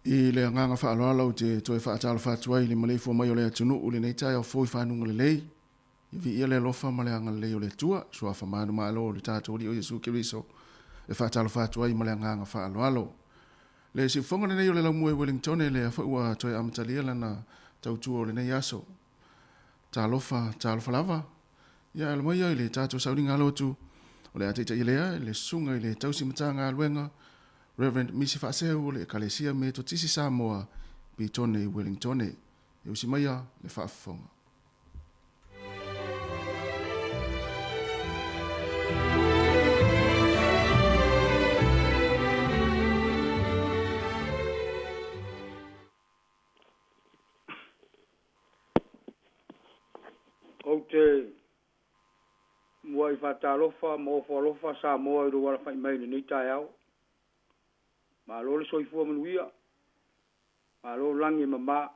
I le agaga faaaloalo ou te toe faatalofa atu ai i le maleifua mai o le atunuu i lenei taeao fou i fanuga lelei. Ia viia le alofa ma le agalelei o le Atua, Suafa manumalo o le tatou Alii o Iesu Keriso, e faatalofa atu ai ma le agaga faaaloalo. Le siufofoga lenei o le laumua i Wellingtone lea foi ua toe amatalia lana tautua o lenei aso. Talofa, talofa lava. Ia ala mai ai le tatou sauniga alo atu o le a taitaia lea le susuga i le tausi Matagaluega Reverend Misi Faaseu o le Ekalesia Metotisi Samoa Pitone i Wellingtone. E usi maia le faafofoga. Ou te muai faatalofa ma ofo alofa Samoa i lou alafai mai i lenei taeao. Malo le soifua manuia, malo lagi e mama,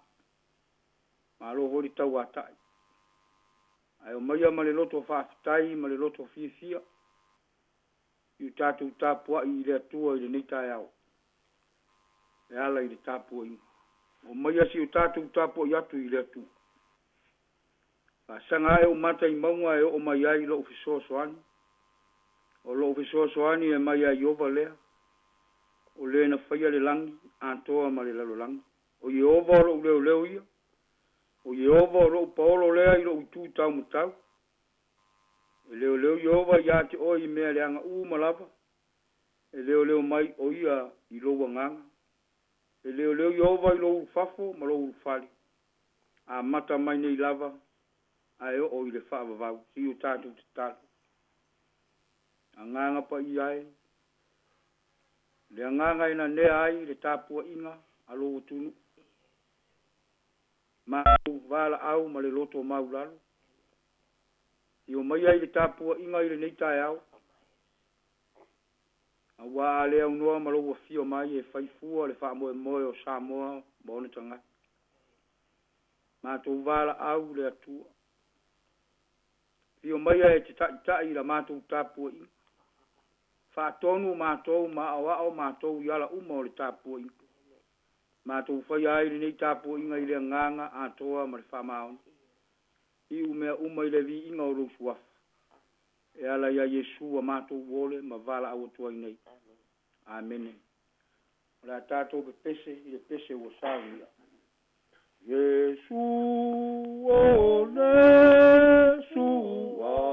malo foi le tauatai. Ae omaia ma le loto faafetai ma le loto fiafia i o tatou tapuai i le Atua i lenei taeao e ala i le tapuaiga. Omaia si o tatou tapuai atu i le Atua. Faasaga ae ou mata i mauga e oo mai ai lou fesoasoani. O lou fesoasoani e mai ia Ieova lea, o le na faia le lagi atoa ma le lalolagi. O Ieova o lou leoleo ia, o Ieova o lou paolo lea i lou itu taumatau. E leoleo Ieova ia te oe i mea leaga uma lava, e leoleo mai o ia i lou agaga. E leoleo Ieova i lou ulufafo ma lou ulufale, amata mai nei lava ae oo i le faavavau. Se i o tatou tatalo. Agaga paia e, le agaga e nanea ai le tapuaiga a lou atunuu, matou valaau ma le loto maulalo, i omaia i le tapuaiga i lenei taeao, aua a le aunoa ma lou afio mai e fai fua le faamoemoe o Samoa ma ona tagata. Matou valaau le Atua. Afio maia e te taitai i la matou tapuaiga. Faatonu matou ma aoao matou i ala uma o le tapuaiga. Matou faia ai lenei tapuaiga i le agaga atoa ma le faamaoni. Iu mea uma i le viiga o lou suafa. E ala ia Iesu a matou ole ma valaau atu ai nei. Amene. O le a tatou pepese i le pese ua saunia. Iesu o le suafa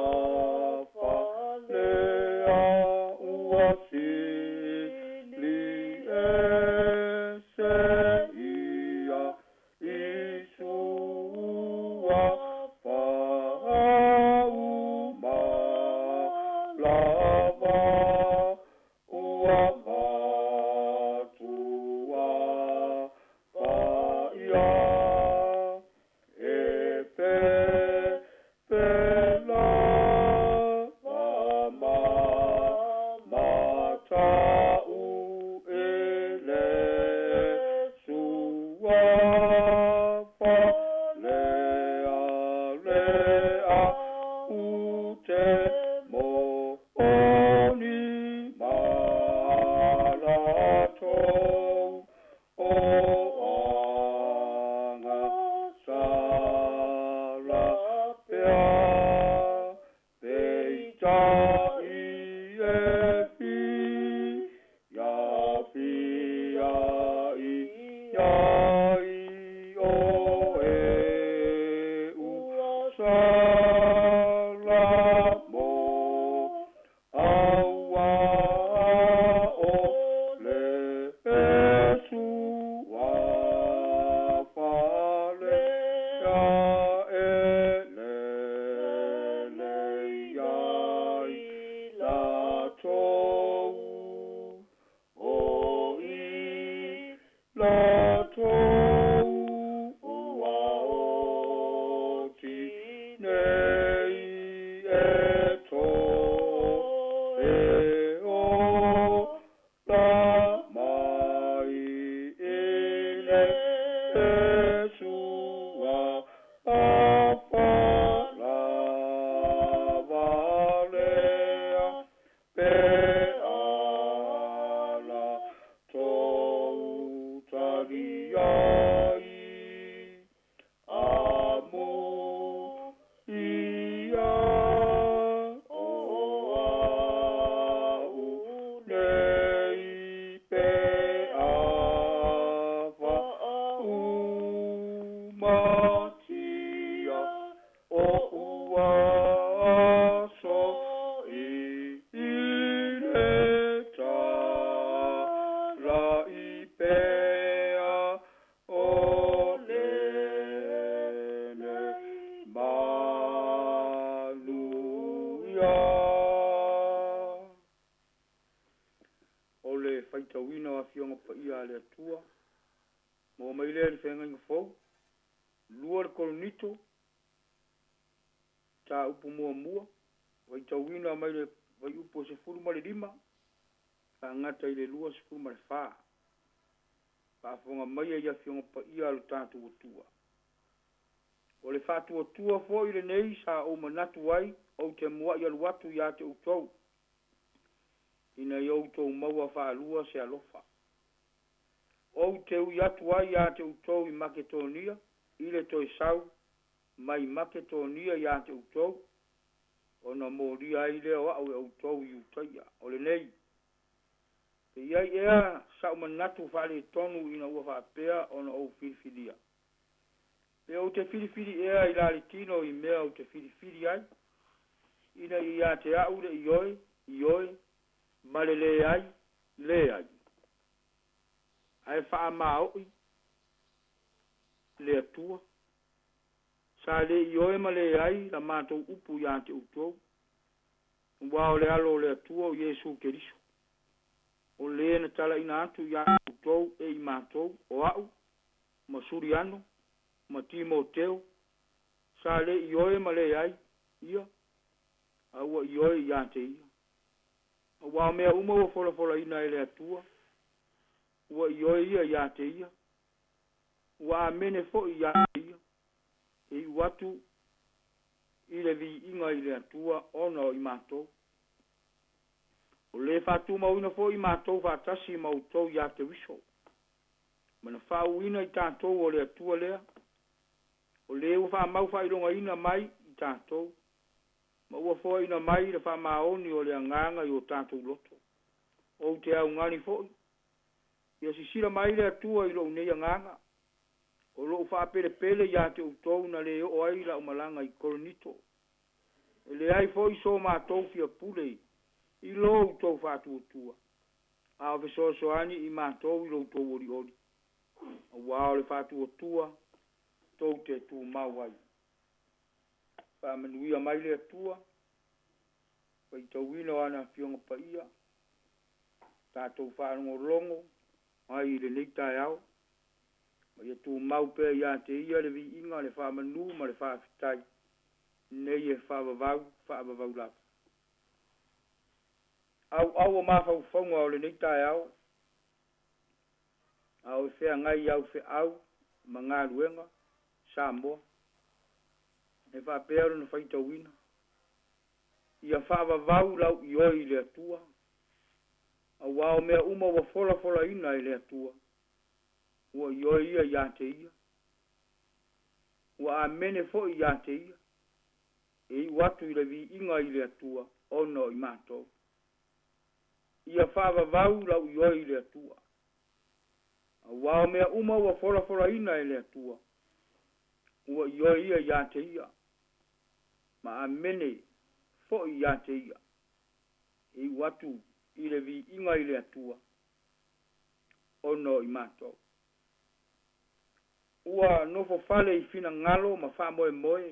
lea ua sili ese ia i suafa uma lava ua matua paia e pepe lava ma matau e le suafa lea. Paia a le Atua, maua mai lea i le Feagaiga Fou, 2 le Korinito, mataupu 1, faitauina mai le fuaiupu e 15 faagata i le 24. Faafofoga maia i Afioga Paia a lo tatou Atua. O le faatuatua foi lenei sa ou manatu ai ou te muai alu atu ia te outou, ina ia outou maua faalua se alofa. Ou te ui atu ai ia te outou i Maketonia, i le toe sau mai Maketonia ia te outou, ona molia ai lea o au e outou i Iutaia. O lenei, pe i ai ea sa'u manatu faaletonu ina ua faapea ona ou filifilia. Pe ou te filifili ea i la le tino i mea ou te filifili ai, ina ia ia te a'u le ioe, ioe, ma le leai, leai. Ae faamao'i le Atua. Sa le ioe ma leai la matou upu ia te outou, aua o le Alo o le Atua o Iesu Keriso, o lē na talaina atu iā outou e i matou, o a'u ma Suliano ma Timoteo, sa le ioe ma leai ia, a ua ioe iā te ia. Auā o mea uma ua folafolaina e le Atua, ua ioe ia iā te ia, ua amene foi iā te ia, e iu atu i le viiga i le Atua ona o i matou. O lē faatumauina foi i matou faatasi ma outou iā Keriso, ma na faauuina i tatou o le Atua lea, o lē ua faamau faailogaina mai i tatou, ma ua foaina mai le faamaoni o le agaga i o tatou loto. Ou te augani foi, ia sisila mai le Atua i lou nei agaga, o lou faapelepele iā te outou na lē oo ai la'u malaga i Korinito. E leai foi so matou fia pule i lo outou faatuatua, a o fesoasoani i matou i lo outou olioli, auā o le faatuatua tou te tumau ai. Faamanuia mai le Atua, faitauina o ana Afioga Paia, tatou faalogologo ai i lenei taeao, ma ia tumau pea iā te ia le viiga, le faamanu ma le faafetai, nei e faavavau, faavavau lava. Auau o mafaufauga o lenei taeao, a o e feagai i au feau ma galuega Samoa, e faapea lona faitauina, ia faavavau lau ioe i le Atua, auā o mea uma ua folafolaina e le Atua, ua ioe ia iā te ia, ua amene foi iā te ia, e iu atu i le viiga i le Atua ona o i matou. Ia faavavau lau ioe i le Atua, auā o mea uma ua folafolaina e le Atua, ua ioe ia iā te ia, ma amene foi iā te ia, e iu atu i le viiga i le Atua ona o i matou. Ua nofo fale i finagalo ma faamoemoe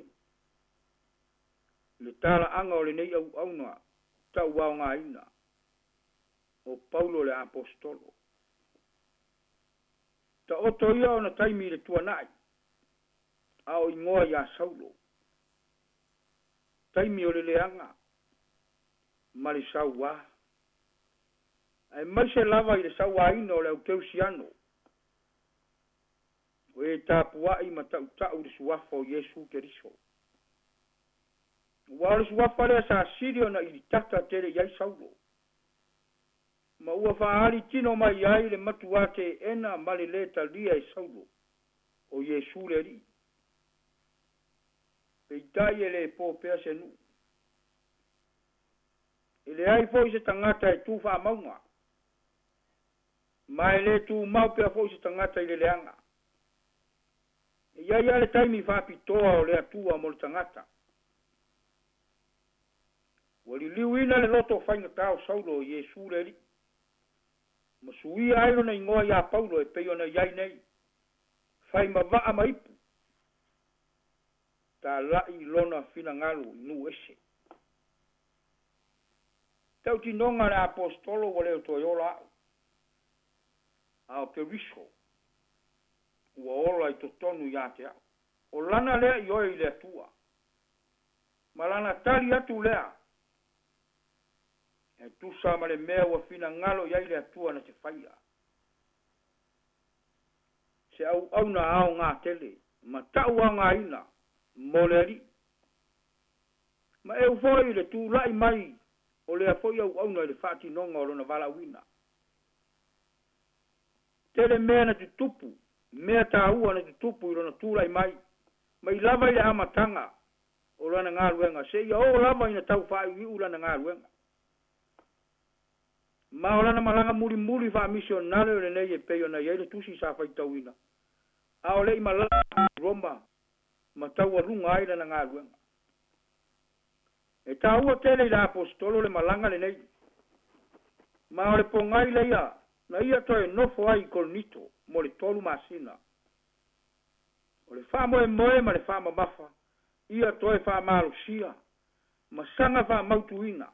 le talaaga o lenei auauna tauaogaina o Paulo le Aposetolo. Taoto ia ona taimi i le tuanai, a o igoa iā Saulo, taimi o le leaga ma le sauā, aemaise lava i le sauāina o le aukerisiano, o e tapuai ma tautau i le suafa o Iesu Keriso. Aua o le suafa lea sa sili ona ilitata tele i ai Saulo, ma ua faaali tino mai ai le matuā teena ma le lē talia e Saulo o Iesu le Alii. Peitai e lē po pea se nuu. E leai foi se tagata e tu faamauga, ma e lē tumau pea foi se tagata i le leaga. E i ai lava le taimi faapitoa o le Atua mo le tagata. Ua liliuina le loto faigatā o Saulo i Iesu le Alii, ma suia ai lona igoa iā Paulo e pei ona i ai nei, fai ma vaa ma ipu, tala'i lona finagalo i nuu ese. Tautinoga a le Aposetolo ua le o toe ola a'u. A o Keriso ua ola i totonu iā te a'u. O lana lea ioe i le Atua ma lana tali atu lea e tusa ma le mea ua finagalo i ai le Atua na te faia. Se auauna aogā tele ma ta'u aogāina mo le Ali'i ma eu fo'i le tula'i mai o lea fo'i auauna i le fa'atinoga o lona vala'auina. Tele mea na tutupu, mea tāua na tutupu i lona tula'i mai mai lava i le amataga o lana galuega seia oo lava ina tau faaiuiu lana galuega. Ma o lana malaga mulimuli fa'amisionale o lenei e pei ona i ai le tusi sa faitauina a o le'i malaga Roma ma taualuga ai lana galuega. E tāua tele i le aposetolo le malaga lenei ma o le pogai leia na ia toe nofo ai i Korinito mo le 3 masina. O le fa'amoemoe ma le fa'amamafa ia toe fa'amalosia ma saga fa'amautuina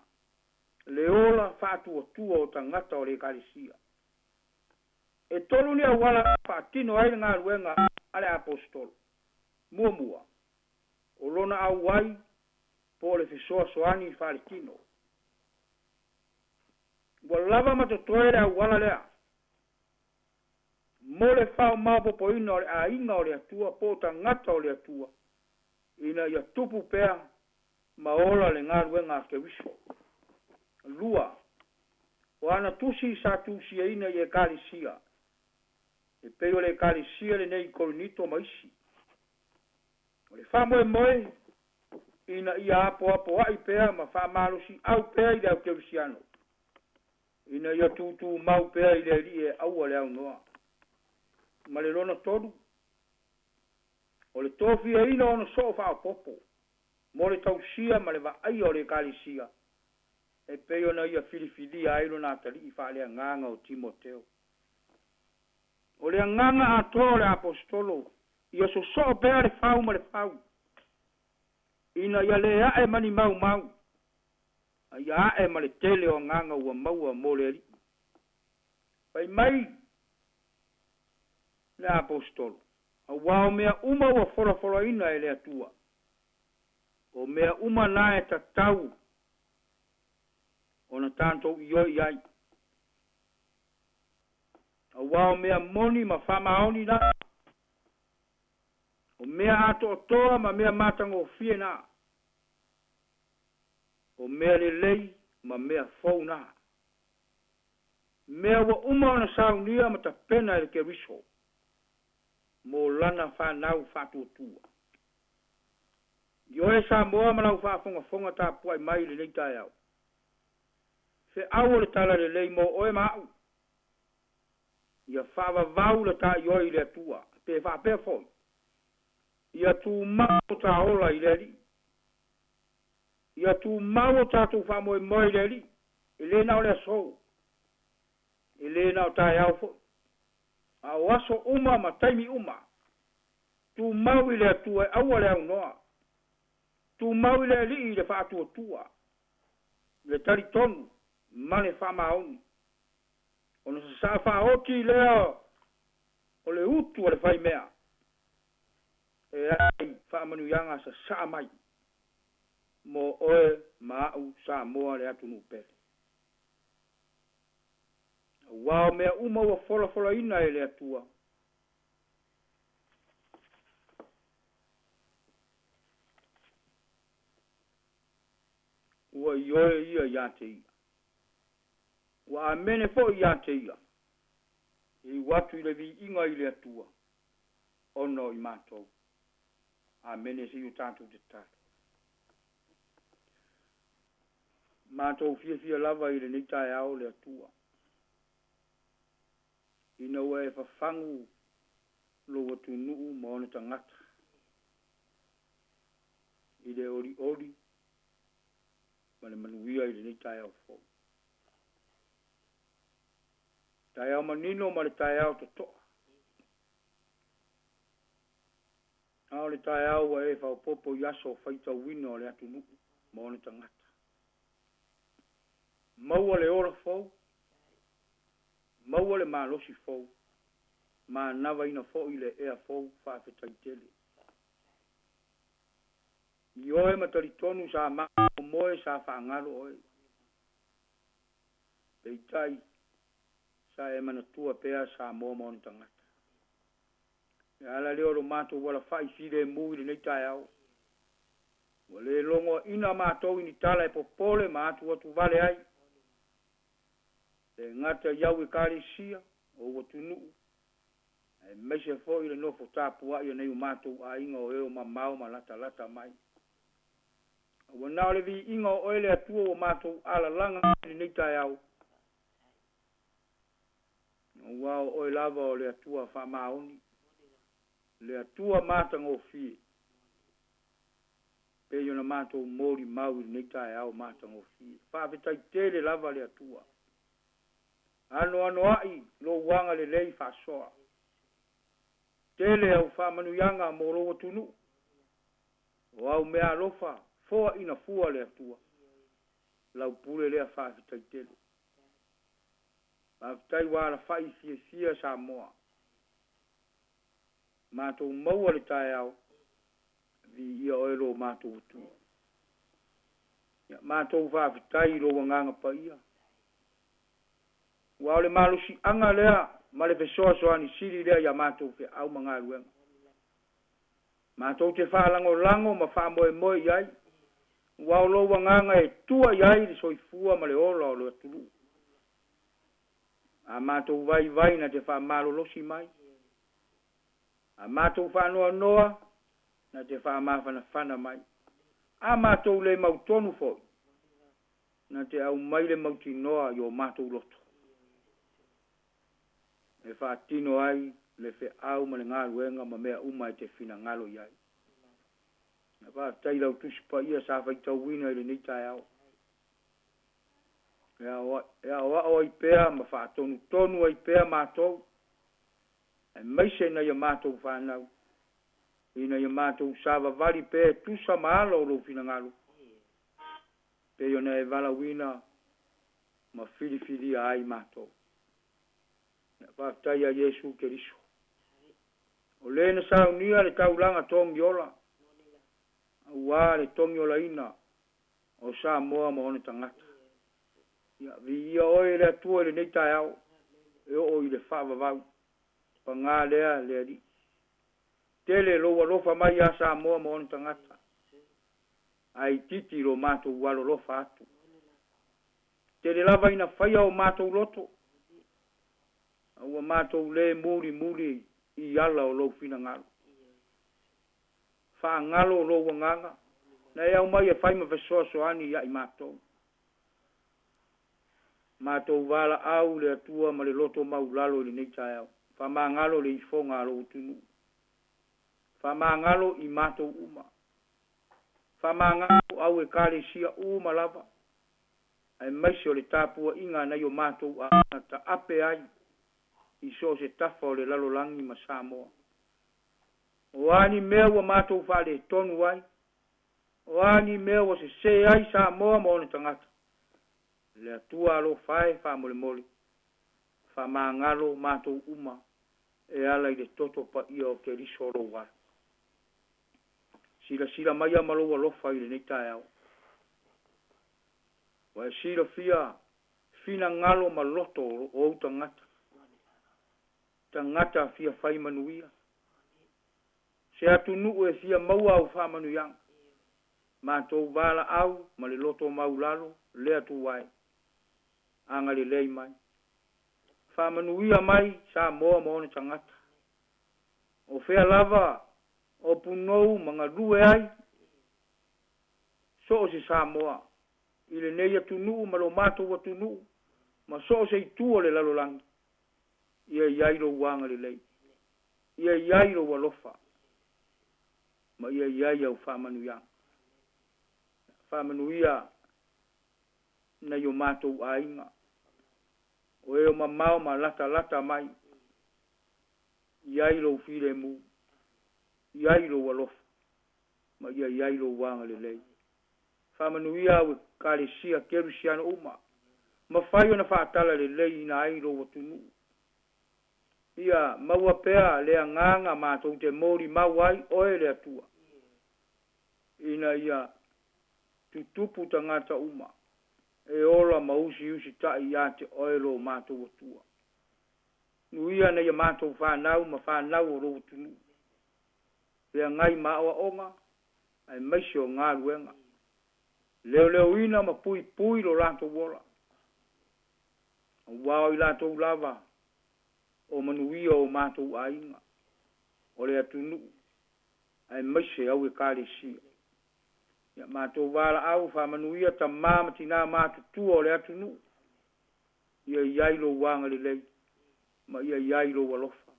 le ola fa'atuatua o tagata o le ekalesia. E tolu ni auala fa'atino ai le galuega a le aposetolo. Muamua, o lona auai po o le fesoasoani fa'aletino. Ua lava ma totoe le auala lea mo le fa'aumaopopoina o le aiga o le Atua po o tagata o le Atua ina ia tupu pea ma ola le galuega a Keriso. Lua, o ana tusi sa tusiaina i ekalesia e pei o le ekalesia lenei i Korinito ma isi. O le fa'amoemoe ina ia apoapoa'i pea ma fa'amalosi'au pea i le aukerisiano ina ia tūtūmau pea i le Ali'i e aua le aunoa. Ma le lona tolu, o le tofiaina ona so'o fa'aopopo mo le tausia ma le va'aia o le ekalesia e pei ona ia filifilia ai lona atali'i fa'aleagaga o Timoteo. O le agaga atoa o le aposetolo ia soso'o pea le fau ma le fau ina ia lē a'e ma ni maumau a ia a'e ma le tele o agaga ua maua mo le Ali'i. Fai mai le aposetolo, auā o mea uma ua folafolaina e le Atua, o mea uma na e tatau ona tatou ioe i ai, auā o mea moni ma fa'amaoni na, o mea ato'atoa ma mea matagofie na, o mea lelei ma mea fou na, mea ua uma ona saunia ma tapena e le Keriso mo lana fanau fa'atuatua. Ioe Samoa ma lau fa'afogafoga tapua'i mai i lenei taeao, fe'au o le tala lelei mo oe ma a'u, ia fa'avavau le ta'ioe i le Atua pe fa'apea fo'i ia tumau o tāola i le Ali'i, ia tumau o tatou fa'amoemoe i le Ali'i. E lē na o le asō, e lē na o taeao fo'i, a o aso uma ma taimi uma. Tumau i le Atua e aua le aunoa. Tumau i le Ali'i i le fa'atuatua, le talitonu ma le fa'amaoni, ona sasa'a fa'aoti lea o le utu a le faimea e ai fa'amanuiaga sasa'a mai mo oe ma a'u Samoa le atunuu pele. Auā o mea uma ua folafolaina e le Atua ua ioe ia iā te ia, ua amene fo'i iā te ia, e iu atu i le viiga i le Atua ona o i matou. Amene. Seia o tatou tatalo. Matou fiafia lava i lenei taeao le Atua ina ua e fafagu lou atunuu ma ona tagata i le olioli ma le manuia i lenei taeao fou, taeao manino ma le taeao toto'a, a o le taeao ua e fa'aopopo i aso faitauina o le atunuu ma ona tagata. Maua le ola fou, maua le malosi fou. manavaina foʻi le ea fou faafetai tele. Ioe ma talitonu sa mamoe sa faagalo oe. Peitai sa e manatua pea Samoa ma ona tagata. E ala lea o lo matou alafaʻi filemu i lenei taeao. Ua lē logoaʻina matou i ni tala e popole ma atu atu vale ai. E gata i au ekalesia o ua tunuu aemaise foʻi le nofo tapuaʻi anei o matou aiga o e o mamao ma latalata mai. Ua na o le viiga o oe le Atua ua matou alalaga i lenei taeao. Ua o oe lava o le Atua faamaoni, le Atua matagofie, pei ona matou molimau i lenei taeao matagofie. Faafetai tele lava le Atua. Anoanoaʻi lou agalelei faasoa. Tele au faamanuiaga mo lou atunuu. O au mea alofa foaʻina fua le Atua. Lau pule lea faafetai tele. Faafetai ua alafaʻi fiafia Samoa. Matou maua le taeao, viia oe lo matou Atua. Ia matou faafetai i lou agaga paia. Ua o le malosiaga lea ma le fesoasoani sili lea iā matou feau ma galuega. Matou te faalagolago ma faamoemoe i ai, ua o lou agaga e tua i ai le soifua ma le ola o le atunuu. A matou vaivai na te faamalolosi mai. A matou faanoanoa na te faamafanafana mai. A matou le mautonu foʻi na te aumai le mautinoa i o matou loto. E faatino ai le feau ma le galuega ma mea uma e te finagalo i ai. Na faafetai lau Tusi Paia sa faitauina i lenei taeao. E aoao ai pea ma faatonutonu ai pea matou, aemaise ina ia matou fanau, ina ia matou savavali pea e tusa ma ala o lou finagalo, pei ona e valaauina ma filifilia ai matou. Ia faafetai ia Iesu Keriso. O lē na saunia le taulaga togiola, auā le togiolaina o Samoa ma ona tagata. Ia viia oe le Atua i lenei taeao e oo i le faavavau. Pagā lea le Alii. Tele lou alofa mai iā Samoa ma ona tagata. Ae itiiti lo matou alolofa atu. Tele lava ina faia o matou loto, a ua matou lē mulimuli i ala o lou finagalo. Faagalo lou agaga, na e aumai e fai ma fesoasoani iaʻi matou. Matou valaau le Atua ma le loto maulalo i lenei taeao. Faamagalo le ifoga a lou atunuu. Faamagalo i matou uma. Faamagalo au ekalesia uma lava, aemaise o le tapuaʻiga a nai o matou aiga taape ai i so o se tafa o le lalolagi ma Samoa. O a ni mea ua matou faaletonu ai, o a ni mea ua sesē ai Samoa ma ona tagata, le Atua alofa e faamolemole, faamagalo matou uma e ala i le toto paia o Keriso lou Alo. Silasila maia ma lou alofa i lenei taeao. Ua e silafia finagalo ma loto o ou tagata. Tagata fia fai manuia. Se atunuu e fia maua au faamanuiaga. Matou valaau ma le loto maulalo le Atua e. Agalelei mai. Faamanuia mai Samoa ma ona tagata. O fea lava o punou ma galue ai, so o se Samoa i lenei atunuu ma lo matou atunuu ma so o se itu o le lalolagi, ia i ai lou agalelei, ia i ai lou alofa, ma ia i ai au faamanuiaga. Faamanuia nai o matou aiga, o e o mamao ma latalata mai, i ai lou filemu, i ai lou alofa, ma ia i ai lou agalelei. Faamanuia au ekalesia kerisiano uma, mafai ona faatalalelei ina ai lou atunuu. Ia maua pea le agaga matou te molimau ai oe le Atua, ina ia tutupu tagata uma e ola ma usiusitai ia te oe lo matou Atua. Nuia nei a matou fanau ma fanau o lou atunuu, feagai ma aoaoga aemaise o galuega, leoleoina ma puipui lo latou ola, aua o i latou lava o manuia o matou aiga, o le atunuu, aemaise au Ekalesia. Ia matou valaau faamanuia tamā ma tinā matutua o le atunuu, ia i ai lou agalelei ma ia i ai lou alofa.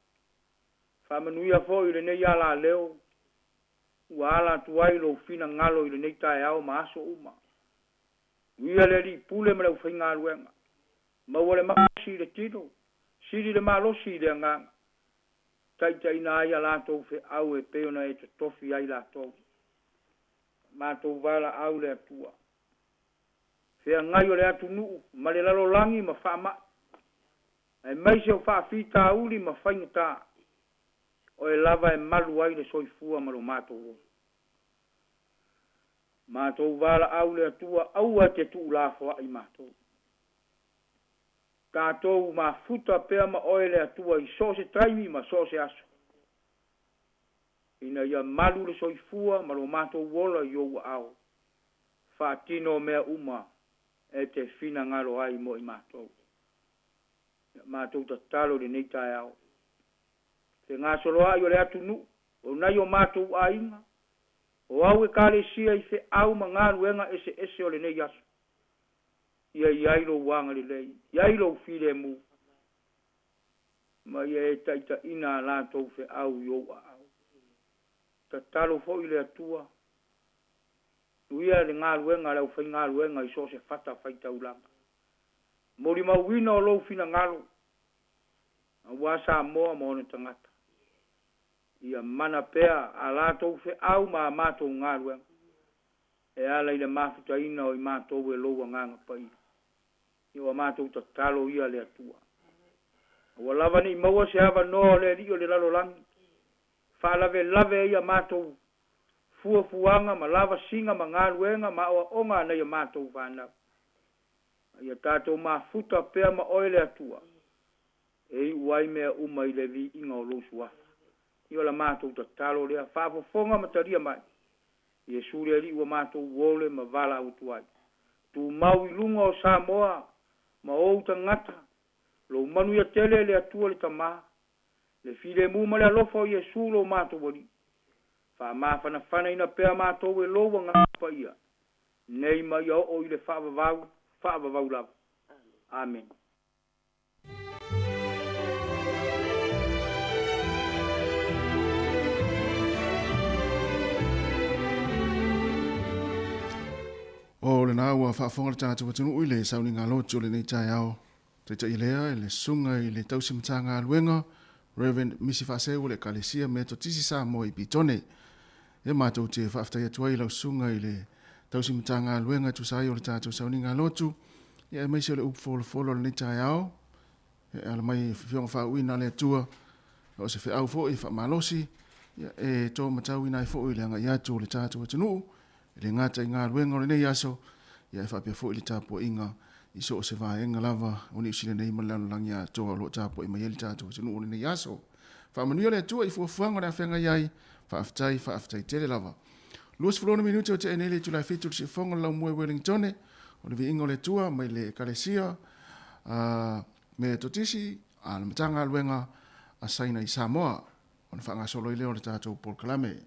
Faamanuia foi i lenei alaleo ua ala atu ai lou finagalo i lenei taeao ma aso uma. Uia le Alii Pule ma le aufaigaluega, maua le malosi i le tino, sili le malosi i le agaga, taitaiina ai a latou feau e pei ona e totofi ai latou. Matou valaau le Atua. Feagai o le atunuu ma le lalolagi ma faamai, aemaise o faafitauli ma faigata, oe lava e malu ai le soifua ma lo matou ola. Matou valaau le Atua, aua e te tuulafoai matou. Tatou mafuta pea ma oe le Atua i so o se taimi ma so o se aso, ina ia malu le soifua ma lo matou ola i ou aao, faatino mea uma e te finagalo ai mo i matou. Ia matou tatalo i lenei taeao. Fegasoloai o le atunuu, o nai o matou aiga, o au Ekalesia i feau ma galuega eseese o lenei aso. Ia i ai lou agalelei, i ai lou filemu, ma ia e taitaiina a latou feau i ou aao. Tatalo foi le Atua, nuia le galuega a le aufaigaluega i so o se fata faitaulaga. Molimauina o lou finagalo, aua Samoa ma ona tagata. Ia mana pea a latou feau ma a matou galuega, e ala i le mafutaina o i matou e lou Agaga Paia. Ia ua matou tatalo ia le Atua. Aua lava ne i maua se avanoa o le alii o le lalolagi, faalavelave ai a matou fuafuaga ma lavasiga ma galuega ma aoaoga a nai a matou fanau. A ia tatou mafuta pea ma oe le Atua, e iu ai mea uma i le viiga o lou suafa. Ia o la matou tatalo lea, faafofoga ma talia mai. Iesu le Alii ua matou ole ma valaau atu ai. Tumau i luga o Samoa ma ou tagata, lou manuia tele le Atua le Tama, le filemu ma le alofa o Iesu lo matou Alii. Faamafanafanaina pea matou e lou Agaga Paia, nei ma ia oo i le faavavau, faavavau lava. Amene. O lena ua faafofoga le tatou atunuu i le sauniga lotu o lenei taeao. Taitai lea i le susuga i le tausi Matagaluega Rev. Misi Faaseu o le Ekalesia Metotisi Samoa i Pitone. E matou te faafetai atu ai i lau susuga i le tausi Matagaluega e tusa ai o le tatou sauniga lotu, ia aemaise o le upu folofolo o lenei taeao, e ala mai i Afioga faauuina a le Atua, o se feau foi e faamalosi, ia e to matauina ai foi le agai atu o le tatou atunuu, e le gata i galuega o lenei aso, ia e faapea foi le tapuaiga i so o se vaega lava o Niu Sila nei ma le lalolagi atoa o lo o tapuai mai ai le tatou atunuu o lenei aso. Faamanuia le Atua i fuafuaga o le a feagai ai. Faafetai, faafetai tele lava. 26 minute o tea nei le itula e 7 o le siufofoga o le laumua i Wellingtone, o le viiga o le Atua mai le Ekalesia Metotisi a le Matagaluega a Saina i Samoa, ona faagasolo ai lea o le tatou polokalame.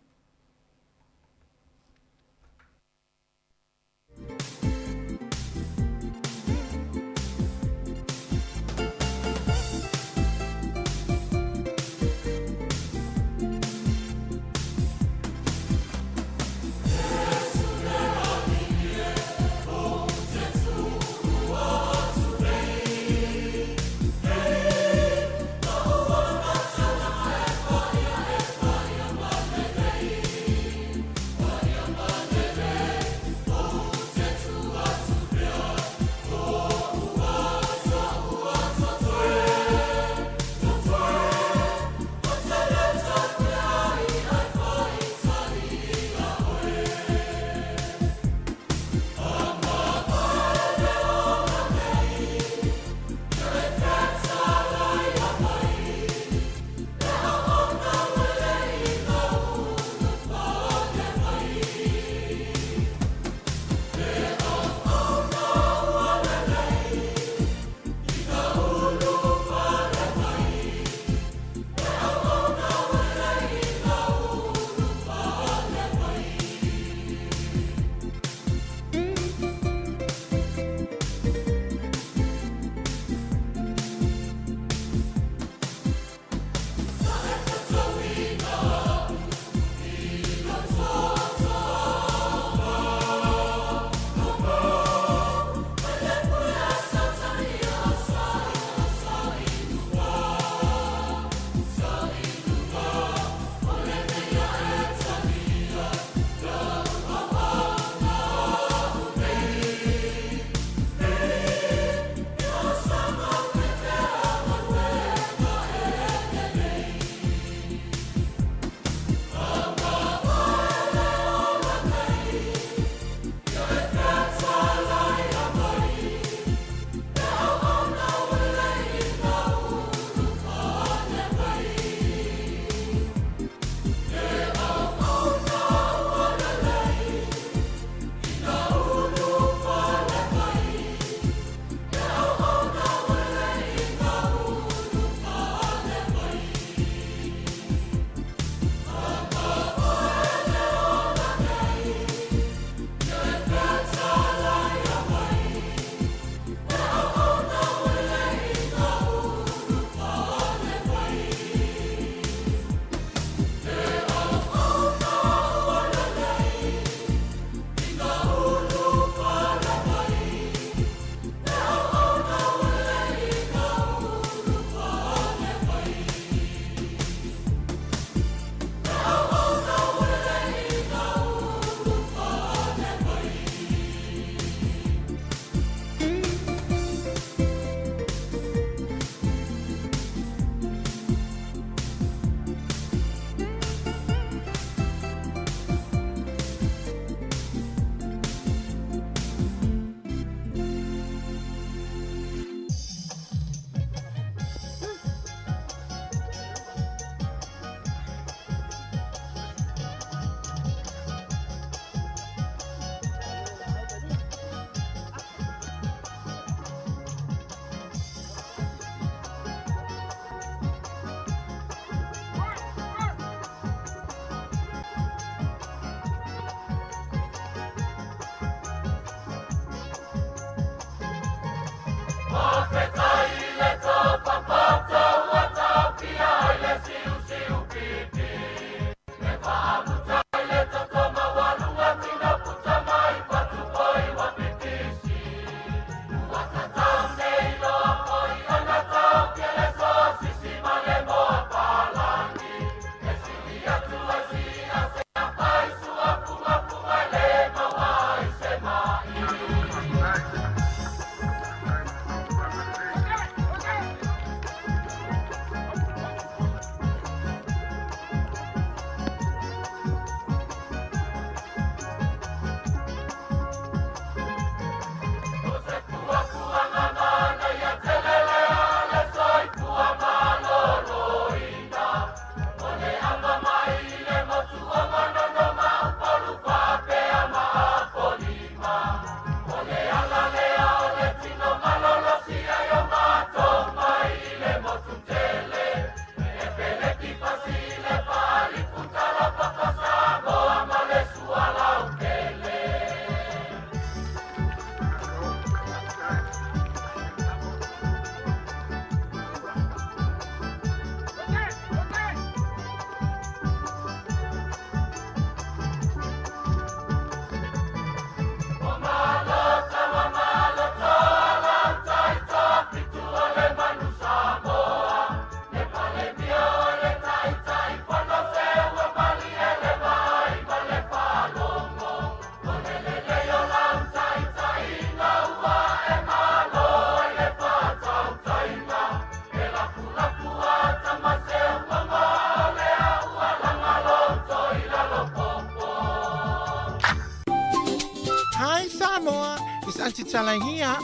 Samoa, it's Aunty Tala here.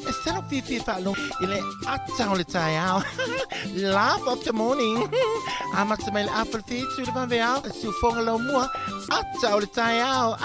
E sala fiafia faalogo i le ata o le taeao. Laugh of the morning. Amata mai le afa le whitu le vaveao, e siufoga lau mua, ata o le taeao.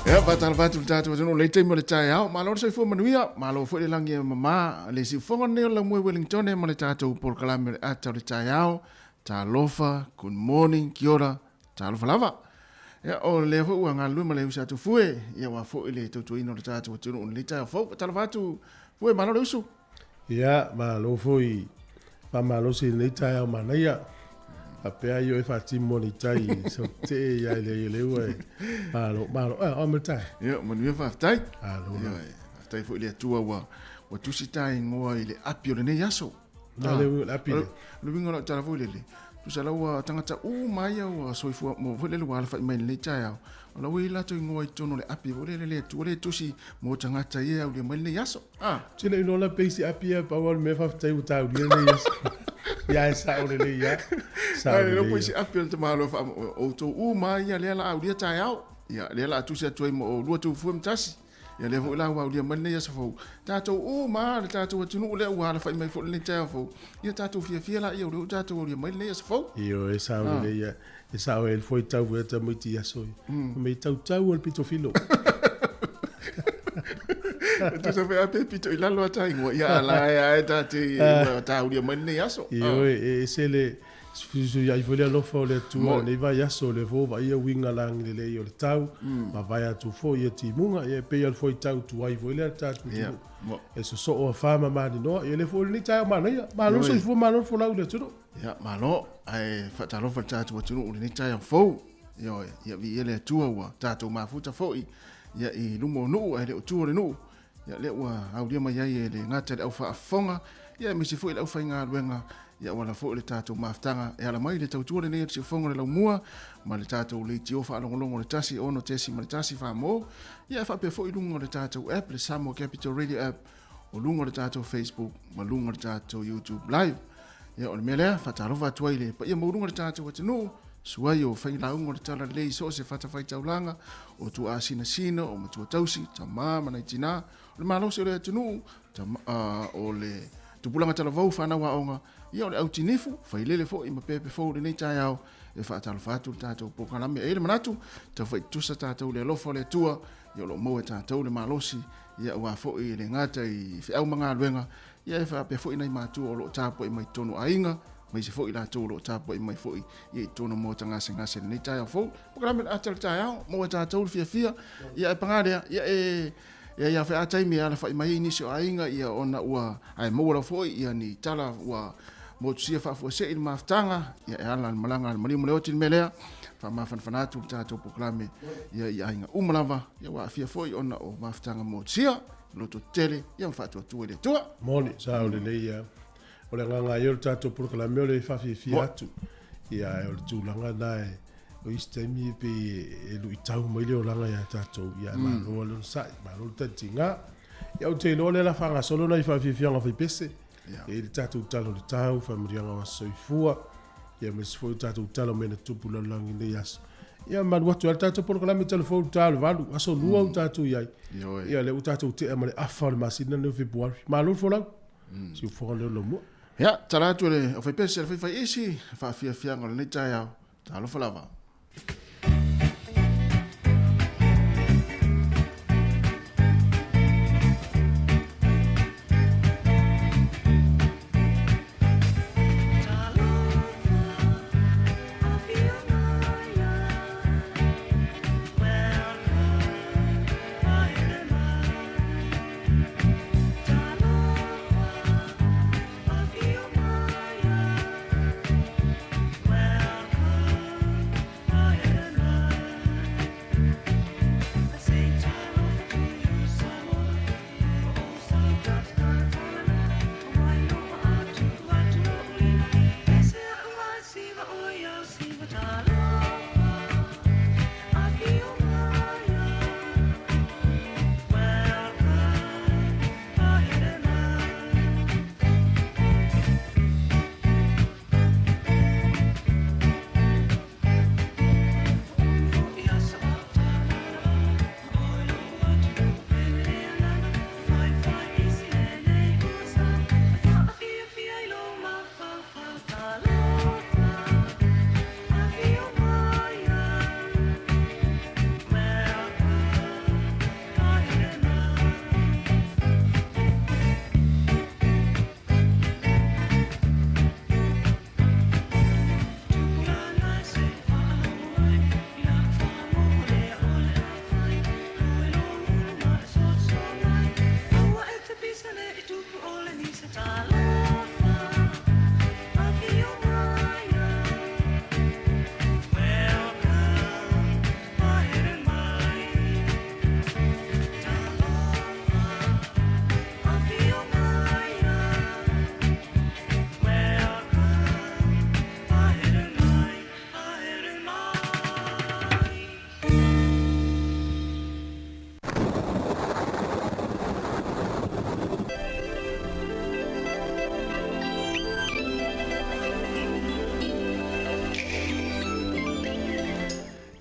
Ia, faatalofa atu i le tatou atunuu i lenei taimi o le taeao. Malo le soifua manuia, malo foi le lagi e mamā le siufofoga lenei o le laumue Wellingtone ma le tatou polokalame o le ata o le taeao. Talofa, good morning, kia ora, talofa lava. Ia, o lea foi ua galulue ma le uso atu Fue, ia aua foi le tautuaina o le tatou atunuu i lenei taeao fou. Faatalofa atu Fue, malo le usu. Ia, malo foi faamalosi i lenei taeao manaia. Faapea ai oe faatimu o le tai sau tee ia i le ia leua e malo, malo. Ah, o me tai. Ia, manuia faafetai. Malo. Ia, faafetai foi i le Atua ua ua tusi ta ingoa i le api o lenei aso. Na le uiga o le api le. Le uiga o lau tala foi lele. Tusa la ua tagata uma ia ua soifua mo foi lele ua alafai mai i lenei taeao. O la ua i latou ingoa i totonu o le api foi lele le Atua le tusi mo tagata ia e aulia mai lenei aso. Ah. Tele iloa la peisi api ia pau o le mea faafetai ua taulia lenei aso. Ia e sao lelei ia. Sao lelei. Ai, peisi api o le tamalo fa outou uma ia lea la aulia taeao. Ia lea la tusi atu ai mo oulua tou fue ma tasi. Ia lea foi la ua aulia mai lenei aso fou. Tatou uma le tatou atunuu lea ua alafai mai foi lenei taeao fou. Ia tatou fiafia laia o lea ua tatou aulia mai lenei aso fou. Ioe, e sao lelei ia. E sao e foi tau e tamaiti aso i. Me tautau o le pito filo. E tusa foi a pe pito i lalo a taingoa. Ia ala e ae ta te ua taulia mai lenei aso. Ioe, e ese le suisui ai foi le alofa o le Atua nei vai aso le fo vai ia uiga lagi lelei o le tau ma vai atu foi ia timuga ia e pei o le foi tau tuai foi lea le tatou atunuu. E sosoo a fa ma maninoa ia le foi lenei taeao manaia. Malo le soifua malo le folau i le atunuu. Ia, malo, ae faatalofa i le tatou atunuu i lenei taeao fou. Ioe, ia viia le Atua ua tatou mafuta foi ia i luma o nuu ae le o tua o le nuu. Ia lea ua aulia mai ai e le gata i le au faafofoga, ia aemaise foi le aufaigaluega, ia auala foi le tatou mafutaga e ala mai i le tautua lenei a le Siufofoga o le Laumua ma le tatou leitio faalogologo o le 1 6.1 Famo, ia e faapea foi i luga o le tatou app, le Samoa Capital Radio App, o luga o le tatou Facebook ma luga o le tatou YouTube Live. Ia, o le mea lea, faatalofa atu ai i le paia maualuga o le tatou atunuu, suai o failauga o le talalelei i so o se fatafaitaulaga, o tuaasinasina, o matuatausi, tama ma nai tinā, o le malosi o le atunuu, tama, o le tupulaga talavou, fanau aoga, ia o le au tinifu, failele foi ma pepe fou i lenei taeao, e faatalofa atu le tatou polokalame. E i ai le manatu, tau tusa tatou i le alofa o le Atua, ia o lo o maua e tatou le malosi, ia aua foi e le gata i feau ma galuega, ia e faapea foi nai matua o lo o tapuai mai totonu o aiga, aemaise foi i latou o lo o tapuai mai foi ia i totonu o maota gasegase i lenei taeao fou. Polokalame o le ata o le taeao, maua e tatou le fiafia, ia ae paga lea, ia e. Ia ia fe a taimi e alafai mai ai nisi o aiga ia ona ua ae maua lava foi ia ni tala ua motusia faafuasei le mafutaga ia e ala le malaga a le maliu ma le oti le mea lea faamafanafana atu le tatou polokalame ia i aiga uma lava ia ua aafia foi ona o mafutaga motusia loto tele ia ma faatuatua i le Atua. Moni, sao lelei ia. O le agaga ia o le tatou polokalame o le faafiafia atu. Ia, o le tulaga na e, o isi taimi e pei e luitau mai le olaga ia tatou, ia malo le onosai, malo le talitiga. Ia ou te iloa lea la faagasolo nai faafiafiaga faipese. E i le tatou tala o le tau, faamanuiaga o aso soifua, ia aemaise foi o tatou tala o mea na tupu lalolagi i lenei aso. Ia malu atu ai le tatou polokalame talafou i le ta o le 8, aso 2 ua tatou i ai. Ia lea ua tatou tea ma le afa o le masina lenei o Fepuari. Malo le folau. Siufofoga leo lamua. Ia, tala atu e le aufaipese a le faifaiisi, faafiafiaga o lenei taeao. Talofa lava.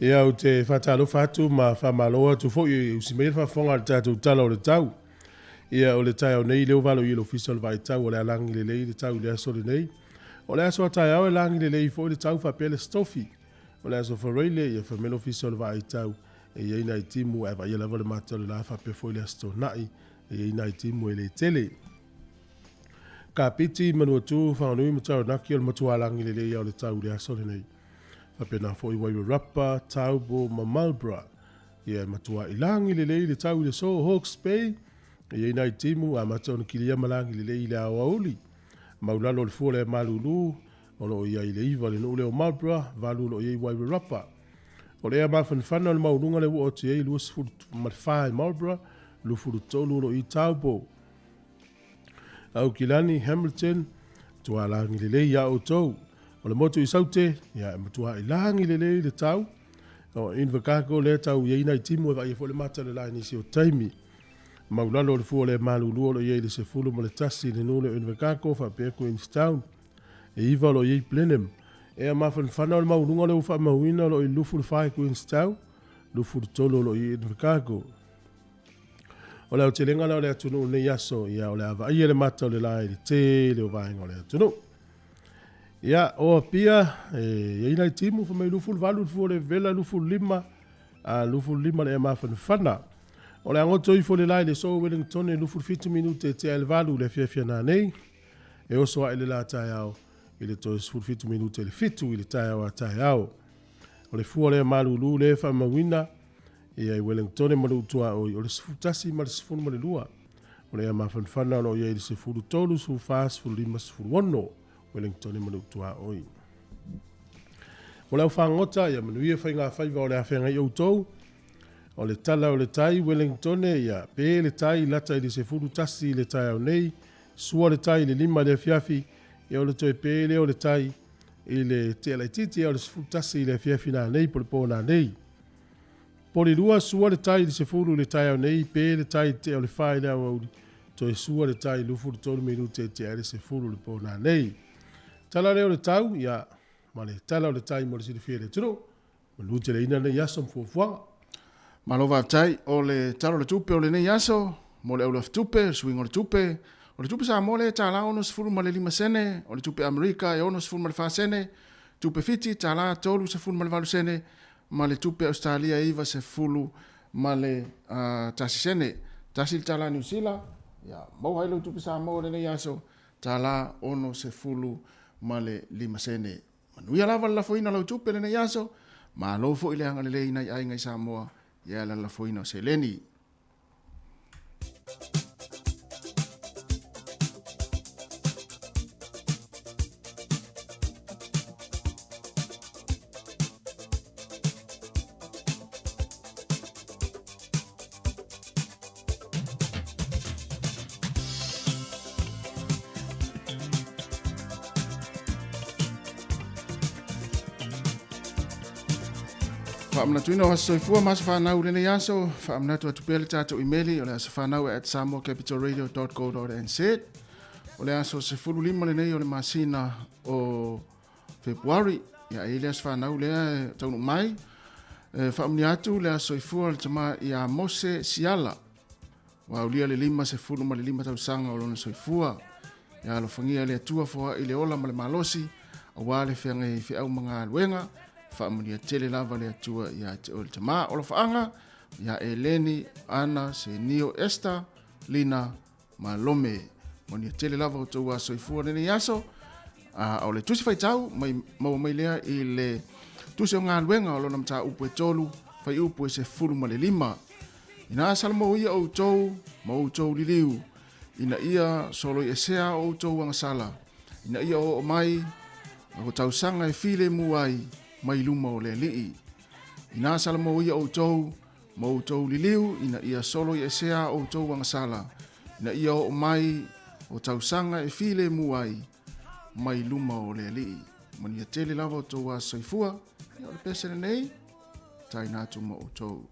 Ia, ou te faatalofa atu ma faamalo atu foi i usi mai le faafofoga a le tatou Tala o le Tau. Ia, o le taeao nei lea ua valoia le Ofisa o le Vaitau o le a lagi lelei le tau i le aso lenei. O le aso a taeao e lagi lelei foi le tau faapea le setofi. O le aso Faraile, ia fai mai le Ofisa o le Vaitau e i ai nai timu ae vaaia lava le mata o le la faapea foi le Aso Toonai e i ai nai timu e le tele. Kapiti, Manuatu, Whanganui ma Taranaki o le matua lagi lelei ia o le tau i le aso lenei. Faapena foi Wairarapa, Taupo ma Marlborough. Ia e matua i lagi lelei le tau i le so Hawke's Bay. E i ai nai timu amata ona kilia ma lagi lelei i le aoauli. Maulalo o le fua lea malulu o lo o i ai le 9 le nuu lea o Marlborough, 8 o lo o i ai Wairarapa. O le ea mafanafana o le maualuga lea ua oo atu i ai 24 i Marlborough, 23 o lo o i Taupo. Aukilani, Hamilton, matua lagi lelei iā outou. O le motu i Saute, ia e matua i lagi lelei le tau. O Invercargill lea tau i ai nai timu e vaaia foi le mata o le la i nisi o taimi. Maulalo o le fua le malulu o lo o i ai le 11 i le nuu lea o Invercargill faapea Queenstown. E 9 o lo o i ai Blenheim. Ea mafanafana o le maualuga lea ua faamauina o lo o i 24 i Queenstown, 23 o lo o i Invercargill. O le aotelega la o le atunuu lenei aso, ia o le a vaaia le mata o le la i le tele o vaega o le atunuu. Ia, o Apia, e i ai nai timu, fai mai 28 le fua o le vela, 25, a 25 le ea mafanafana. O le agoto ifo le la i le soo Wellington e 27 minute e tea i le 8 le afiafi ana nei. E oso ae le la taeao i le toe 17 minute i le 7 i le taeao a taeao. O le fua lea malulu le faamauina. Ia i Wellingtone ma Nuu Tuaoi o le 11 ma le 12. O le ea mafanafana o loo i ai le 13, 14, 15, 16 Wellingtone ma Nuu Tuaoi. Mo le aufagota, ia manuia faigafaiva o le a feagai outou. O le tala o le tai Wellingtone, ia pe le tai lata i le 11 i le taeao nei, sua le tai i le 5 i le afiafi, ia o le toe pe lea o le tai i le tea laitiiti, ia o le 11 i le afiafi nanei po o le po nanei. Polilua, sua le tai i le 10 i le taeao nei, pe le tai i le tea o le 4 i le aoauli, toe sua le tai i le 23 minute e tea ai le 10 i le po nanei. Tala lea o le tau, ia, ma le tala o le tai mo le silafia e le atunuu, manu teleina lenei aso ma fuafuaga. Malo faafetai. O le Tala o le Tupe o lenei aso, mo le aulafitupe, le suiga o le tupe, o le tupe Samoa lea e $65 sene, o le tupe Amerika e 64 sene, tupe Fiti $38 sene, ma le tupe Ausetalia e 91 sene. Tasi le tala Niu Sila, ia maua ai lau tupe Samoa o lenei aso, $65 sene. Manuia lava le lafoina o lau tupe lenei aso, malo foi le agalelei i nai aiga i Samoa ia le lafoina o seleni. Faamanatuina o aso soifua ma aso fanau i lenei aso, faamanatu atu pea le tatou imeli o le aso fanau at samoacapitalradio.co.nz. O le aso 15 lenei o le masina o Fepuari, ia e i le aso fanau lea e taunuu mai. E faamanuia atu le aso soifua o le tama ia Mose Siala, ua aulia le 55 tausaga o lona soifua. Ia alofagia le Atua foai le ola ma le malosi, aua le feagai ai feau ma galuega, faamanuia tele lava le Atua ia te oe le tama. O alofaaga ia Eleni, Ana, Senio, Esther, Lina ma Lome. Manuia tele lava o tou aso soifua lenei aso. A o le tusi faitau mai maua mai lea i le tusi o galuega o lona mataupu e 3, fuaiupu e 15. Ina salamo ia outou ma outou liliu, ina ia soloiesea o outou agasala, ina ia oo mai o tausaga e filemu ai mai luma o le Alii. Ina salamo ia outou ma outou liliu, ina ia soloiesea outou agasala, ina ia oo mai o tausaga e filemu ai mai luma o le Alii. Manuia tele lava o tou aso soifua, ia o le pese lenei, taina atu ma outou.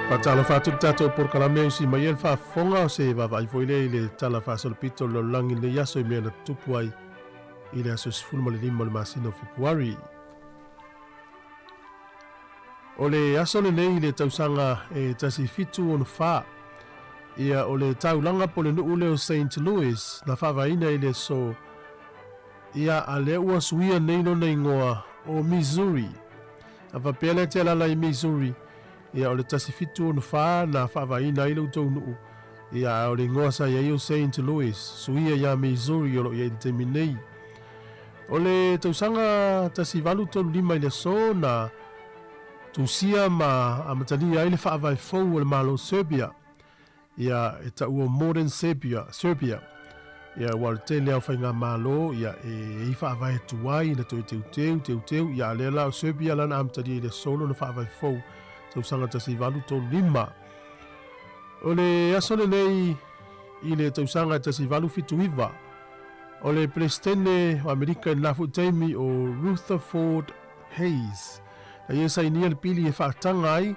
Faatalofa atu le tatou polokalame usi mai ai le faafofoga o se vaavaai foi lea i le Tala Faasolopito o le Lalolagi i lenei aso i mea na tutupu ai i le aso 15 o le masina o Fepuari. O le aso lenei i le tausaga e 1764, ia o le taulaga po o le nuu lea o Saint Louis na faavaeina i le aso ia a lea ua suia nei lona igoa o Missouri. A faapea lea te alaala i Missouri, ia o le 1764 na faavaeina ai le outou nuu, ia a o le igoa sa i ai o Saint Louis, suia ia Missouri o lo o i ai i le taimi nei. O le tausaga 1835 i le aso na tusia ma amatalia ai le faavae fou o le Malo Serbia, ia e taua o Modern Serbia, Serbia. Ia aua o le tele lava o faigamalo ia e i faavae tuai na toe teuteu, teuteu, ia a lea la o Serbia la na amatalia i le aso lona faavae fou tausaga 1835. O le aso lenei i le tausaga 1879, O le Peresetene o Amerika i lena foi taimi o Rutherford Hayes, na ia sainia le pili e faataga ai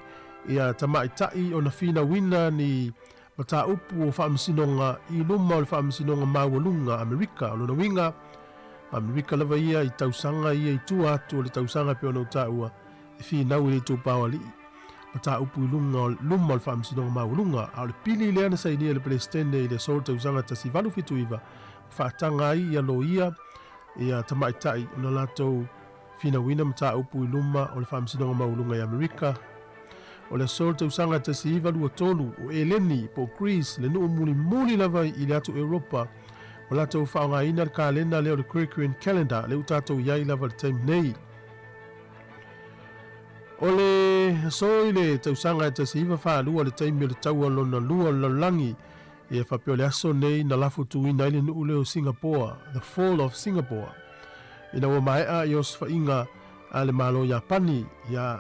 ia tamaitai ona finauina ni mataupu o faamasinoga i luma o le Faamasinoga Maualuga Amerika. O lona uiga, Amerika lava ia i tausaga ia i tua atu o le tausaga e pei ona ou taua e finau i le itupa o alii mataupu i luga o luma o le Faamasinoga Maualuga, a o le pili lea na sainia e le Peresetene i le aso o le tausaga 1879, ua faataga ai ia loia ia tamaitai ona latou finauina mataupu i luma o le Faamasinoga Maualuga i Amerika. O le aso o le tausaga 1923, o Eleni po o Greece, le nuu mulimuli lava i le atu Europa, ua latou faaaogaina le kalena lea o le Gregorian Calendar, lea ua tatou i ai lava i le taimi nei. O le aso i le tausaga e 1942 le taimi o le Taua Lona Lua o le Lalolagi, ia faapea o le aso nei na lafo tuuina ai le nuu lea o Singapore, the Fall of Singapore, ina ua maea i osofaiga a le Malo Iapani, ia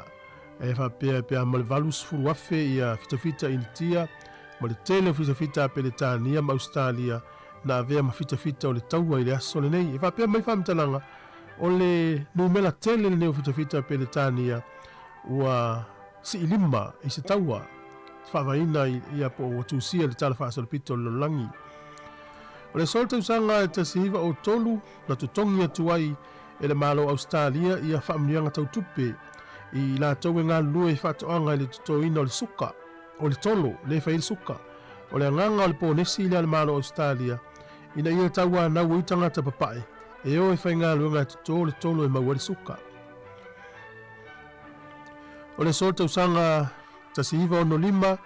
e faapea pe a ma le 80,000 ia fitafita Initia ma le tele o fitafita a Peretania ma Ausetalia na avea ma fitafita o le taua i le aso lenei. E faapea mai faamatalaga, O le numera tele lenei o fitafita Peretania ua siilima i se taua faavaeina ia po o ua tusia i le Tala Faasolopito o le Lalolagi. O le aso tausaga e 1903 na totogi atu ai e le Malo o Ausetalia ia faamanuiaga tau tupe i latou e galulue i faatoaga i le totoina o le suka, o le tolo lea e fai ai le suka. O le agaga o le ponesi lea a le Malo o Ausetalia ina ia tauanau ai tagata papae e o e faigaluega e toto le tolo e maua ai le suka. O le aso tausaga 1965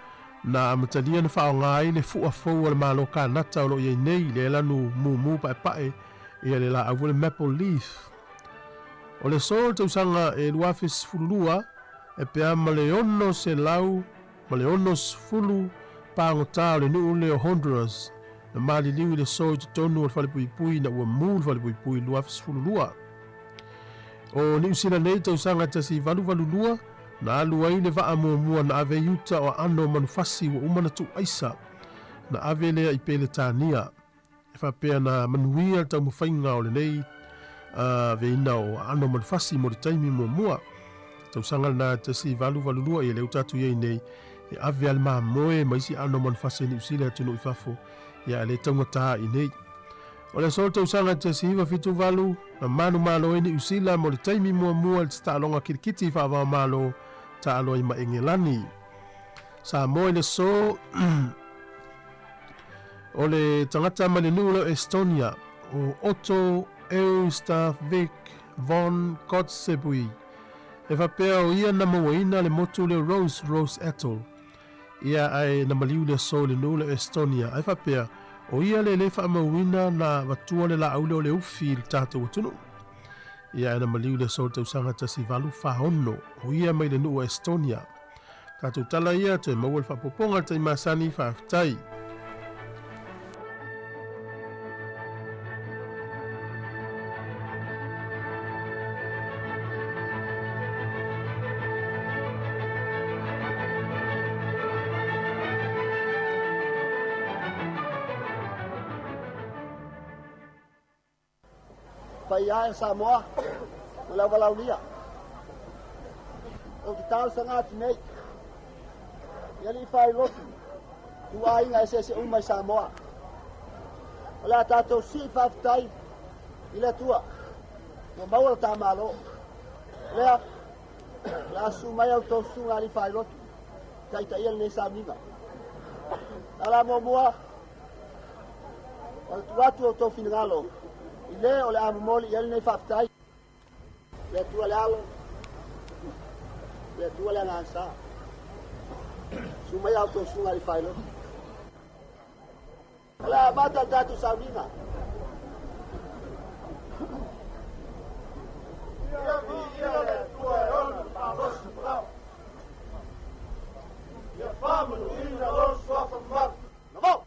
na amatalia na faaaoga ai le fua fou a le Malo Kanata o lo o i ai nei, le lanu mumu paepae ia le laau foi le maple leaf. O le aso tausaga e 2012 e pea ma le 600 ma le 60 pagota o le nuu lea o Honduras na maliliu i le aso i totonu o le falepuipui ina ua mu le falepuipui i le 2012. O Niu Sila nei tausaga 1882 na alu ai le vaa muamua na ave i uta o aano o manufasi ua uma na tuuaisa na ave lea i Peletania. E faapea na manuia le taumafaiga o lenei aveina o aano manufasi mo le taimi muamua. Tausaga lena 1882 ia lea ua tatou i ai nei, e ave lava le mamoe ma isi aano o manufasi a Niu Sila i atunuu i fafo, ia ae le taugata i inei. O le aso o le tausaga 1978, na manumalo ai Niu Sila mo le taimi muamua i le taaloga kilikiti faava-o-Malo taalo ai ma Engelani. Samoa i le aso o le tagata mai le nuu lea o Estonia, o Otto Eustavik von Kotzebue. E faapea o ia na mauaina le motu lea o Rose, Rose Atoll. Ia ae na maliu le aso i le nuu lea o Estonia. Ae faapea, o ia le le faamauina na avatua le laau lea o le ufi i le tatou atunuu. Ia ae na maliu le aso i le tausaga 1846. O ia mai le nuu o Estonia. Tatou tala ia, toe maua le faaopoopoga i le taimi masani, faafetai. Paia e Samoa ma le auvalaulia. Ou te talosaga atu nei i alii failotu ituaiga eseese uma i Samoa. O le a tatou sii faafetai i le Atua ua maua le ta Malo. O lea, o le a susu mai a outou susuga alii failotu taitaia lenei sauniga. A o le a muamua O le tuu atu o outou finagalo i le o le a momoli i ai lenei faafetai. Le Atua le Alo, le Atua le Agaga Sa. Susu mai a outou susuga i faailoto. O le a amata le tatou sauniga. Ia viia le Atua e ona le malosi ma Ia faamanuina lona suafa mamalu. Navao!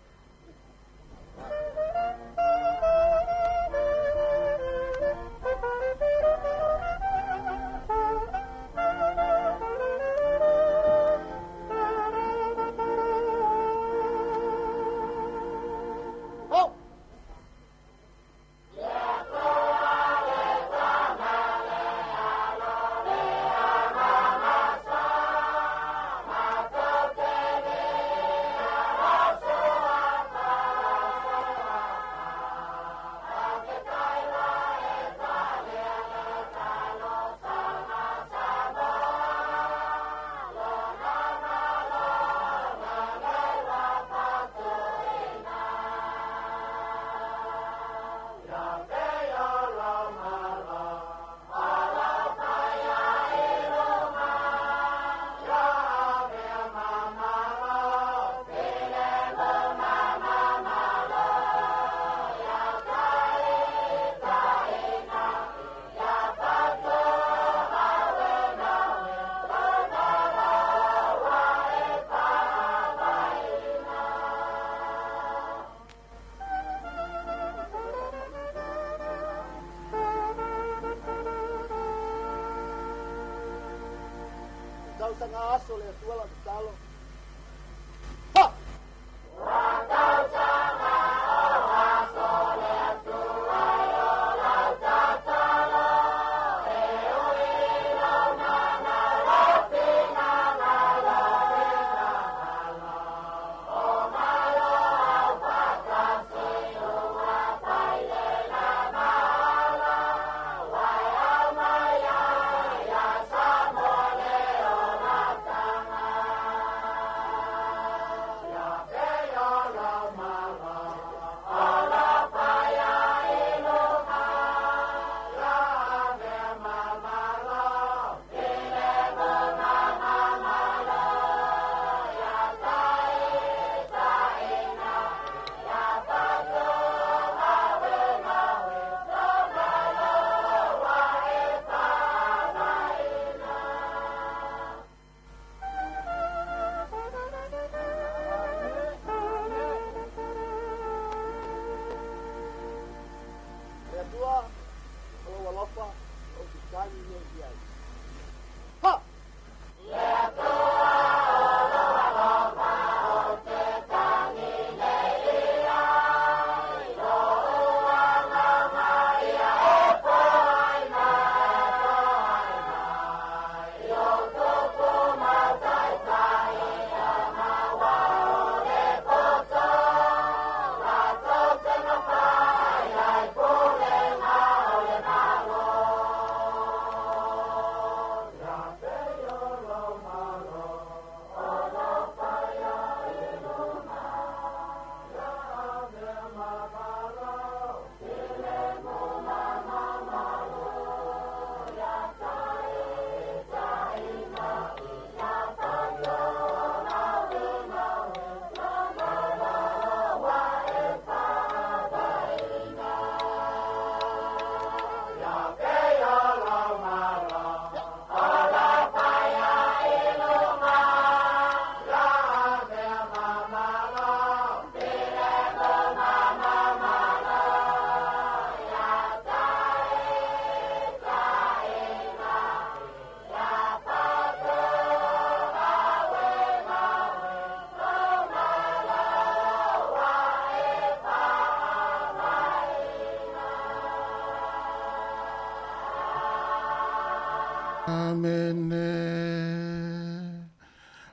Tausaga aso le Atua lau tatalo. Ha! Amene.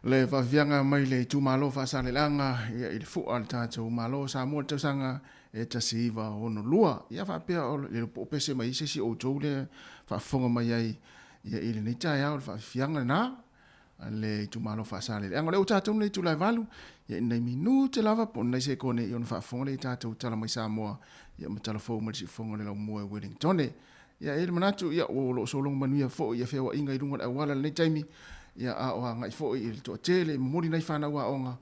Le faafiafiaga mai le itumalo Faasaleleaga ia i le fua le tatou Malo Samoa le tausaga e 1962. Ia faapea o le po o pese mai se isi o outou le faafofoga mai ai ia i lenei taeao le faafiafiaga lena le itumalo Faasaleleaga. O lea ua tatou nei itula e 8 ia i nai minute lava po o nai sekone i ona faafofoga lea i tatou tala mai Samoa ia ma tala fou mai le siufofoga o le laumua e Wellingtone. Ia e i ai le manatu, ia, o lo o sologa manuia foi ia feoaiga i luga o le auala i lenei taimi, ia, a o agai foi i le toatele e momoli nai fanau aoga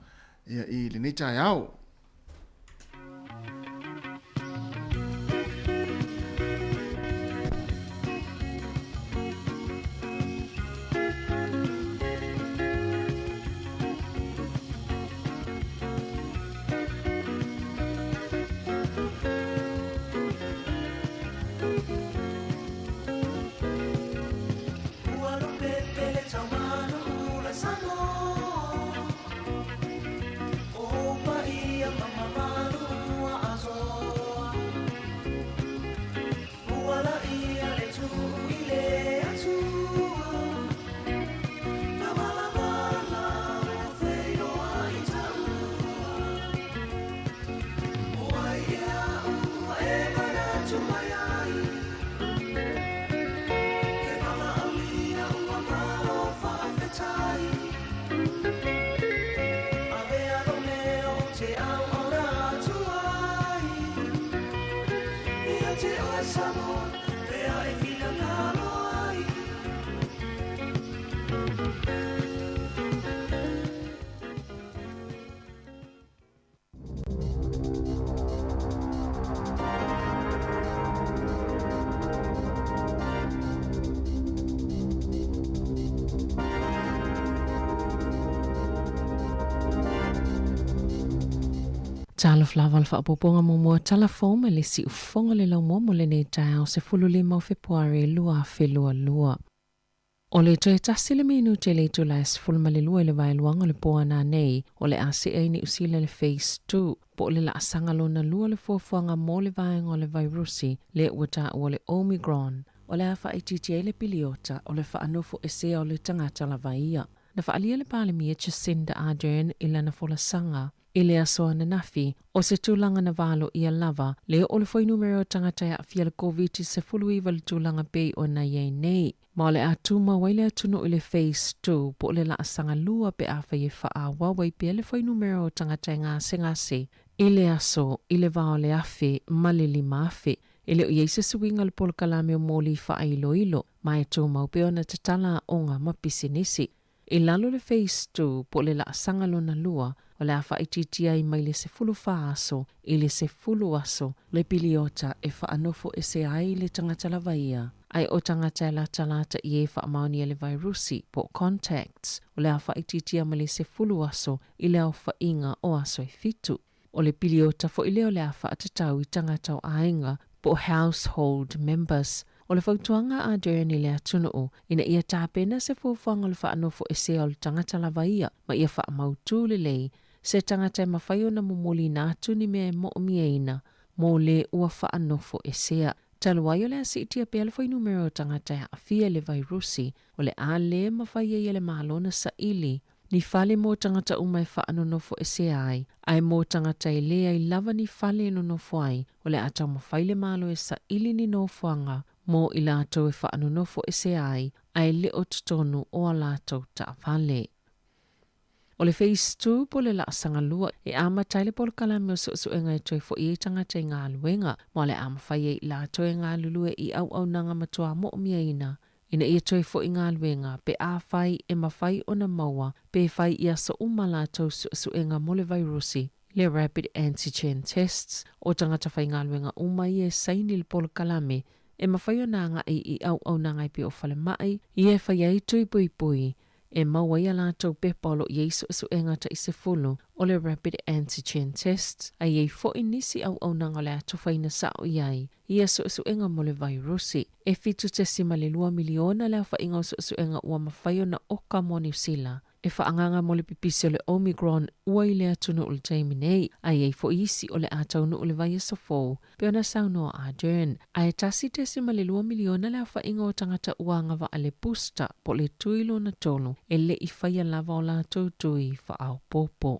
ia, i lenei taeao. Talofa lava le faaopoopoga muamua tala fou mai le siufofoga o le laumua mo lenei taeao 15 o Fepuari 2022. O le toe tasi le minute i le itula e 12 i le vaeluaga o le po a nanei, o le a see ai Niu Sila i le Phase 2, po o le laasaga lona lua o le fuafuaga mo le vaega o le vairusi lea ua taua o le Omicron. O le a faaitiitia ai le piliota o le faanofo esea o le tagata lava ia. Na faaalia le Palemia Jacinda Ardern i lana folasaga I le aso ananafi, o se tulaga na valoia lava, le oo le fuainumera o tagata e aafia le Koviti-19 i le tulaga pei ona i ai nei. Ma o le a tumau ai le atunuu i le Phase 2, po o le laasaga lua pe afai e faaauau ai pea le fuainumera o tagata e gasegase i le aso i le va o le 1,000 ma le 5,000. E le o i ai se suiga i le polokalame o moli faailoilo, ma e tumau pea ona tatala aoga ma pisinisi. I lalo o le Phase 2 po o le laasaga lona lua, o le a faaitiitia ai mai le 14 aso i le 10 aso le piliota e faanofo ese ai le tagata lava ia, ae o tagata e latalata i e faamaonia le vairusi po o contacts, o le a faaitiitia mai le 10 aso i le aofaiga o aso e fitu. O le piliota foi lea o le a faatatau i tagata o aiga po o household members. O le fautuaga a Ardern i le atunuu, ina ia tapena se fuafuaga o le faanofo esea o le tagata lava ia, ma ia faamautū lelei se tagata e mafai ona momoliina atu ni mea e moomiaina mo le ua faanofo esea. Talu ai o le a siitia pea le fuainumera o tagata e aafia i le vairusi, o le a le mafai ai e le Malo ona saili Ni fale mo tagata uma e faanonofo esea ai, ae mo tagata e leai lava ni fale e nonofo ai, o le a taumafai le Malo e saili ni nofoaga mo i latou e faanonofo esea ai, ae le o totonu o a latou taavale. O le Phase 2 po o le laasaga lua e amata ai le polokalame o suesuega e toe fo'i ai tagata i galuega, ma o le a mafai ai i latou e galulue i auaunaga matua mo'omiaina Ina ia toe fo'i galuega, pe afai e mafai ona maua pe fai i aso uma latou suesuega mo le vairusi, le rapid antigen tests, o tagata faigaluega uma ia e saini le polokalame e mafai ona agai i auaunaga e pei o falemai, ia e fai ai tui puipui e maua ai a latou pepa o lo o i ai suesuega tai 10 o le rapid antigen tests, a i ai fo'i nisi auaunaga o le a tofaina sa'o i ai ia suesuega mo le vairusi. E 7.2 miliona le aofaiga o suesuega ua mafai ona oka mo Niu Sila. e faaagaaga mo le pipisi o le Omicron ua i le atunuu i le taimi nei, ae i ai foi isi o le a taunuu i le vaiaso fou, pei ona saunoa Ardern. Ae 1.2 miliona le aofaiga o tagata ua agavaa i le booster po o le tui lona tolu e le i faia lava o latou tui faaopoopo.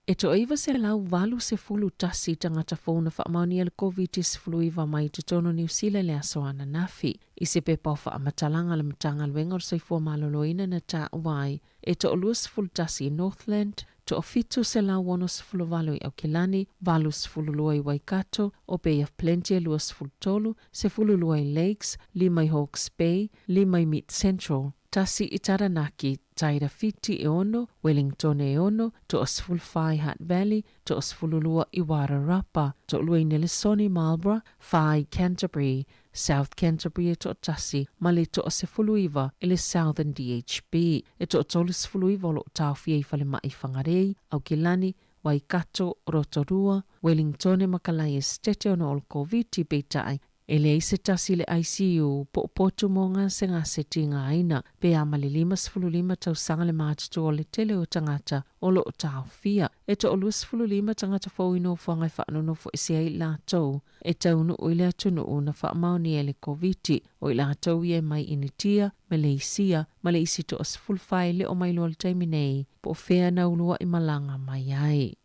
E toa-981 tagata fou na faamaonia le Koviti-19 mai totonu o Niu Sila i le aso ananafi. I se pepa o faamatalaga a le Matagaluega o le Soifua Maloloina na taua ai, e toa-21 i Northland, toa-768 i Aukilani, 82 i Waikato, o Bay of Plenty e 23, 12 i Lakes, lima i Hawke's Bay, lima i Mid Central, tasi i Taranaki, Tairāwhiti e ono, Wellingtone e ono, toa-14 i Hutt Valley, toa-12 i Wairarapa, toalua i Nelesoni, Marlborough, whā i Canterbury, South Canterbury e toatasi, ma le toa-19 i le Southern DHB. E toa-39 o lo o taofia i falemai i Whangarei, Aukilani, Waikato, Rotorua, Wellingtone ma Kalae Esitete ona o le Koviti, peitai, E leai se tasi i le ICU po o potu mo gasegase tigaina, pe a ma le 55 tausaga le matutua o le tele o tagata o lo o taofia. E toa-25 tagata fou i nofoaga e faanonofo ese ai i latou e taunuu i le atunuu na faamaonia e le Koviti, o i latou ia e mai Initia, Maleisia ma le isi toa-14 e le o mailoa i le taimi nei po o fea na uluai malaga mai ai.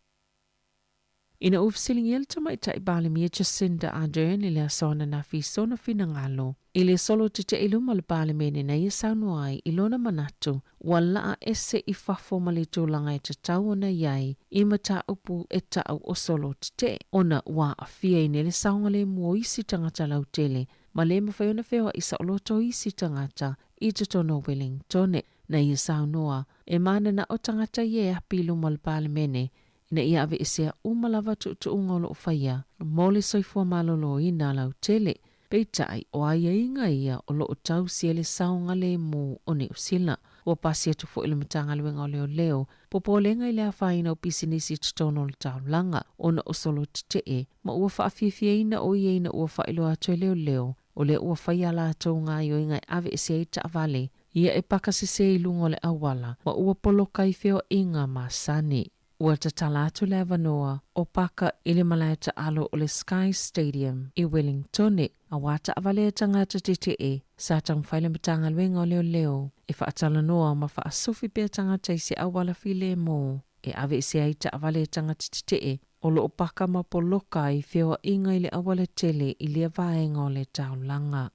Ina ua fesiligia le Tamaitai Palemia Jacinda Ardern i le aso ananafi i sona finagalo i le solo tetee i luma o le Palemene na ia saunoa ai i lona manatu ua laa ese i fafo ma le tulaga e tatau ona i ai i mataupu e ta'u o solo tetee ona ua aafia i nei le saogalemu o isi tagata lautele ma le mafai ona feoa'i saoloto isi tagata i totonu o Wellingtone. Na ia saunoa, e manana'o tagata ia e api i luma o le Palemene ina ia aveesea uma lava tuutuuga o lo o faia mo le soifua maloloina lautele, peitai o aiaiga ia o lo o tausia i le saogalemu o Niu Sila. Ua pasi atu foi le Matagaluega o Leoleo popolega i le afaina o pisinisi i totonu o le taulaga ona o solo tetee ma ua faafiafiaina o ia ina ua faailoa atu e leoleo o lea ua fai a latou gaoioiga e aveese ai taavale ia e paka sese i luga o le auala ma ua poloka i feoaiga masani. Ua tatala atu le avanoa o paka i le malae taalo o le Sky Stadium i Wellingtone, aua taavale a tagata tetee sa taumafai le Matagaluega o Leoleo e faatalanoa ma faasufi pea tagata i se auala filemu e aveese ai taavale a tagata tetee o lo o paka ma poloka i feoaiga i le auala tele i lea vaega o le taulaga.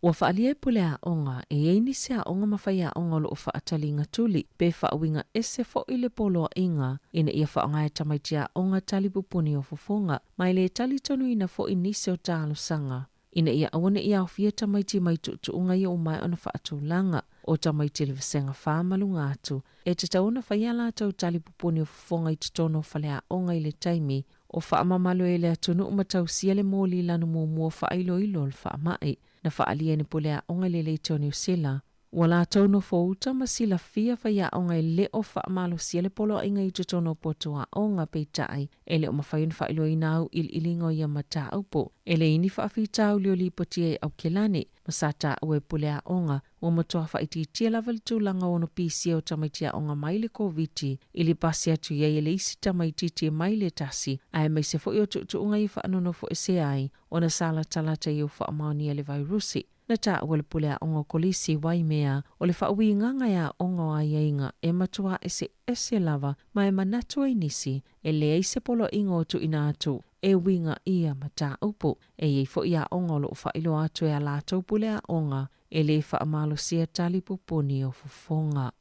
Ua faaalia e pule aoga, e i ai nisi aoga ma faiaoga o lo o faataliga tuli pe faauiga ese foi le poloaiga ina ia faaaoga e tamaiti aoga tali pupuni o fofoga ma e le talitonuina foi nisi o talosaga ina ia aua ne i aofia tamaiti mai tuutuuga ia ua maea ona faatulaga. O tamaiti i le vasega fa ma luga atu e tatau ona fai a latou tali pupuni o fofoga i totonu o faleaoga i le taimi o faamamalu ai le atunuu ma tausia le moli lanu muamua faailoilo o le faamai na faaalia e ni pule aoga i le leitio o Niu Sila. Ua latou nofo uta ma silafia faiaoga e le o faamalosia le poloaiga i totonu o potu aoga, peitai, e le o mafai ona faailoaina auiliiliga o ia mataupu. E leai ni faafitauli o lipotia i Aukilani, ma sa taua e pule aoga Ua matua faaitiitia lava le tulaga o ona pisia o tamaiti aoga mai le Koviti i le pasi atu i ai e le isi tamaitiiti e mai le tasi, aemaise foi o tuutuuga ia faanonofoesea ai ona sa latalata ia ua faamaonia le vairusi. Na taua le pule aoga o Kolisi i Waimea o le faauigaga e aoga o aiaiga e matua eseese lava ma e manatu ai nisi e leai se poloaiga o tuuina atu e uiga ia mataupu. E i ai foi aoga o lo o faailoa atu e a latou pule aoga E le faamalosia tali pupuni o fofoga.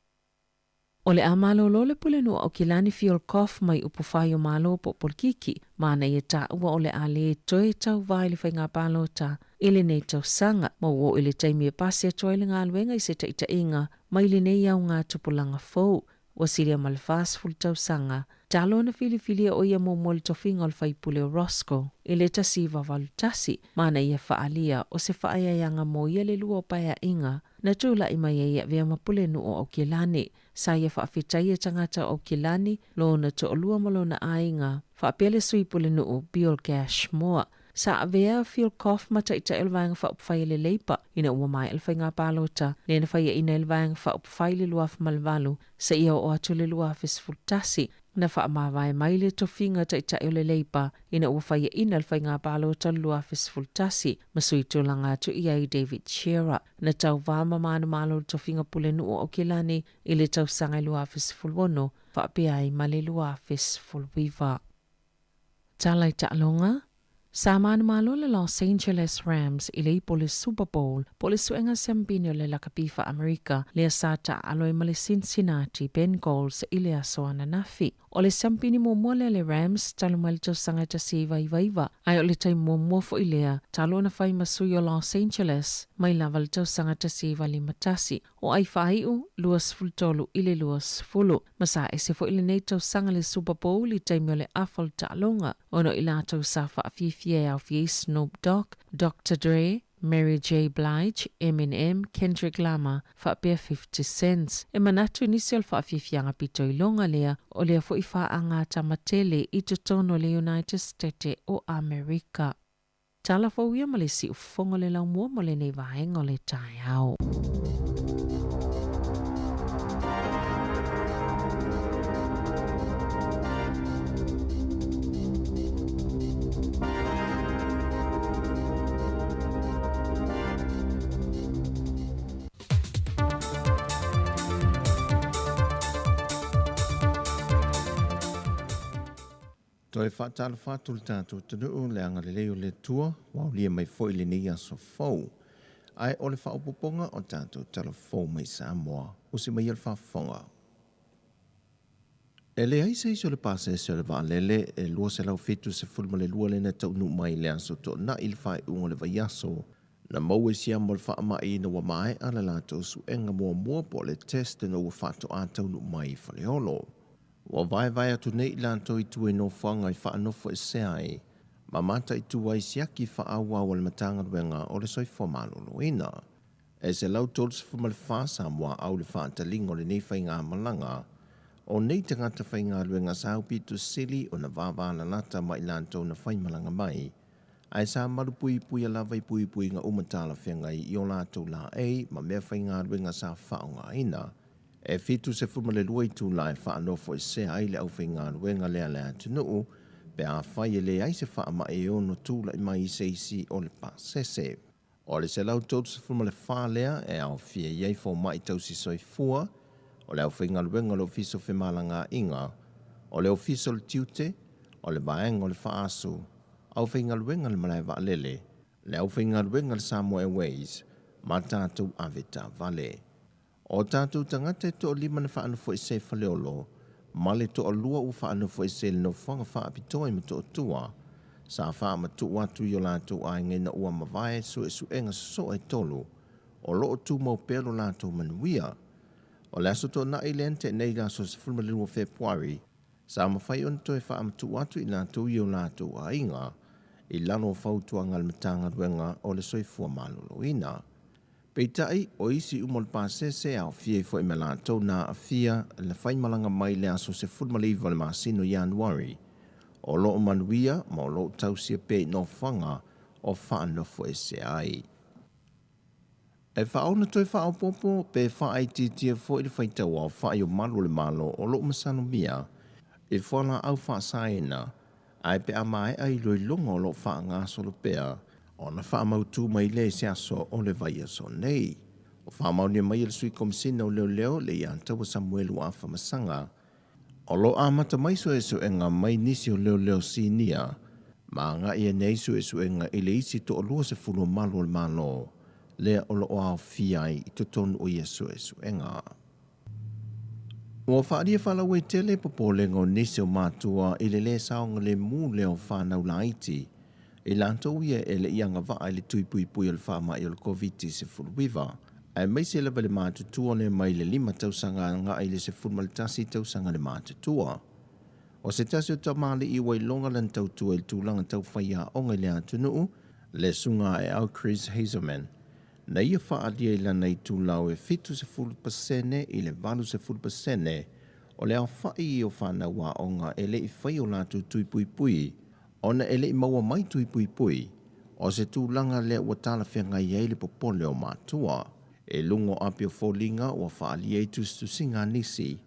O le a malolo le Pulenuu Aukilani Fiolkoff mai Upufai o Malo po o Polikiki, ma na ia taua o le a le toe tauva i le faiga palota i lenei tausaga, ma ua oo i le taimi e pasi atu ai le galuega i se taitaiga mai lenei auga tupulaga fou. Ua silia ma le 40 tausaga talu ona filifilia o ia muamua le tofiga o le faipule o Roscoe i le 1981, ma na ia faaalia o se faaeaeaga mo ia le lua o paeaiga na tulai mai ai e avea ma pulenuu o Aukilani. Sa ia faafetaia tagata o Aukilani, lona toalua ma lona aiga, faapea le sui pulenuu Bill Gashmore. Sa avea Filcoff ma taitai o le Vaega Faaupufai a le Labour ina ua maea le faiga palota lea na faiaina ai le Vaega Faaupufai i le 2008 seia oo atu i le 2011. Na faamavae mai le tofiga taitai o le Labour ina ua faiaina le faiga palota o le 2011 ma sui tulaga atu i ai David Shearer. Na tauva ma manumalo i le tofiga pulenuu o Aukilani i le tausaga e 2016 faapea ai ma le 2019. Tala i taaloga, Sa manumalo le Los Angeles Rams i le ipu o le Super Bowl po o le suega siampini o le lakapi faa-Amerika lea sa taaalo ai ma le Cincinnati Bengals i le aso ananafi. O le siampini muamua lea a le Rams talu mai le tausaga e 1999, ae o le taimi muamua foi lea talu ona fai ma sui o Los Angeles mai lava le tausaga 1951. O ai faaiu, 23 i le 20. Ma sa ese foi lenei tausaga le Super Bowl i taimi o le afa o le taaloga, ona o i latou sa faafiafia e aofia ai Snoop Dogg, Doctor Dre, Mary J. Blige, Eminem, Kendrick Lamar, faapea 50 Cent. E manatu i nisi o le faafiafiaga pito iloga lea, o lea foi faagatama tele i totonu o le United Stete o Amerika. Tala fou ia ma le siufofoga o le laumua mo lenei vaega o le taeao. Toe faatalofa atu le tatou atunuu le agalelei o le Atua ua aulia mai foi lenei aso fou. Ae o le faaopoopoga o tatou tala fou mai Samoa, usi mai ia le faafofoga. E leai se isi o le pasese o le vaalele e 272 lea na taunuu mai i le aso Toonai i le faaiuga o le vaiaso, na maua i siama o le faamai ina ua maea le latou suega muamua po o le test ina ua faatoa taunuu mai i Faleolo. Ua vaevae atu nei i latou i tua i nofoaga i faanofoesea ai ma mataitu ai siaki faaauau a le Matagaluega o le Soifua Maloloina. E 134 Samoa au le faataliga o lenei faigamalaga. O nei tagata faigaluega sa aupito sili ona vavalalata ma i latou na faimalaga mai, ae sa malupuipuia lava i puipuiga uma talafeagai i o latou laei ma meafaigaluega sa faaaogaina. E 72 itula e faanofoesea ai le aufaigaluega lea a le atunuu pe afai e leai se faamai e ono tulai mai i se isi o le pasese. O le 134 lea e aofia i ai fomai tausi soifua, o le aufaigaluega o le Ofisa o Femalagaaiga, o le Ofisa o le Tiute, o le Vaega o le Faasu, aufaigaluega a le Malae Vaalele, le aufaigaluega a le Samoa Airways ma tatou avetaavale. O tatou tagata e toalima na faanofoesea i Faleolo, ma le toalua ua faanofoesea i le nofoaga faapitoa i Motootua, sa faamatuu atu i o latou aiga ina ua mavae suesuega sosoo e tolu, o lo o tumau pea lo latou manuia. O le Aso Toonai lea na tea nei i le aso 12 o Fepuari, sa mafai ona toe faamatuu atu i latou i o latou aiga i lalo o fautuaga a le Matagaluega o le Soifua Maloloina. Peitai, o isi uma o le pasese e aofia ai foi ma latou na aafia le faimalaga mai le aso 19 o le masina o Ianuari, o lo o manuia ma o lo o tausia pea i nofoaga o faanofoesea ai. E faaona toe faaopoopo pe faaitiitia foi le faitau aofai o malu o le Malo o lo o masalomia i fualaau faasaina, ae pe a maea iloiloga o lo o faagasolo pea, ona faamautu mai lea i se aso o le vaiaso nei. Ua faamaonia mai e le Sui Komesina o Leoleo, Leiataua Samuelu Afamasaga, o lo o amata mai suesuega mai nisi o leoleo sinia ma agai ane ai suesuega i le isi toa-20 o malu o le Malo lea o lo o aofia ai i totonu o ia suesuega. Ua faaalia faalauaitele popolega o nisi o matua i le lē saogalemu lea o fanau laiti i latou ia e le i agavaa i le tui puipui o le faamai o le Koviti-19, aemaise lava le matutua lea mai le 5 tausaga agai i le 11 tausaga le matutua. O se tasi o tamalii ua iloga lana tautua i le tulaga tau faiaoga i le atunuu, le susuga aeao Chris Hazelman, na ia faaalia i lana itulau e 70% i le 80% o le aofai o fanau aoga e le i fai o latou tui puipui. Ona e le i maua mai tui puipui, o se tulaga lea ua talafeagai ai le popole o matua. I luga o api o foliga ua faaalia i tusitusiga a nisi,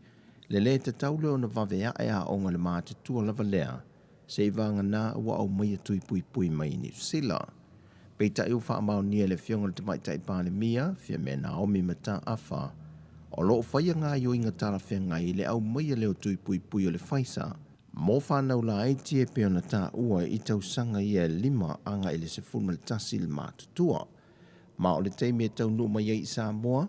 le lē tatau lea ona vave ae aoga i le matutua lava lea, seiavagana ua aumaia tui puipui mai i Niu Sila. Peitai ua faamaonia e le Afioga i le Tamaitai Palemia, Fiamē Naomi Mataafa, o lo o faia gaoioiga talafeagai i le aumaia lea o tui puipui o le Pfizer mo fanau laiti e pei ona taua i tausaga ia e 5 agai i le 11 le matutua. Ma o le taimi e taunuu mai ai i Samoa,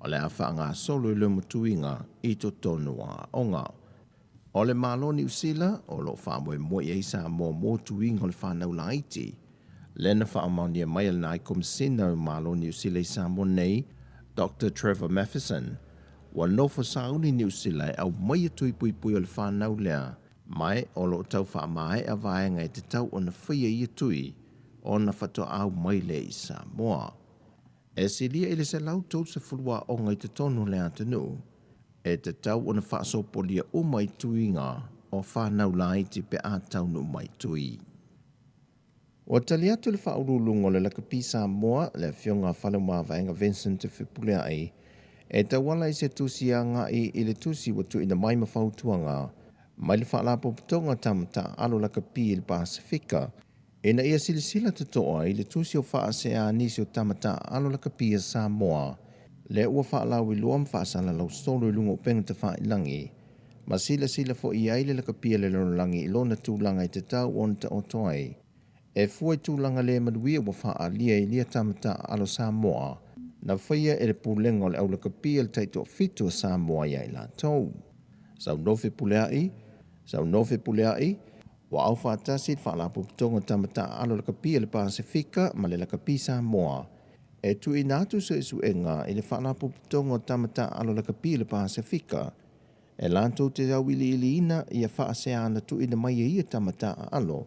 o le a faagasolo i le matuiga i totonu o aoga. O le Malo Niu Sila o lo o faamoemoe i ai Samoa mo tuiga o le fanau laiti. Lea na faamaonia mai e le Komisina o Malo Niu Sila i Samoa nei, Dr. Trevor Matheson, ua nofo sauni Niu Sila e aumaia tui puipui o le fanau lea, mae o lo o tau faamaea vaega e tatau ona faia ia tui ona faatoa mai lea i Samoa. E silia i le 130 aoga i totonu o le atunuu, e tatau ona faasopolia uma i tuiga o fanau laiti pe a taunuu mai tui. Ua tali atu le faauluuluga o le Lakapi Samoa, le Afioga a Faleomavaega Vincent Fepuleai, e tauala i se tusi agai i le tusi ua tuuina mai ma fautuaga mai le Faalapotopotoga Tama Taaalo Lakapi i le Pasefika, ina ia silasila totoa i le tusi o faasea a nisi o tama taaalo lakapi a Samoa, lea ua faalauiloa ma faasalalau solo i luga o upega tafailagi, ma silasila foi i ai le lakapi a le lalolagi i lona tulaga e tatau ona taoto ai, e fua i tulaga le manuia ua faaalia i lia tama taaalo Samoa, na faia e le pulega o le aulakapi a le taitoafitu a Samoa ia i latou. Saunoa Fepuleai, ua aufaatasi le Faalapotopotoga Tama Taaalo Lakapi a le Pasefika ma le Lakapi Samoa, e tuuina atu suesuega i le Faalapotopotoga o Tama Taaalo Lakapi a le Pasefika, e latou te auiliiliina ia faaseana tuuina mai e ia tama taaalo,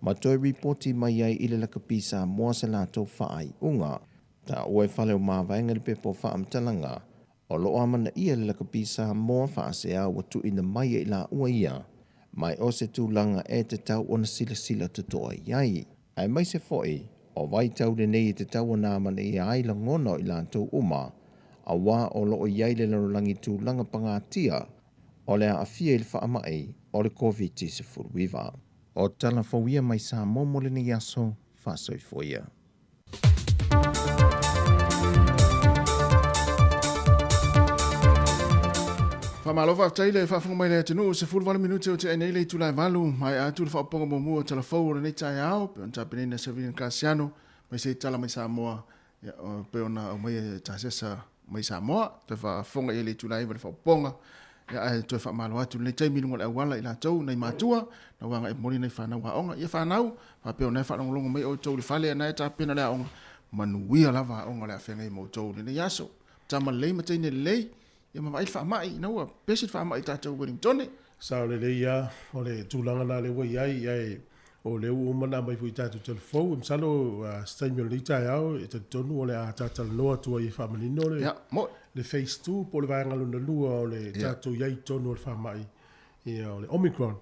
ma toe ripoti mai ai i le Lakapi Samoa se latou faaiuga. Taua e Faleomavaega le pepa o faamatalaga, o lo o amanaia le Lakapi Samoa faasea ua tuuina mai e i laua ia, mai o se tulaga e tatau ona silasila totoa i ai. Aemaise foi, o vaitau lenei e tatau ona amanaia ai lagona o i latou uma, auā o lo o i ai le lalolagi tulaga pagatia o le aafia i le faamai o le Koviti-19. O tala fou ia mai Samoa mo lenei aso, faasoifua ia. Faamalo faafetai le faafofoga mai le atunuu, 18 minute o tea nei le itula e 8, maea atu le faaopoopoga muamua o tala fou o lenei taeao, pei ona tapenaina e Savilian Kasiano, mai se i tala mai Samoa, ia, pei ona aumaia e Tasesa mai Samoa, toe faafofoga i ai le itula e 9 le faaopoopoga, ia, ae toe faamalo atu lenei taimi i luga o le auala i latou, nai matua, na ua agai momoli nai fanau aoga, ia fanau, faapea ona e faalogologo mai outou i le fale na e tapena le aoga, manuia lava aoga o le a feagai ma outou i lenei aso. Tama lelei ma teine lelei, ia ma vaai le faamai, ina ua pesi le faamai i tatou Wellingtone. Sao lelei lava, o le tulaga lena lea ua i ai, ae o lea ua uma ona aumai foi i tatou telefou. E masalo se taimi o lenei taeao e talitonu o le a talatalanoa atu ai e faamanino le, Ia, moe. le phase 2 po o le vaega lona lua o le tatou i ai i totonu o le faamai ia, o le Omicron.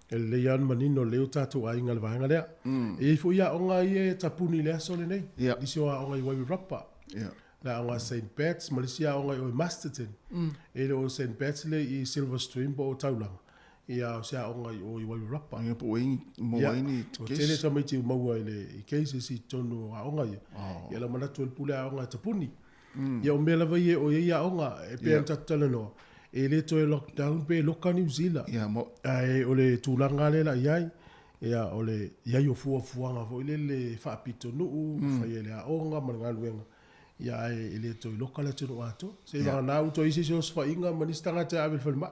E lelei lava ona manino lelei o tatou aiga i le vaega lea. E i ai foi aoga ia e tapuni i le aso lenei. Nisi o aoga i Wairarapa. Le aoga a St. Pat's ma le isi aoga i o i Masterton. E le o St. Pat's le i Silver Stream po o Taulaga. Ia, o se aoga i o i Wairarapa. Ia, po o ai maua ai ni Ua tele tamaiti ua maua i le i cases i totonu o aoga ia. Ia lau manatu o le pule aoga e tapuni. Ia o mea lava ia o i ai aoga e pei ona tatou talanoa, e le toe lockdown pe loka Niu Sila. Ia, mo. Ae o le tulaga lea la i ai, ia o le i ai o fuafuaga foi lele faapitonuu, fai ai le aoga ma le galuega. Ia ae e le toe loka le atunuu atoa. Seiavagana ua toe i ai se isi osofaiga ma nisi tagata e ave i le falemai.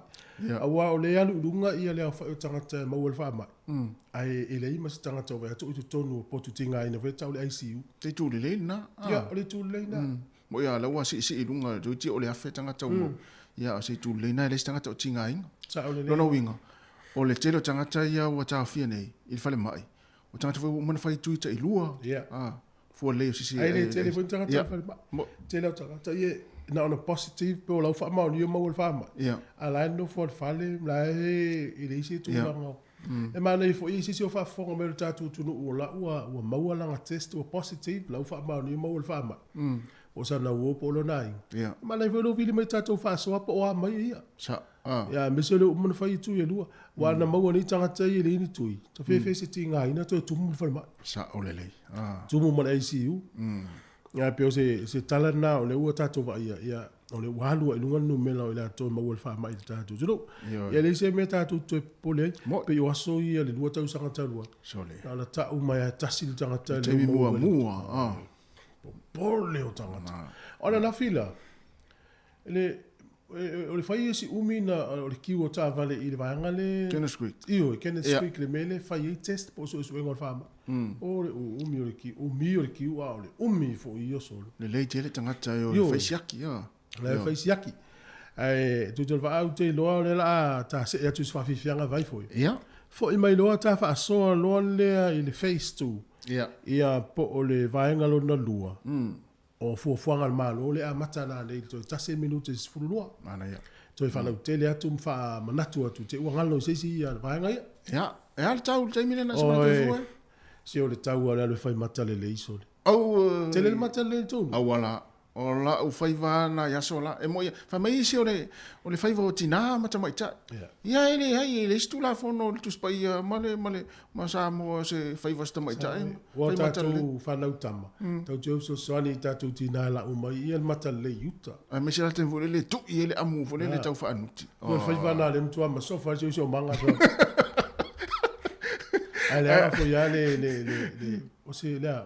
Aua o lea e alu i luga ia le aofai o tagata e maua i le faamai, ae e leai ma se tagata o vaai atu o i totonu o potu tigaina foi e tau le ICU. Se itu lelei lena. Ia, o le itu lelei lena. Mo ia la ua siisii i luga, toeitiiti o le 1,000 tagata ua maua. Ia, o se itu lelei lena e leai se tagata o tigaina. Sao lelei. Lona uiga, o le tele o tagata ia ua taofia nei i le falemai, o tagata foi ua uma ona fai tui tailua. Fua lelei o sisi. Ai le tele foi ni tagata i le falemai. Tele o tagata ia na ona positive pe o lau faamaonia maua le faamai. A la e nofo i le fale, la e leai se tulaga. E manaia foi i se isi o faafofoga mai o le tatou atunuu o la ua ua maua lana test ua positive, la ua faamaonia maua le faamai. Po o sana uo po o lona aiga. E manaia foi lou vili mai tatou faasoa po o a mai ia. Ia aemaise o lea ua uma ona fai tui e lua. Aua ana maua nei tagata ia e leai ni tui, ta fefe se tigaina toe tumu ma le falemai. Sao lelei. Tumu ma le ICU. Ia pei o se se tala lena o lea ua tatou vaaia, ia o lea ua alu lava i luga le numera o i latou e maua i le faamai i le tatou atunuu. Ia e leai se mea tatou te toe popole ai, pei o aso ia i le 2 tausaga talu ai, na ona tau mai lava e tasi le tagata lea ua maua i le popole o tagata. O ananafi la, le, o le fai o si umi na o le kiu o taavale i le vaega le Kenneth Creek. Ioe, Kenneth yeah. Creek le mea le fai ai test po o suesuega o le faamai. O le umi o le kiu, umi o le kiu a o le umi foi ia solo. Lelei tele tagata e o e fai siaki a. La e fai siaki. Ae tu te vaau te iloa o le la ta see atu i se faafiafiaga vai foi. Ia. Foi mai loa ta faasoa loa lea i le phase 2. Ia. Ia po o le vaega lona lua. O fuafuaga a le Malo lea e amata ana nei i le toe tasi minute i le 12. Manaia. Toe faalautele atu ma faamanatu atu te ua galo i se isi vaega ia. Ia, e a le tau i le taimi lena se manatu e fua ai? Se o le tau a le alu e fai mata lelei sole. Au. Tele le mata lelei i totonu. Auala, o lau faiva na i aso la, e moi, fai mai isi o le, o le faiva o tinā ma tamaitai. Ia e leai, e leai se Tulafono o le Tusi Paia ma le, ma le, ma Samoa se faiva o se tamaitai. Ua tatou fanau tama, tatou te o fesoasoani i tatou tinā e lau mai ia le mata lelei i uta. Aemaise la taimi foi lele e tui ai le amu foi lele tau faanuti. O le faiva na le matua masofa ai se osiomaga. Ae leaga foi lava le, le, le, le, o se, lea,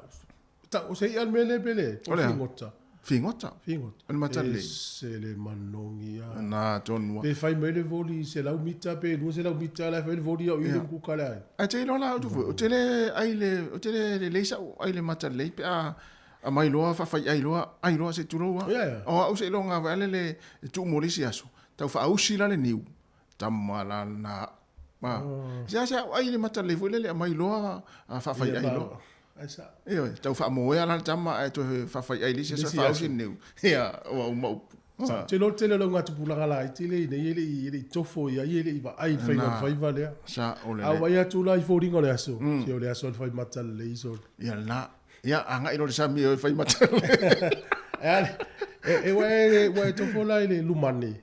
o se i'a le mea lea pe leai? O le a? Figota. Figota? Figota. O le mata lelei. E se le manogi a. Na tonu a. Pe fai mai le voli 100 mita pe 200 mita la e fai le voli au i le mukuka le ai. Ae te iloa la au foi, ou te le ai le, ou te le lelei sa'u ai le mata lelei pe a aumai loa faafaiai loa, ai loa se i tulou a. O au seiloga lava ale le tuu mo le isi aso, tau faausi la le niu, tama la na ma. Se se au ai le mata lelei foi lele aumai loa faafaiai loa. Ioe, tau faamoea la le tama ae toe faafaiai le isi aso e faausi le niu. Ia, ua uma upu. Ou te iloa o le tele o le augatupulaga laiti lea i inei e le i, e le i tofo i ai, e le i vaai i le faiga o le faiva lea. Sao lelei. A vaai atu la i foliga o le aso, se o le aso o le fai mata lelei sole. Ia lena. Ia, agai loa i le sami e fai mata lelei. E, e, ua e, ua e tofo la i le lumane.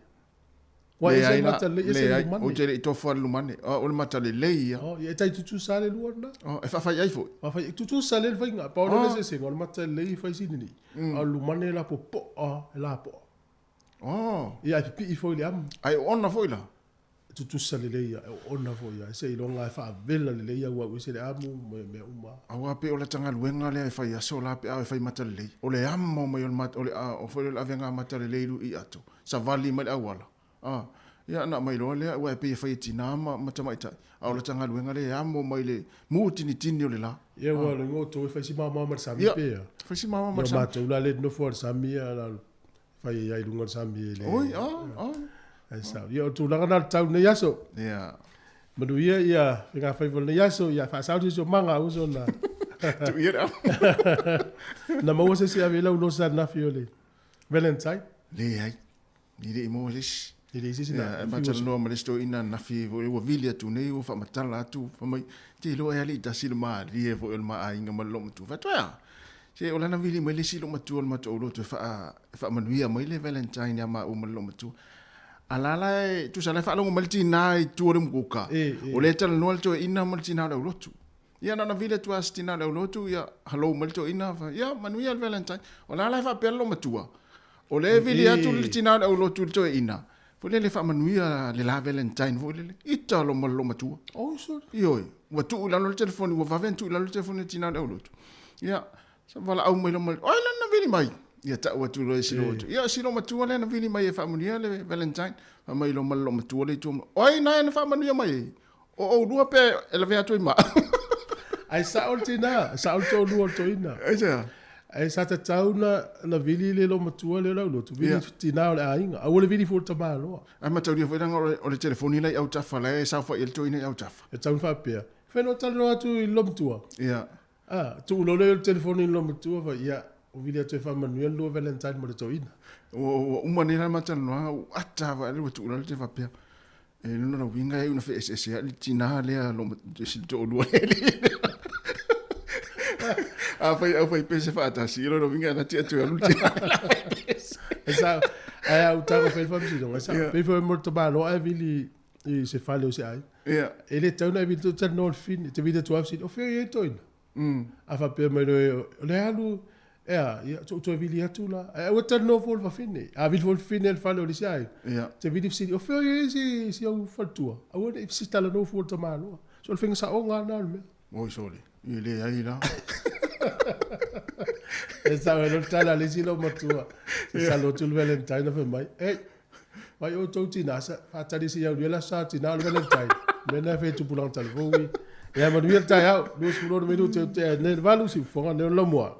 Ua e se mata lelei, e se lumane. Ou te le i tofo i le lumane. O le mata lelei ia. Oh, ia e tai tutusa le lua lena. Oh, e faafai ai foi. Faafai, tutusa le faiga. Pau o le eseesega, o le mata lelei e fai sinini. A o le lumane e lapopoa, e lapoa. Oh. Ia, e pipii foi i le amu. Ai o ona foi la? E tutusa lelei ia, e oona foi ia. Seiloga e faavela lelei au au ese le amu ma mea uma. Aua pei o lata galuega lea e fai aso la pe a e fai mata lelei. O le amo mai o le mata, o le, o foi lea o le avega mata lelei i ato. Savali mai le auala. A, ia na aumai loa lea, aua e pei e fai e tinā ma, ma tamaitai, a o lata galuega lea e amo mai le mutinitini o le lā. Ia, ua logo outou e fai si maomaoma ma le sami Ia, pe a? fai si maomaoma ma le Ia, sami. matou la le nofo a le sami, ia, la, fai ai ai i luga o le sami e le... Oi, a, a. Ai sao. Ia, o le tulaga na o le tau nei aso. Ia. Manuia ia faiga faiva o lenei aso, ia faasao se siosiomaga uso na. Tuu ia le amo. Na maua se isi ave i lau losa ananafi o le Valentine? Leai. E le i maua se isi. E leai se isi na. Ia, e matalanoa ma le isi toeaina ananafi foi ua vili atu nei ua faamatala atu fai mai, te iloa e alii tasi le malie foi o le ma aiga ma le loomatua. Fai atu, e a? Se o lana vili mai le isi loomatua o le matou lotu e faa, e faamanuia mai le Valentine ia maua ma le loomatua. A la la e, tusa la e faalogo mai le tinā i tua o le umukuka. O lea e talanoa le toeaina ma le tinā o le aulotu. Ia na ona vili atu lava si tinā o le aulotu, ia hello mai le toeaina, fai, ia manuia le Valentine. O la la e faapea le loomatua. O lea e vili atu le tinā o le aulotu i le toeaina, foi lele faamanuia le la Valentine foi lele, ita lo ma le loomatua. Oh, sorry. Ioe, ua tuu i lalo le telefoni, ua vave ona tuu i lalo le telefoni a le tinā o le aulotu. Ia, sa valaau mai loa ma le, oi lana vili mai. Ia tau atu loa e si loomatua. Ia, si loomatua lea na vili mai e faamanuia le Valentine. Fai mai loa ma le loomatua le i tua mai, oi nae na faamanuia mai ai. O oulua pe e lavea atu ai ma au. Ae sao le tinā, sao le toalua o le toeaina. Aisea? Ae sa tatau na, na vili le loomatua lea o le aulotu, vili yeah. tinā o le aiga. Aua le vili fua le tamaloa. Ae mataulia foi leaga o le telefoni la i autafa, la e saofai ai le toeaina i autafa. E tatau ona faapea, fai no talanoa atu i le loomatua. Ia. Ah, tuu loa lea o le telefoni i le loomatua, fai, ia, o vili atu e faamanuia le lua Valentine mo le toeaina. Ua uma nei la le ma talanoaga, ua ata lava ua tuu i lalo te faapea. E lona la uiga e una feeseeseaʻi le tinā lea lo si toʻalua le afai aufai pese faatasi, lona uiga e lati atu e alu le tinā le aufai pese. E sao, ae a utaga fai le faamasinoga, e sao, pei foi mo le tamaloa ae vili i se fale o se aiga. E le tatau ona e vili tou talanoa i le fine, e te vili atu lava fesili, o fea o i ai toeaina? A faapea mai loa e, o le alu, e a, ia, tou toe vili atu la. Ae aua e talanoa fua i le fafine. A vili foi le fafine i le fale o le isi aiga, te vili fesili, o fea o i ai si, si au faletua? Aua ne i talanoa fua i le tamaloa. So o le faiga saoga lava lena o le mea. Oi sole, e leai la. E sao ai loa le tala a le isi loomatua, se salo atu le Valentine na fai mai, Ei, vai outou tina, sa faatali se i aulia le aso sa tina o le Valentine. Mea na e fai e tupulaga talavou i. Ia manuia le taeao, 26 minute o tea nei le 8, siufofoga nei o le laumua.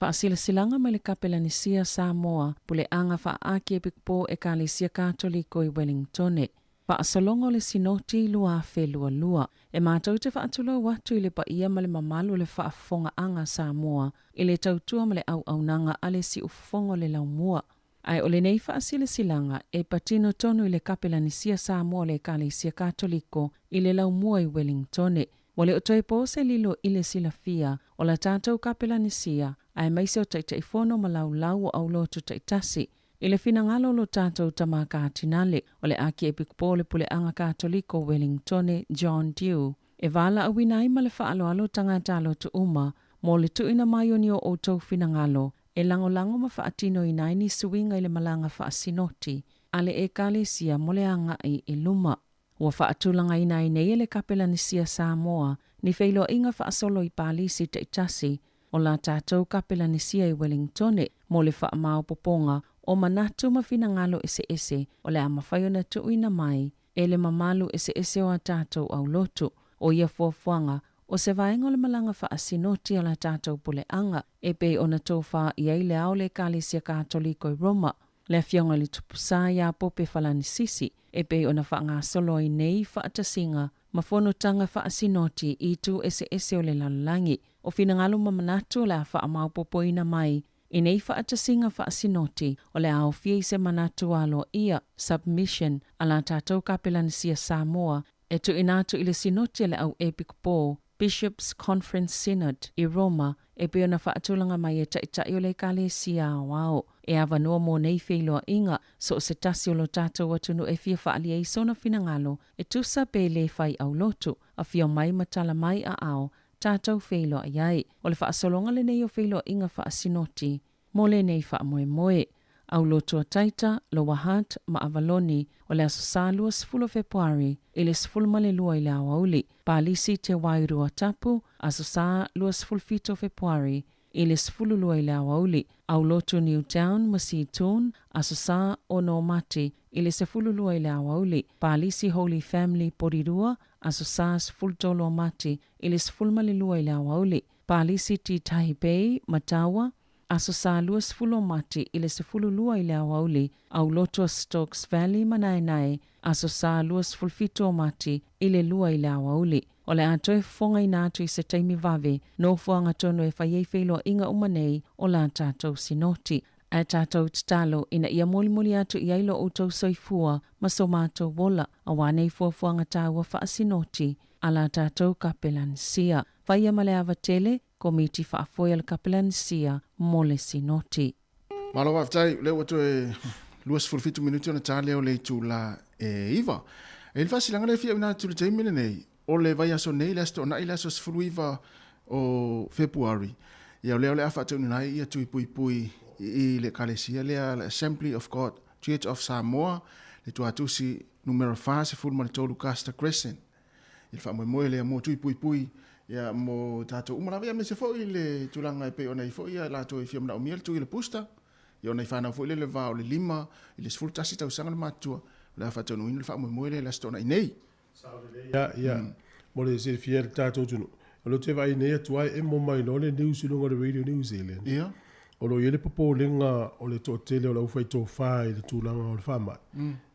Faasilasilaga mai le Kapelanisia Samoa, Puleaga Faa-Akiepikopo Ekalesia Katoliko i Wellingtone. Faasologa o le Sinoti 2022. E matou te faatulou atu i le paia ma le mamalu o le faafofogaaga a Samoa i le tautua ma le auaunaga a le Siufofoga o le Laumua. Ae o lenei faasilasilaga e patino tonu i le Kapelanisia Samoa o le Ekalesia Katoliko i le Laumua i Wellingtone. Ua le o toe po se lilo i le silafia o la tatou Kapelanisia aemaise o Taitaifono ma laulau o aulotu taitasi I le finagalo o lo tatou Tama Katinale, o le Akiepikopo o le Puleaga Katoliko o Wellingtone, John Dew, e valaauina ai ma le faaaloalo tagata lotu uma mo le tuuina mai o ni o outou finagalo e lagolago ma faatinoina ai ni suiga i le malaga faasinoti a le Ekalesia mo le agai i luma. Ua faatulagaina ai nei e le Kapelanisia Samoa ni feiloaiga faasolo i Palisi taitasi o la tatou Kapelanisia i Wellingtone mo le faamaopoopoga o manatu ma finagalo eseese o le a mafai ona tuuina mai e le mamalu eseese o a tatou aulotu. O ia fuafuaga, o se vaega o le malaga faasinoti a la tatou puleaga e pei ona tofā i ai le ao o le Ekalesia Katoliko i Roma, le Afioga i le Tupu Sa iā Pope Falanisisi, e pei ona faagasolo ai nei faatasiga ma fonotaga faasinoti i itu eseese o le lalolagi. O finagalo ma manatu o le a faamaopoopoina mai i nei faatasiga faasinoti o le a aofia i se manatu aloaia, submission, a la tatou Kapelanisia Samoa e tuuina atu i le Sinoti a le Au Epikopo, Bishops Conference Synod, i Roma, e pei ona faatulaga mai e Taitai o le Ekalesia Aoao. E avanoa mo nei feiloaiga, so o se tasi o lo tatou atunuu e fia faaalia ai sona finagalo e tusa pe lē fai aulotu, afio mai ma tala mai aao, tatou feiloai ai. O le faasologa lenei o feiloaiga faasinoti mo lenei faamoemoe. Aulotu a Taita, Lower Hutt ma Avaloni o le Aso Sa 20 o Fepuari i le 12 i le aoauli. Palisi Te Wairua Tapu, Aso Sa 27 o Fepuari i le 12 i le aoauli. Aulotu Newtown ma Seatoun, Aso Sa 6 o Mati i le 12 i le aoauli. Palisi Holy Family Porirua, Aso Sa 13 o Mati i le 12 i le aoauli. Palisi Titahi Bay, Mataua, Aso Sa 20 o Mati i le 12 i le aoauli, Aulotu a Stokes Valley ma Naenae, Aso Sa 27 o Mati i le 2 i le aoauli. O le a toe fofogaina atu i se taimi vave, nofoaga tonu e fai ai feiloaiga uma nei o la tatou Sinoti. Ae tatou tatalo ina ia molimoli atu i ai lo outou soifua ma so matou ola, aua nei fuafuaga taua faasinoti a la tatou Kapelanisia. Faia ma le ava tele, Komiti Faafoe a le Kapelanisia mo le Sinoti. Malo faafetai, o lea ua toe 27 minute ona ta lea o le itula e 9. E le faasilaga lea e fia auina atu i le taimi lenei, o le vaiaso nei, le Aso Toonai, le aso 19 o Fepuari, ia o lea o le a faataunuuina ai ia tui puipui i le Ekalesia lea, le Assembly of God Church of Samoa, le tuatusi numera 43 Custer Crescent. I le faamoemoe lea mo tui puipui ia mo tatou uma lava, ia aemaise foi le tulaga e pei ona i ai foi ia latou e fia manaomia le tui o le booster, ia ona i fanau foi lea le va o le 5 i le 11 tausaga le matutua, o le a faataunuuina le faamoemoe lea i le Aso Toonai nei. Sao lelei a, ia, mo le silafia e le tatou atunuu, o lea ou te vaai nei atu ai emo mai loa le news i luga o le Radio New Zealand. Ia. O lo o i ai le popolega o le toatele o le aufaitofa i le tulaga o le faamai.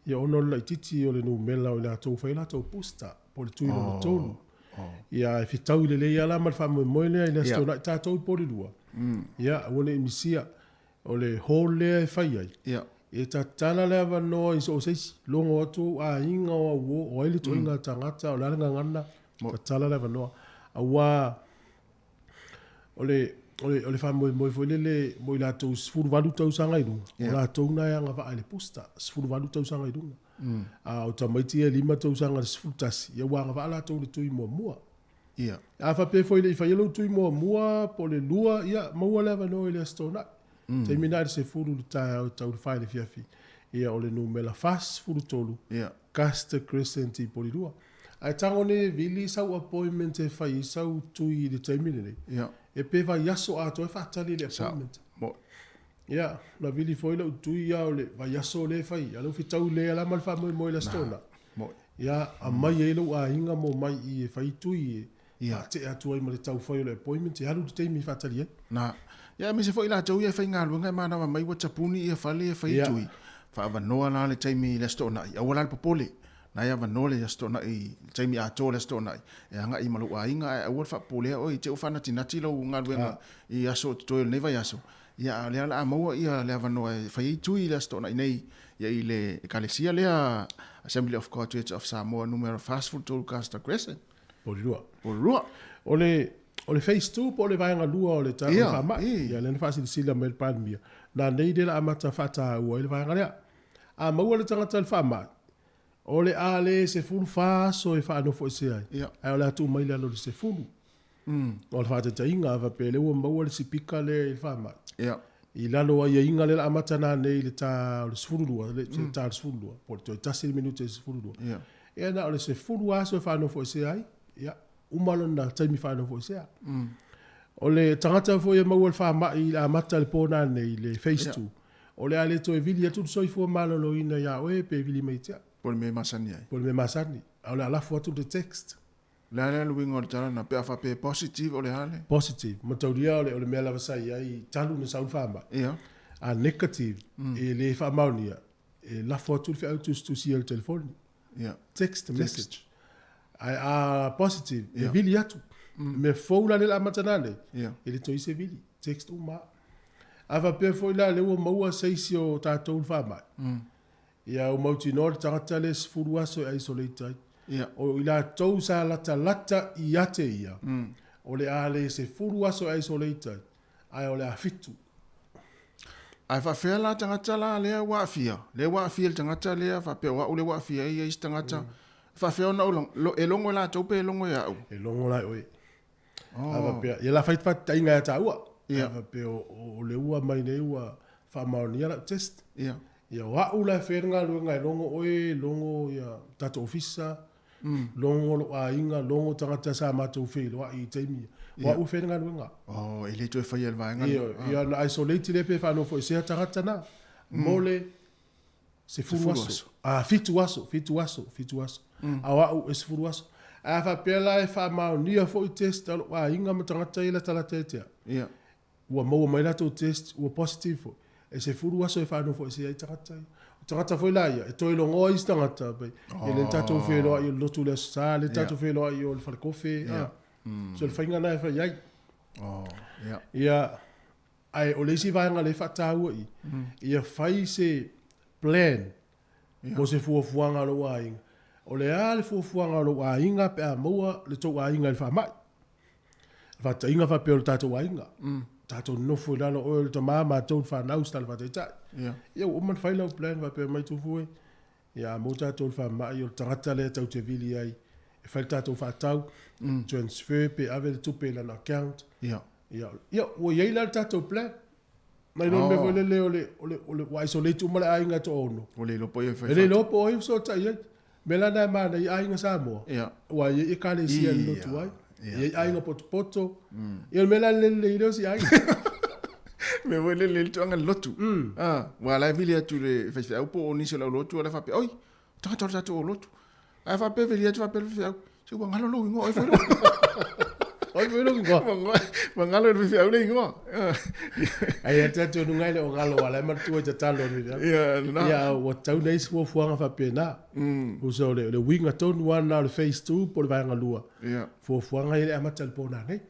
Ia ona o le laitiiti o le numera o i latou ua fai a latou booster po o le tui lona tolu. Ia ae fetaui lelei lava la ma le faamoemoe lea i le Aso Toonai tatou i Porirua. Ia aua ne i misia o le hall lea e fai ai. E tatala le avanoa i so o se isi, logo atu ou aiga o au uo, o ai le ituaiga tagata, o le a le gagana, tatala le avanoa. Aua O le, o le, o le faamoemoe foi lele mo i latou 18 tausaga i luga, yeah. o latou na e agavaa i le booster, 18 tausaga i luga. A o tamaiti ia e 5 tausaga i le 11, ia ua agavaa latou i le tui muamua. Yeah. A faapea foi e le i faia lou tui muamua po o le lua, ia maua le avanoa i le Aso Toonai. Taimi na i le 10 i le taeao e tau i le 4 i le afiafi. Ia o le numera 43, yeah. Custer Crescent i Porirua. Ae tago nei e vili sau appointment e fai ai sau tui i le taimi lenei. Ia. E pe vaiaso atoa e faatali i le appointment. Mo. Ia, na vili foi lau tui ia o le vaiaso lea e fai. A lea ua fetau lea la ma le faamoemoe i le Aso Toonai. Mo. Ia, aumai ai lou aiga mo mai i e fai tui e Ia. faatea atu ai ma le tau fai o le appointment e alu le taimi e faatali ai. Na. Ia aemaise foi latou ia e faigaluega e manava mai ua tapuni ia fale ia fai tui. Faaavanoa la le taimi i le Aso Toonai, aua la le popole. Na e avanoa le Aso Toonai, le taimi atoa o le Aso Toonai, e agai ma lou aiga ae aua le faapopolea oe i te i ua faanatinati lau galuega i aso o totoe o lenei vaiaso. Ia a o lea o le a maua ia le avanoa e fai ai tui i le Aso Toonai nei ia i le Ekalesia lea Assembly of God Church of Samoa numera 43 Custer Crescent. Porirua. Porirua. O le, o le phase 2 po o le vaega lua o le ta, yeah, faamai. Ia, lea na faasilasila mai le Palemia. Na nei lea la amata faataua ai le vaega lea. A maua le tagata i le faamai, o le a le 14 aso e faanofoesea ai, yeah. ae o le a tuu mai i lalo i le 10. O le faataitaiga, a faapea lea ua maua le sipika lea i le faamai, yeah. i lalo o aiaiga lea la amata nanei i le ta o le 12, le ta o le 12, po o le toe tasi le minute i le 12. Yeah. Ia na o le 10 aso e faanofoesea ai, ia, uma lona taimi faanofoesea. O le tagata foi e maua le faamai i le amata i le po nanei i le phase 2, o le a le toe vili atu le soifua maloloina ia oe pe vili mai ia te au. Po o le mea e masani ai. Po o le mea masani. A o le a lafo atu le text. O le a lea le uiga o le tala lena? Pe a faapea e positive o le a le? Positive. Mataulia o le, o le mea lava sa i ai talu ona sau le faamai. Ia. A negative, e le faamaonia, e lafo atu le feau tusitusia i le telefoni. Ia. Text message. Ae a positive, e vili atu. Le mea fou la lea o le a amata nanei, e le toe i se vili. Text uma lava. A faapea foi la lea ua maua se isi o tatou le faamai, Ia ua mautinoa le tagata lea e 10 aso e isolate ai. Ia. O i latou sa latalata ia te ia, o le a le 10 aso e isolate ai, ae o le a 7. Ae faafefea la tagata la lea ua aafia? Lea ua aafia le tagata lea faapea o au lea ua aafia ai isi tagata. E faafefea ona ou e logo e latou pe e logo e au? E logo la e oe. A faapea, ia la fai faataitaiga ia taua. A faapea o le ua mai nei ua faamaonia lau test. Ia. Ia o au la e faia le galuega e logo oe, logo ia tatou ofisa, logo lou aiga, logo tagata sa matou feiloai i taimi ia. O au e faia le galuega. Oh, e le toe faia e le vaega lea. Ia, ia ona isolate lea pe faanofoesea tagata na mo le 10 aso. A, 7 aso, 7 aso, 7 aso. A o au e 10 aso. Ae a faapea la e faamaonia foi test a lou aiga ma tagata ia e latalata ia te au. Ia. Ua maua mai latou test ua positive foi, e 10 aso e faanofoesea ai tagata ia. O tagata foi la ia, e toe logoa isi tagata, pei, e le tatou feiloai o le lotu i le Aso Sa, le tatou feiloai o le falekofe, a. So o le faiga lena e fai ai. Ia, ae o le isi vaega lea e faataua i i, ia fai se plan mo se fuafuaga a lou aiga. O le a le fuafuaga a lou aiga pe a maua le tou aiga i le faamai? Faataitaiga faapea o le tatou aiga, tatou nonofo i lalo, oe o le tama, matou le fanau, se tala faataitai. Ia ua uma ona fai lau plan faapea mai Tufu e, ia a maua tatou i le faamai, o le tagata lea tatou te vili ai e fai le tatou faatau, transfer pe ave le tupe i lana account. Ia, ua i ai la le tatou plan. Nai lo le mea foi lele o le, o le, o le, ua isolate uma le aiga e toaono. Ua le iloa po o ai e fai E le iloa po o ai e fesootai ai. Mea la na e manaia i aiga Samoa, aua e i ai ekalesia e lolotu ai, e i ai aiga potopoto. Ia o le mea la le lelei lea o si aiga. Mea foi lele le tulaga i le lotu. Aua la e vili atu i le faifeau po o nisi o le aulotu la e faapea, oi, tagata o le tatou aulotu. Ae faapea vili atu faapea le faifeau, se ua galo lou igoa, oi foi lou Oi foi lou igoa. Ua galo i le faifeau le igoa. Ai e talitonuga e le o galo aua la e manatua i tatalo a le faifeau. Ia, lena. Ia, ua tatau ona i ai se fuafuaga faapena. Tusa o le uiga tonu lava lena o le phase 2 po o le vaega lua. Ia. Fuafuaga ia e le amata i le po nanei.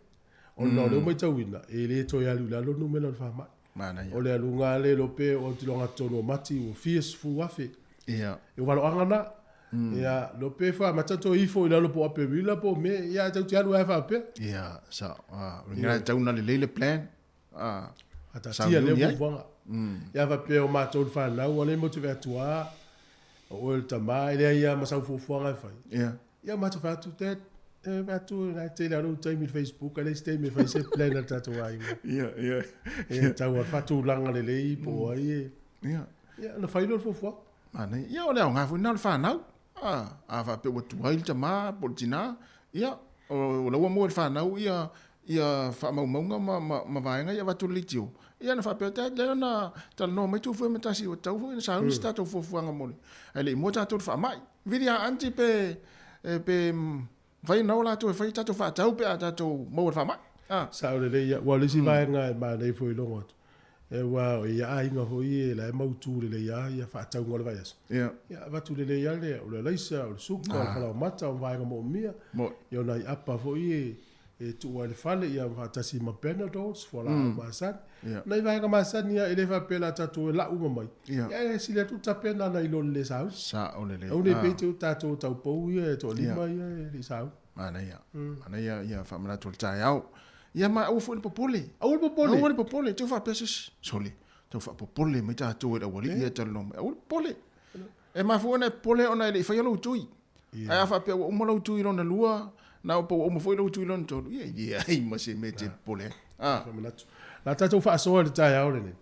Ona o lea ua matauina, e le toe alu i lalo le numera o le faamai. Manaia. O le aluga lava lea iloa pe o autiloga totonu o Mati ua fia sifu afe. Ia. E valoaga na. Ia, iloa pe amata toe ifo i lalo po o Aperila po o me, ia e tatou te alu lava faapea. Ia, sao. O le mea e tatau ona lelei le plan. Faataatia lea fuafuaga. Ia faapea o matou le fanau, o lea matou te vaai atu lava, o oe o le tama, e leai lava ma sau fuafuaga e fai. Ia. Ia matou fai atu, Dad, e vaai atu o la e tele lava lou taimi i le Facebook, ae leai se taimi e fai se plan a le tatou aiga. Ia, ia. E tau lava faatulaga lelei po o ai e. Ia. Ia, ona fai lea o le fuafuaga. Manaia. Ia, o le aoga foi lena o le fanau. A faapea ua tuai le tama po o le tina, ia, o la ua maua e le fanau ia ia faamaumauga ma, ma, ma vaega ia avatu i le leitio. Ia na faapea, Dad, lea na talanoa mai Tufue ma Tasi, ua tatau foi ona sauni se tatou fuafuaga mo le, ae le i mua tatou i le faamai. Vili lava aunty pe, pe mafai ona o latou e fai tatou faatau pe a tatou maua i le faamai. Sao lelei ia. Ua o le isi vaega e manaia foi i logo atu, aua o ia aiga foi e la e mautu lelei lava ia faatauga o le vaiaso. Ia. Ia avatu lelei lava le, o le alaisa, o le suka, o le falaoamata, o vaega moomia. Ia o nai apa foi e e tuu ai i le fale ia faatasi ma Panadols, fualaau masani. Nai vaega masani lava e le faapea o le a tatou e lau uma mai. Ia ae sili atu le tapena nai lo le le sauni. Sao lelei. Aua ne i pei te i ua tatou taupou ia e toalima ia e le i sauni. Manaia, manaia ia faamanatu o le taeao. Ia ma aua foi le popole. Aua le popole. Aua le popole. Tau faapea se isi, sole, tau faapopole mai tatou e le aualii ia e talanoa mai. Aua le popole. E mafua ona e popole ona e le i faia lou tui. Ae a faapea ua uma lou tui lona lua, na ua uma foi lou tui lona tolu, ia e leai ma se mea e te popole ai. Ah. Faamanatu. La tatou faasoa i le taeao lenei.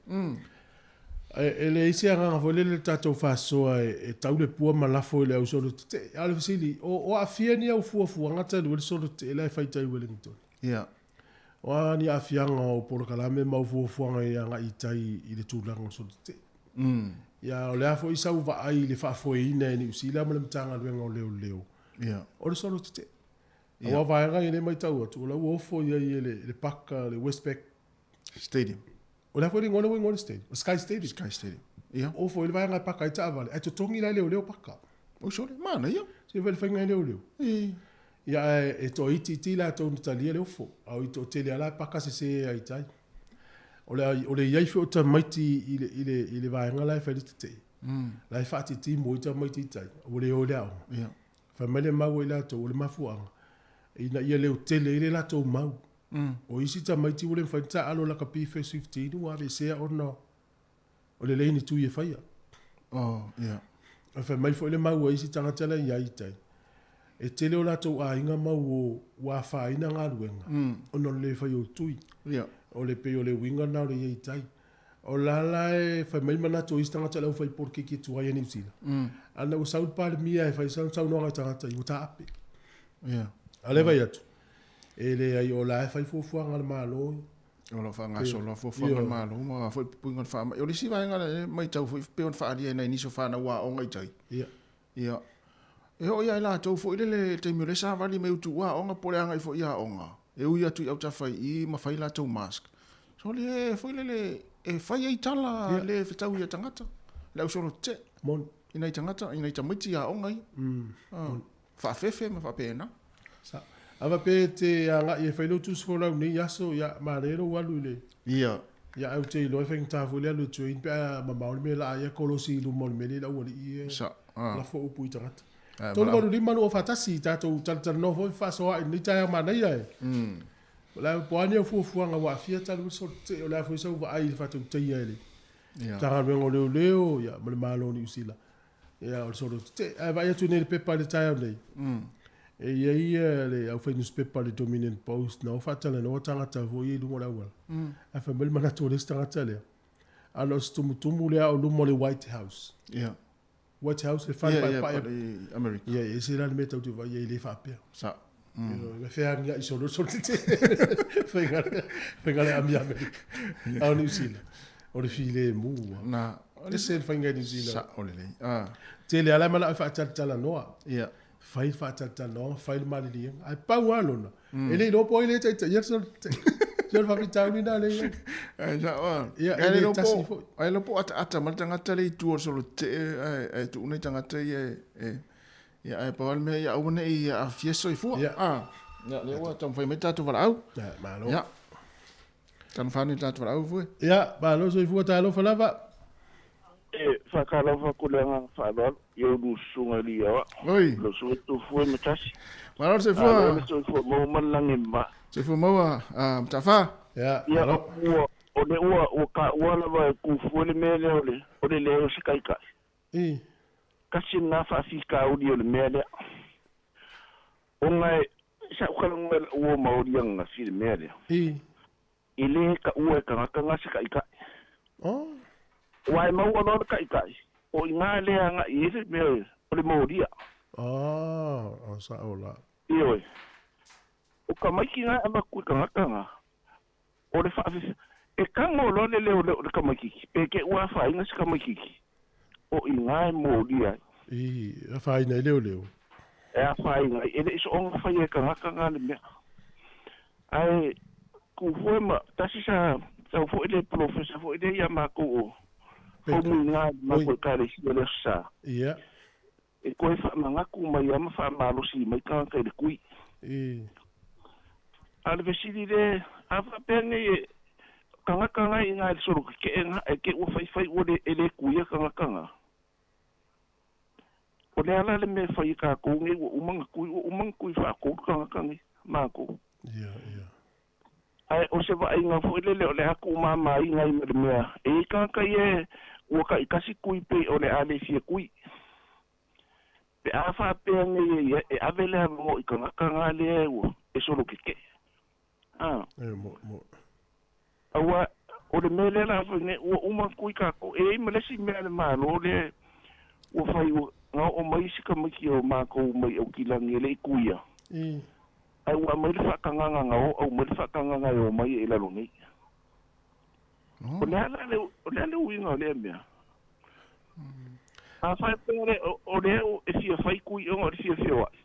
E leai se agaga foi lele le tatou faasoa e tau le pua ma lafo i le au solo tetee. A o le fesili, o aafia ni au fuafuaga talu ai le solo tetee la e fai tai Wellington? Ia. O a ni aafiaga o polokalame ma au fuafuaga i agai i tai i le tulaga o le solo tetee? Ia, o le a foi sau vaai i le faafoeina e Niu Sila ma le Matagaluega o Leoleo o le solo tetee? Aua vaega ia lea e matau atu, o la ua ofo i ai e le paka, le Westpac Stadium. O le a foi le igoa lea ua igoa le stadium? O Sky Stadium. Sky Stadium. Ia. Ofo i le vaega e paka ai taavale, ae totogi la e leoleo paka. Oi sole, manaia. Se fai le faiga e leoleo. E. Ia ae e toaitiiti latou na talia le ofo, a o i toatele lava la e paka sese ai i tai. O le o le i ai foi o tamaiti i le i le i le vaega la e fai le tetee. La e faatitimu ai tamaiti i tai, ua le o i le aoga. Ia. Fai mai le mau a i latou, o le mafuaaga, ina ia leotele ai le latou mau. O isi tamaiti ua le mafai ona taaalo lakapi First 15 ua aveesea ona o le leai ni tui e faia. Oh, yeah. Ae fai mai foi le mau a isi tagata la e i ai i tai, e tele o latou aiga mau o ua afaina galuega ona o le le fai o tui. Yeah. O le pei o le uiga lena o le i ai i tai. O la la e fai mai manatu o isi tagata o le aufai polokiki tuai a Niu Sila. Ana ua sau le Palemia e fai saunoaga i tagata ua taape. Yeah. A o lea e vaai atu, E leai, o la e fai fuafuaga a le Malo. O lo o faagasolo lava fuafuaga a le Malo ma foi puipuiga o le faamai. O le isi vaega e matau foi pei ona faaalia e nai nisi o fanau aoga i tai. Ia. Ia. E oo ia i latou foi lele i le taimi o lea e savali mai utu aoga po o le agai foi i aoga, e ui atu i autafa i i ma fai latou mask. So le foi lele e fai ai tala le fetaui a tagata, le au solo tetee. Moni. I nai tagata, i nai tamaiti aoga ia. Faafefe ma faapena. Sa. Ava pe te agai e fai lou tusi folau nei aso, ia, manaia lou alu i le. Ia. Ia, ae ou te iloa e faigata foi le alu e train pe a mamao le mea la ia kolosi i luma o le mea lea i le aualii e. Sa. Lafo upu i tagata. 385 241, tatou talatalanoa foi ma faasoaai i lenei taeao manaia e. O le a, po o a ni au fuafuaga ua aafia talu ai le solo tetee, o le a foi sau vaai i le faatautaia e le Matagaluega o Leoleo, ia, ma le Malo o Niu Sila. Ia, o le solo tetee. Ae vaai atu nei i le pepa i le taeao nei, e i ai le aufai nusipepa le Dominion Post na o faatalanoa tagata foi ia i luga o le auala. Ae fai mai le manatu o le isi tagata lea, ana o se tumutumu lea o luma o le White House. Ia. White House, le fale paepae. Ia, ia, Amerika. Ia, e ese la le mea tatou te vaai ai, e le faapea. Sa. E feagiai solo solo tetee. Faiga le ami Amerika. A o Niu Sila, o le filemu. Na. Ese le faiga i Niu Sila. Sao lelei. Ah. Tele lava la e manao e faatalatalanoa. Ia. Fai le faatalatalanoaga, fai le maliliega. Ae pau lava lona, e le iloa po o ai lea e taitaia le solo tetee. Se o le faafitauli lena lea e i ai. Ae sao lava. Ia, e le tasi foi. Ae le iloa po o ataata mai le tagata lea i tua o le solo tetee ae tuu nai tagata ia e Ia, ae pau lava le mea ia aua ne i aafia soifua. Ia. Ah, ia, lea ua taumafai mai tatou valaau. Ia, malo. Ia. Taumafai nei tatou valaau foi. Ia, malo soifua talofa lava. E faatalofa atu le agaga faaaloalo i ou susuga i le Iaoa. Oi. Lau susuga Tufue ma Tasi. Malo le soifua. Malo le soifua maua ma le lagi e mama. Soifua maua a Mataafa. Ia, Ia, malo. ua, o le ua, ua taua lava e Tufue le mea lea o le, o le leai o se taitai. I. Tasi lena faafitauli o le mea lea. Ona e, sa ou talanoa i lau uo maoli ananafi i le mea lea. I. E le taua e tagata na se taʻitaʻi. Oh. Aua e maua loa le taʻitaʻi, o i ina lea agai i ai le mea o le molia. Ah, o sao la. Ioe. O tamaiti na e avatu i tagata na, o le faafefe, e tago loa le leoleo i le tamaitiiti, pe te ua afaina se tamaitiiti, o i ina e molia ai. I afaina ai leoleo. E afaina ai, e le i soona faia e tagata na le mea. Ae Ku foi ma tasi sa sau foi le polofesa foi le ia makou o faumuiga makou ekalesia le aso sa. Ia. E toe faamagaku mai lava ma faamalosi mai tagata i le kui. A o le fesili lea, a faapea nei e tagata na i ina i le solo keke'e na ae te ua faifai ua le e le kuia tagata na? O le a la le mea e fai e tatou nei ua uma ona kui, ua uma ona kui faatolu tagata nei, matou. Ia, ia. Ae o se vaaiga foi lele o le a tuumamaina ai ma le mea e i ai tagata ia ua taitasi kui pei o le a le fia kui. Pe a faapea nei e ia e ave le avanoa i tagata na lea ua e solo keke'e. A. E mo, mo. Aua o le mea lea la fai nei ua uma kui tatou. E i ai ma le isi mea a le Malo lea ua fai ua na oo mai isi tamaiti o matou mai Aukilani e le i kuia. Ae ua aumai le faatagaga na o aumai le faatagaga e omai ai i lalo nei. O le a la le, o le a le uiga o lea mea? A faapea le, o lea e fia fai kui ona o le fia feoai,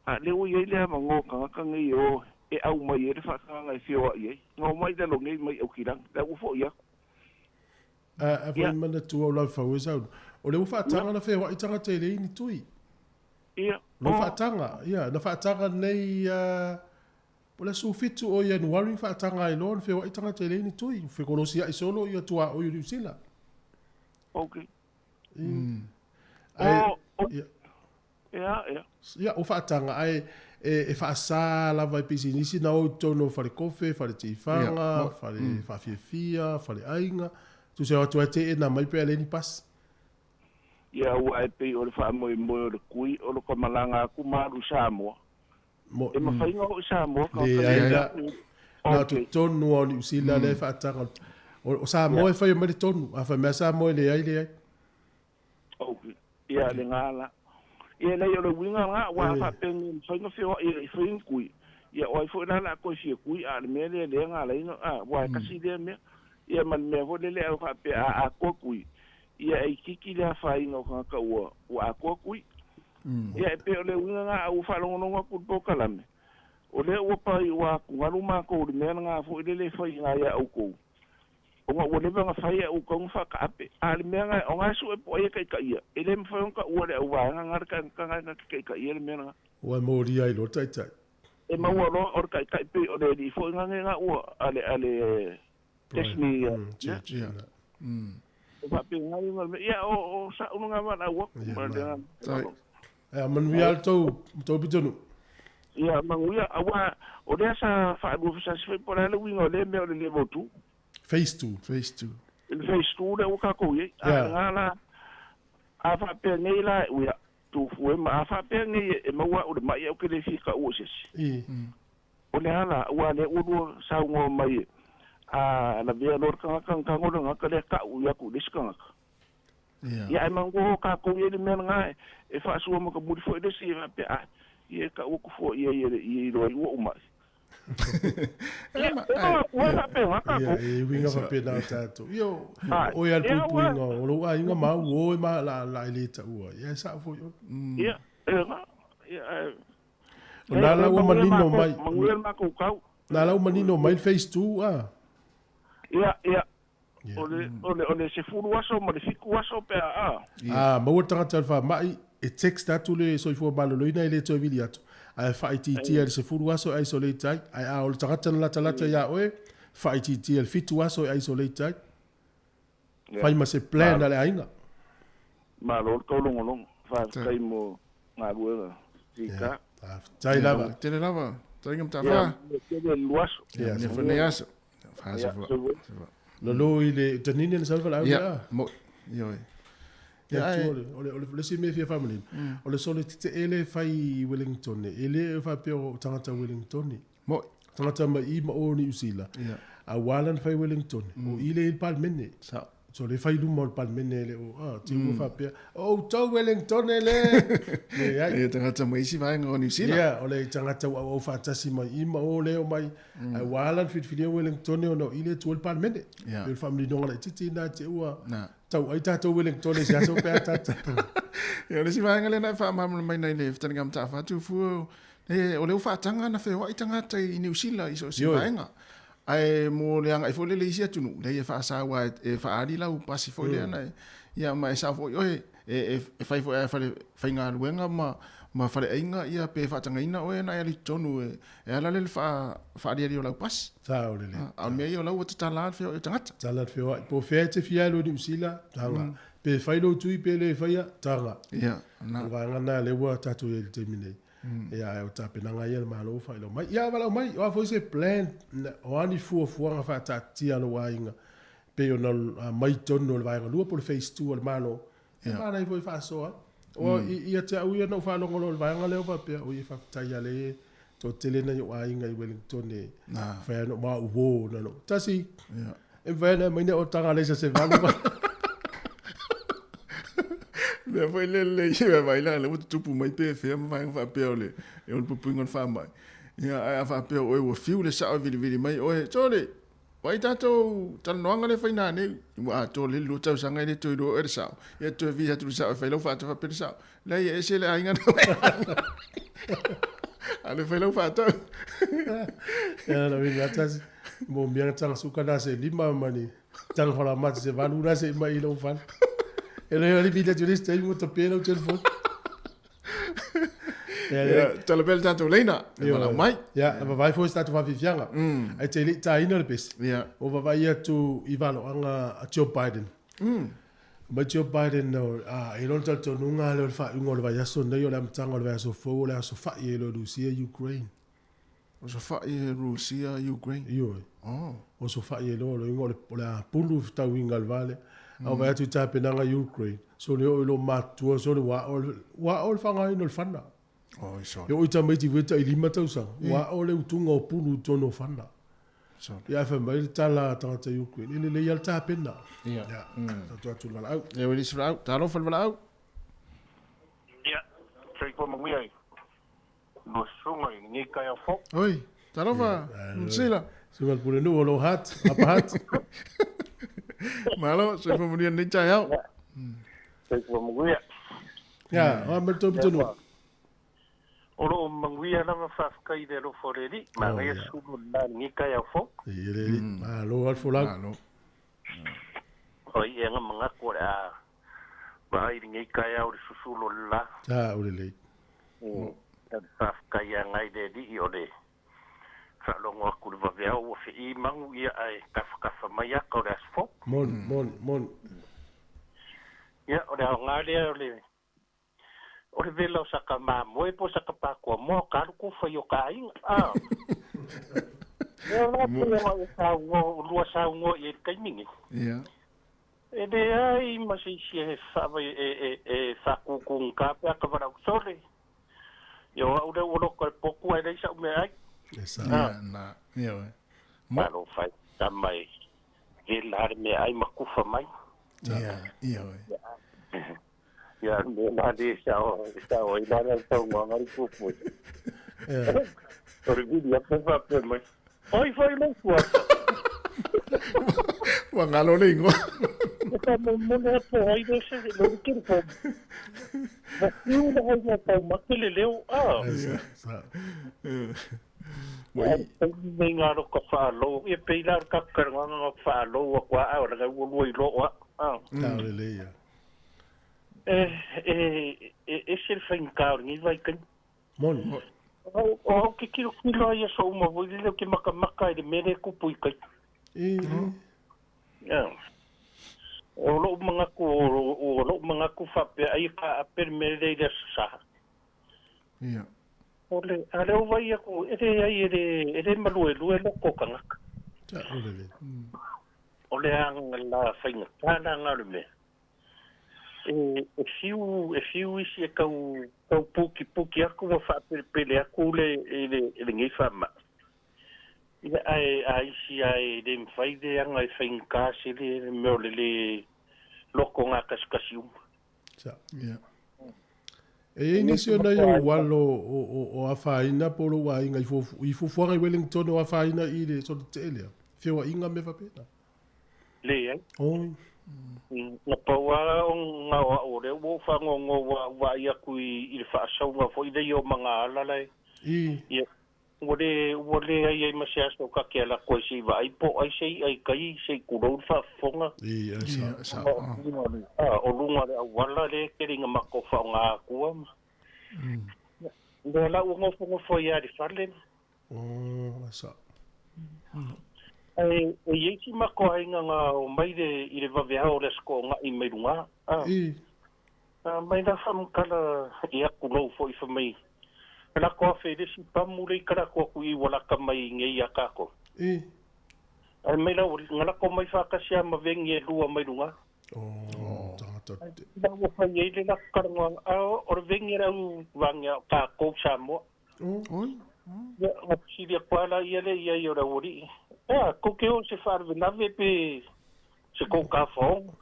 a o lea ua i ai le avanoa o tagata nei e o e aumai ai le faatagaga e feoai ai, na omai i lalo nei mai Aukilani, la ua foi atu. A, a foi manatua o lau fau e sau. O le ua faataga na feoai tagata e leai ni tui. Ia. Lo faataga, ia, na faataga nei a o le aso 7 o Ianuari na faataga ai loa na feoai tagata e leai ni tui. Fekolosiai solo ia tuaoi o Niu Sila. Okay. Ai, O, o, ia. Ia, ia. Ia, ua faataga, ae e, e faasā lava i pisinisi na o i totonu o fale kofe, fale tifaga, fale faafiafia, fale aiga, tusa e o atu ai teena mai pe a leai ni pasi. Ia, ua e pei o le faamoemoe o le kui o lo ka malaga aku ma alu i Samoa. Mo, E mafai ona oo i Samoa tagata leai nei la, a na o totonu lava o Niu Sila lea e faataga. O, o Samoa e faia mai le tonu, a fai mai a Samoa e leai, leai. Ok. Ia, le gā la. Ia, leai, o le uiga lena, aua a faapea nei e mafai ona feoai e fai ni kui, ia, o ai foi la o le a toe fia kui, a o le mea lea lea na ala ai ona, a, aua e tasi lea mea. Ia, ma le mea foi lele a faapea a atoa kui, ia, e itiiti le afaina o tagata ua, ua atoa kui. Ia, e pei o le uiga lena, a ua faalogologo atu i le polokalame, o lea ua pai ua atugalu matou i le mea lena foi lele e fai i ina ia outou. Ona ua leva ona fai ae ua tatau ona faataape. A o le mea lena, o na sue po o ai e taitaia, e le mafai ona taua e le auvaega lena le tagata lena na te taitaia le mea lena. Ua molia ai loa le taitai. E maua loa o le taitai pei o le alii foi lena nei na ua a le a le Desney ia. E faapena ia ma le mea. Ia o o sa'u lena valaau atu ma le agaga. Ia manuia le tou tou pitonuu. Ia manuia aua o lea sa faalua fesoasoani foi po o le a le uiga o lea mea o le level 2. Phase 2. Phase 2. Le phase 2 lea ua tatou i ai. A lena la, a faapea nei la, ia, tufu e ma, a faapea nei e maua au i le mai ae ou te le fia taua i se isi. O le a la, aua o lea ua lua saunoa mai a lavea loa le tagata ona tago le tagata lea tau i atu i le isi tagata. Ia ae manatua o tatou i ai le mea lena e faasua ma ka muli foi le isi e faapea, a, ia e tau atu fua i ai e le i iloa ai ua ou mai. Ia, e manatua e faapena tatou. Ia, e uiga faapena o tatou. Ia, o oe a le puipuiga o lou aiga ma au o oe ma la, la e le taua. Ia, e sao foi oe. Ia, e lena. Ia, ae... O nā la ua manino mai. Manuia le matou tau. Nā la ua manino mai le phase 2, a? Ia, ia. O le, o le, o le 10 aso ma le 7 aso pe a, a. A maua le tagata o le faamai, e text atu le soifua maloloina e le toe vili atu, ae faaitiitia i le 10 aso e isolate ai, ae a o le tagata na latalata ia oe, faaitiitia i le 7 aso e isolate ai. Fai ma se plan a le aiga. Malo le taulogologo. Faafetai mo galuega. Sika. Faafetai lava. Tele lava. Taringa matafa. Ia, tele le aso. Ia, ne aso. Faa Lalo i le tanini na sau valaau ia. Mo. Ioe. Ia ai. O le o le isi mea e fia faamanino. O le solo tetee lea e fai i Wellington e le faapea o tagata Wellington. Mo. Tagata mai i ma o Niu Sila. Ia. A ua ala ona fai Wellington. O i lea i le Palemene. Sao. So le fai luma o le Palemene le o a te ua faapea o outou Wellington le. Leai. Ia tagata mai isi vaega o Niu Sila. Ia, o le tagata ua auau faatasi mai i ma o lea omai. Ae ua ala ona filifilia Wellington ona o i lea e tu ai le Palemene. Ia. O le faamaninoga laitiiti lena te ua Na. tau ai tatou Wellington i se aso pe a tatou. Ia, o le isi vaega lea na e faamalamalamaina i le fetalaiga a Mataafa Tufua, E, o le ua faataga ona feoai tagata i Niu Sila i so o se vaega. Ae mo le agai foi lele i isi atunuu, leai e faasa aua e faaali lau pasi foi lea na e, ia ma e sao foi oe, e, e fai foi lava e fale faigaluega ma, ma faleaiga ia pe faatagaina oe ona e alu i totonu e, e ala lea i le faa, faaaliali o lau pasi. Sao lelei. A o le mea ia o la ua tatala lava le feoai o tagata. Tatala le feoai. Po o fea e te fia alu i Niu Sila, taga. Pe fai lou tui pe le faia, taga. Ia, na. O le vaega lena lea ua tatou i ai i le taimi nei. Ia, ae o tapenaga ia a le Malo ua faailoa mai. Ia, valaau mai, o a foi se plan, o a ni fuafuaga faataatitia a lou aiga pei ona aumai i totonu o le vaega lua po o le phase 2 a le Malo, e manaia foi e faasoa ai. Aua ia te au ia na ou faalogo loa i le vaega lea ou faapea, oi e faafetai lava lea e toatele nai ou aiga i Wellington e fai ana ma au uo na lou. Tasi, e mafai ona aumai ni otaga alaisa se valu ma. Mea foi le lelei e vaai la lea ua tutupu mai pe fea ma vaega faapea o le o le puipuiga o le faamai. Ia ae a faapea o oe ua fiu le sao e vilivili mai oe, sole, vaai tatou talanoaga lea e fai nanei, ua atoa lelei le 2 tausaga e le toe iloa oe le sao. Ia toe visa atu le sao e fai lau faata faapea le sao. Leai e ese le aiga na A le fai lau faatau. Ia na winga tasi. Mo mia tanga suka na se lima mani. Tanga fala mati se valu na se mai lau fala. E le ali vita tu liste mo te pelo telefone. Ia, tala pea le tatou leina, e valaau mai. Ia, na vavae foi se tatou faafiafiaga. Ae te le i taina le pese. Ia. O vavaai atu i valoaga a Joe Biden. Mai Joe Biden, a, e lona talitonuga lea o le faaiuga o le vaiaso lenei, o le amataga o le vaiaso fou, o le aso fai e lo Rusia, Ukraine. O so fai e Rusia, Ukraine. Ioe. Oh. O so fai e lo, lo ingo o le a pulu tauinga le vale. A o vai atu i tapenaga Ukraine. So le o i lo matua, so le wa o wa o le whangaino le whana. Oh, so. E o i tamaiti weta i 5 tausaga. Wa o le utunga o pulu tonu o whana. So. Ia fai mai le tala a tagata Ukraine. E lelei a le tapena. Ia. Ia. Tatu atu le valaau. E o elisi valaau. Talofa le valaau. Ia, soifua manuia i lua susuga i lenei taeao fou. Oi, talofa, Sila. Susuga le Pulenuu o lou hat, apa hat. Malo, soifua manuia lenei taeao. Soifua manuia. Ia, o a mai le tau pitonu. O loo manuia lava faafetai i le alofa o le Alii. Manaia sulu lena i lenei taeao fou. I le Alii, malo lava le folau. Malo. O ai ea manatu o le a vaai i lenei taeao i le susulu o le la. A, o lelei. Faafetai agai le Alii o le faalogo atu i le vaveao ua fe'i manu ia ae tafatafa mai ata o le aso fou. Moni, moni, moni. Ia, o le aoga lea o le o le vela o saka mamoe po o saka pakoa moa o ka alu ku fai o ka aiga a. Lea la pei ona e saunoa lua saunoa i ai i le taimi nei. Ia. E leai ma se isi e faavai e e e faakūkūgata pe a ka valaau sole. Ia o au lea ua loto i le potu ae leai sa'u meaai. E sa. Ia, na, ia oe. Mo. Malo fai tama e vela lava le meaai ma kufa mai. Ia, ia oe. Ia o le mea la lea e sao e sao ai la le saunoaga a le tupu. O le vili atu faapea mai, Oi foi lou fuata. Ua galo le igoa. E faamolemole lava po o ai lea se lou telefoni. Ua fiu le aiga e taumate le leo a. Sa. Ua Ae o le taimi lenei na loka faalou, ia pei la o le tatou talanoaga na faalou atu lava ae o lana ua lua iloa o au a. Sa o lelei ia. E e ese le faigata o lenei vaitaimi. Moni. O au ke tilotilo ai i aso uma foi lele ou te makamaka i le mea lea e tupu i tai. I, i. Ia. O lou manatu, o lou manatu faapea ai e taape le mea lea i le Aso Sa. Ia. O le, a lea ua vaai atu, e leai, e le, e le maluelue loko o tagata. Sa o lelei. O le aga la faigata la na o le mea. E fiu, e fiu isi e tau, tau pukipuki atu ma faapelepele atu le, i le, i lenei faamai. Ia, ae a isi lava e le mafai le aga e faigata sele le mea o le lē loko gakasikasi uma. Sa. Ia. E i ai nisi o nai ou alo o afaina po o lou aiga i fuafu, i fuafuaga i Wellington o afaina i le solotetee lea, feoaiga ma mea faapena? Leai. Oi. Na pau lava o na o au o lea ua ou faanoanoa ua ou vaai atu i le faasauga foi lea o magaala la e Ia ua le ua leai ai ma se aso ka ke ala koe se i vaai po o ai se i'a i kai se i kulou le faafofoga. O luga o le auala lea e tele ina matou faaaoga atua ma. Lea la ua nofonofo ai lava i le fale. Ae e i ai si matou aiga na omai i le vaveao o le Aso Toonai mai luga. Mai la faamatala i atu lou foi fai mai lako afe i le isi pamu le i kalako atu i ua lata mai nei ia tatou. Ae mai la ua na lako mai faatasi lava ma vegi e lua mai luga. Ae la ua fai ai le lako talanoaga a o le vegi a le au vagea o tatou Samoa. Ia na fesili atu lava la ia le i ai o le aualii, Ea, tou te o i se faalavelave pe se tou tafaoga?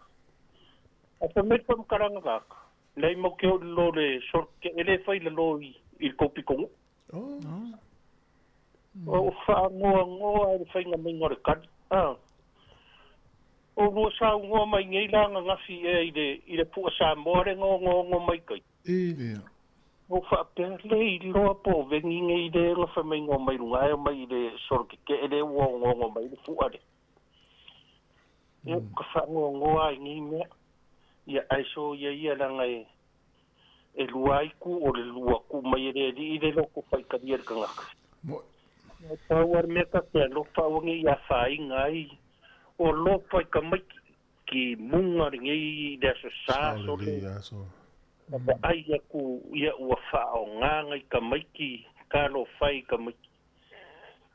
Ae fai mai le faamatalaga laka, Leai mau te o i lalo le sort e le fai i lalo i le tou pitonuu. O faanoanoa i le faiga maiga o le tali. O lua saunoa mai nei la ananafi ea i le pu'a Samoa le na ogoogo mai tai. O faapea, le iloa po o vegi nei le na fai mai na omai luga e omai i le solo keke'e lea ua ogoogo mai le pu'a lea. Ia, ka faanoanoa ai nei mea. Ia, ae soia ia leaga e e lua ai ku o le lua ku mai e le alii le loto faitalia le tagata. Ia, pau a le mea ta te alofa aua ne i afaina ai o alofa i tamaiti ki muga lenei i le aso sa sole na vaai atu ia ua faaaoga nai tamaiti talofa e i tamaiti.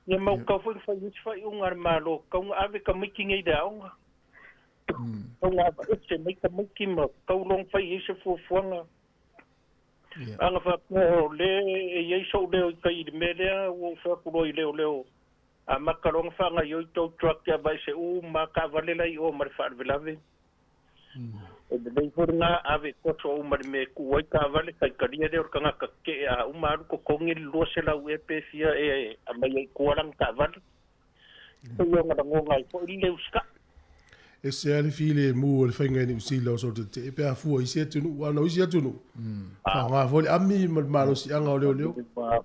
Ia ma ua tau foi na fai ai se faaiuga a le Malo tau na ave tamaiti nei i le aoga. Tau na aveese mai tamaiti ma tau loa na fai ai se fuafuaga. A na faapea o lea e i ai sou leo i tai i le mea lea, ua ou fai atu loa i leoleo amata loa na faagaoioi tou truck e aveese uma lava taavale la i o ma le faalavelave. E lelei foi lena ave koso uma i le mea e tuu ai taavale, taitalia lea o le tagata tetee a uma alu totogi le 200 ea pe fia ea e aumai ai i tua lana taavale. Pei ona lagona ai foi le usitai. Ese lava le filemu o le faiga i Niu Sila o solo tetee pe a fua i isi atunuu, aua o isi atunuu, faaaoga foi le ami ma le malosiaga o leoleo.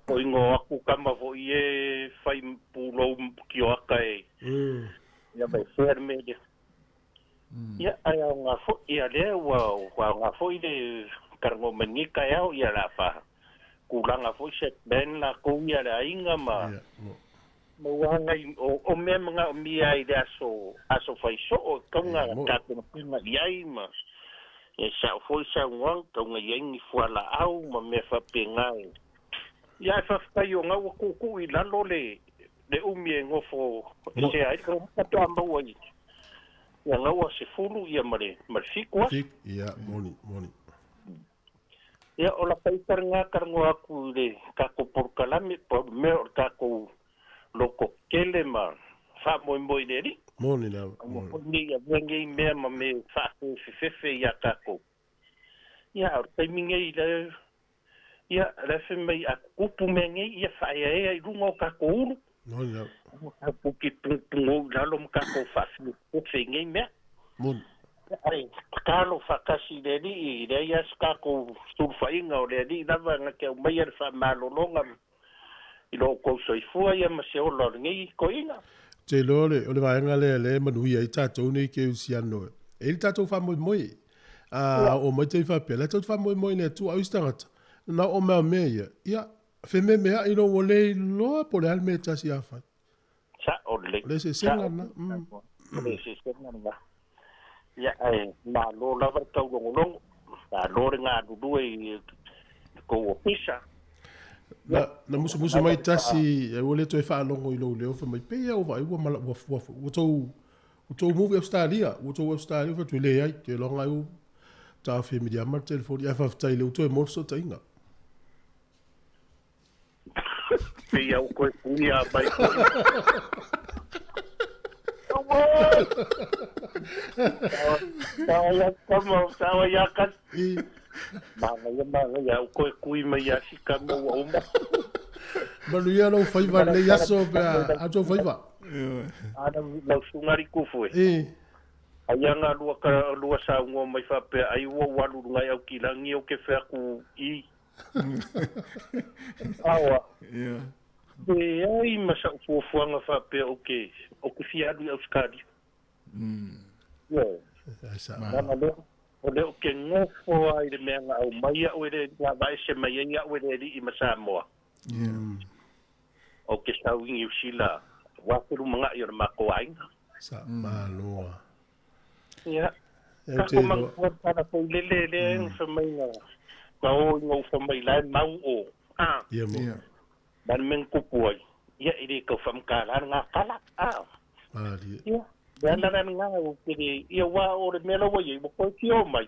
Foi na o atu tama foi e fai pulou tioata e ia mai fea le mea lea. Ia, ae aoga foi, ia lea ua aoga foi le talanoa mai lenei taeao, ia o le a faatulaga foi se plan latou ia le aiga ma ma ua agai, o mea manaomia ai i le aso, aso fai soo, e tatau ona tapenapena i ai ma e sao foi saunoaga, e tatau ona i ai ni fualaau ma mea faapena e. Ia, ae faafetai o na ua tuutuu i lalo le le umi e nofo esea ai le tagata faatoa maua i ia na ua 10 ia ma le ma le 7 aso. Ia, moni, moni. Ia, o laka ita lena talanoa atu i le tatou polokalame, pau le mea o le tatou loto tele ma faamoemoe i le Alii. Moni lava, Aua moni. foi ne i avea nei mea ma mea e faafefefefe ia tatou. Ia, a o le taimi nei le, ia, la e fai mai a tutupu mea nei, ia faaeaea i luga o tatou ulu. Moni lava. Aua tatou te pugopugou i lalo ma tatou faafefefe i nei mea. Moni. Ae tatalo faatasi i le Alii, e leai lava se tatou sulufaiga, o le Alii lava na te aumaia le faamalologa i lo outou soifua ia ma se ola o lenei toeaina. Ou te iloa o le vaega lea lea e manuia ai tatou nei kerisiano e i ai le tatou faamoemoe. A oo mai taimi faapea, la e tatou te faamoemoe i le Atua. A o isi tagata, na oo mai lava mea ia, ia, fememeai loa ua le iloa po o le a le mea e tasi a fai. Sao lelei. O le eseesega lena. O le eseesega lena. Ia, ae malo lava le taulogologo, malo le galulue i le tou ofisa. Na, na musumusu mai tasi, ua le toe faalogo i lou leo, fai mai, pei lava ua vaai ua mala, ua, ua, ua tou, ua tou move i Ausetalia, ua tou Ausetalia, ou fai atu, leai, ou te iloa ai ua taofi e Miriama le telefoni, ae faafetai o lea ua toe maua le fesootaiga. Pei lava ua toe puia mai foi. Sao ia ka. Manaia, manaia, ua toe tui mai ia si tama ua uma. Manuia lou faiva i lenei aso pe a tou faiva. A lau susuga alii Tufu e. Ai a na lua, lua saunoa mai faapea ai ua ou alu i luga i Aukilagi ou te fai atu i. Aoa. Ia. Leai ma sa'u fuafuaga faapea ou te ou te fia alu i Ausetalia. Ioe. Leaga lea, o lea ou te nofo lava i le mea na aumai a'u e le na aveese mai ai a'u e le Alii ma Samoa. Ou te sau i Niu Sila aua se lumana'i o le matou aiga. Sa malo a. Ia. Tatou manatua le tala foi lele lea na fai mai na na o ina ua fai mai la e mau o a. Ia mo. Ma le mea na tupu ai, ia e le tau faamatala lena tala a. Malie. Ia, le ala la lena ou te le, ia aua o le mea la ua i ai ua toe fia o mai.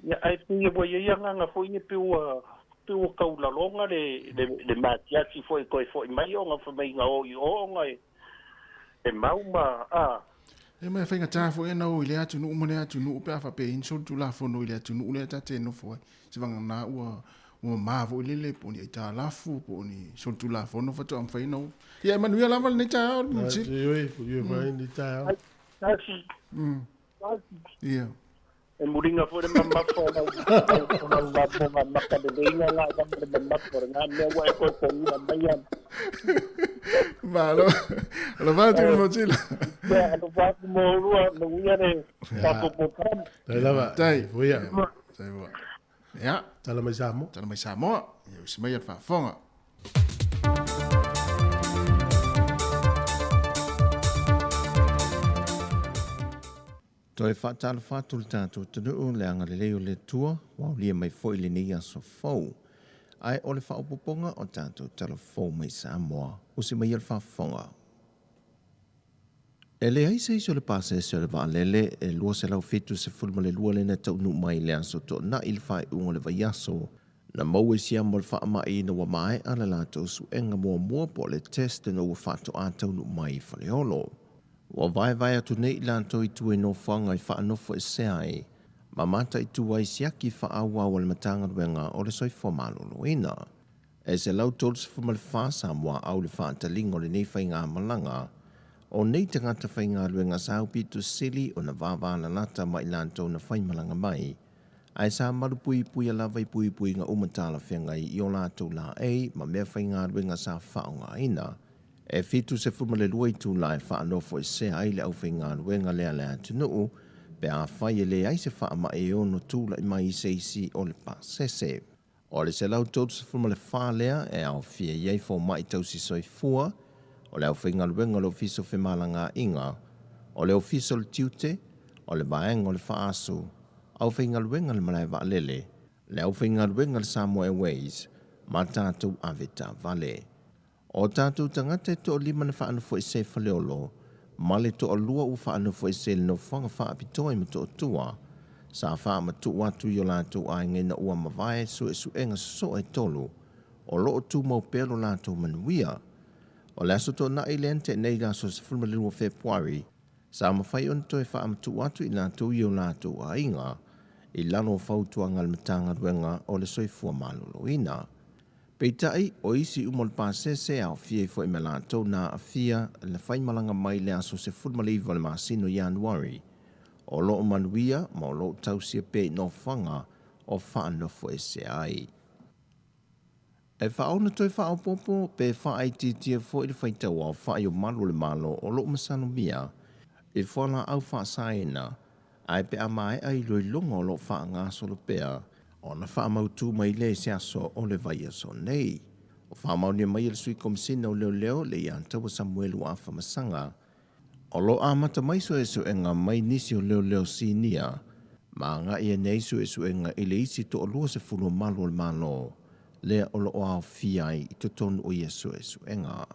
Ia ae pei ua i ai agaga foi ia pei ua pei ua taulalona le le le matiati foi e toe foi mai ona fai mai na o i o ona e e mau ma a. Ia ma e faigata foi ona o i lea atunuu ma lea atunuu pe a faapea e i ai ni solitulafono i le atunuu lea ta te nofo ai. Se vagana ua ua mama foi lele po o ni aitalafu po o ni solitulafono faatoa mafai ona o. Ia e manuia lava lenei taeao le Msili. Ioe, ioe foi lenei taeao. Tasi. Ia. E muliga foi le mamafa o lau o lau lafoga makaleleiga la avana le mamafa o lena mea ua e toe pogina mai ana. Malo. Alofa atu le Motila. Ia, alofa atu mo oulua, manuia le tatou polokalame. Tai lava. Tai. Voia. Tai voa. Ia. Tala mai Samoa. Tala mai Samoa. Ia usi mai a le faafofoga. Toe faatalofa atu le tatou atunuu le agalelei o le Atua ua aulia mai foi lenei aso fou. Ae o le faaopoopoga o tatou tala fou mai Samoa, usi mai le faafofoga. E leai se isi o le pasese o le vaalele e 272 lea na taunuu mai i le aso Toonai i le faaiuga o le vaiaso, na maua i siama o le faamai ina ua maea le latou suega muamua po o le test ina ua faatoa taunuu mai i Faleolo. Ua vaevae atu nei i latou i tua i nofoaga i faanofoesea ai ma mataitu ai siaki faaauau a le Matagaluega o le Soifua Maloloina. E 134 Samoa au le faataliga o lenei faigamalaga. O nei tagata faigaluega sa aupito sili ona vavalalata ma i latou na faimalaga mai, ae sa malupuipuia lava i puipuiga uma talafeagai i o latou laei ma meafaigaluega sa faaaogaina. E 72 itula e faanofoesea ai le aufaigaluega lea a le atunuu pe afai e leai se faamai e ono tulai mai i se isi o le pasese. O le 134 lea e aofia i ai fomai tausi soifua, o le aufaigaluega o le Ofisa o Femalagaaiga, o le Ofisa o le Tiute, o le Vaega o le Faasu, aufaigaluega a le Malae Vaalele, le aufaigaluega a le Samoa Airways ma tatou avetaavale. O tatou tagata e toalima na faanofoesea i Faleolo, ma le toalua ua faanofoesea i le nofoaga faapitoa i Motootua, sa faamatuu atu i o latou aiga ina ua mavae suesuega sosoo e tolu, o lo o tumau pea lo latou manuia. O le Aso Toonai lea na tea nei i le aso 12 o Fepuari, sa mafai ona toe faamatuu atu i latou i o latou aiga i lalo o fautuaga a le Matagaluega o le Soifua Maloloina. Peitai, o isi uma o le pasese e aofia ai foi ma latou na aafia le faimalaga mai le aso 19 o le masina o Ianuari, o lo o manuia ma o lo o tausia pea i nofoaga o faanofoesea ai. E faaona toe faaopoopo pe faaitiitia foi le faitau aofai o malu o le Malo o lo o masalomia i fualaau faasaina, ae pe a maea iloiloga o lo o faagasolo pea, ona faamautu mai lea i se aso o le vaiaso nei. Ua faamaonia mai e le Sui Komisina o Leoleo, Leiataua Samuelu Afamasaga, o lo o amata mai suesuega mai nisi o leoleo sinia ma agai ane ai suesuega i le isi toa-20 o malu o le Malo lea o lo o aofia ai i totonu o ia suesuega.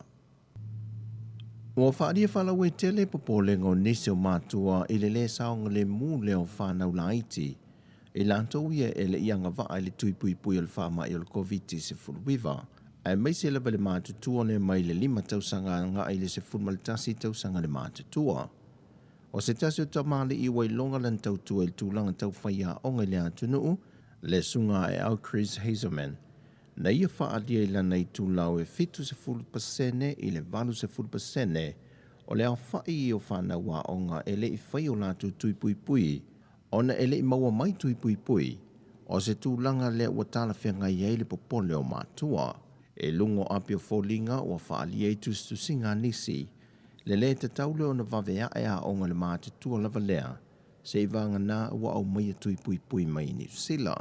Ua faaalia faalauaitele popolega o nisi o matua i le lē saogalemu lea o fanau laiti i latou ia e le i agavaa i le tui puipui o le faamai o le Koviti-19, aemaise lava le matutua lea mai le 5 tausaga agai i le 11 tausaga le matutua. O se tasi o tamalii ua iloga lana tautua i le tulaga tau faiaoga i le atunuu, le susuga Aeau Chris Hazelman, na ia faaalia i lana itulau e 70% i le 80% o le aofai o fanau aoga e le i fai o latou tui puipui ona e le i maua mai tui puipui. O se tulaga lea ua talafeagai ai le popole o matua. I luga o api o foliga ua faaalia i tusitusiga a nisi, le lē tatau lea ona vave ae aoga i le matutua lava lea, seiavagana ua aumaia tui puipui mai i Niu Sila.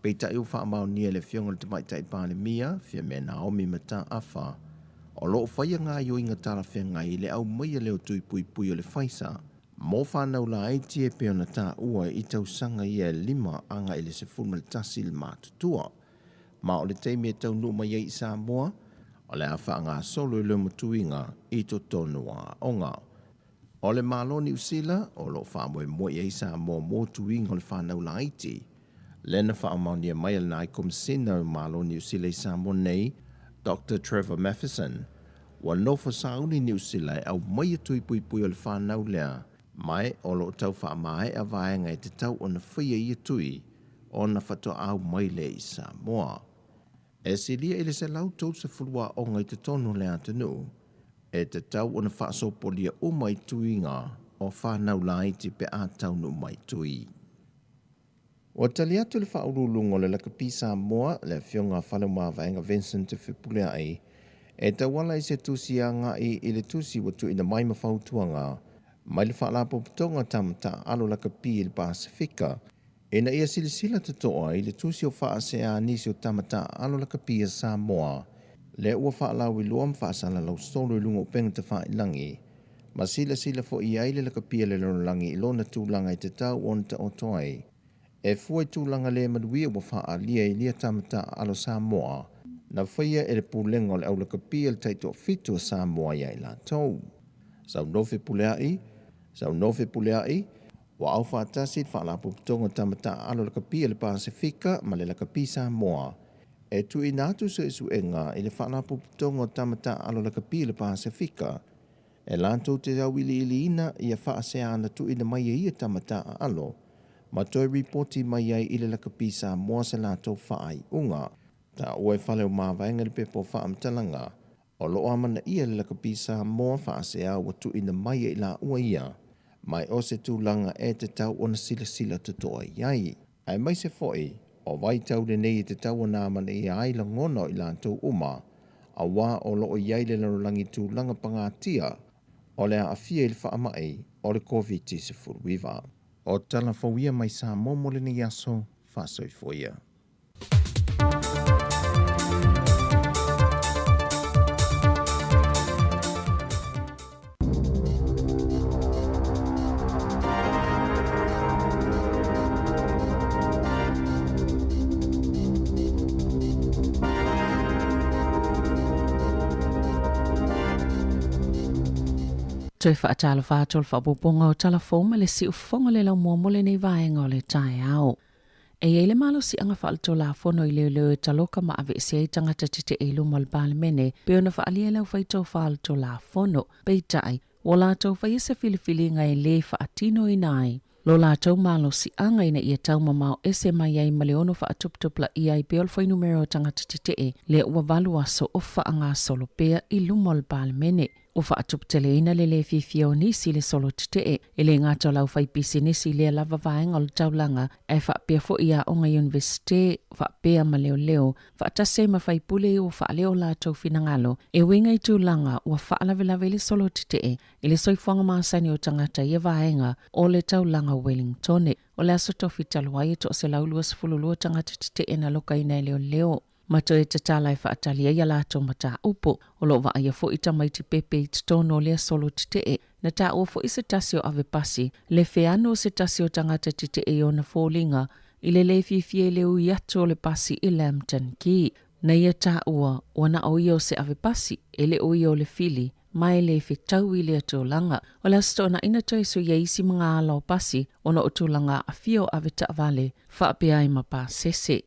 Peitai ua faamaonia e le Afioga i le Tamaitai Palemia, Fiamē Naomi Mataafa, o lo o faia gaoioiga talafeagai i le aumaia lea o tui puipui o le Pfizer mo fanau laiti e pei ona taua i tausaga ia e 5 agai i le 11 le matutua. Ma o le taimi e taunuu mai ai i Samoa, o le a faagasolo i lona tuiga i totonu o aoga. O le Malo o Niu Sila o lo o faamoemoe i ai Samoa mo tuiga o le fanau laiti. Lea na faamaonia mai e le Naai Komisina o Malo o Niu Sila i Samoa nei, Doctor Trevor Matheson, ua nofo sauni Niu Sila e aumaia tui puipui o le fanau lea, ma o lo o tau faamaea vaega e tatau ona faia ia tui ona faatoa mai lea i Samoa. E silia i le 130 aoga i totonu o le atunuu, e tatau ona faasopolia uma i tuiga o fanau laiti pe a taunuu mai tui. Ua tali atu le faauluuluga o le Lakapi Samoa, le Afioga a Faleomavaega Vincent Fepuleai, e tauala i se tusi agai i le tusi ua tuuina mai ma fautuaga mai le Faalapotopotoga Tama Taaalo Lakapi i le Pasefika, ina ia silasila totoa i le tusi o faasea a nisi o tama taaalo lakapi a Samoa, lea ua faalauiloa ma faasalalau solo i luga o upega tafailagi, ma silasila foi i ai le lakapi a le lalolagi i lona tulaga e tatau ona taoto ai, e fua i tulaga le manuia ua faaalia i lia tama taaalo Samoa, na faia e le pulega o le aulakapi a le taitoafitu a Samoa ia i latou. Saunoa Fepuleai, Saunoa Fepuleai, ua aufaatasi le Faalapotopotoga o Tama Taaalo Lakapi a le Pasefika ma le Lakapi Samoa e tuuina atu suesuega i le Faalapotopotoga o Tama Taaalo Lakapi a le Pasefika e latou te auiliiliina ia faaseana tuuina mai e ia tama taaalo ma toe ripoti mai ai i le Lakapi Samoa se latou faaiuga. Taua e Faleomavaega le pepa o faamatalaga O lo o amanaia le Lakapi Samoa faasea ua tuuina mai e i laua ia, mai o se tulaga e tatau ona silasila totoa i ai. Aemaise foi, o vaitau lenei e tatau ona amanaia ai lagona o i latou uma, auā o lo o i ai le lalolagi tulaga pagatia o le aafia i le faamai o le Koviti-19. O tala fou ia mai Samoa mo lenei aso, faasoifua ia. Toe faatalofa atu o le faaopoopoga o tala fou ma le siufofoga le laumua mo lenei vaega o le taeao. E i ai le malosiaga faaletulafono i leoleo e taloka ma aveesea ai tagata tetee i luma o le Palemene pei ona faaalia e le aufaitofa o le Tulafono. Peitai, ua latou faia se filifiliga e lē faatinoina ai lo latou malosiaga ina ia taumamao ese mai ai ma le ono faatuputupulaia ai pea o le fuainumera o tagata tetee lea ua valu aso o faagasolo pea i luma o le Palemene. Ua faatuputeleina le lē fiafia o nisi i le solo tetee, e le gata o le aufaipisinisi i lea lava vaega o le taulaga, ae faapea foi i aoga iunivesite, faapea ma leoleo, faatasi ai ma faipule ua faaleo o latou finagalo e uiga i tulaga ua faalavelave i le solo tetee i le soifuaga masani o tagata i ia vaega o le taulaga o Wellingtone. O le aso tofi talu ai e 122 tagata tetee na lokaina e leoleo. ma toe tatala e faatali ai a latou mataupu. O lo o vaaia foi tamaiti pepe i totonu o lea solo tetee. Na taua foi se tasi o ave pasi, le feano o se tasi o tagata tetee i ona foliga i le lē fiafia i le ui atu o le pasi i Lambton Quay. Na ia taua, ua na o ia o se ave pasi, e le o ia o le fili, ma e lē fetau i lea tulaga. O le Aso Toonai na toe sui ai isi mga ala o pasi ona o tulaga aafia o ave taavale faapea ai ma pasese.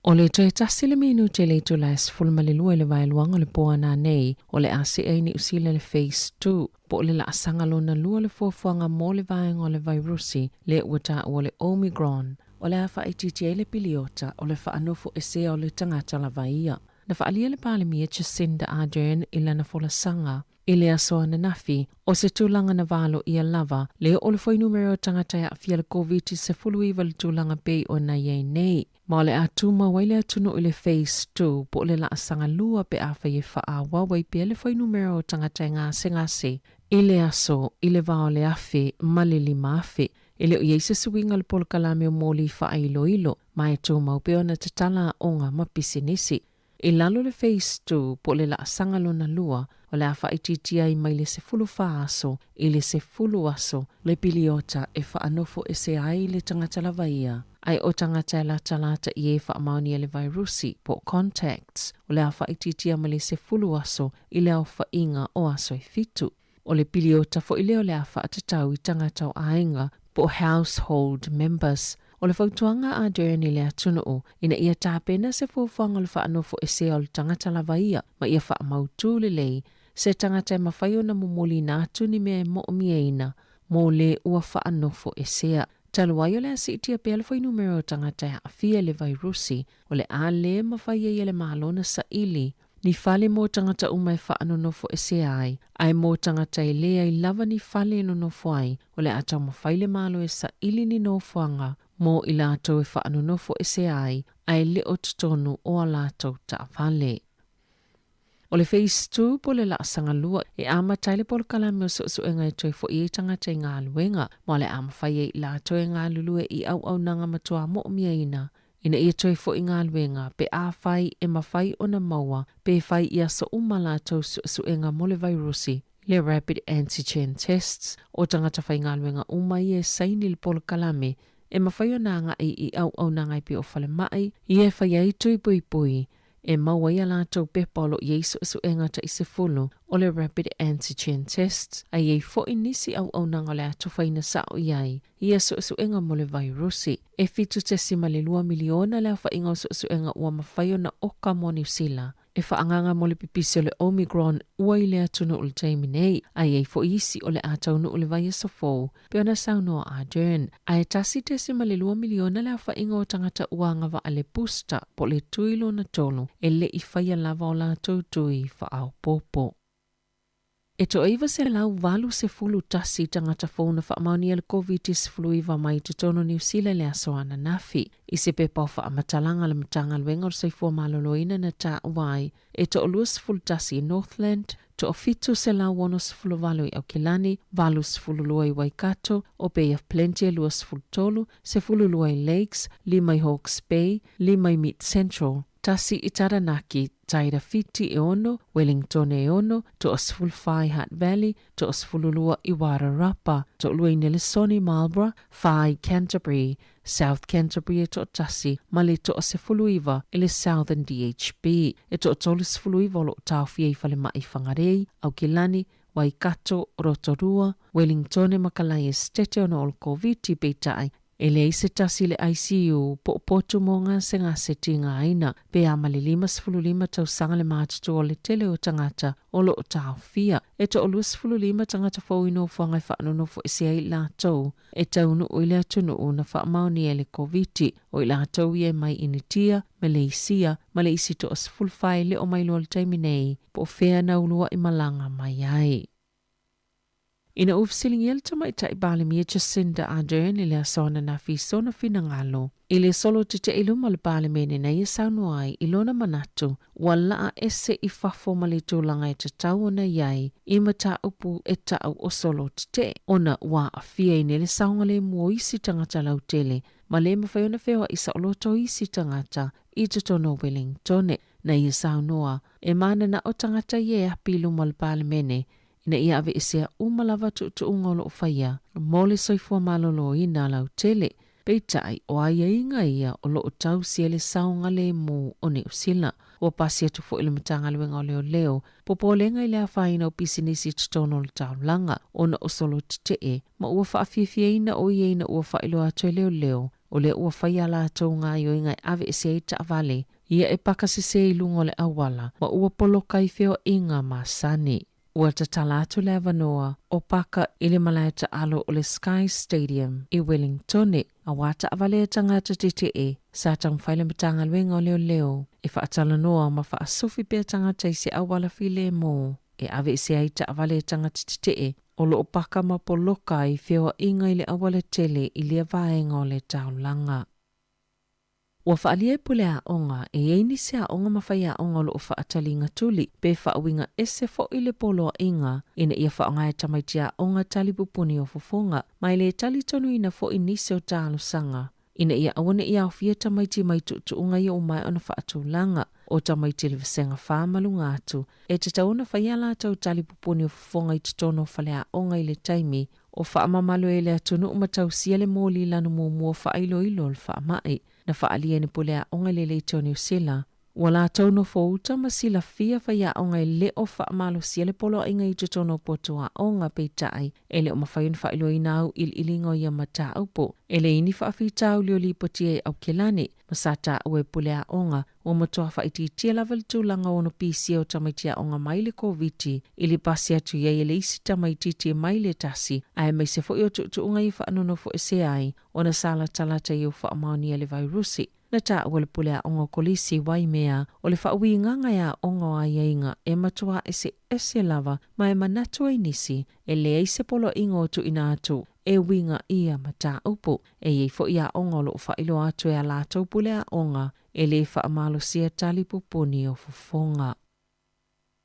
O le toe tasi le minute i le itula e 12 i le vaeluaga o le po a nanei, o le a see ai Niu Sila i le Phase 2, po o le laasaga lona lua o le fuafuaga mo le vaega o le vairusi lea ua taua o le Omicron. O le a faaitiitia ai le piliota o le faanofo esea o le tagata lava ia. Na faaalia le Palemia Jacinda Ardern i lana folasaga. I le aso ananafi, o se tulaga na valoia lava le oo o le fuainumera o tagata e aafia i le Koviti-19 i le tulaga pei ona i ai nei. Ma o le a tumau ai le atunuu i le Phase 2 po o le laasaga lua pe afai e faaauau ai pea le fuainumera o tagata e gasegase i le aso i le va o le 1000 ma le 5000. E le o i ai se suiga i le polokalame o moli faailoilo, ma e tumau pea ona tatala aoga ma pisinisi. I lalo o le Phase 2 po o le laasaga lona lua, o le a faaitiitia ai mai le 14 aso i le 10 aso le piliota e faanofo ese ai le tagata lava ia, ae o tagata e latalata i e faamaonia le vairusi po o contacts, o le a faaitiitia mai le 10 aso i le aofaiga o aso e 7. O le piliota foi lea o le a faatatau i tagata o aiga po o household members. O le fautuaga a Ardern i le atunuu ina ia tapena se fuafuaga o le faanofo esea o le tagata lava ia, ma ia faamautū lelei se tagata e mafai ona momoliina atu ni mea e moomiaina mo le ua faanofo esea. Talu ai o le a siitia pea le fuainumera o tagata e aafia i le vairusi, o le a lē mafai ai e le Malo ona saili ni fale mo tagata uma e faanonofo esea ai, ae mo tagata e leai lava ni fale e nonofo ai, o le a taumafai le Malo e saili ni nofoaga mo i latou e faanonofo esea ai, ae le o totonu o a latou taavale. O le Phase 2 po o le laasaga lua e amata ai le polokalame o suesuega e toe fo'i ai tagata i galuega, ma o le a mafai ai i latou e galulue i auaunaga matuā mo'omiaina ina ia toe fo'i galuega pe afai e mafai ona maua pe fai i aso uma latou suesuega mo le vairusi, le rapid antigen tests. O tagata faigaluega uma ia e saini i le polokalame e mafai ona agai i auaunaga e pei o falemai ia e fai ai tui puipui e maua ai a latou pepa o loo i ai suesuega ta'i 10 o le rapid antigen tests, ae i ai fo'i nisi auaunaga o le a atofaina sa'o i ai ia suesuega mo le vairusi. E 7.2 miliona le aofaiga o suesuega ua mafai ona oka mo Niusila e faaagaga mo le pipisi o le Omicron ua i le atunuu i le taimi nei, ae i ai fo'i isi o le a taunuu i le vaiaso fou, pei ona saunoa Ardern. Ae 1.2 miliona le aofaiga o tagata ua agavaa le booster po o le tui lona tolu e le i faia lava o latou tui faaopoopo. E 981 tagata fou na faamaonia le Covid-19 mai totonu Niu Sila i le aso ananafi. I se pepa o faamatalaga a le Matagaluega o le Soifua Maloloina na taua ai, e 21 i Northland, 768 i Aukilani, 82 i Waikato, o Bay of Plenty e 23, 12 i Lakes, 5 i Hawke's Bay, 5 i Mid Central, 1 i Taranaki, Tairāwhiti e 6, Wellington e 6, 14 i Hutt Valley, 12 i Wairarapa, 2 i Nelson, Marlborough, 4 i Canterbury, South Canterbury e 1, ma le 19 i le Southern DHB. E 39 o loo taofia i falemai Whangarei, Aukilani, Waikato, Rotorua, Wellington ma Kalae Estate ona o le Covid, peitai e leai se tasi i le ICU po o potu mo gasegase tigaina, pe a ma le 55 tausaga le matutua o le tele o tagata o loo taofia. E 25 tagata fou i nofoaga e faanonofo ese ai latou e taunuu i le atunuu na faamaonia i le Koviti, o i latou ia e mai Initia, Maleisia ma le isi 14 e le o mailoa i le taimi nei po o fea na uluai malaga mai ai. Ina ua fesiligia le tamaitai Palemia Jacinda Ardern i le aso ananafi i sona finagalo i le solo tetee i luma o le Palemene, na ia saunoa ai i lona manatu ua laa ese i fafo ma le tulaga e tatau ona i ai i mataupu e ta'u o solo tetee, ona ua aafia i le saogalemu o isi tagata lautele ma le mafai ona feoa'i saoloto isi tagata i totonu o Wellington. Na ia saunoa e mananao tagata ia e api i luma o le Palemene ina ia aveesea uma lava tuutuuga o loo faia mo le soifua maloloina lautele, peitai o aiaiga ia o loo tausia le saogalemu o Niusila. Ua pasi atu fo'i le Matagaluega o Leoleo popolega i le afaina o pisinisi i totonu o le taulaga ona o solo tetee, ma ua faafiafiaina o ia ina ua faailoa atu e leoleo o lea ua fai a latou gaoioiga e aveese ai taavale ia e paka sesē i luga o le auala ma ua poloka i feoaiga masani. Ua tatala atu le avanoa o paka i le malae taalo o le Sky Stadium i Wellington auā taavale a tagata tetee. Sa taumafai le Matagaluega o Leoleo e faatalanoa ma faasufi pea tagata i se auala filemu. e aveesea ai taavale a tagata tetee o loo paka ma poloka ai feoaiga i le auala tele i lea vaega o le taulaga. Ua faaalia e pule aoga e i ai nisi aoga ma faiaoga o lo o faataliga tuli pe faauiga ese foi le poloaiga ina ia faaaoga e tamaiti aoga tali pupuni o fofoga ma e le talitonuina foi nisi o talosaga ina ia aua ne i aofia tamaiti mai tuutuuga ia ua maea ona faatulaga o tamaiti i le vasega 4 ma luga atu e tatau ona fai a latou tali pupuni o fofoga i totonu o faleaoga i le taimi o faamamalu ai le atunuu ma tausia le moli lanu muamua faailoilo o le faamai. Na faaalia e ni pule aoga i le Leitio o Niu Sila, ua latou nofo uta ma silafia faiaoga e le o faamalosia le poloaiga i totonu o potu aoga, peitai e le o mafai ona faailoaina auiliiliga o ia mataupu. E leai ni faafitauli o lipotia i Aokelani, ma sa taua e pule aoga ua matua faaitiitia lava le tulaga o ono pisia o tamaiti aoga mai le Koviti i le pasi atu i ai e le isi tamaitiiti mai le tasi, aemaise foi o tuutuuga ia faanonofoesea ai ona sa latalata ia ua faamaonia le vairusi. Na taua le pule aoga o Kolisi i Waimea o le faauigaga e aoga o aiaiga e matua eseese lava ma e manatu ai nisi e leai se poloaiga o tuuina atu e uiga ia mataupu. E i ai foi aoga o lo o faailoa atu e a latou pule aoga e lē faamalosia tali pupuni o fofoga.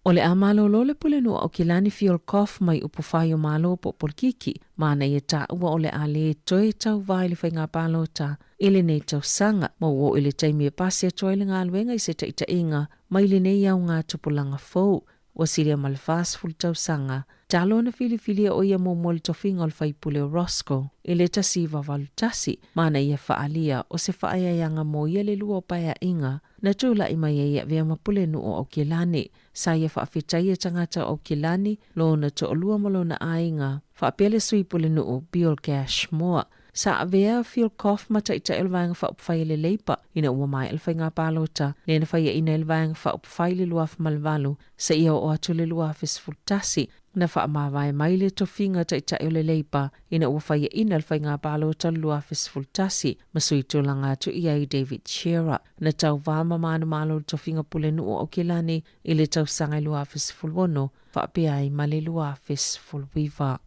O le a malolo le Pulenuu o Aokelani Fiolkoff mai upufai o Malo po o polikiki ma ana ia taua o le a lē toe tauvā i le faiga palota i lenei tausaga ma ua oo i le taimi e pasi atu ai le galuega i se taitaiga mai lenei auga tupulaga fou. Ua silia ma le 40 tausaga talu ona filifilia o ia muamua le tofiga o le faipule o Roscoe i le 1981 ma ana ia faaalia o se faaeaeaga mo ia le lua o paeaiga na tulai mai ai e avea ma Pulenuu o Aokelani. Sa ia faafetaia tagata o Aokelani, lona toalua ma lona aiga, faapea le sui Pulenuu Bill Cashmore. Sa avea Fielkoff ma taitai o le Vaega Faaupufai a le Labour ina ua maea le faiga palota lea na faiaina ai le Vaega Faaupufai i le 2008 seia oo atu i le 2011. Na faamavae mai le tofiga taitai o le Labour ina ua faiaina le faiga palota o le 2011 ma sui tulaga atu i ai David Shearer. Na tauvā ma manumalo le tofiga Pulenuu o Aokelani i le tausaga i 2016 faapea ai ma le 2019.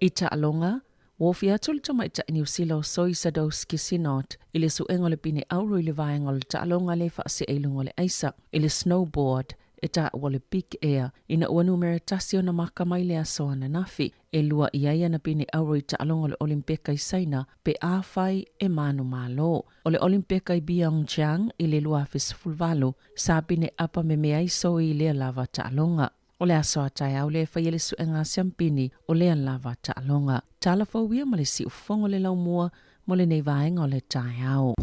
I taaloga, ua ofi atu le tamaitai Niu Sila o Zoi Sadowski-Synnott i le suega o le pine auro i le vaega o le taaloga lea e faasee i luga o le aisa i le snowboard e taua o le Big Air ina ua numera tasi ona maka mai le aso ananafi. E lua i ai ana pine auro i taaloga o le Olimpeka i Saina pe afai e manumalo. O le Olimpeka i Pyeongchang i le 2018, sa pine apa memea ai Zoi i lea lava taaloga. O le aso a taeao lea e faia le suega a siampini o lea lava taaloga. Tala fou ia ma le siufofoga o le laumua mo lenei vaega o le taeao.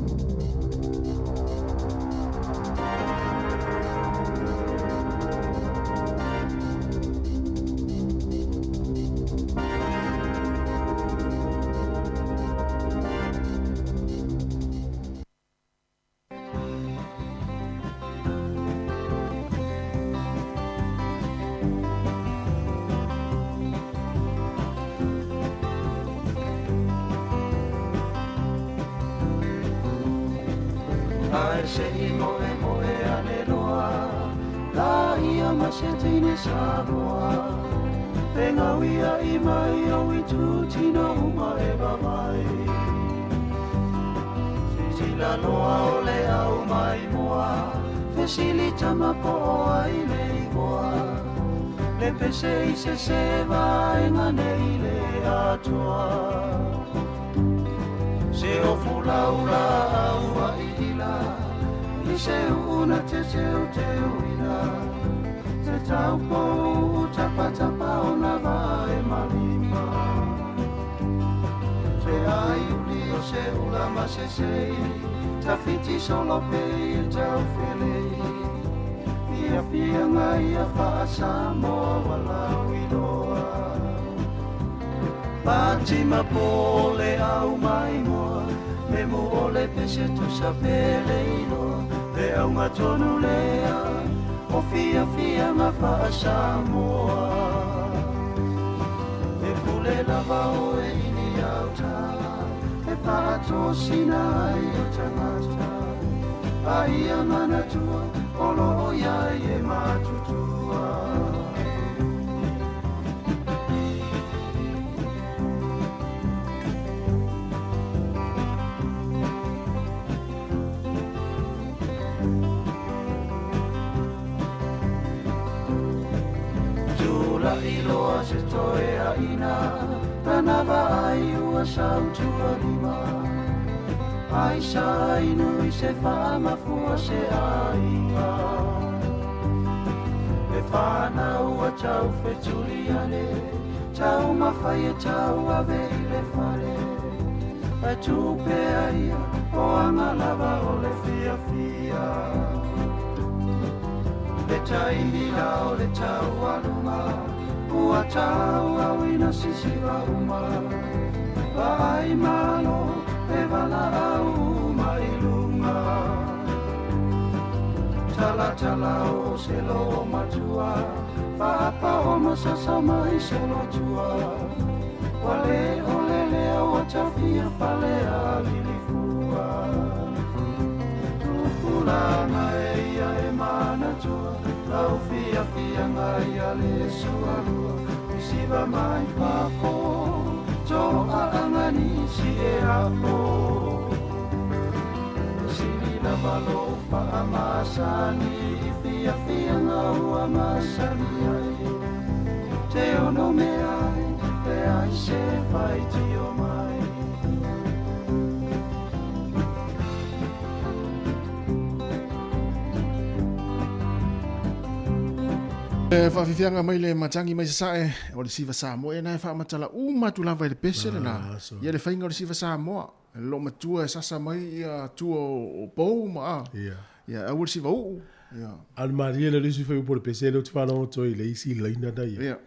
Ae se i moemoe ane loa La ia ma se teine Samoa E ngauia i mai o i tūtino uma e vavai Sisila loa o le au mai moa Fesili tama po o ai le igoa Le pese i se se vaenga nei le atoa Se o fulaula au a ila I se una te teu teu ina Te taupo tapa tapa o na vae malima Te ai uli o se ula ma se sei Tawhiti solo pe i tau felei Fia fia ngai a wha-Samoa walau iloa Pati ma pole au mai moa Me mu o le pese tusa pele iloa Le au ngā tonu lea O fia fia ngā wha-Samoa E pule lava o e ili au tā E whaatosina ai o tangata A ia manatua o lo o iai e matutua. se toeaina Lana vaai ua sautualima Ai sa inu i se faamafua se aiga E whanau a tau whetuli ane Tau mawhai e tau ave i le whare E tupe aia o anga lava o le fia fia Le taimi la o le tau alunga Ua tau au ina sisiva uma Vaai malo e vala au uma i lunga Tala tala o se lo matua Faapa o masasa mai se lo tua Wale o lele o tafia fale a lilifua Tupulanga e ia e manatua Lau fia fia ngai a le sualua Isiva mai fafo To a angani si e apo Sili lava lo faamasani I fia fia ngau a masani ai Te ono me ai E ai se fai tio mai E faafifiaga mai le matagi mai sasae o le siva Samoa ia na e faamatala uma atu lava i le pese lena. Ia le faiga o le siva Samoa. E lo matua e sasa mai ia tua o pou ma a. Ia aua le siva uu. Ia. A le malie le isi fai upu o le pese lea ou te faalogo atu ai i le isi laina na ia.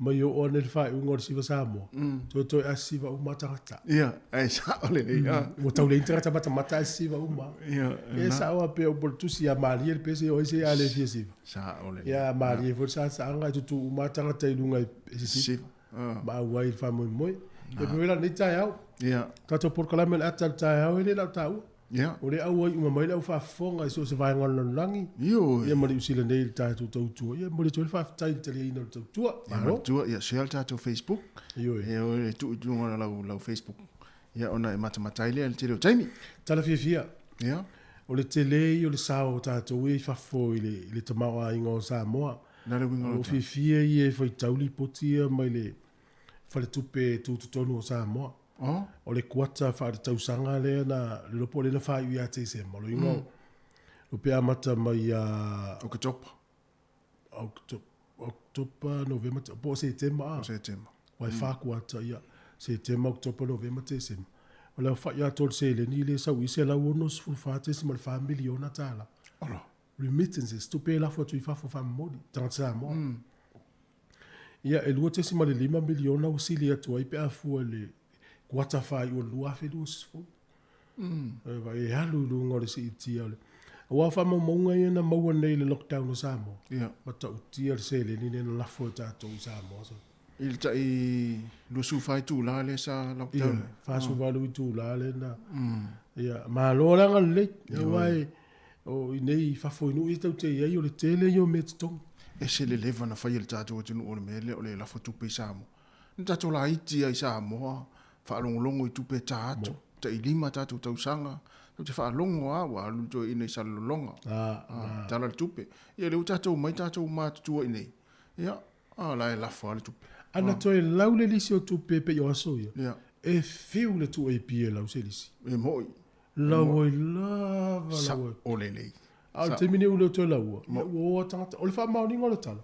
Mai oo ane le faaiuga o le siva Samoa, toe toe asi siva uma tagata. Ia, ae sao lelei. Ua tau leai ni tagata matamata ae siva uma. Ia, e sao lava pea upu o le tusi, a malie le pese, o ai se a le fia siva. Sao lelei. Ia, malie foi le sasaaga e tutu uma lava tagata i luga i sisiva. Ma auai i le faamoemoe. Ia, pei foi la lenei taeao. Ia. Tatou polokalame o le ata o le taeao e le na o taua. Ia. O lea auai uma mai le au faafofoga i so o se vaega o le lalolagi. Ioe. Ia ma le Niu Sila nei i le tatou tautua. Ia e momoli atu ai le faafetai i le taliaina o le tautua. Ia manatua, ia share le tatou Facebook. Ioe. Ia o le tuu i luga o lau, lau Facebook. Ia ona e matamata ai lea i le tele o taimi. Tala fiafia. Ia. O le tele ia o le sao o tatou ia i fafo i le, i le tamaoaiga o Samoa. Na le uiga o O le tala. fiafia ia e faitau lipoti ia mai le Faletupe Tutotonu o Samoa. Oh. O le kuata faaletausaga lea na le iloa po o lea na faaiu ia Tesema. O le uiga o pe amata mai ia Oketopa. Oketopa, Novema, po o Setema a. O Setema. Aua e fa kuata ia. Setema, Oketopa, Novema, Tesema. O le aofai atoa o le seleni lea e sau i $164.4 miliona tala. Olo. Remittances, tupe e lafo atu i fafo faamomoli, tagata Samoa. Ia, e $2.5 miliona ua sili atu ai pe a fua i le kuata faaiu o le 2020. E e alu i luga o le siitia o le... Aua o faamaumauga ia na maua nei i le lockdown o Samoa, matautia le seleni lea na lafo e tatou i Samoa. I le tai 24 itula lea sa lockdown ai. Ia, 48 itula lea na... Ia, malo le agalelei. Aua e, o i nei i fafo i nuu ia tatou te i ai, o le tele ia o mea totogi. Ese le leva na fai e le tatou atunuu o le mea lea o le lafo tupe i Samoa. Na tatou laiti lava i Samoa, faalogologo i tupe e ta atu, tai lima tatou tausaga, tatou te faalogo lava ua alu le toeaina i Salelologa, tala le tupe. Ia lea ua tatou omai tatou matutua i inei, ia, a la e lafo lava le tupe. A na toe lau le lisi o tupe pei o aso ia, e fiu le tuu AP e lau se lisi. E moi. Lau ai lava lau ai. Sao lelei. A o le taimi nei ua le o toe laua, ia ua o a tagata. O le faamaoniga o le tala,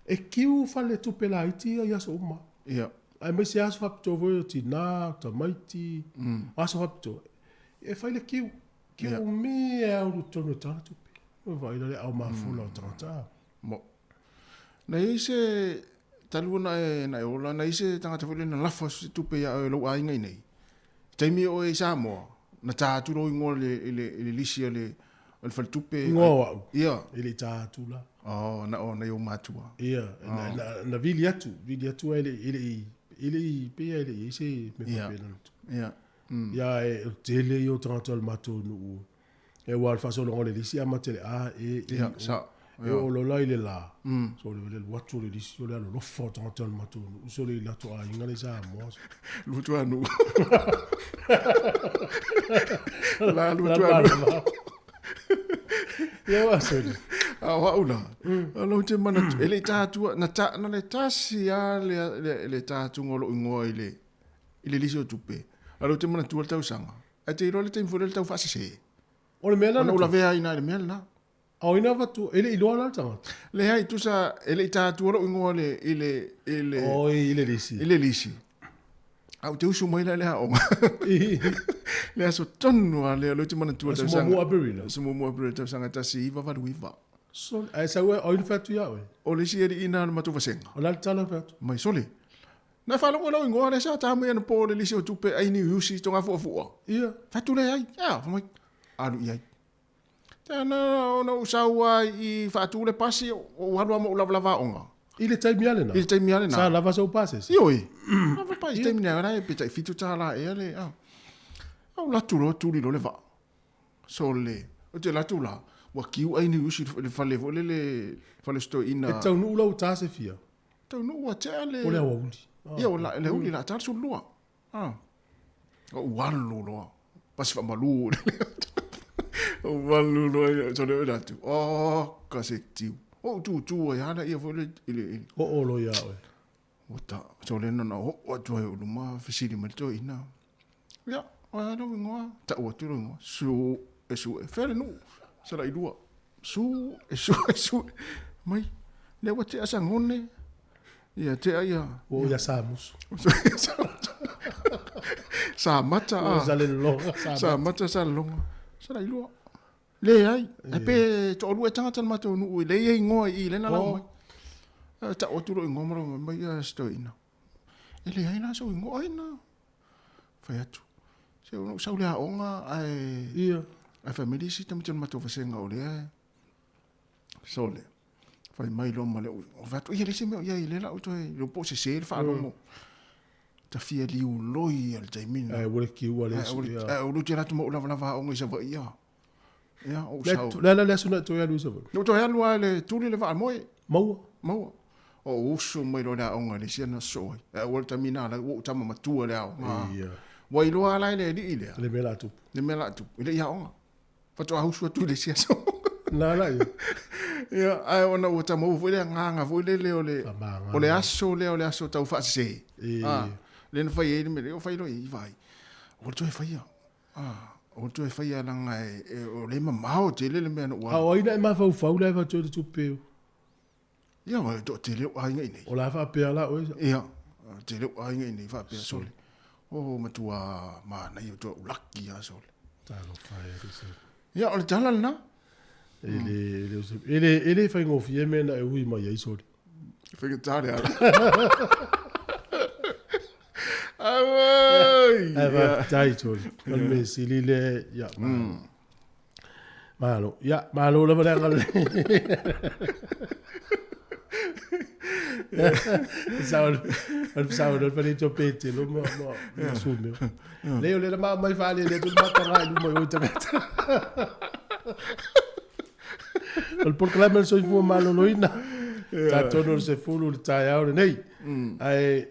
e kiu fale tupe laiti ia i aso uma. Ia. Aemaise aso faapitoa foi o tina, o tamaiti, o aso faapitoa. E fai le kiu, kiu umi e au tonu e tala tupe. Ua vaai la le ao mafola o tagata. Mo. Na i ai se talu ona e na e ola, na i ai se tagata foi lea na lafo atu se tupe ia oe i lou aiga i nei. I taimi o oe i Samoa, na tā atu lou ingoa i le, i le, i le lisi a le, a le faletupe. Ingoa o au? Ia. E le i tā atu la. Oh, na o nai ou matua. Ia, na, na, na vili atu, vili atu ai le, i le, i le, i pei e le i ai se mea faapena na tupu. Ia. Ia, e, o le tele ia o tagata o le matou nuu. E ua o le faasologa o le lisi amata i le A, E, I, Ia, O. sa, E oo loa la i le la, Mm. so le alu atu o le lisi, o le alolofa o tagata o le matou nuu, so le latou aiga lea i Samoa. Luatuanuu. La Luatuanuu. Ia ua soli. A o au la, o lou te manatu, e le i ta atua, na, ta, na le tasi a le, le, le ta atuga o lou ingoa i le, i le lisi o tupe. A lou te manatua le tausaga. Ae te iloa le taimi foi lea le tau faasese. O le mea la. Ona ou lavea ai i ina i le mea lena. A o ina avatu, e le i iloa la le tagata? Leai, tusa, e le i ta atua lou igoa i le, i le, i le. Oi, i le lisi. I le lisi. A ou te usu mai la i le aoga. Le aso tonu lava lea, o lea ou te manatua le tausaga. Aso muamua Aperila. Aso muamua Aperila, tausaga 1989. Sole, ae sau e, o ai na fai atu ia oe? O le isi alii na o le matou vasega. O le a le tala na fai atu? Mai, sole, na e faalogo i lau igoa lea sa ta mai anapo i le lisi o tupe ai niu iusi togafuafua. Ia. Fai atu, leai. Ea, fai mai, alu i ai. Tana ona ou sau lava i faatu le pasi, ou alu lava ma ou lavalava aoga. I le taimi a lena? I le taimi a lena. Sa lava sou pasese? Ioe. Lava pasese. I le taimi lena la e pe tai $7 ea le, a. Ou alu atu loa tuli loa le vaa. Sole, ou te alu atu la, ua kiu ai ni usi i le fale foi lele, fale o si toeaina. E taunuu lau ta se fia? Taunuu ua tea le. O le aoauli. Ia, o le aoauli la ta le 12. Ah. Ou alu loa. Pasi faamalu. Ou alu loa i sole oi latu. Oh, ka se tiu. Ou tutu ai ala ia foi le i le. Oo loa ia oe. Ua ta sole na na oo atu ai o luma fesili mai le toeaina. Ia, o ai lou ingoa? Tau atu lou ingoa. Su e su e fea le nuu. Salailua. Su e su e su. Mai. Lea ua tea Sagone. Ia tea ia. Ua ia Samusu. Sa mata a. Sa lelonga. Sa mata sa lelonga. Salailua. Leai. E pe toalua e tagata le matou nuu e leai e ingoa i i le na lau mai. Tau atu lou ingoa ma lau mai ia si toeaina. E leai la sou ingoa ai na. Fai atu. Se ona ou sau le aoga ae Ia. Ae fai mai le isi tamaiti o le matou vasega o lea e sole. Fai mai loa ma le ou fai atu, ia leai se mea o i ai, lea la ou toe iloa po o sese le faalogo. Ta fia liuloi a le taimi lena. Ae ua le kiua le aso. Ae ua te alu atu ma ou lavalava aoga i Savaii a. Ia, ou sau. Le a la le aso na e toe alu i Savaii? Na ou toe alu lava i le tuli le vaa moe. Maua? Maua. O usu mai loa i le aoga i le isi ana aso ai. Ae ua le taimi na la ua ou tama matua i le aoga. Ia. Ua iloa la e le alii lea. Le mea la tupu. Le mea la tupu. I le i aoga. Faatoa usu atu i le isi aso. Na la ia. Ia, ae ona ua ta maua foi le agaga foi lele o le, o le aso lea o le aso tau faasese. Ah, lea na fai ai le mea lea, o fai loa i vai. Ua toe faia. Ah, ua toe faia leaga e, o lea e mamao tele le mea na ou alu. A o ai na e mafaufau la e avatu ai le tupe? Ia, o le toatele o aiga i nei. O la faapea la oe? Ia, tele o aiga i nei faapea sole. O matua manaia matua ulaki a sole. Talofa e alii. Ia, o le tala lena. E le, e le, e le, e le faigofie mea na e ui mai ai sole. Faigata le ala. Auai! Ae faafetai sole. O le mea sili lea, ia, Malo. Ia, malo lava le agalelei. Sao le sao le fale to pete lo mo mo mo sume. Le o le ma mai fale le tu mata ngai lu mai o tagata. O le polokalame o le soifua maloloina. Tatou o le 10 le taeao lenei. Ae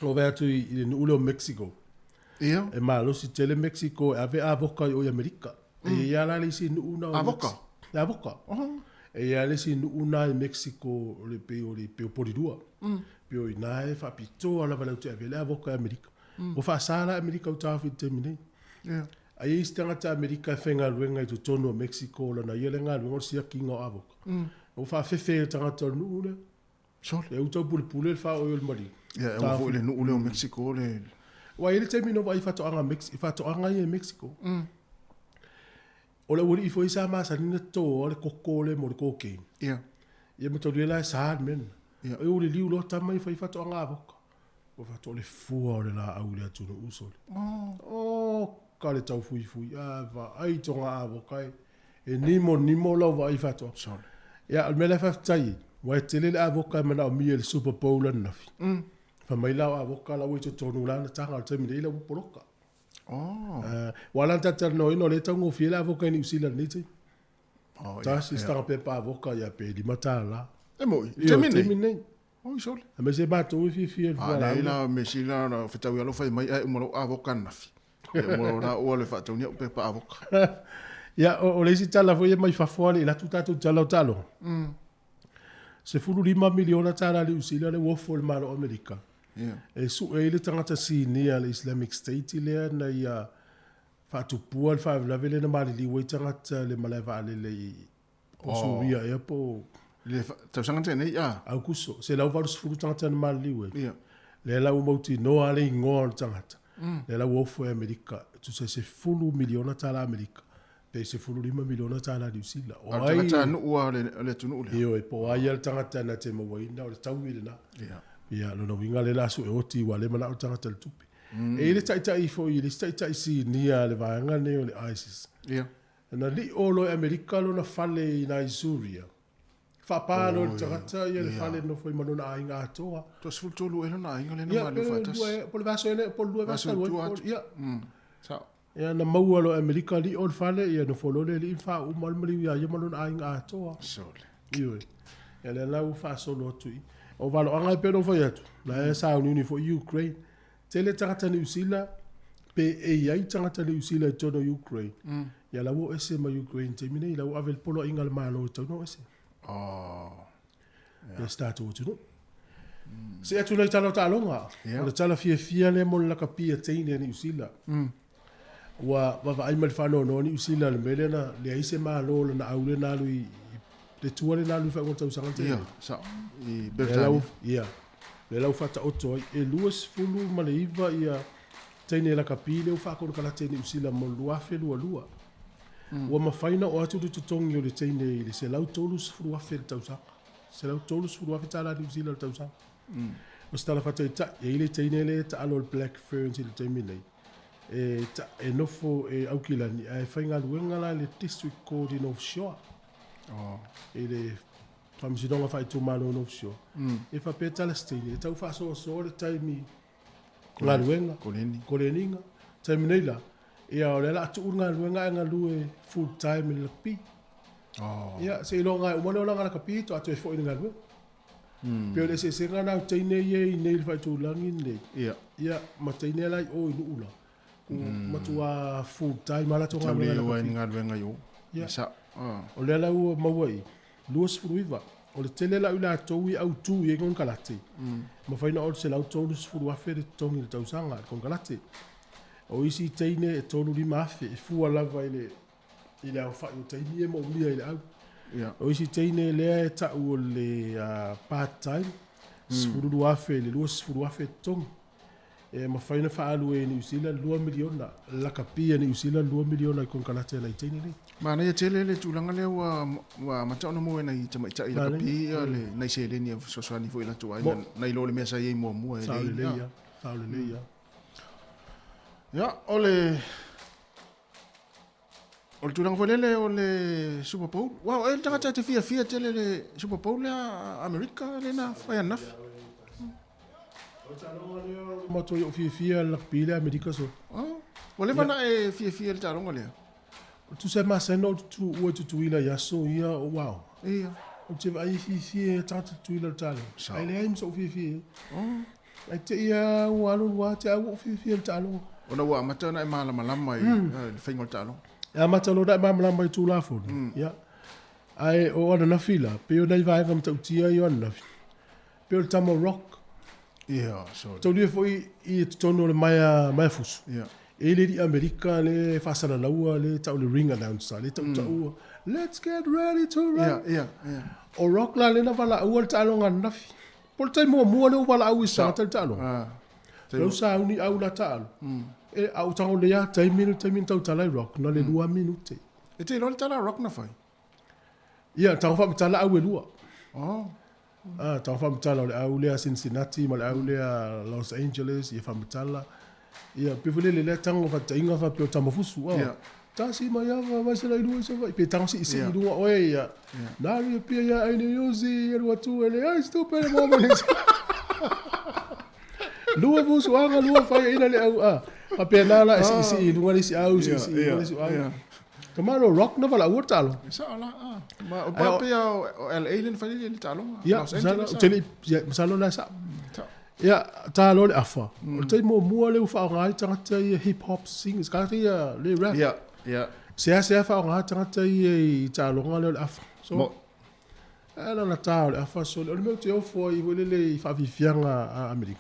o vaai atu i le nuu lea o Mexico. Ia. E malosi tele Mexico e ave avoka i o i Amerika. E i ai lava la le isi nuu na o Avoka? Le avoka. E i ai le isi nuu na i Mexico o le pei o le pei o Polilua. Pei o i ina e faapitoa lava latou te ave ai le avoka i Amerika. Ua faasa la Amerika i uta i le taimi nei. Ia. Ai e i ai isi tagata Amerika e faigaluega i totonu o Mexico lana ia le galuega o le siakiina o avoka. Ua faafefe e tagata o le nuu lea. Sole. E uta pulepule le faaoi o le maliu. Ia, e aua foi le nuu lea o Mexico le... Ua i ai le taimi na ou vaai i faatoaga Mex, i faatoaga ia i Mexico. O le aualii foi sa masani ona totoa le koko lea mo le cocaine. Ia. Ia matalia la e sa le mea lena. Ia. E ua liliu loa tama ia fai faatoaga avoka. Ua faatoa le fua o le laau i le atunuu sole. Oh, ka le taufuifui, a vaai toga avoka e. E nimonimo lau vaai faatoa. Sole. Ia, o le mea la e faafetai ai, ua e tele le avoka e manaomia i le Super Bowl ananafi. Fai mai la o avoka la ua i totonu la na taga o le taimi nei la ua poloka. Oh. Ua ala ona tatou talanoaina o lea e taugofie le avoka i Niu Sila i lenei taimi. Oh, Tasi si taga pepa avoka ia pe $5. E moi, i le taimi nei? Taimi nei. Oi sole. Aemaise matou e fiafia i le A fualaau. leai la mea sili la ona fetaui alofa i mai ae uma lou avoka ananafi. Ia uma loa la ua le faataunia au pepa avoka. Ia, o le isi tala foi e mai fafo ale i latu tatou tala o taaloga. $15 miliona Niu Sila le ua ofo e le Malo o Amerika. E sue ai le tagata sinia a le Islamic State lea na ia faatupua le faalavelave lea na maliliu ai tagata i le malae vaalele i po o Suria ea po o Le tausaga na tea nei, a? Aukuso, 180 tagata na maliliu ai. Lea la ua mautinoa le igoa o le tagata. Lea la ua ofo e Amerika, e tusa i $10 miliona Amerika, pe $15 miliona Niu Sila. O ai tagata nuu lava o le atunuu lea. Ioe, po o ai lava le tagata na te mauaina, o le taui lena. Ia, lona uiga lea la sue oti ua le manao le tagata i le tupe. E i ai le taitai foi, le isi taitai sinia a le vaega lenei o le ISIS. Na lio loa e Amerika lona fale i nai Suria. Faapa loa e le tagata ia le fale e nofo ai ma lona aiga atoa. Toa 13 ea lona aiga lea na maliliu faatasi. Po o le vaiaso ea po o le lua vaiaso talu ai. Ia. Ia na maua loa e Amerika lio le fale, ia nofo loa le alii ma faauma le maliu ia ia ma lona aiga atoa. Sole. Ioe. Ia lea la ua faasolo atu i. O valoaga e pei ona ou fai atu, la e sauniuni foi Ukraine. Tele tagata Niu Sila, pe e i ai tagata Niu Sila i totonu o Ukraine, ia la ua o ese mai Ukraine i le taimi nei, la ua ave le poloaiga a le Malo e tatau ona o ese. Oh. Ia si tatou atunuu. See atu nei tala o taaloga. O le tala fiafia lea mo le lakapi a teine a Niu Sila. Ua vaavaai ma le faanoanoa Niu Sila i le mea lea na leai se Malo lana au lea na alu i le tua lea na alu i faaiuga o le tausaga na tea nei. Ia, sao. I Beretania. Ia. Lea la ua faataoto ai, e 29 ia teine lakapi lea ua faakonekarate i Niu Sila mo le 2022. Ua mafai ona oo atu le totogi o le teine i le $130,000 i le tausaga. $130,000 Niu Sila i le tausaga. O se tala faataitai, e i ai le teine lea e taalo i le Black Ferns i le taimi nei, e, ta, e nofo e Aukilani ae faigaluega la i le District Court i North Shore. Oh. I le Faamasinoga Faaitumalo o North Shore. E faapea tala se teine, e tau faasoasoa le taimi galuega, koleniga. Taimi nei la, ia o lea o le a tuu le galuega ae galue full time i le lakapi. Oh. Ia, seiloga e uma le olaga lakapi faatoa toe foi i le galuega. Pei o le eseesega lena o teine ia e i inei i le faaitulagi lenei. Ia. Ia, ma teine la i o i Nuu la. Ua matua full time lava latou galuega i lakapi. Tau le o ai ni galuega i o. Ia. Sao. O lea la ua maua i 29. O le tele la o i latou i autu i ai konekarate, mafai ona oo i le $130,000 le totogi i le tausaga i le konekarate. O isi teine e $35,000 e fua lava i le i le aofai o taimi e moomia i le au. O isi teine lea e tau o le part time, $12,000 i le $20,000 le totogi. E mafai ona faaalu e Niu Sila le 2 miliona, lakapi a Niu Sila le 2 miliona i konekarate a nai teine nei. Manaia tele le tulaga lea ua ua amata ona maua e nai tamaitai lakapi ia le nai seleni e fesoasoani foi i latou aiga nai lo le mea sa i ai muamua e leai. Sao lelei lava, sao lelei lava. Ia, o le O le tulaga foi lele o le Super Bowl. Wow, e le tagata e te fiafia tele le Super Bowl lea a Amerika lea na fai ananafi. Matua i ou fiafia le rugby lea Amerika so. Oh, ua leva ona e fiafia i le taaloga lea? Tusa e masani ona ou tutuua i Tutuila i aso ia o aoga. Ia. Ou te vaai e fiafia e tagata Tutuila i le taaloga. Ae leai ma sou fiafia i ai. Oh. Ae te i lava ua alu alu lava te au ua ou fiafia i le taaloga. Ona ua amata ona e malamalama i le faiga o le taaloga. E amata loa ona e malamalama i Tulafono. Ia. Ae o ananafi la, pei o nai vaega matautia ia o ananafi, pei o le tama Rock. Ia, sorry. Taulia foi i totonu o le maea, maea fusu. Ia. E i ai le alii Amerika lea e faasalalaua lea e tau le ring announcer, lea e tautaua, Let's get ready to run. Ia, ia, ia. O Rock la lea na valaauina le taaloga ananafi. Po o le taimi muamua lea ua valaau i se tagata i le taaloga. Ah. Lau sauni au la taalo. E, a ou tago nei lava taimi le taimi na tautala ai Rock, na le 2 minute. E te iloa le tala a Rock na fai? Ia, tago faamatala au e lua. Oh. Ah, tago faamatala o le au lea Cincinnati ma le au lea Los Angeles, ia faamatala. Ia, pei foi lele lea tago faataiga faapea o Tamafusu. Oh. Ia. Tasi mai ava, mai se lai lua i Savaii. Pe tago siisii Ia. i luga oe, ia. Ia. Nari e pia ia aine Iosi, alu atu e le ai stupe le moa mai. Lua fusuaga, lua faiaina le au a. Faapena la e siisii i luga le isi au, siisii i luga le isi au. Ia. Tama lo Rock na valaua le taaloga. E sao la, a. Ma o pa pei o LA lea na fai le taaloga. Ia, Los masalo, Angeles. ou te le i, ia, masalo la e sao. Sao. Ia, ta loa le afa. O le taimi muamua lea ua faaaoga ai tagata ia hip hop singers, tagata ia le rap. Ia, ia. Seasea faaaoga tagata ia i taaloga lea o le afa. So, Mo- ae na ona ta o le afa sole. O le mea ou te ofo ai foi lele i faafiafiaga a Amerika.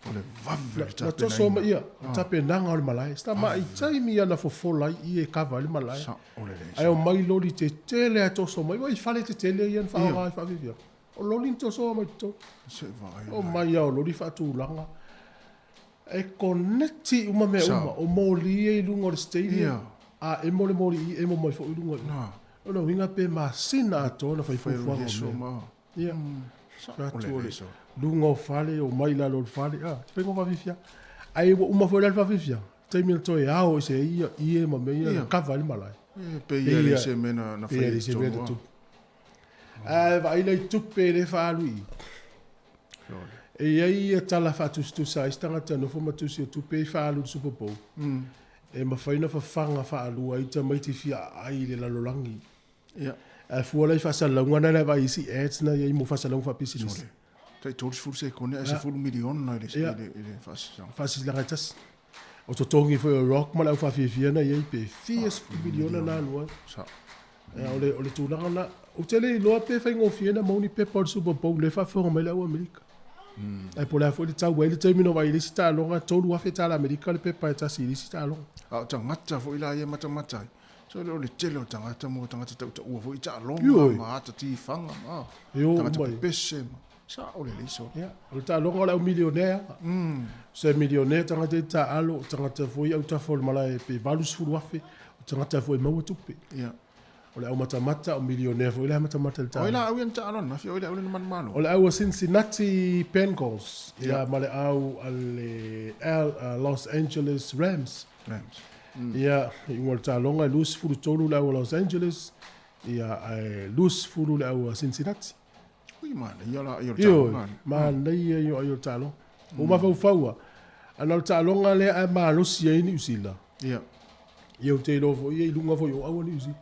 O le vave o le Na toso tapenaina. mai ia, tapenaga o le malae. Sa tamaitai ana fofola ai i e kava ai le malae. Sa, o le lei. Ae omai loli tetele ae toso mai. Ua i fale tetele ia na faaaoga i faafiafiaga. O loli na tosoa mai totonu. Se vaai. Omai lava o loli faatulaga. E koneti uma mea uma. O moli ia i luga o le stadium. Ia. A emo le moli i, emo mai foi i luga i. Na. O le uiga pe masina atoa na fai Fai fuafuaga o o Iesu mea. ma. Ia. Sa, Fai o atu le o le lei so. luga o fale, o mai lalo o le fale. Ah, fai ngā whawhiwhia. Ai, ua uma foi la le whawhiwhia. Taimi na toe ao i se ia, ie ma mea ia, Ia. na kava i le malae. E, pe ia le se mea na Pe ia fai le i se mea na tonu a. tupu. Ae vaai la i tupe le whaalu i. Sole. E iai ia tala whaatusitusa ai se tagata nofo ma tusi o tupe i whaalu i le Super Bowl. E mafai ona fafaga faalua ai tamaiti fia aai i le lalolagi. Ia. Ae fua la i faasalalauga na le vaai isi ads na iai mo faasalalauga faapisinisi. Sole. Tai 30 sekone ae 10 miliona i le Ia. i le i le faasisilaga. Faasisilaga e tasi. O totogi foi o Rock ma le aufafiafia na iai pe fia sefulu miliona na alu ai. Sa. Ia, o le, o le tulaga na, ou te le iloa pe faigofie na maua ni pepa o le Super Bowl lea e faafofoga mai le au Amerika. Ae po o le a foi le tau ai le taimi na vaai i le isi taaloga, $3,000 Amerika le pepa e tasi i le isi taaloga. A o tagata foi la ia matamata ai. So le o le tele o tagata mo tagata tautaua foi i taaloga Ioe. ma ata tifaga ma E o tagata uma ai. pepese ma. Sa o le lei sole. Ia, o le taaloga o le au milionea. Se milionea tagata i taalo, o tagata foi autafa o le malae pe 80,000, o tagata foi e maua tupe. Ia. O le au matamata, o milionea foi le matamata i le O ai taaloga. la au ia na taalo ananafi, o ai le au lea na manumalo. O le au a Cincinnati Bengals, Ia. ia ma le au a le Los Angeles Rams. Rams. Ia, i uga o le taaloga e 23 le au a Los Angeles, ia ae 20 le au a Cincinnati. Ui manaia la ia o le Ioe, taaloga. manaia ia o le taaloga. O mafaufaua, ana o le taaloga lea ae malosi ai Niu Sila. Ia. Ia ou te iloa foi ia i luga foi o aua Niu Sila.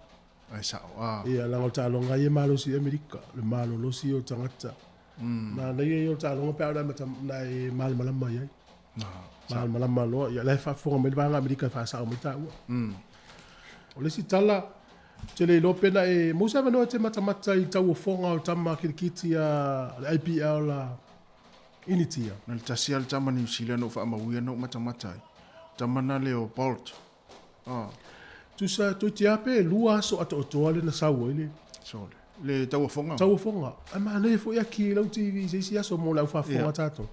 Ai sao. Ah. Ia, leaga o le taaloga ia e malosi i Amerika, le malolosi o tagata. Manaia ia o le taaloga pe a o le amata na e malamalama i ai. Na. Malamalama loa, ia la e faafofoga mai le vaega Amerika e faasao mai taua. O le isi tala, ou te le iloa pe na e maua se avanoa e te matamata i tauofoga o tama kirikiti a le IPL a Initia. Na le tasi a le tama New Zealand na ou faamauia na ou matamata ai. Tama na lea o Bolt. Ah, Tusa toeitiiti lava pe lua aso atoatoa le na sau ai le sole. Le tauofoga. tauofoga. Ae manaia foi aki i lau TV i se isi aso mo le aufafofoga Ia. tatou.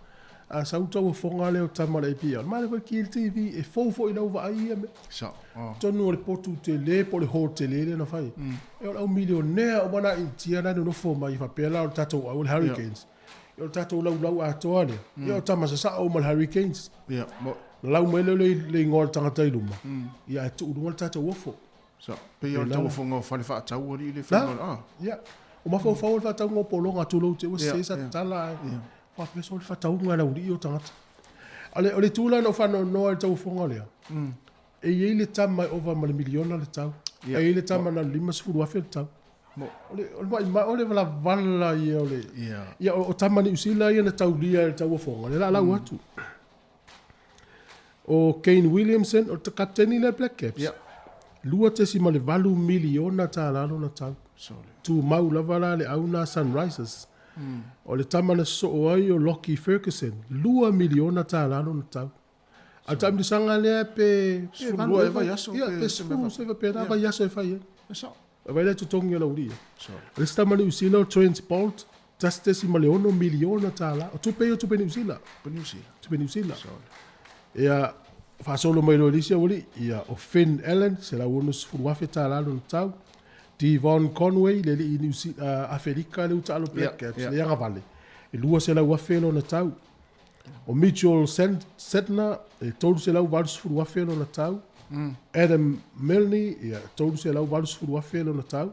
A sau tauofoga lea o tama o le IPL. Manaia foi ki i le TV e fou foi lau vaai ia mea. Sao. Ah. Tonu o le potu tele po o le hall tele lea na fai. E o le au milionea uma na Initia na nonofo mai faapea la o le tatou au o le Hurricanes. Ia o le tatou laulau atoa lea. Ia o tama sasao uma le Hurricanes. Ia, mo Na lau mai lea o le le igoa o le tagata i luma. Ia ae tuu luga le tatou ofo. sao. Pe ia o le Pēlā. tauofoga o fale faatau alii le Na? faiga o le- ah. Ia. O mafaufau o le faatauga o pologa tulou te ua Ia, se sa ia. tatala ai. Ia. Faapea so le faatauga e laulii o tagata. O le tula na ou faanoanoa i le tauofoga lea. E iai le tama e ova ma le miliona le tau. Ia. E iai le tama na le 50,000 le tau. Mo. O le o le maimai o le valavala ia o le Ia. ia o tama Niu Sila ia na taulia i le tauofoga le laalau atu. O Kane Williamson o le kapteni lea Black Caps. Ia. 2.8 miliona tālā lona tau. Sole. Tumau lava la le au na Sunrisers. O le tama na sosoo ai o Lockie Ferguson, 2 miliona tālā lona tau. A le taamilosaga lea pe pe 12 valu e vaiaso, Ia, pe pe se mea 10 se faapena vaiaso e fai ai. E sao. E vai lea totogi o laulia. Sole. O le isi tama Niu Sila o Trent Bolt, 1.6 miliona tālā. O tupe ia o tupe Niu Sila. Pa New Zealand. Tupe Niu Sila. Sole. Ia, faasolo mai loa i le isi aualii, ia o Finn Allen, $160,000 tālā lona tau. Devon Conway, le alii New Afelika le ua taalo Black Ia, Caps, ia. le agavale, e $200,000 lona tau. O Mitchell Santner, e $380,000 lona tau. Adam Milne, ia, $380,000 lona tau.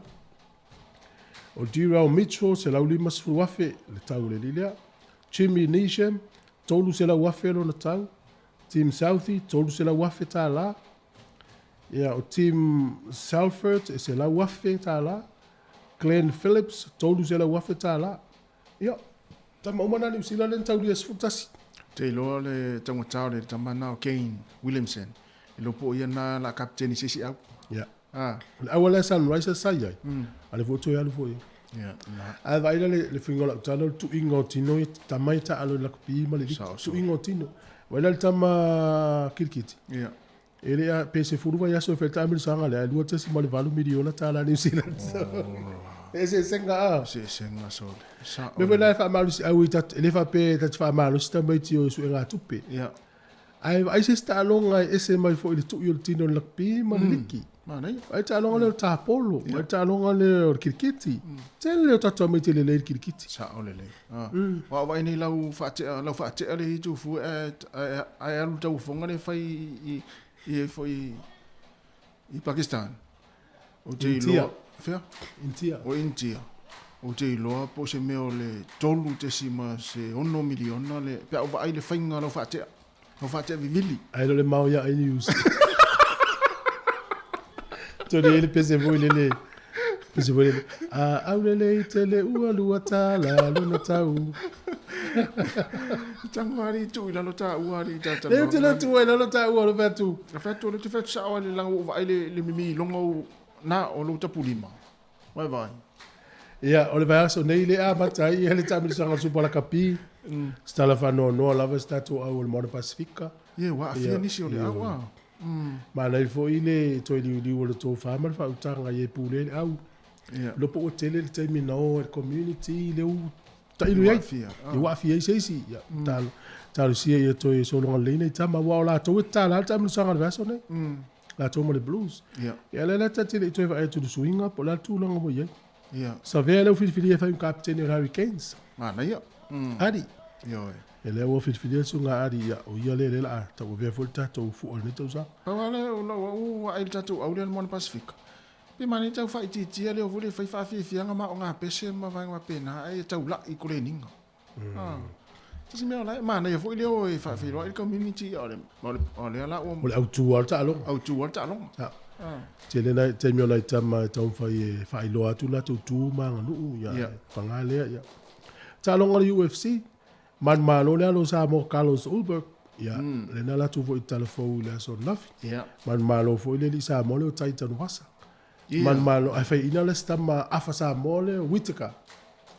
O Daryl Mitchell, $150,000 le tau o le alii lea. Jimmy Neesham, $300,000 lona tau. Tim Southey, $300,000 tālā. Ia, o Tim Salford, e $100,000 tālā. Glenn Phillips, $300,000 tālā. Ia, tama uma nā Niu Sila lea na taulia 11. Te iloa le taugata o le tama na o Kane Williamson. E iloa po o ia na la kapteni se isi au. Ia. O le auala e Sunrisers sa i ai, a lea foi ua toe alu foi. Ae vaai la le faiga o lau tala o le tuiga o tino ia tama ia taalo i le lakapi ma le liki. Tuiga o tino. Vaai la le tama kirikiti. E le a pe 10 vaiaso e fai le taamilosaga lea, ae $2.8 miliona tala New Zealand. E eseesega a. Eseesega sole. Sao. Mea foi la e faamalosiau i e le faapea ta te faamalosi tamaiti o suegatupe. Ae vaai se isi taaloga e ese mai foi i le tui o le tino o le lakapi ma le liki. Manaia. Vaai le taaloga lea o le tapolo, vaai le taaloga lea o le kirikiti. Tele o tatou tamaiti e lelei i le kirikiti. Sao lelei. Aua o vaai nei lau faatea, lau faatea le itu fua ae, ae, ae alu le tauofoga lea e fai i, i, foi i Pakistan. Ou te iloa, fea? Intia. O Intia. Ou te iloa po o se mea o le 3.6 miliona le, pe a ou vaai i le faiga o lau faatea, lau faatea vivili. Ai le mao ia ai news. Tony ai le pese foi lele. Pese foi lele. A au lele i tele ua lua tala lona tau. Tango ali tu i lalo ta ua ali ta ta. Le te le tu i lalo ta ua lo fatu. La fatu le te fatu sa o le langa u vai le le mimi longa u na o lo tapulima. Vai vai. Ia, o le vaiaso nei le amata ai ia le taamilosaga o le Supa Lakapi. Se tala faanoanoa lava se tatou au o le Moana Pasifika. Ie, ua aafia nisi o le au a. Manaia foi le toe liuliu o le tofa ma le faautaga i e pule ai le au. Iloa po ua tele le taimi na o ai le community lea ua tailo i ai. Ia ua aafia ai se isi. Ia, talosia ia toe sologa lelei nai tama, aua o latou e tatala le taamilosaga i le vaiaso nei. Latou ma le Blues. Ia lea la ta te le i toe vaai atu i le suiga po o le a le tulaga ua i ai. Savea lea ua filifilia e fai ma kapetene o le Hurricanes. Manaia. Adi. Ia lea ua filifilia le suiga Adi, ia o ia lea lea o le a tauavea foi le tatou fua i lenei tausaga. Pau lava lea o lau au vaai i le tatou au lea i le Moana Pasifika, pe manaia tau faaitiitia lea foi le fai faafiafiaga ma aoga pese ma vaega faapena ae taulai i koleniga. Tasi mea o la e manaia foi lea o e faafeiloai le community o le o lea la ua O le autu lava o le taaloga. Autu lava o le taaloga. Ia. Tele nai taimi o nai tama e taumafai e faailoa atu latou tu ma aganuu, ia, paga lea, ia. Taaloga o le UFC, manumalo le alo o Samoa Carlos Ulberg, ia, lena latou foi i talafou i le aso ananafi. Manumalo foi le alii Samoa lea o Tai Tanuvasa. Manumalo, ae faiaina le isi tama afa Samoa lea o Whittaker,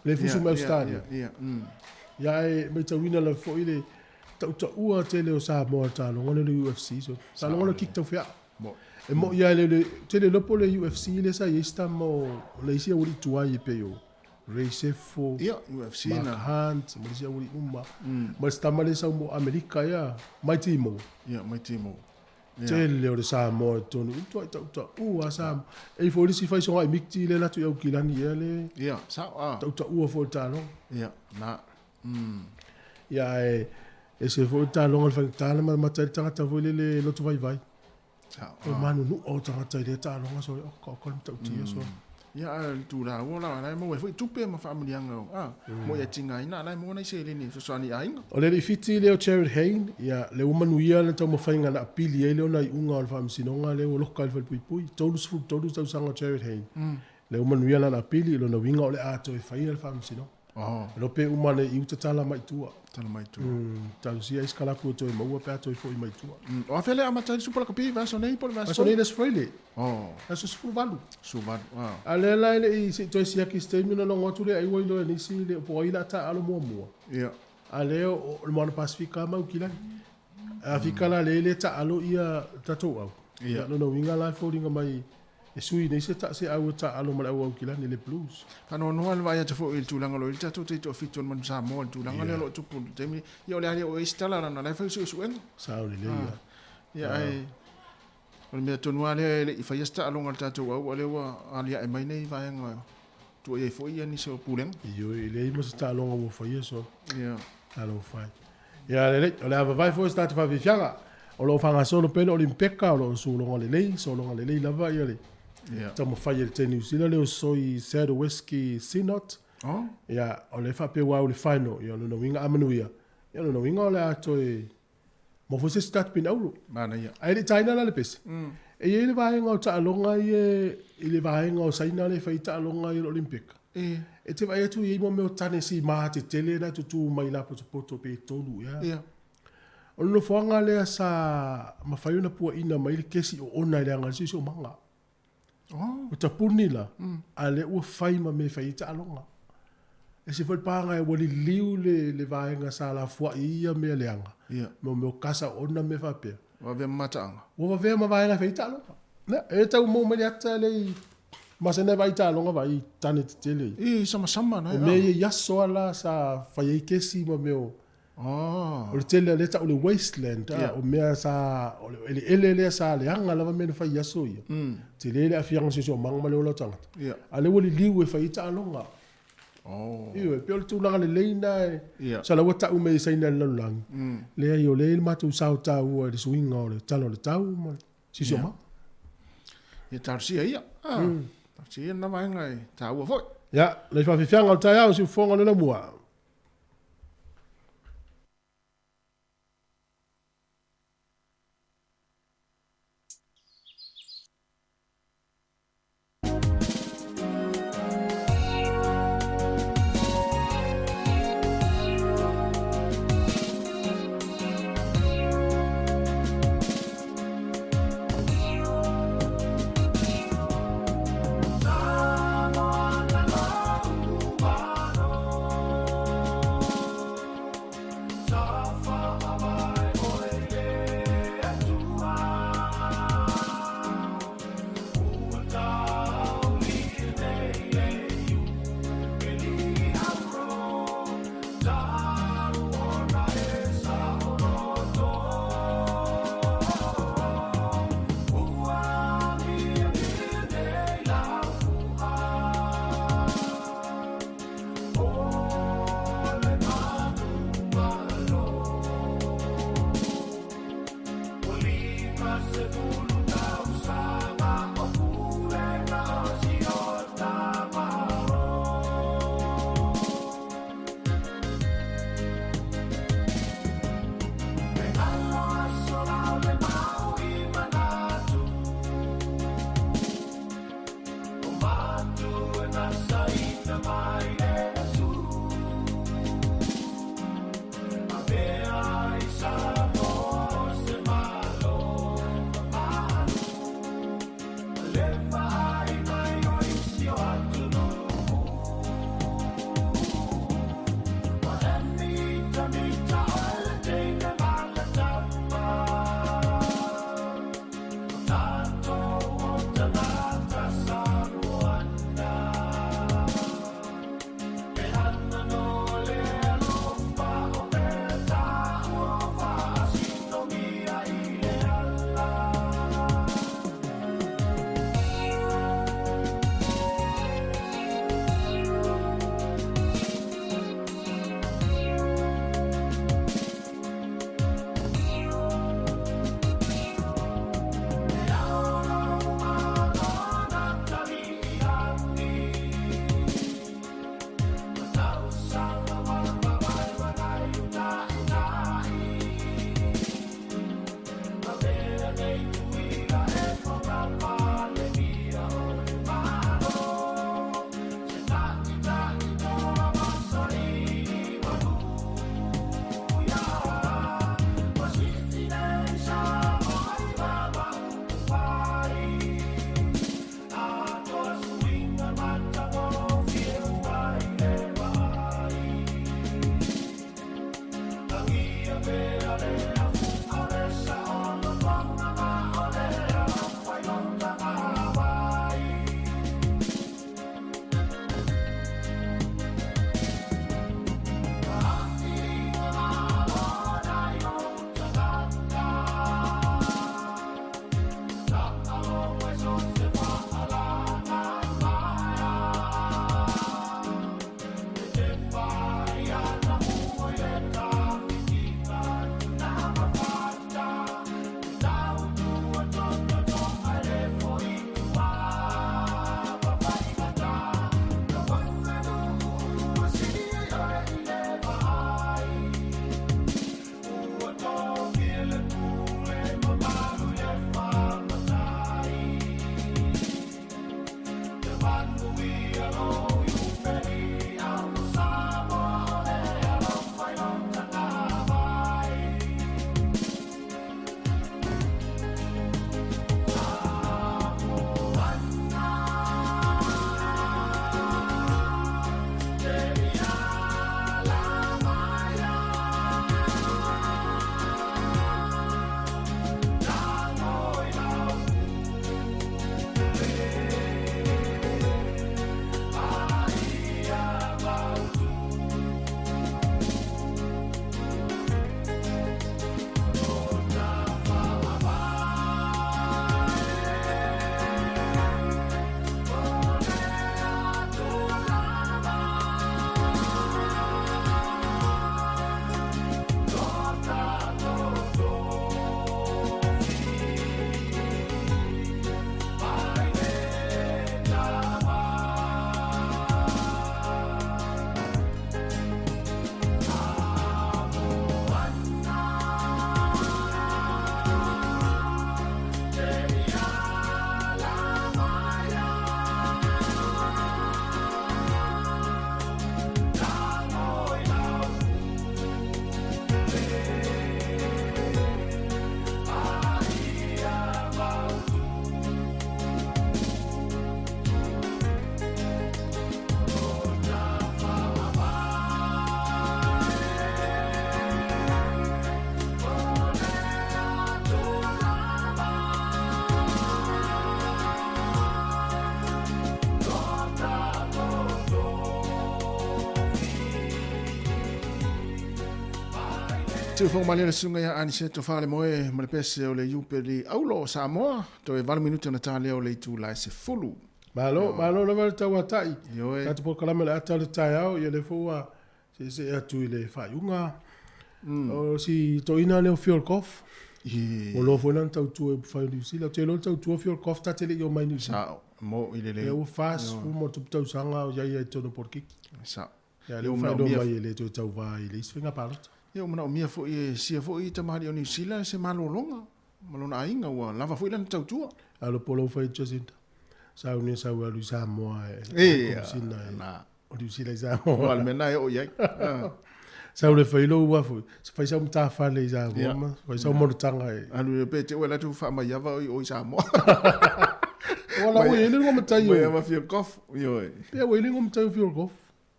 le fusu mai Australia. Ia, ae matauina lava foi le tautaua tele o Samoa i le taaloga lea o le UFC. So, taaloga lea o le kick taufeaa. E moi lava le, ou te le iloa po o le UFC lea sa i ai se tama o le isi aualii tuai e pei o Ray Sefo, Mark Hunt, ma le isi aualii uma. Ma le tama lea sau mo Amerika ea, Mighty Mo. Ia, Mighty Mo. Tele o le Samoa i totonu, i matuai tautaua lava Samoa. E i ai foi le isi faisoga Mikti lea e alu atu i Aukilani ea le Ia, sao a. Tautaua foi i le taaloga. Ia, na. Ia, ae ese foi le taaloga i le faigata ona matamata ai le tagata foi lele loto vaivai. Sao. O manunua o tagata i lea taaloga sole, oka oka le matautia sole. Ia, a o le tulaga ua la, la e maua ai foi tupe ma faamanuiaga o, a, mo ia tigaina, a la e maua nai seleni e fesoasoani i aiga. O le alii Fiti lea o Jarryd Hayne, ia, lea ua manuia lana taumafaiga na apili ai lea ona iuga o le faamasinoga lea ua loka i le falepuipui, 33 tausaga o Jarryd Hayne. Lea ua manuia lana apili, o lona uiga o le a toe faia le faamasinoga. Iloa pe uma nei i uta tala mai tua. Tala mai tua. Talosia ai se kalapu e toe maua pe a toe foi mai tua. O afea lea amata ai le Super Lakapi vaiaso nei po o le vaiaso nei le Aso Faraile. Aso 18. 18. A lea la e le i se i toe siaki i se taimi ona logo atu lea ai ua iloa e nisi le po o ai la taaalo muamua. A lea o le Moana Pasifika ma Aukilani. A fika la lea e le taaalo ia tatou au. Ia lona uiga la e foliga mai e sui nei se ta se au e taaalo ma le au Aukilani le Blues. Faanoanoa le vaai atu foi i le tulaga o lo o i ai le tatou taitoafitu o le Manu Samoa i le tulaga lea o lo o tupu i le taimi ia o le a le oo i ai se tala leaga o la e fai suesuega. Sao lelei ia. Ia ae o le mea tonu lava lea e le i faia se taaloga a le tatou au a o lea ua aliae mai nei vaega e tua i ai foi nisi o Pulega. Ioe, e leai ma se taaloga ua faia solo. Ia. Talofa e. Ia lelei, o le a vavae foi se tatou faafiafiaga. O lo o faagasolo pea le Olimpeka, o lo o sologa lelei, sologa lelei lava ia le taumafai a le Team New Zealand lea o Soi Sadoweski Sinot. Ia, o lea e faapea ua au i le final, ia o lona uiga a manuia, ia o lona uiga o le a toe maua foi se isi tatou pine auro. Manaia. Ae le i taina la le pese. E i ai le vaega o taaloga ia i le vaega o Saina lea e fai ai taaloga ia o le Olimpeka. E te vaai atu i ai mo mea o tane sima tetele na tutū mai lapotopoto pe tolu ea. O le nofoaga lea sa mafai ona puaina mai le kesi oona i le aga o le siosiomaga. Ua tapuni la, a lea ua fai ma mea e fai ai taaloga. E ese foi le paga ua liliu le, le vaega sa lafuai ai ia mea leaga, mo mea o kasa o ona mea faapea. Ua avea ma mataaga. Ua vavea ma vaega e fai ai taaloga. Ia, e tau maua mai le ata lea i masani ai vaai taaloga vaai i tane tetele ia. I samasama na. O mea ia i aso lava la sa fai ai kesi ma mea o O le tele lea tau le wasteland, o mea sa, o le eleele lea sa leaga lava mea na fai i aso ia. Tele le aafiaga o le siosiomaga ma le ola o tagata. A o lea ua liliu e fai ai taaloga. Ioe, e pei o le tulaga lelei lena e, masalo ua tau mai e Saina i le lalolagi, leai o lea e i ai le matou sao taua i le suiga o le tala o le tau ma le siosiomaga. Ia talosia ia. Talosia ia lena vaega e taua foi. Ia, nai faafiafiaga o le taeao i siufofoga o le lamua. Tiu fo malia le susuga ia Aniseto Faalemoe ma le pese o le Iupeli Aulo o Samoa, toe 8 minute ona ta lea o le itula e 10. Malo, malo lava le tauatai. Tatou polokalame o le ata o le taeao, ia lea foi ua seesee atu i le faaiuga. O si toeaina lea o Fiolkoff. Ua loa foi lana tautua i upufai o Niu Sila. Ou te iloa le tautua Fiolkoff ta te le i omai i Niu Sila. Sao, mo i lelei. Ia ua 40 ma tupu tausaga o iai ai totonu o polokiki. Sao. Ia lea ua faailoa mai e le toe tauva i le isi faiga palota. Ia ua manaomia foi e sia foi tamalii o Niu Sila se malologa ma lona aiga ua lava foi lana tautua. Alo po lou fai Jacinta. Sau ni sau alu i Samoa e Komisina o Niu Sila i Samoa. O le mea lena e oo i ai. Sau le fai lou uafu, se fai sau matafale i Samoa ma fai sau monotaga e. Alu pe te ua latou faamaiava o i Samoa. Wala ua i le luga matai o. Maiava Fiolkoff, ioe. Pe ua i le luga matai o Fiolkoff.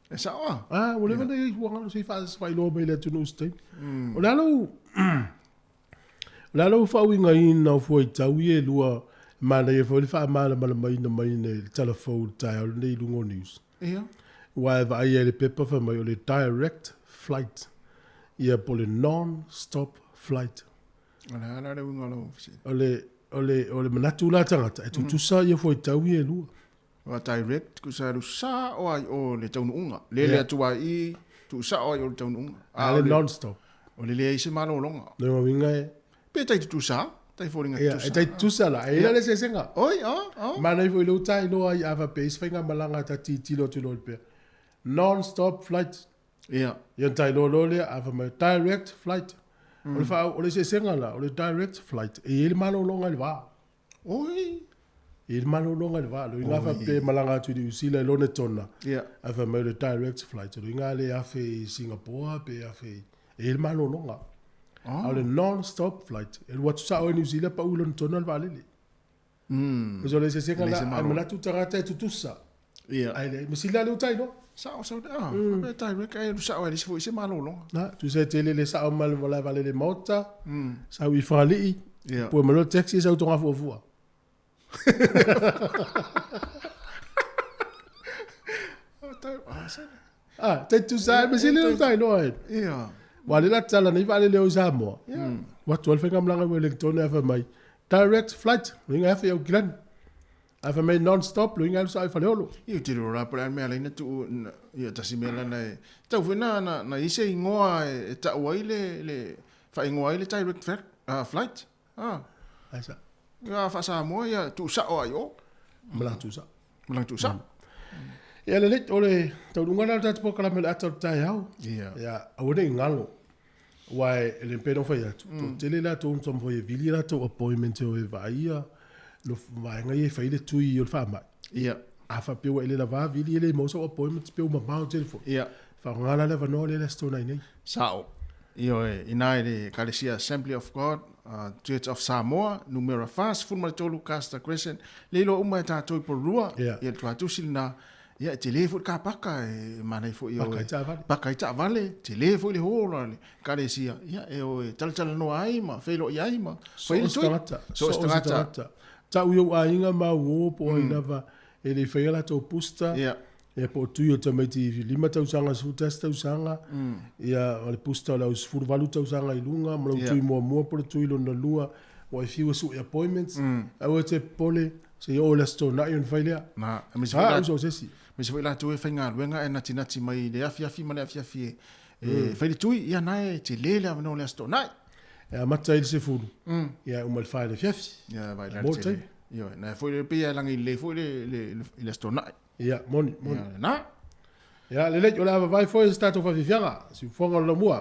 E sao a? Ah, ua leva ona i ai fuagalu se i faailoa mai i le atunuu i se taimi. O le a lou o le a lou faauigaina o fuaitau ia e lua e manaia foi le faamalamalamaina mai i le tala fou i le taeao lenei i luga o news. Ia. Aua e vaai ai i le pepa fai mai o le direct flight ia po o le non-stop flight. O le a la le uiga o lau fesili? O le o le o le manatu la tagata e tutusa ia fuaitau ia e lua. Ua direct tusa alu sao ai o le taunuuga. Lele atu ai i tuu sao ai o le taunuuga. A o le non stop. O le leai se malologa. Lona uiga e. Pe tai tutusa, tai foliga tutusa. E tai tutusa la, e i ai le eseesega. Oi, a, a. Manaia foi lou tailoa ai a faapea i se faigamalaga ta tilotilo atu loa i le pea. Non stop flight. Ia. Ia ona tailoa loa lea, a fai mai, direct flight. O le faa, o le eseesega la, o le direct flight, e i ai le malologa i le va. Oi! I le malologa i le vaa, loiga faapea e malaga atu i Niu Sila i Lonetona, Ia. ae fai mai o le direct flight, o loiga le afe i Singapore pe afe i, e i ai le malologa. Oh. A o le non-stop flight, e alu atu sao i Niu Sila pau i Lonetona le vaalele. Mm. So o le eseesega E leai la, se ae malolo. manatu tagata e tutusa. Ia. Ae leai, ma sili lava le utai loa. Sao, sao, ah, faapea direct ae alu sao ai le isi foi se malologa. Na, tusa e tele le sao mai le malae vaalele Maota, sau i Fagalii, Ia. pue mai loa le taxi sau i Togafuafua. Ah, tau, ah, sala. Ah, tai tusa ai, ma sili le utai loa e. Ia. Ua le la tala nei vaalele o i Samoa. Ua atu ai le faigamalaga i Wellington ae fai mai, direct flight, loiga afe i Aukilani. Ae fai mai non stop, loiga alu sao i Faleolo. Ia, ou te iloa la po o le a le mea e ala ai ona tuu, ia tasi mea lana e, tau foi na, na, na i ai se igoa e, e tau ai le, le, faaigoa ai le direct flight. Ah. Ai sa. Ia, faa-Samoa ia tuu sao ai i o. Malaga tuusao. Malaga tuusao. Ia lelei, o le taunuuga lena o le tatou polokalame o le ata o le taeao. Ia. Ia, aua ne i galo. Aua e le mafai ona fai atu, toatele latou na taumafai e vili a latou appointment e o e vaaia lo vaega ia e fai le tui o le faamai. Ia. A faapea ua e le lava vili e le maua sau appointment pe ua mamao tele foi. Ia. Faaaoga la le avanoa lea i le Aso Toonai nei. Sao. Ioe, ina i le Ekalesia Assembly of God, Church of Samoa, numera 43 Custer Crescent, le iloa uma e tatou i Porirua, Ia. ia le tuatusi lena, ia e tele foi le kapaka, e manaia foi e Paka oe. i taavale. Paka i taavale, tele foi le hall a le Ekalesia, ia e oe talatalanoa ai ma feiloai ai ma fai So le o se tui. tagata, So o se so o se tagata. tagata. Tau i ou aiga ma uo po o ai lava e le i faia latou booster. Ia. Ia po o tui o tamaiti i 5 tausaga, 11 tausaga, ia o le booster o le au 18 tausaga i luga, ma lou tui muamua po o le tui lona lua, ua e fiu e sue appointments, aua e te popole, se i oo i le Aso Toonai ona fai lea. Na, aemaise foi Ha, la, uso o se isi. aemaise foi latou e faigaluega ae natinati mai i le afiafi ma le afiafi e, e fai le tui, ia na e tele le avanoa o le Aso Toonai. E amata ai le 10, ia e uma i le 4 i le afiafi. Ia, vai la Mo le le tele. taimi. Ioe, na e foi le pei e lagi lelei foi le, le, le, i le Aso Toonai. Ia, moni, moni. Ia, na. Ia, lelei, o le a vavae foi se tatou faafiafiaga, siufofoga o le lamua.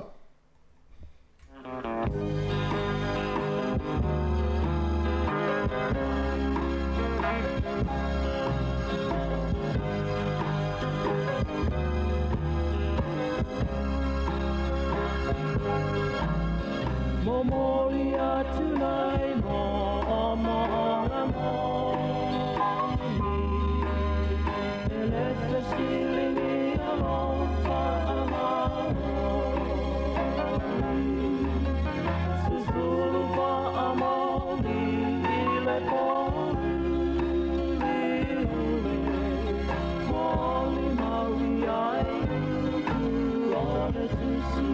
Momoli atu nei mo'omo'oga moni, e le fesiligia alofa amaoni. Susulu fa'amoni i le pōuliuli, molimau i ai upu o le tusi.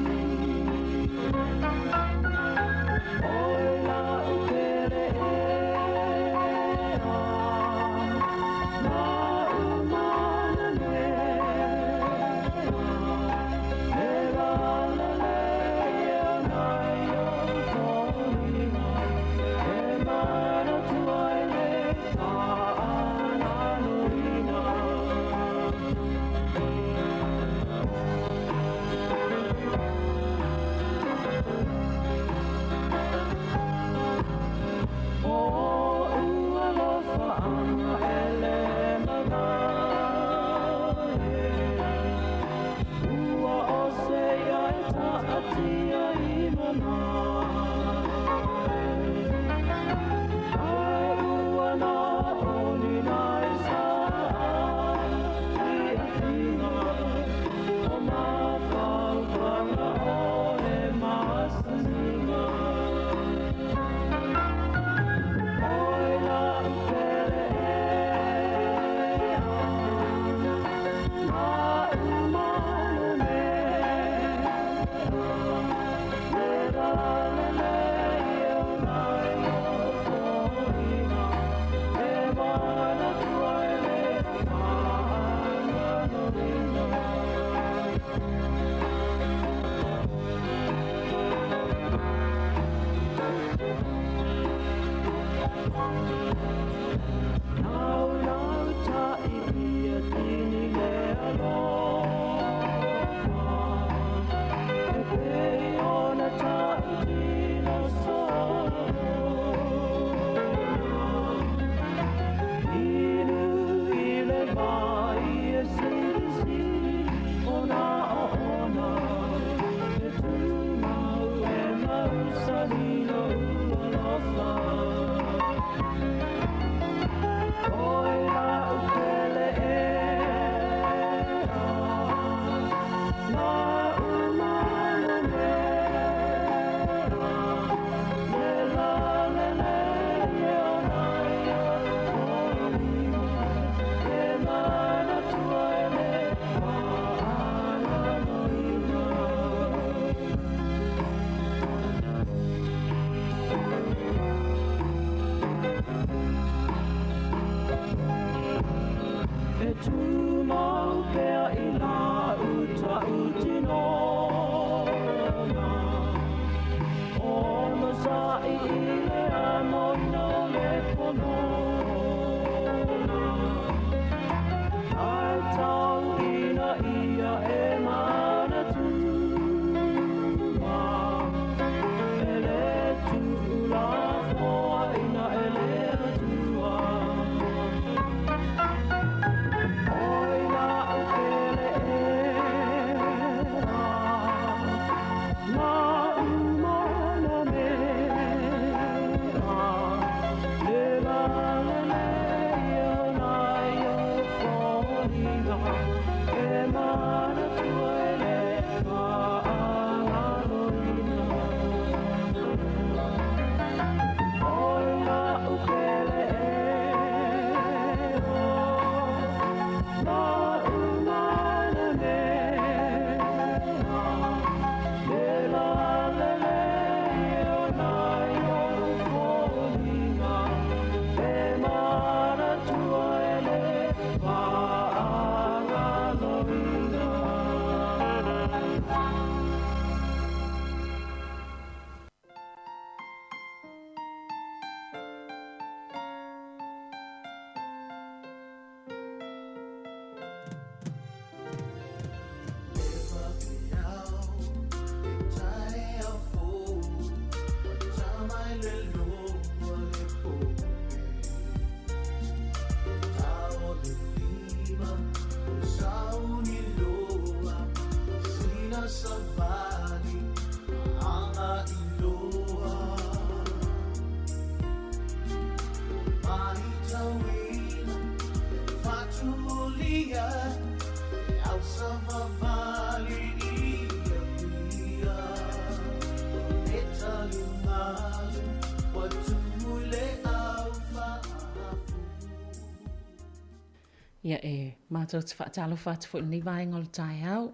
Ia e mātou te whaatalofa atu foi lenei vaega o le taeao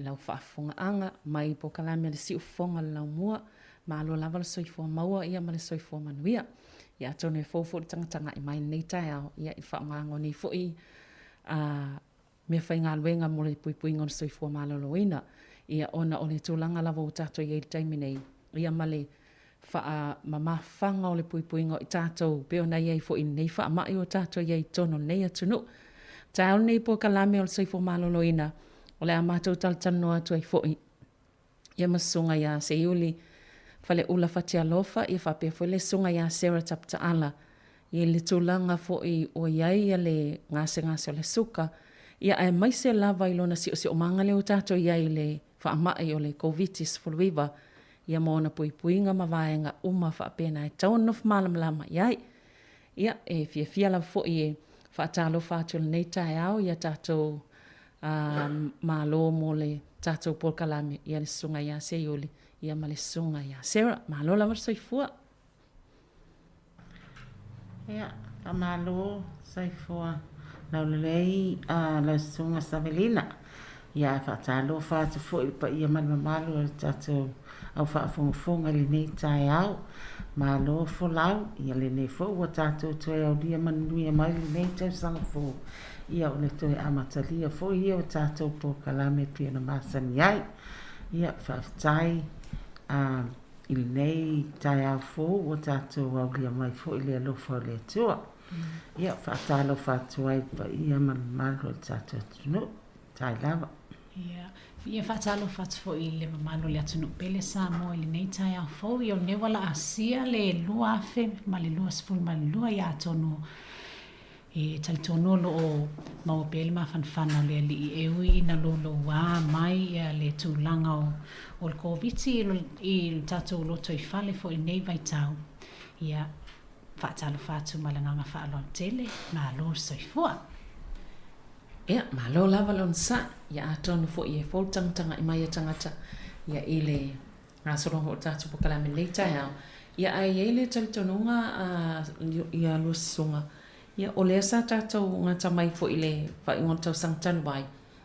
i lau faafofogaaga mai polokalame a le Siufofoga o le Laumua. Malo lava le soifua maua ia ma le soifua manuia. Ia atonu e fou foi le tagatagai mai lenei taeao ia i le faaaogaga o nei foi a meafaigaluega mo le puipuiga o le soifua maloloina, ia ona o le tulaga lava ua tatou i ai i le taimi nei, ia ma le faamamafaga o le puipuiga o i tatou pei ona i ai foi i lenei faamai ua tatou i ai i totonu o lenei atunuu. Taeao lenei polokalame o le soifua maloloina, o le a matou talatalanoa atu ai foi ia ma Susuga ia Seiuli Faleula Fatialofa, ia faapea foi le Susuga ia Sarah Taputaala. I le tulaga foi ua i ai le gasegase o le suka, ia aemaise lava i lona siosiomaga lea ua tatou i ai i le faamai o le Koviti-19, ia ma ona puipuiga ma vaega uma faapena e tatau ona nofo malamalama i ai. Ia, e fiafia lava foi e faatalofa atu i lenei taeao ia tatou malo mo le tatou polokalame, ia le Susuga ia Seiuli, ia ma le Susuga ia Sarah. Malo lava le soifua. Ia, faamalo soifua laulelei a lau Susuga Savelina. Ia, ae faatalofa atu foi i le paia ma le mamalu o le tatou au faafogafoga i lenei taeao. Malo folau, ia lenei foi ua tatou toe aulia manuia mai lenei tausaga fou. Ia, o le toe amatalia foi ia o tatou polokalame e pei ona masani ai. Ia, faafetai a I lenei taeao fou ua tatou aulia mai foi le alofa o le Atua. Ia, faatalofa atu ai i le paia ma le mamalu o le tatou atunuu. Tai lava. Ia, ia faatalofa atu foi i le mamalu o le atunuu pele Samoa i lenei taeao fou. Ia o lenei ua laasia le 2022, ia atonu E talitonu o lo o maua pea le mafanafana o le Alii e ui ina louloua mai le tulaga o le Koviti i le tatou lotoifale foi i lenei vaitau. Ia, faatalofa atu ma le agaga faaaloalo tele. Malo le soifua. Ia, malo lava le onosai. Ia atonu foi e fou le tagatagai mai a tagata ia i le gasologa o le tatou polokalame i lenei taeao. Ia ae i ai le talitonuga a ia lua susuga, ia o lea sa tatou gata mai foi i le faaiuga o le tausaga talu ai,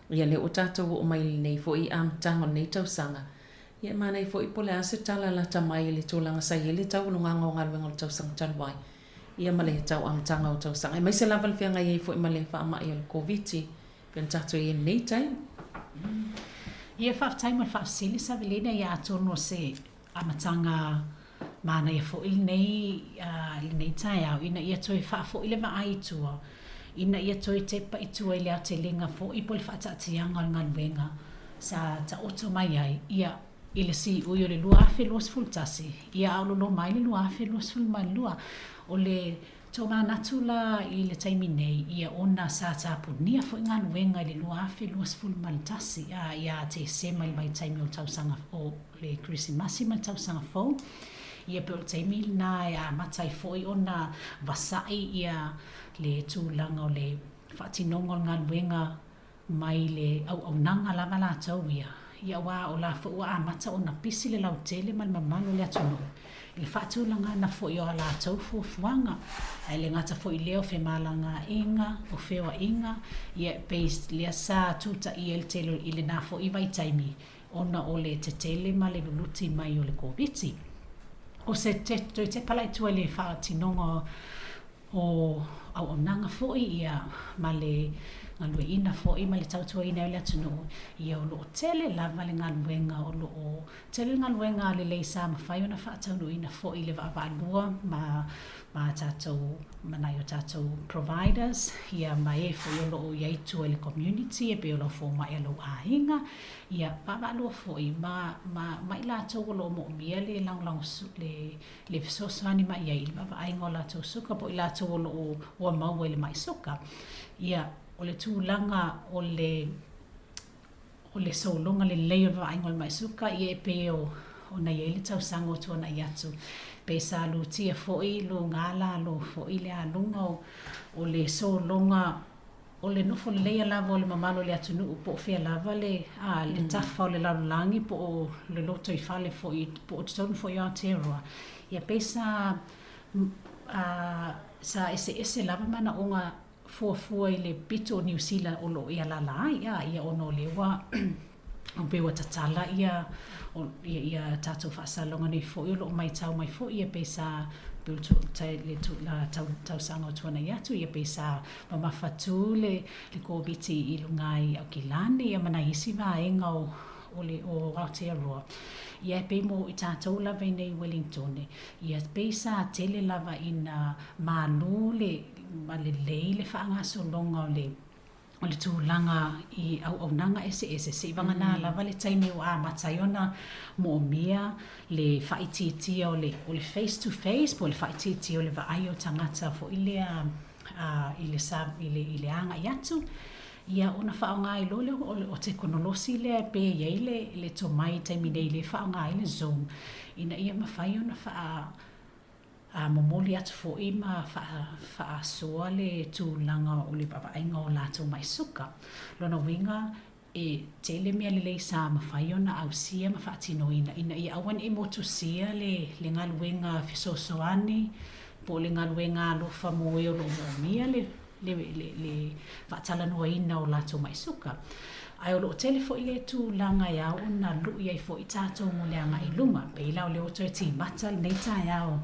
ia lea ua tatou oo mai i lenei foi amataga o lenei tausaga, ia e manaia foi po o le a se tala lata mai i le tulaga sa i ai le taualugaga o galuega o le tausaga talu ai, ia ma le tau amataga o tausaga, aemaise lava le feagai ai foi ma le faamai o le Koviti Pei ona tatou i ai i lenei taimi. Ia, faafetai mo le faafesili Savelina, ia atonu o se amataga manaia foi lenei lenei taeao ina ia toe faafoi le vaai i tua, ina ia toe tepa i tua i le aotelega foi po o le faataatiaga o le galuega sa taoto mai ai, ia, i le siui o le 2021, ia a o lolo mai le 2022. O le Tomanatu la i le taimi nei, ia ona sa tapunia foi galuega i le 2021, a ia Tesema i le vaitaimi o le tausaga o le Kerisimasi ma le tausaga fou, ia pei o le taimi lena e amata ai foi ona vasa'i ia le tulaga o le faatinoga o le galuega mai le auaunaga lava latou ia, ia aua o la foi ua amata ona pisi le lautele ma le mamalu o le atunuu i le faatulagaga foi o a latou fuafuaga. Ae le gata foi i lea o femalagaaiga, o feoaiga, ia e pei lea sa tutaia ai le tele i lena foi vaitaimi ona o le tetele ma le luluti mai o le Koviti. O se toe tepa la i tua i le faatinoga o auaunaga foi ia ma le galueaiina foi ma le tautuaina ai o le atunuu, ia o lo o tele lava le galuega, o lo o tele le galuega lelei sa mafai ona faataunuuina foi i le vaavaalua ma ma tatou ma nai o tatou providers ia ma e foi o lo o i ai i tua i le community e pei o lau fomai a lou aiga, ia vaavaalua foi ma ma ma i latou o lo o moomia le lagolago le le fesoasoani mai ai i le vaavaaiga o latou suka po o i latou o lo o ua maua i le maʻi suka. Ia, o le tulaga o le o le sologa lelei o le vaavaaiga o le maʻi suka, ia e pei o ona i ai le tausaga ua tuanai atu, pe sa lutia foi luga lalo foi le aluga o o le sologa O le nofo leleia lava o le mamalu o le atunuu po o fea lava le, a, le tafa o le lalolagi po o le lotoifale foi po o totonu foi o Aotearoa, ia pei sa, a, sa eseese lava manaoga fuafua i le pito o Niu Sila o lo o e alaala ai, a, ia ona o lea ua O pei ua tatala ia ia ia tatou faasalauga nei foi o lo o maitau mai foi ia pei sa pei o le le le tau tausaga o tuanai atu ia pei sa mamafatū le le Koviti i luga i Aukilani ia ma nai isi vaega o o le o Aotearoa. Ia e pei mo i tatou lava i nei i Wellingtone ia pei sa tele lava ina malū le ma lelei le faagasologa o le. o le tulaga i auaunaga eseese, seivagana lava le taimi ua amata ai ona moomia le faaitiitia o le o le face to face po o le faaitiitia o le vaai o tagata foi lea i le sa i le i le agai atu, ia ona faaaoga ai loa lea o o tekonolosi lea pe i ai le le tomai i le taimi nei lea e faaaoga ai le zoom ina ia mafai ona faa a momoli atu foi ma faasoa le tulaga o le vaavaaiga o latou mai suka. Lona uiga, e tele mea lelei sa mafai ona ausia ma faatinoina ina ia aua ne i motusia le le galuega fesoasoani po o le galuega alofa mo e o lo o moomia le le le le faatalanoaina o latou mai suka. Ae o lo o tele foi le tulaga e ao ona lui ai foi tatou mo le agai i luma. Pei la o lea ua toe timata lenei taeao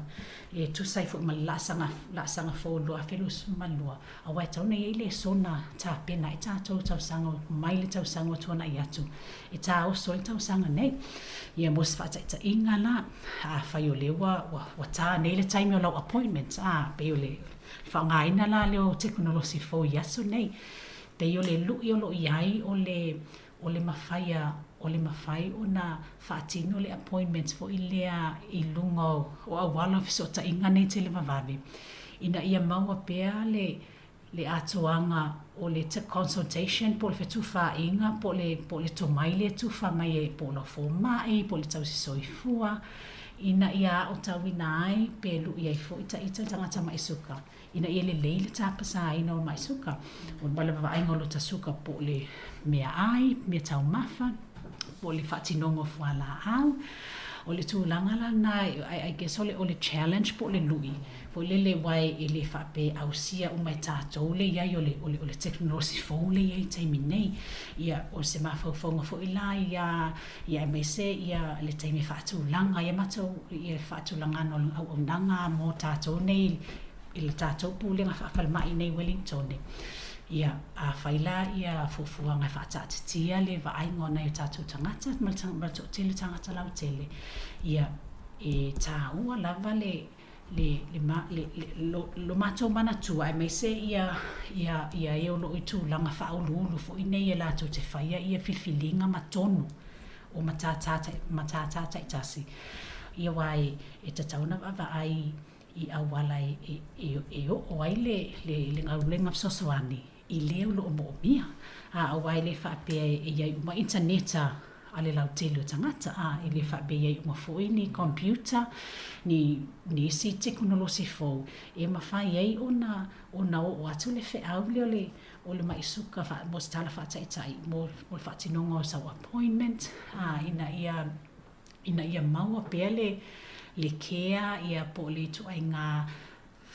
e tusa ai foi ma le laasaga laasaga fou 2022, aua e tatau ona i ai lesona tapena ai tatou tausaga mai le tausaga ua tuanai atu e taoso ai le tausaga nei. Ia mo se faataitaiga la, afai o lea ua ua ua ta nei le taimi o lau appointment, a, pei o le faaaogaina la lea o tekonolosi fou i aso nei, pei o le lui o lo o i ai o le o le mafai a o le mafai ona faatino le appointment foi lea i luga o auala o fesootaiga nei televavave ina ia maua pea le le atoaga o le consultation po o le fetufaaiga po o le po o le tomai lea e tufa mai e po o lau fomai po o le tausi soifua ina ia aotauina ai pe lui ai foi ita le tagata mai suka ina ia lelei le tapasaina o mai suka o ma le vaavaaiga o lota suka po o le meaai, meataumafa, po o le faatinoga o fualaau. O le tulaga la lena, I guess o le, o le challenge po o le lui foi lele aua e le faapea e ausia uma e tatou le i ai o le, o le, o le tekonolosi fou lea e i ai i le taimi nei. Ia, o se mafaufauga foi la ia, ia aemaise ia le taimi e faatulaga ai a matou, ia le faatulagaga o le auaunaga mo tatou nei i le tatou Pulega Faa-Falemai i nei Wellingtone. Ia, afai la ia fuafuaga e faataatitia le vaaiga o nai o tatou tagata ma le toatele o tagata lautele, ia, e taua lava le le, le, le, le, lo, lo matou manatua aemaise ia, ia, ia e o lo o i tulaga faauluulu foi nei e latou te faia ia filifiliga ma tonu o matata, matata taitasi, ia aua e, e tatau ona vaavaai i auala e, e, e, e oo ai le, le, le galuega fesoasoani i le o lo o moomia. A, aua e le faapea e i ai uma initaneta a le lautele o tagata, a, e le faapea e i ai uma foi ni computer, ni, ni isi tekonolosi fou e mafai ai ona, ona oo atu le feau lea o le, o le mai suka fa, mo se tala faataitai mo, mo le faatinoga o sau appointment, a, ina ia, ina ia maua pea le, le care ia po o le ituaiga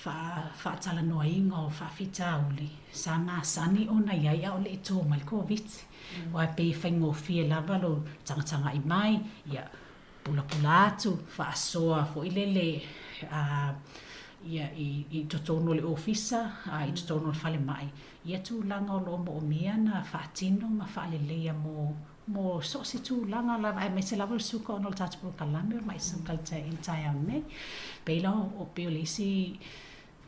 faatalanoaina o faafitauli sa masani ona i ai a o le i tō mai le Koviti. Aua e pei e faigofie lava lou tagatagai mai, ia, pulapula atu, faasoa foi lele ia, i totonu o le ofisa, i totonu o le falemai, ia tulaga o lo o moomia na faatino ma faaleleia mo mo so o se tulaga lava, aemaise lava o le suka ona o le tatou polokalame o le mai suka i le taeao nei. Pei la o, pei o le isi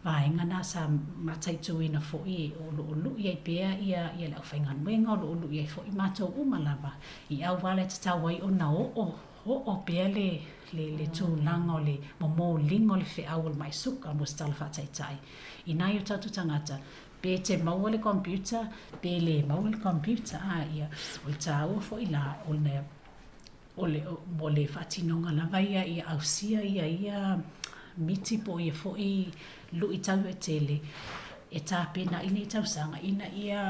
vaega na sa mataituina foi o lo o lui ai pea ia, ia le aufaigaluega, o lo o lui ai foi matou uma lava i auala e tatau ai ona oo, oo pea le, le, le tulaga o le momoliga o le feau o le mai suka mo se tala faataitai i nai o tatou tagata Pe te maua le computer, pe le maua le computer, a ia, o le tāua foi la, o le, o le, mo le faatinoga lava ia, ia ausia ia ia miti po o ia foi luitau e tele e tapena ai nei tausaga ina ia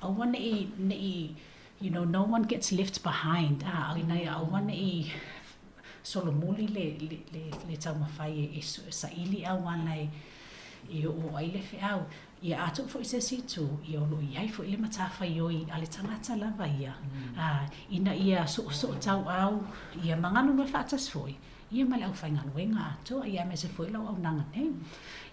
aua ne i, ne i, you know, no one gets left behind, a, ina ia aua ne i solomuli le, le, le, le taumafai e, e saili auala e, e oo ai le feau. Ia a tuu foi i se isi itu, ia o lo o i ai foi le matafaioi a le tagata lava ia, a, ina ia soosoo tauau ia ma galulue faatasi foi ia ma le aufaigaluega atoa, ia aemaise foi lau auaunaga nei.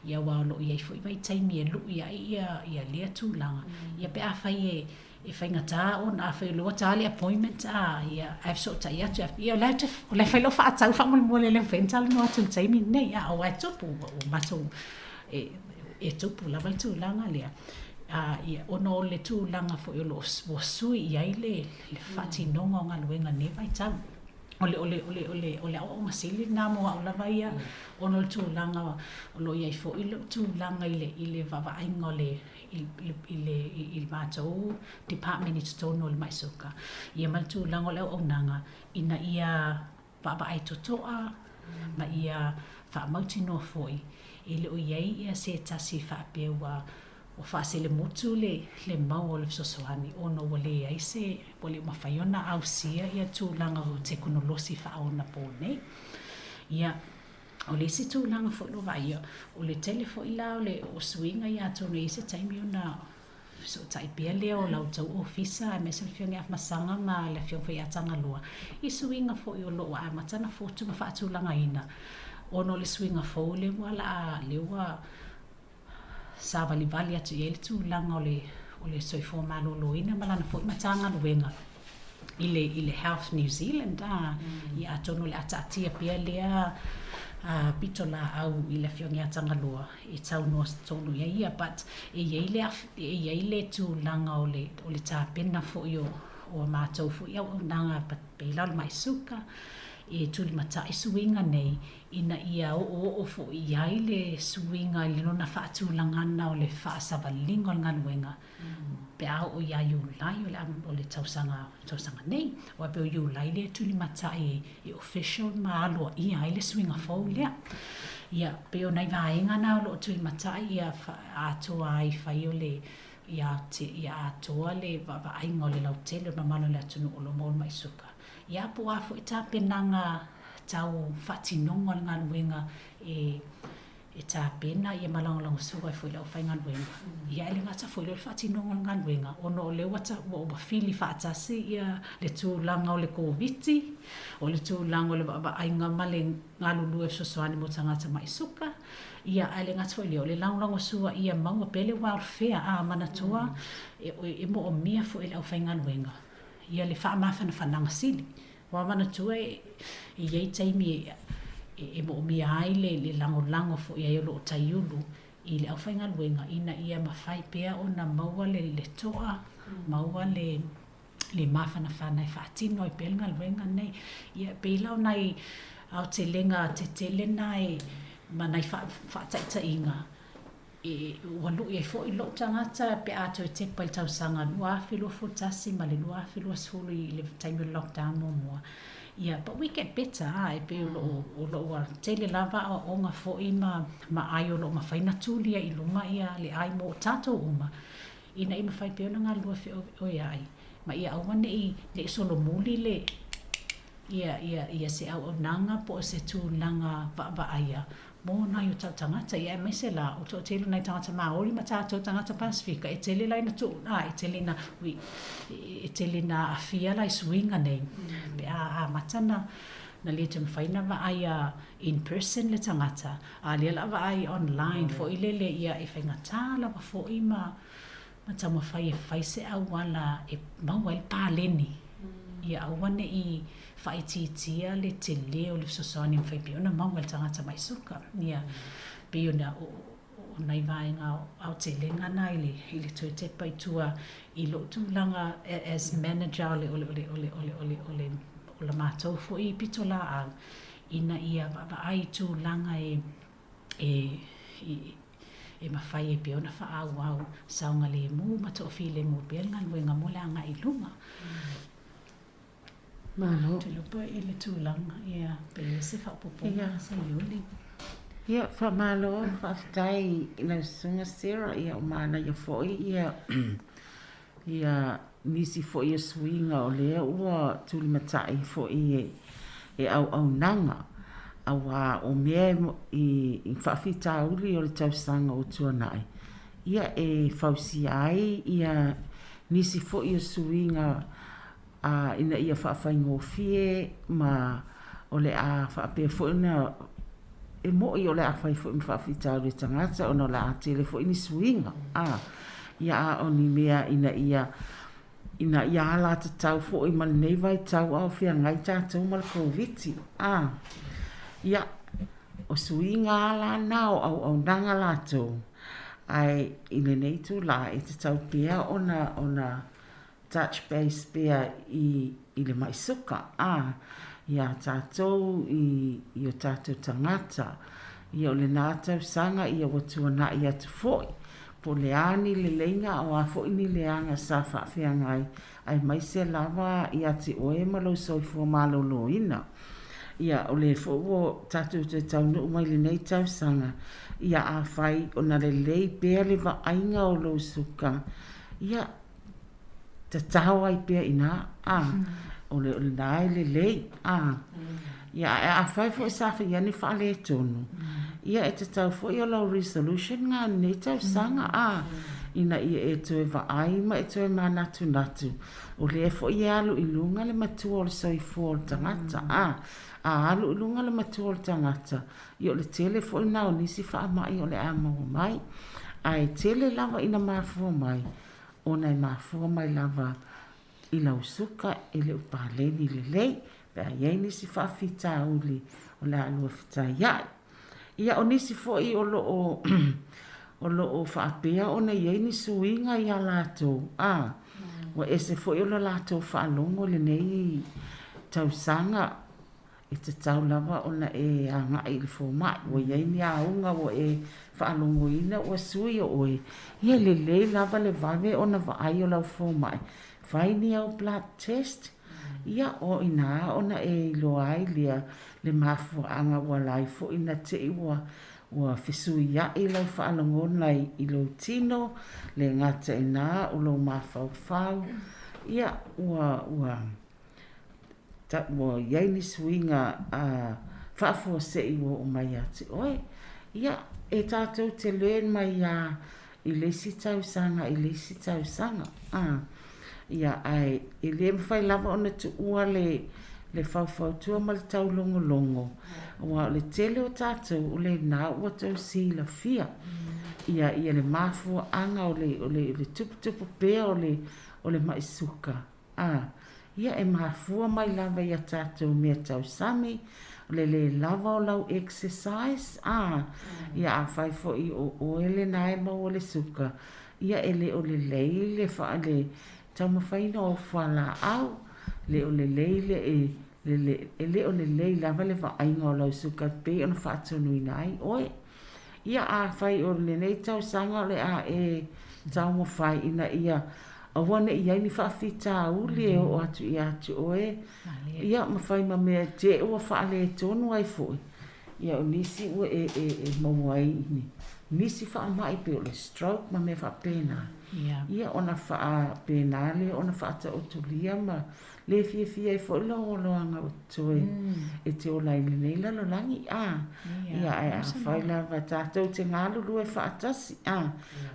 Ia aua o lo o i ai foi vaitaimi e lui ai ia, ia lea tulaga, ia pe afai e, e faigata ona afai o lea ua ta le appointment a, ia, ae fesootai atu, ia o la e, o la e fai lau faatau faamolemole e le mafai ona talanoa atu i le taimi lenei, a aua e tupu, ua matou, e, e tupu lava le tulaga lea. Ia, ona o le tulaga foi o lo o ua sui i ai le faatinoga o galuega i lenei vaitau. O le, o le, o le, o le, o le aoaoga sili lena mo au lava ia, ona o le tulaga o lo o i ai foi lou tulaga i le, i le vaavaaiga o le, i le, i le, i le matou department i totonu o le Maisuka, ia ma le tulaga o le auaunaga ina ia vaavaai totoa ma ia faamautinoa foi e le o i ai ia se tasi faapea ua ua faaselemutu le le mau o le fesoasoani ona ua leai se ua le mafai ona ausia ia tulaga o tekonolosi faaonapo nei. Ia, o le isi tulaga foi o lo o vaaia, o le tele foi la o le o suiga ia atonu e i ai se taimi ona fesootai pea lea o la outou ofisa aemaise o le Afioga ia Afamasaga ma le Afioga foi ia Tagaloa i suiga foi o lo o amata ona fotu ma faatulagaina ona o le suiga fou lea ua laa lea ua savalivali atu i ai le tulaga o le o le soifua maloloina ma lana foi Matagaluega i le i le Health New Zealand a ia atonu o le a taatia pea lea pitolaau i le Afioga ia Tagaloa e saunoa tonu i ai ia but e i ai le e i ai le tulaga o le o le tapena foi o o a matou foi auaunaga pei la o le mai suka e tulimatai suiga nei ina ia oooo foi i ai le suiga i le lona faatulagaga o le faasavaliga o le galuega pe a oo ia Iulai o le o le tausaga tausaga nei. Aua pei o Iulai lea e tulimatai e official ma aloaia ai le suiga fou lea. Ia, pei o nai vaega na o lo o tulimatai ia atoa ai fai o le ia ia atoa le vaavaaiga o le lautele o le mamalu o le atunuu o lo o maua le mai suka. Ia po o a foi tapenaga tau faatinoga o le galuega e e tapena ia ma lagolagosua ai foi i le aufaigaluega. Ia ae le gata foi lea o le faatinoga o le galuega, ona o lea ua ua fili faatasi ia le tulaga o le Koviti, o le tulaga o le vaavaaiga ma le galulue fesoasoani mo tagata mai suka, ia ae le gata foi lea, o le lagolagosua ia maua pea le welfare, a manatua e moomia foi e le aufaigaluega ia le faamafanafanaga sili. Ua manatua e i ai taimi e moomia ai le lagolago foi i ai o lo o taiulu i le aufaigaluega ina ia mafai pea ona maua le toa, maua le mafanafana e faatino ai pea le galuega lenei. Ia, e pei la o nai aotelega tetele na e ma nai faataitaiga E, ua lui ai foi lou tagata pe a toe tepa i le tausaga 2021 ma le 2020 i le taimi o le lockdown muamua. Ia, but we get better, a, e pei o lo o, o lo o ua tele lava aoaoga foi ma, ma ai o lo o mafai ona tulia i luma ia le ai mo tatou uma, ina ia mafai pea ona galulue feoeoeai, ma ia aua ne i, ne i solomuli le, ia, ia, ia se auaunaga po o se tulaga vaavaaia mō nai o tau tagata, ia aemaise la, o toatele o nai tagata Māori ma tātou tagata Pasifika, e tele la ina tuu, ā, e tele ina, ui, e tele ina aafia la i suiga nei, pe a amata na, na le toe mafai ona vaai a in person le tagata, a lea la a vaai online foi lele, ia e faigata lava foi ma, ma taumafai e fai se auala e maua ai le paleni, ia aua ne i faaitiitia le tele o le fesoasoani e mafai pea ona maua e le tagata mai suka. Ia, pei ona o nai vaega aotelega na i le, i le toe tepa i tua i lou tulaga as manager o le, o le, o le, o le, o le, o le, o le, o la matou foi pitolaau ina ia vaavaai i tulaga e e, e mafai ai pea ona faaauau saogalemu ma toafilemu pea le galuega mo le agai i luma. Malo. Ou te iloa po i le tulaga, ia, pe i ai se faaopoopoga a Saioli. Ia, faamalo, faafetai i lau Susuga Sarah, ia ua manaia foi ia ia nisi foi o suiga o lea ua tulimatai foi e auaunaga, auā o mea i faafitauli o le tausaga ua tuanai, ia e fausia ai ia nisi foi o suiga ina ia faafaigofie ma o le a faapea foi ona e mo'i o le a fai foi ma faafitauli e tagata ona o le a tele foi ni suiga, a, ia a o ni mea ina ia ina ia alatatau foi ma lenei vaitau a o feagai tatou ma le Koviti, a. Ia, o suiga lava la na o auaunaga latou. Ae i lenei itulā e tatau pea ona ona touch base pea i i le maʻi suka, ā, iā tātou i i o tātou tagata. Ia o lenā tausaga ia ua tuanaʻi atu foʻi, po o le a ni leleiga a o a foʻi ni leaga sa faafeagai aemaise lava iā te oe ma lou soifua malōlōina. Ia, o lē foʻi ua tatou toe taunuu mai lenei tausaga, ia afai ona lelei pea le vaaiga o lou suka, ia, tatao ai pea inā, a, o le, o lenā e lelei, a. Ia, ae afai foi sa faia ni faaletonu, ia e tatau foi o lau resolution ngā i lenei tausaga, a, ina ia e toe vaai ma e toe manatunatu, o lea foi e alu i luga le matua o le soifua o le tagata, a, a alu i luga le matua o le tagata, ia o le tele foi lena o nisi faamai o le a maua mai. Ae tele lava ina mafua mai, ona e mafua mai lava i lau suka e le o paleni lelei pe a i ai nisi faafitauli o le a lua fetaiaʻi. Ia o nisi foi o lo o o lo o faapea ona i ai ni suiga iā latou, a, ua ese foi o le latou faalogo i lenei tausaga E tatau lava ona e agai i le fomai. Ua i ai ni auga ua e faalogoina ua sui o oe. Ia lelei lava le vave ona vaai o lau fomai. Fai ni au blood test, ia o inā ona e iloa ai lea le mafuaaga ua ala ai foi na te i ua ua fesuiaʻi lau faalogona i lou tino, le gata inā o lou mafaufau, ia ua ua Ua i ai ni suiga faafuasei ua oo mai ia te oe. Ia, e tātou te learn mai iā i le isi tausaga i le isi tausaga. Ā, ia, ae e le mafai lava ona tuua le, le faufautua ma le taulogologo, aua o le tele o tātou o lenā ua tou silafia ia, ia le mafuaaga o le, o le, o le tuputupu pea o le, o le maʻi suka. A, ia e mafua mai lava i a tatou mea tausami, o le lē lava o lau exercise, a, ia afai foi o oe lenā e maua le suka, ia e le o lelei le fa, le taumafaiina o au fualaau, le o lelei le e, le, le, e le o lelei lava le vaaiga o lau suka e pei ona faatonuina ai oe. Ia, afai o lenei tausaga o le a e taumafai ina ia aua ne i i ai ni faafitauli e oo atu ia te oe, ia, ma fai ma mea te ua faaletonu ai foi, ia o nisi ua e, e, e maua ai ni nisi faamai pei o le stroke ma mea faapena. Ia, ona faapena lea ona faataotolia ma Le fiafia ai foi lou aloaga o totoe e te ola i lenei lalolagi, a. Ia, ae afai lava tatou te galulue faatasi, a,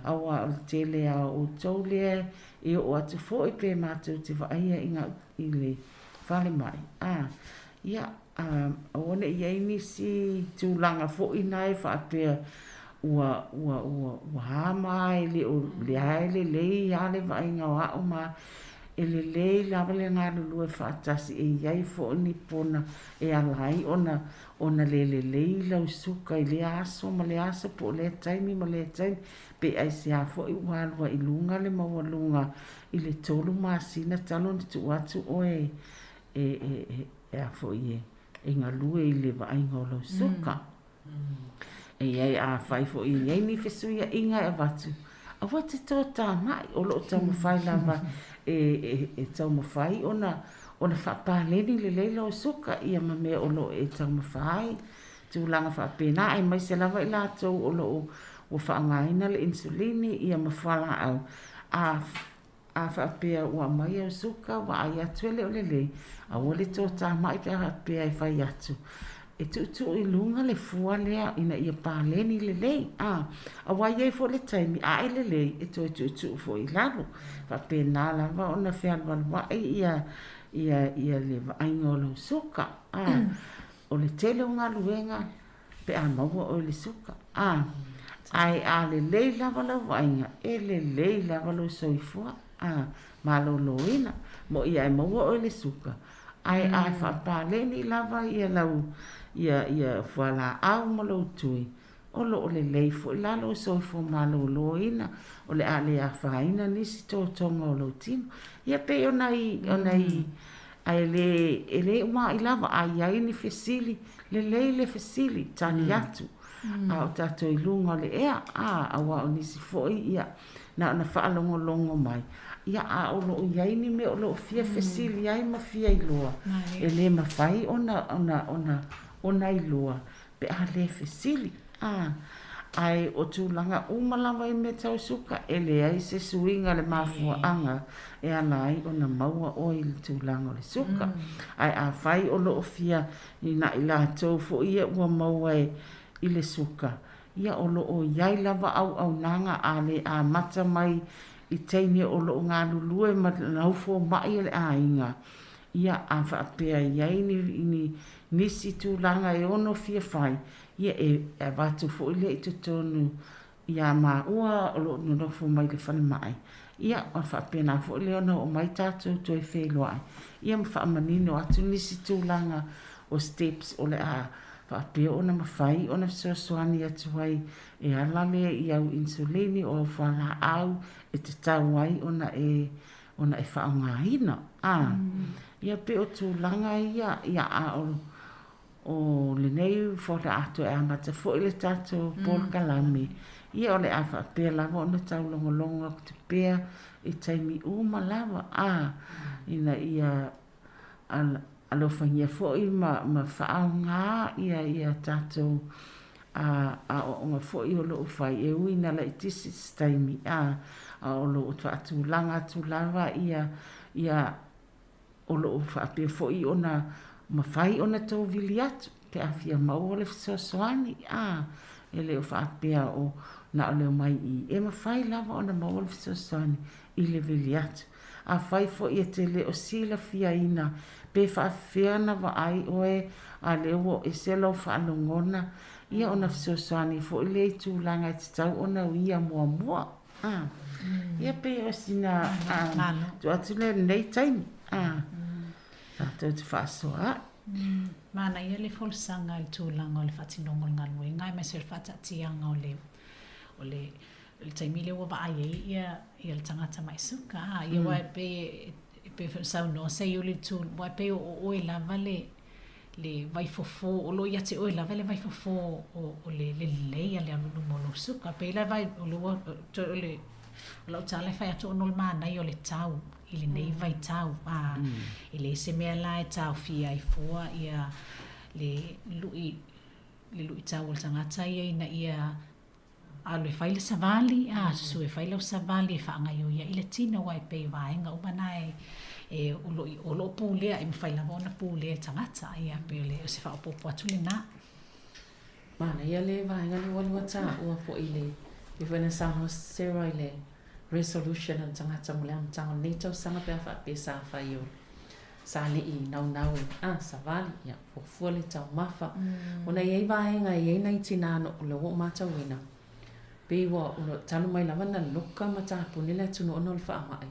aua o le tele a o outou lea e oo atu foi pe matou te vaaia i ga, i le falemai, a. Ia, a, aua ne i i ai nisi tulaga foi na e faapea ua, ua, ua, ua ama e le o, lea e lelei a le vaaiga o a'u ma E lelei lava le galulue faatasi e i ai foi ni pona e ala ai ona ona le lelei lau suka i lea aso ma lea aso po o lea taimi ma lea taimi, pe aisea foi ua alu ai i luga le maualuga i le tolu masina talu ona tuu atu oe e e e e a foi e e galue i le vaaiga o lau suka. E i ai, afai foi e i ai ni fesuiaʻiga e avatu, aua te toatāmaʻi, o lo o taumafai lava e, e, e taumafai ona, ona faapaleni lelei lau suka ia ma mea o lo o e taumafa ai, tulaga faapena, aemaise lava i latou o lo o ua faaaogaina le insulini ia ma fualaau, a A faapea ua aumai au suka, vaai atu e le o lelei, aua le toatāmaʻi pe a faapea e fai atu. E tuutuu i luga le fua lea ina ia paleni lelei, a, aua e i ai foi le taimi ae lelei e toe tuutuu foi i lalo. Faapena lava ona fealualuaʻi ia, ia, ia le vaaiga o lau suka, a. O le tele o galuega pe a maua oe i le suka, a, ae a lelei lava lau vaaiga, e lelei lava lou soifua, a, maloloina, moʻi ae maua oe i le suka, ae a faapaleni lava ia lau, ia, ia fualaau ma lou tui. O lo o lelei foi la lou soifua maloloina, o le a le afaina nisi totoga o lou tino. Ia pei o nai, o nai, ae le, e le uma ai lava, a i ai ni fesili, lelei le fesili, tali atu. A o tatou i luga o le ea, a, aua o nisi foi, ia, na ona faalogologo mai, ia, a o lo o i ai ni mea o lo o fia fesili ai ma fia iloa, e le mafai ona, ona, ona, ona iloa pe a le fesili. A, ae o tulaga uma lava i mea tau suka, e leai se suiga i le mafuaaga e ala ai ona maua oe i le tulaga o le suka. Ae afai o lo o fia ninaʻi latou foi ia ua maua i le suka, ia o lo o i ai lava auaunaga a le amata mai i taimi o lo o galulue ma lau fomai o le aiga, ia a faapea e i ai ni, ni nisi tulaga e ono fia fai, ia e avatu foi lea i totonu iā māua o lo o nonofo mai le falemai, ia ona faapena foi lea ona oo mai tatou toe feiloai, ia ma faamanino atu nisi tulaga o steps o le a faapea ona mafai ona fesoasoani atu ai e ala lea i au insulini o au fualaau e tatau ai ona e ona e faaaogaina. A, ia pei o tulaga ia, ia a o o lenei faatoa e amata foi le tatou polokalame, ia o le a faapea lava ona taulogologo atu pea i taimi uma lava, a, ina ia alofagia foi ma ma faaaoga ia ia tatou aoaoga foi o lo o fai, e ui ina laitiiti se taimi, a, a o lo o faatulaga atu lava ia ia o lo o faapea foi ona mafai ona tou vili atu pe a fia maua le fesoasoani, a, e le o faapea o na o le omai i i, e mafai lava ona maua le fesoasoani i le vili atu. Afai foi e te le o silafiaina pe faafefea ona vaai oe a lea ua ese lau faalogona, ia ona fesoasoani foi lea i tulaga e tatau ona uia muamua. A, ia pei o sina tuu atu lea i lenei taimi, a, tatou te faasoa ai. Manaia le folasaga i le tulaga o le faatinoga o le galuega aemaise o le faataatiaga o le, o le O le taimi lea ua vaai ai ia, ia le tagata mai suka, a, ia aua e pei e, e pei foi ona saunoa Seiuli i le tū, aua e pei o oe lava le, le vaifofo, o lo o ia te oe lava le vaifofo o, o le, le lelei a le alu i luma o lou suka. Pei la vai, o le ua, toe o le, o lau tala e fai atu ona o le manaia o le tau i lenei vaitau, a, e leai se mea la e taofia ai fua ia le lui, le luitau o le tagata ia ina ia Alu e fai le savali, a, susu e fai lau savali e faagaoioi ai le tino aua e pei o vaega uma na e, e o lo, o lo o pulea, e mafai lava ona pulea e le tagata, ia pei o le, o se faaopoopo atu lena. Manaia le vaega lea ua lua taua foi i le, pei foi ona saunoa Sarah i le resolution a le tagata mo le amataga o lenei tausaga pe a faapea sa fai o sa le i naunau e, a, savali, ia, fuafua le taumafa. Ona e i ai vaega, e i ai nai tinā no, o lea ua ou matauina, pei ua, ua talu mai lava na loka ma tapuni le atunuu ona o le faamai,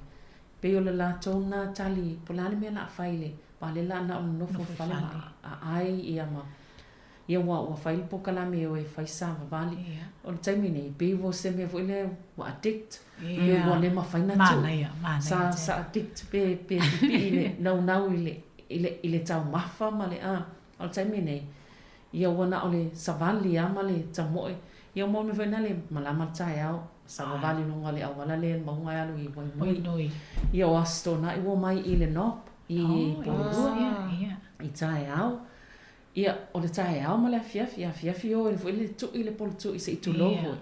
pei o le latou lena tali, po o le a le mea o le a fai i le, aua o lea la na o le nofo i fale ma aai ia ma, Ia ua ua fai le polokalame e o e fai savavali. O le taimi nei, pei ua se mea foi lea ua addict. Pei ua le mafai ona tuu. Sa sa addict pe pe pipii i le naunau i le i le i le taumafa ma le a. A o le taimi nei, ia ua na o le savali lava ma le tamoe. Ia ua maua le mea foi lena le malama le taeao, savavali i luga o le auala lea i le mauga e alu i Wainui. Ia o Aso Toonai ua omai i le Knob i Porirua i taeao. Ia, o le taeao ma le afiafi, afiafi o foi le tui le polo tui se i tulou foi.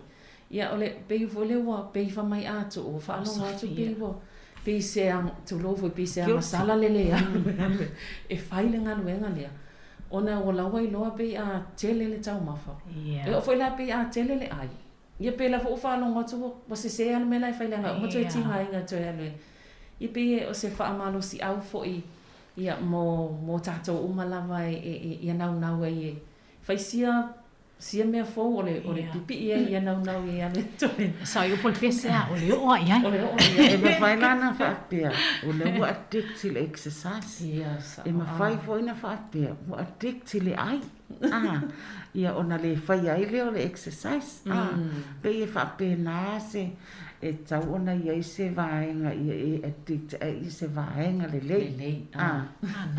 Ia, o le, pei foi lea ua, pei fai mai a tuu, ua faalogo atu pei ua, pei se, tulou foi, pei se agasala le le alu e alu e fai le galuega lea, ona ua laua iloa pei a tele le taumafa. E oo foi la pei a tele le ai, ia pei la foi ua faalogo atu ua sese lava le mea la e fai leaga e uma toe tigaina toe alu e, ia pei o se faamalosiau foi Ia, mo, mo tatou uma lava e, e, e, ia naunau ai e fai sia Sia mea fou o le o le pipii ai ia naunau i alu e toe. Sao i upu o le pese a, o le oo a i ai. O le oo a i ai. E mafai la ona faapea, o lea ua addict i le exercise. Ia, sao. E mafai foi ona faapea, ua addict i le ai. A, ia ona le faia ai lea o le exercise. A, pei e faapena se, e tatau ona i ai se vaega ia e addict ai i se vaega lelei. Lelei, a.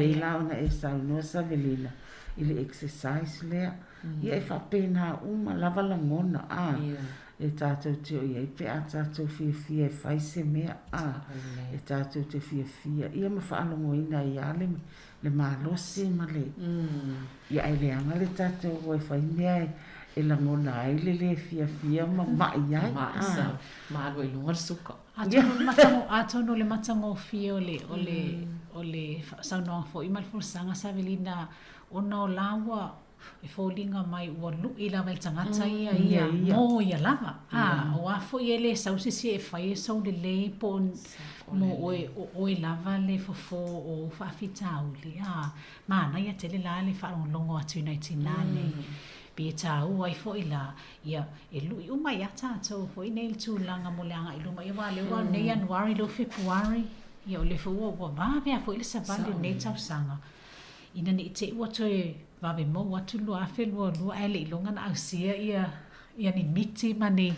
Pei la ona e saunoa Savelina, i le exercise lea. Ia e faapena uma lava lagona, a, e tatou te o i ai pe a tatou fiafia e fai se mea, a, e tatou te fiafia ia ma faalogoina ai lava le, le malosi ma le, ia ae leaga le tatou o e fai mea e lagona ai le lē fiafia ma ma'i ai, a. Ma alu ai i luga le suka. Atonu o le matago, atonu o le matagofie o le, o le, o le saunoaga foi ma le folasaga Savelina, ona o la ua e foliga mai ua lu'i lava i le tagata ia ia mo ia lava. A, aua foi e le sau se isi e fai e sou lelei po o mo oe, o oe lava le fofo o ou faafitauli. A, manaia tele la le faalogologo atu i nai tinā nei. Pei e taua ai foi la, ia, e lu'i uma ai lava tatou foi nei i le tulaga mo le agai i luma. Ia aua o lea ua nei Ianuari, lea ua Fepuari, ia o lea foi ua ua vave lava foi le savali o lenei tausaga. Ina ne i te i ua toe vave mou atu le 2022 ae le i iloga ona ausia ia ia ni miti ma ni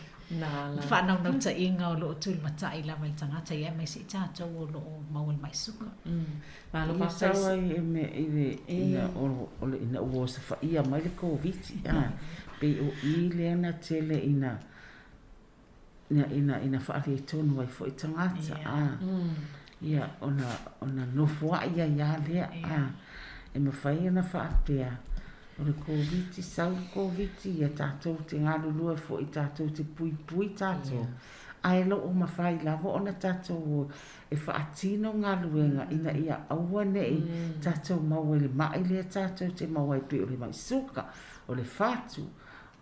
faanaunautaiga o lo o tulimatai lava i le tagata ia aemaise i tatou o lo o maua i le mai suka. Malo Ia faafetai. sau ai e mea i le ina o o le ina ua osofaia mai le Koviti a pei o i lea na tele ina ina ina ina faaletonu ai foi tagata a ia ona ona nofoai ai lava lea a e mafai ona faapea o le Koviti sau le Koviti ia tatou te galulue foi tatou te puipui tatou ae lo o mafai lava ona tatou o e faatino galuega ina ia aua ne i tatou maua i le ma'i lea tatou te maua ai pei o le ma'i suka o le fatu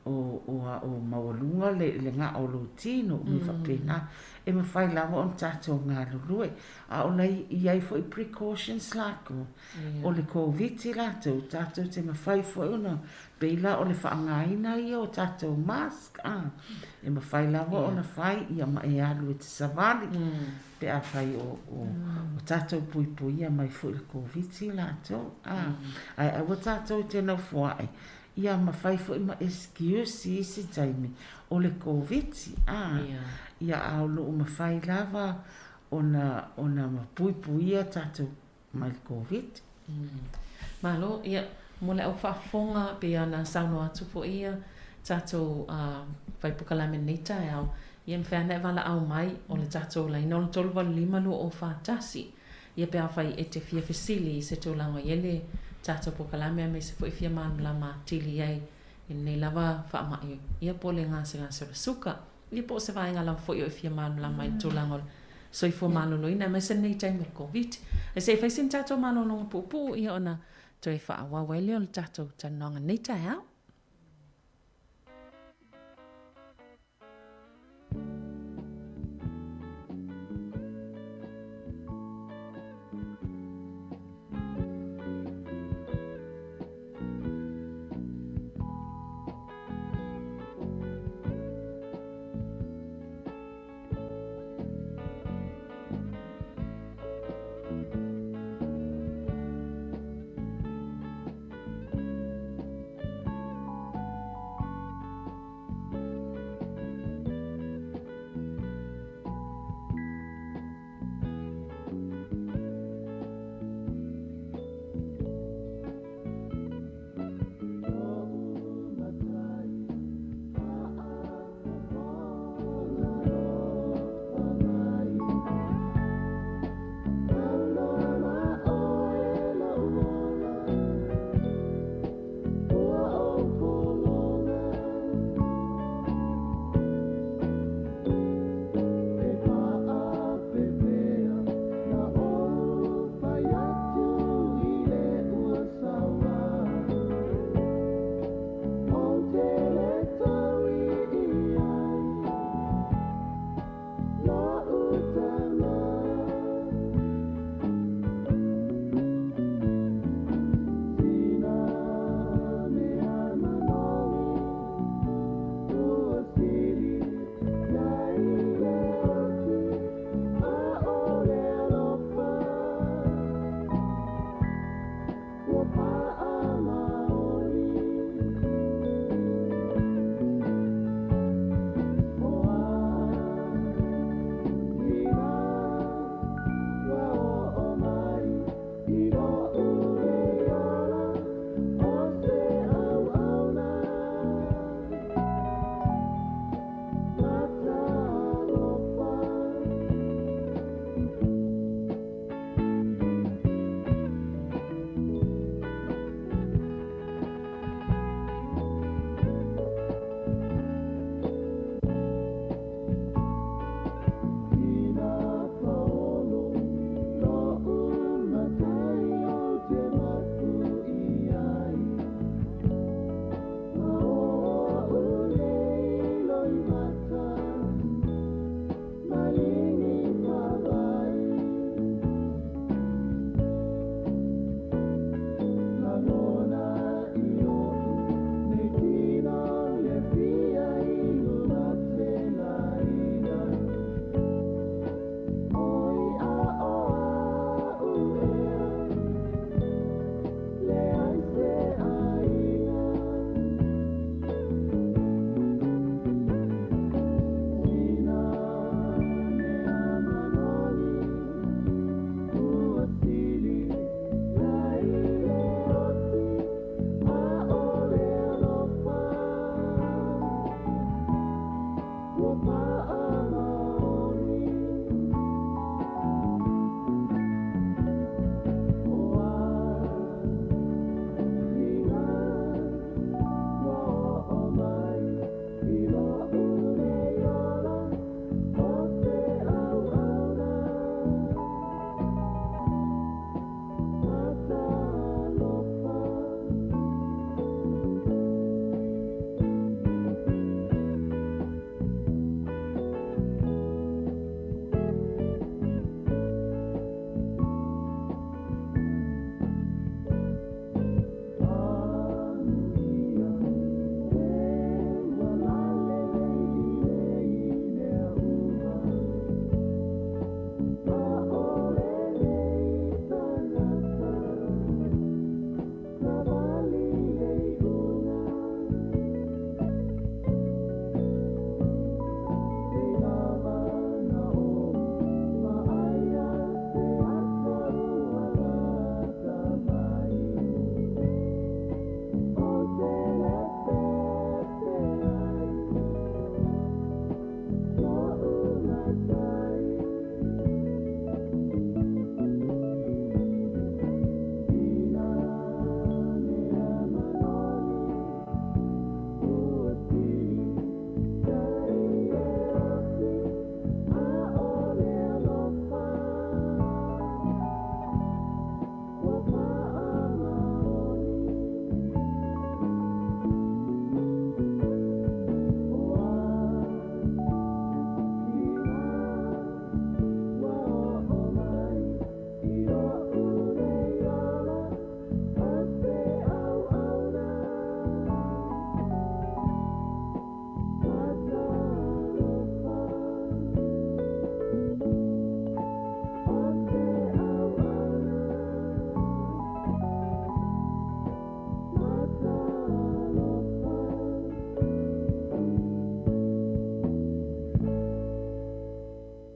o, o, o maualuga le, le ga'a o lou tino, mea faapena. E mafai lava ona tatou galulue. A o la i ai foi precautions latou. O le Koviti latou, tatou te mafai foi ona, pei la o le faaaogaina ia o tatou mask, a, e mafai lava ona fai ia ma e alu e te savali, pe afai o, o, o tatou puipuia mai foi i le Koviti latou, a. Ae aua tatou te nofoa'i Ia ma fai foi ma excuse i isi taimi o le Koviti a ia a o lo o mafai lava ona ona puipuia tatou mai le Koviti. Malo, ia, mo le au faafofoga, pei ona saunoa atu foi ia tatou fai polokalame i lenei taeao, ia e mafai lava ona e valaau mai, o le tatou laina o le 385 2041. Ia pe afai e te fia fesili i se tulaga o i ai le tatou polokalame aemaise foi fia malamalama atili ai i lenei lava faamai ia po o le gasegase o le suka ia po o se vaega lava foi o e fia malamalama ai i le tulaga o le soifua maloloina aemaise lenei taimi o le Koviti. Ae se i fai sina tatou malologa puupuu ia ona toe faaauau ai lea o le tatou talanoaga i lenei taeao.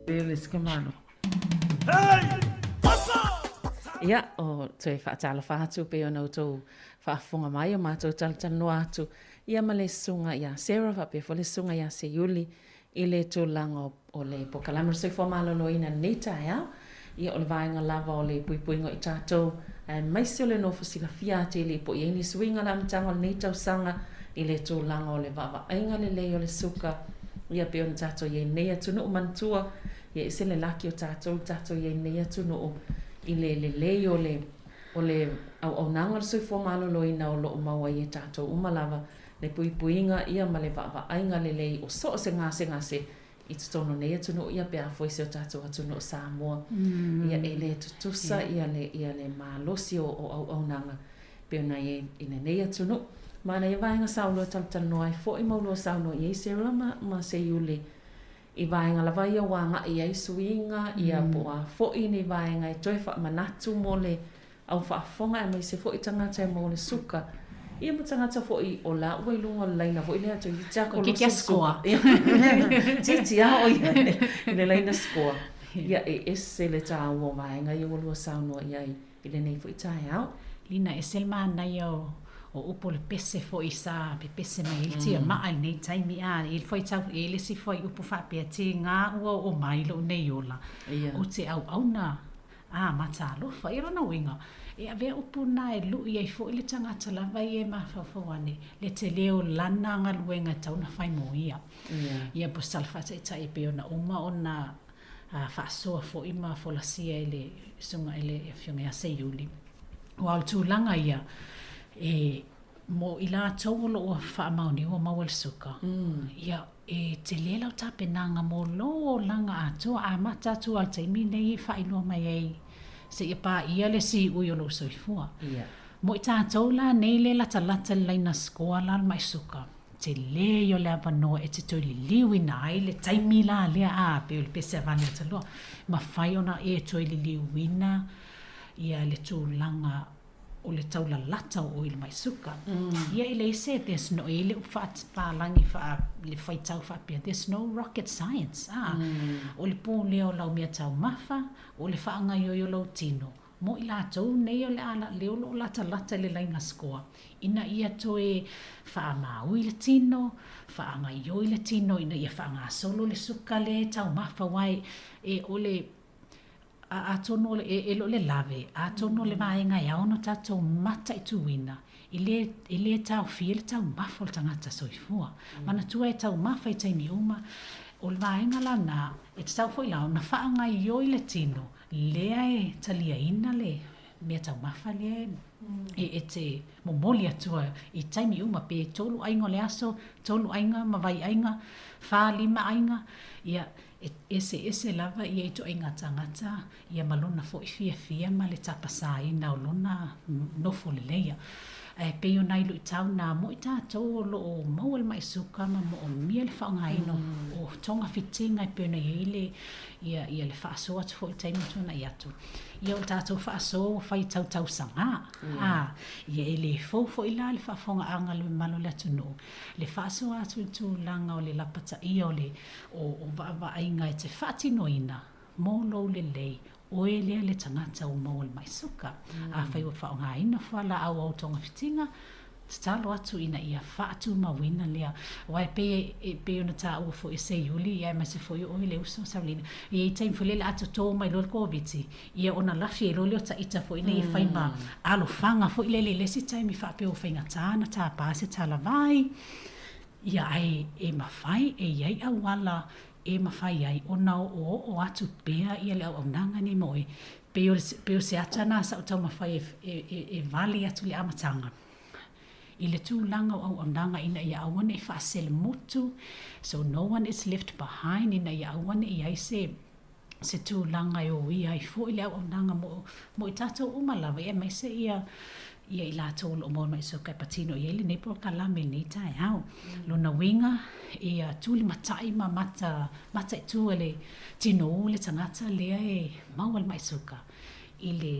Le isi malo. Ia, o toe faatalofa atu pei ona outou faafofoga mai o matou talatalanoa atu ia ma le susuga ia Sarah faapea foi le susuga ia Seiuli i le tulaga o le polokalame o le soifua maloloina i lenei taeao. Ia, o le vaega lava o le puipuiga o i tatou, aemaise o le nofo silafia atili po o i ai ni suiga i le amataga o lenei tausaga i le tulaga o le vaavaaiga lelei o le suka, ia pei ona tatou i ai i lenei atunuu manatua, ia ese le laki o tatou le tatou i ai i lenei atunuu i le lelei o le o le auaunaga o le soifua maloloina o lo o maua ai e tatou uma lava le puipuiga ia ma le vaavaaiga lelei o so o se gasegase i totonu o nei atunuu ia pe a foi si o tatou atunuu Samoa. Ia e le tutusa ia le ia le malosi o o auaunaga pei ona i ai i lenei atunuu. Ma na ia vaega sa ulua talatalanoa ai foi ma ulua saunoa i ai Sarah ma ma Seiuli i vaega lava ia ua agai ai suiga ia po o a foi ni vaega e toe faamanatu mo le au faafofoga aemaise foi tagata e maua le suka, ia ma tagata foi o la ua i luga o le laina foi lea toeitiiti lava kolosi le suka. Toeitiiti lava o ia i le laina score. Ia e ese le taua o vaega ia ua lua saunoa i ai i lenei foi taeao. Lina, ese le manaia o o upu o le pese foi sa pepese mai ai le tiamaa i lenei taimi a e i tau e le isi foi upu faapea tiga ua oo mai lou nei ola ou te auauna A matalofa. Ia lona uiga, e avea upu na e lu'i ai foi le tagata lava ia e mafaufau ane, le tele o lana galuega e tatau ona fai mo ia. Ia po o se tala faataitai e pei ona uma ona faasoa foi ma folasia e le Susuga i le Afioga ia Seiuli. Aua o le tulaga ia, e mo i latou o lo o faamaonia ua maua le suka, ia, E tele lau tapenaga mo lou olaga atoa, amata atu lava i le taimi lenei e faailoa mai ai seia paia le siui o lou soifua. Mo i tatou la nei le latalata i le laina score la o le mai suka, tele ia o le avanoa e te toe liliuina ai le taimi la lea a pei o le pese a vale ata loa. Mafai ona e toe liliuina ia le tulaga o le taulalata o oe i le mai suka. Ia e leai se, there's no, e i ai le upu faapalagi faa, le faitau faapea, there's no rocket science, a. O le pulea o lau meataumafa, o le faagaoioi o lou tino, mo i latou nei o le a, lea o lo o latalata i le laina score, ina ia toe faamaui le tino, faagaoioi le tino ina ia faagasolo le suka lea e taumafa, aua e, o le, A atonu o le, e le o le lave, atonu o le vaega e ao ona tatou mataituina, e le, e le taofia le taumafa o le tagata soifua. Manatua e taumafa i taimi uma, o le vaega lana, e tatau foi la ona faagaoioi le tino lea e taliaina le mea taumafa lea e, e te momoli atua i taimi uma, pe tolu aiga o le aso, tolu aiga ma vai aiga, fa, lima aiga, ia, E eseese lava ia ituaiga tagata ia ma lona foi fiafia ma le tapasaina o lona nofo leleia. Ae pei o nai luitau na mo i tatou o lo o maua le mai suka ma moomia le faaaogaina o togafitiga e pei ona i ai le ia ia le faasoa atu foi i le taimi ua tuanai atu. Ia o le tatou faasoa ua fai tautausaga, a, ia e le fou foi la le faafofogaaga a le mamalu o le atunuu le faasoa atu i le tulaga o le lapataia o le o vaavaaiga e te faatinoina mo lou lelei, oe lea le tagata ua maua le mai suka. Afai ua faaaogaina fualaau au togafitiga, tatalo atu ina ia faatumauina lea. Aua e pei e pei ona taua foi e Seiuli, ia aemaise foi o oe le uso Saulina, e i ai taimi foi lele a toto mai loa le Koviti, ia ona lafi ai loa lea o taita foi nei e fai ma alofaga foi lele i le isi taimi faapea ua faigata ona tapa se talavai. Ia, ae e mafai, e i ai auala e mafai ai ona oooo atu pea ia le auaunaga nei ma oe. Pei o, pei o se ata na sa ou taumafai e, e, e, e vale atu i le amataga i le tulaga o auaunaga ina ia aua ne i faaselemutu, so no one is left behind, ina ia aua ne i i ai se, se tulaga e oia ai foi le auaunaga mo, mo i tatou uma lava, ia aemaise ia, ia i latou o lo o maua mai suka e patino i ai lenei polokalame i lenei taeao. Lona uiga, ia tulimatai ma mata, mataitu e le tinou le tagata lea e maua le mai suka i le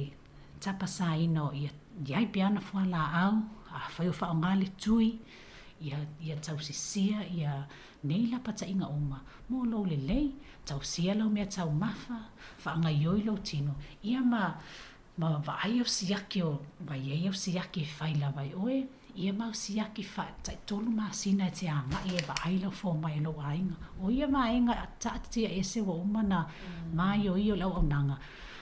tapasaina o ia i ai pea ana fualaau, afai o faaaoga le tui, Ia, ia tausisia ia nei lapataiga uma mo lou lelei, tausia lau mea taumafa, faagaioi lou tino, ia ma, ma vaai au siaki o, ma i ai au siaki e fai lava e oe, ia ma au siaki fa, taitolu masina e te agai e vaai lau fomai e lou aiga. O ia vaega taatitia ese ua uma ona maioio le auaunaga,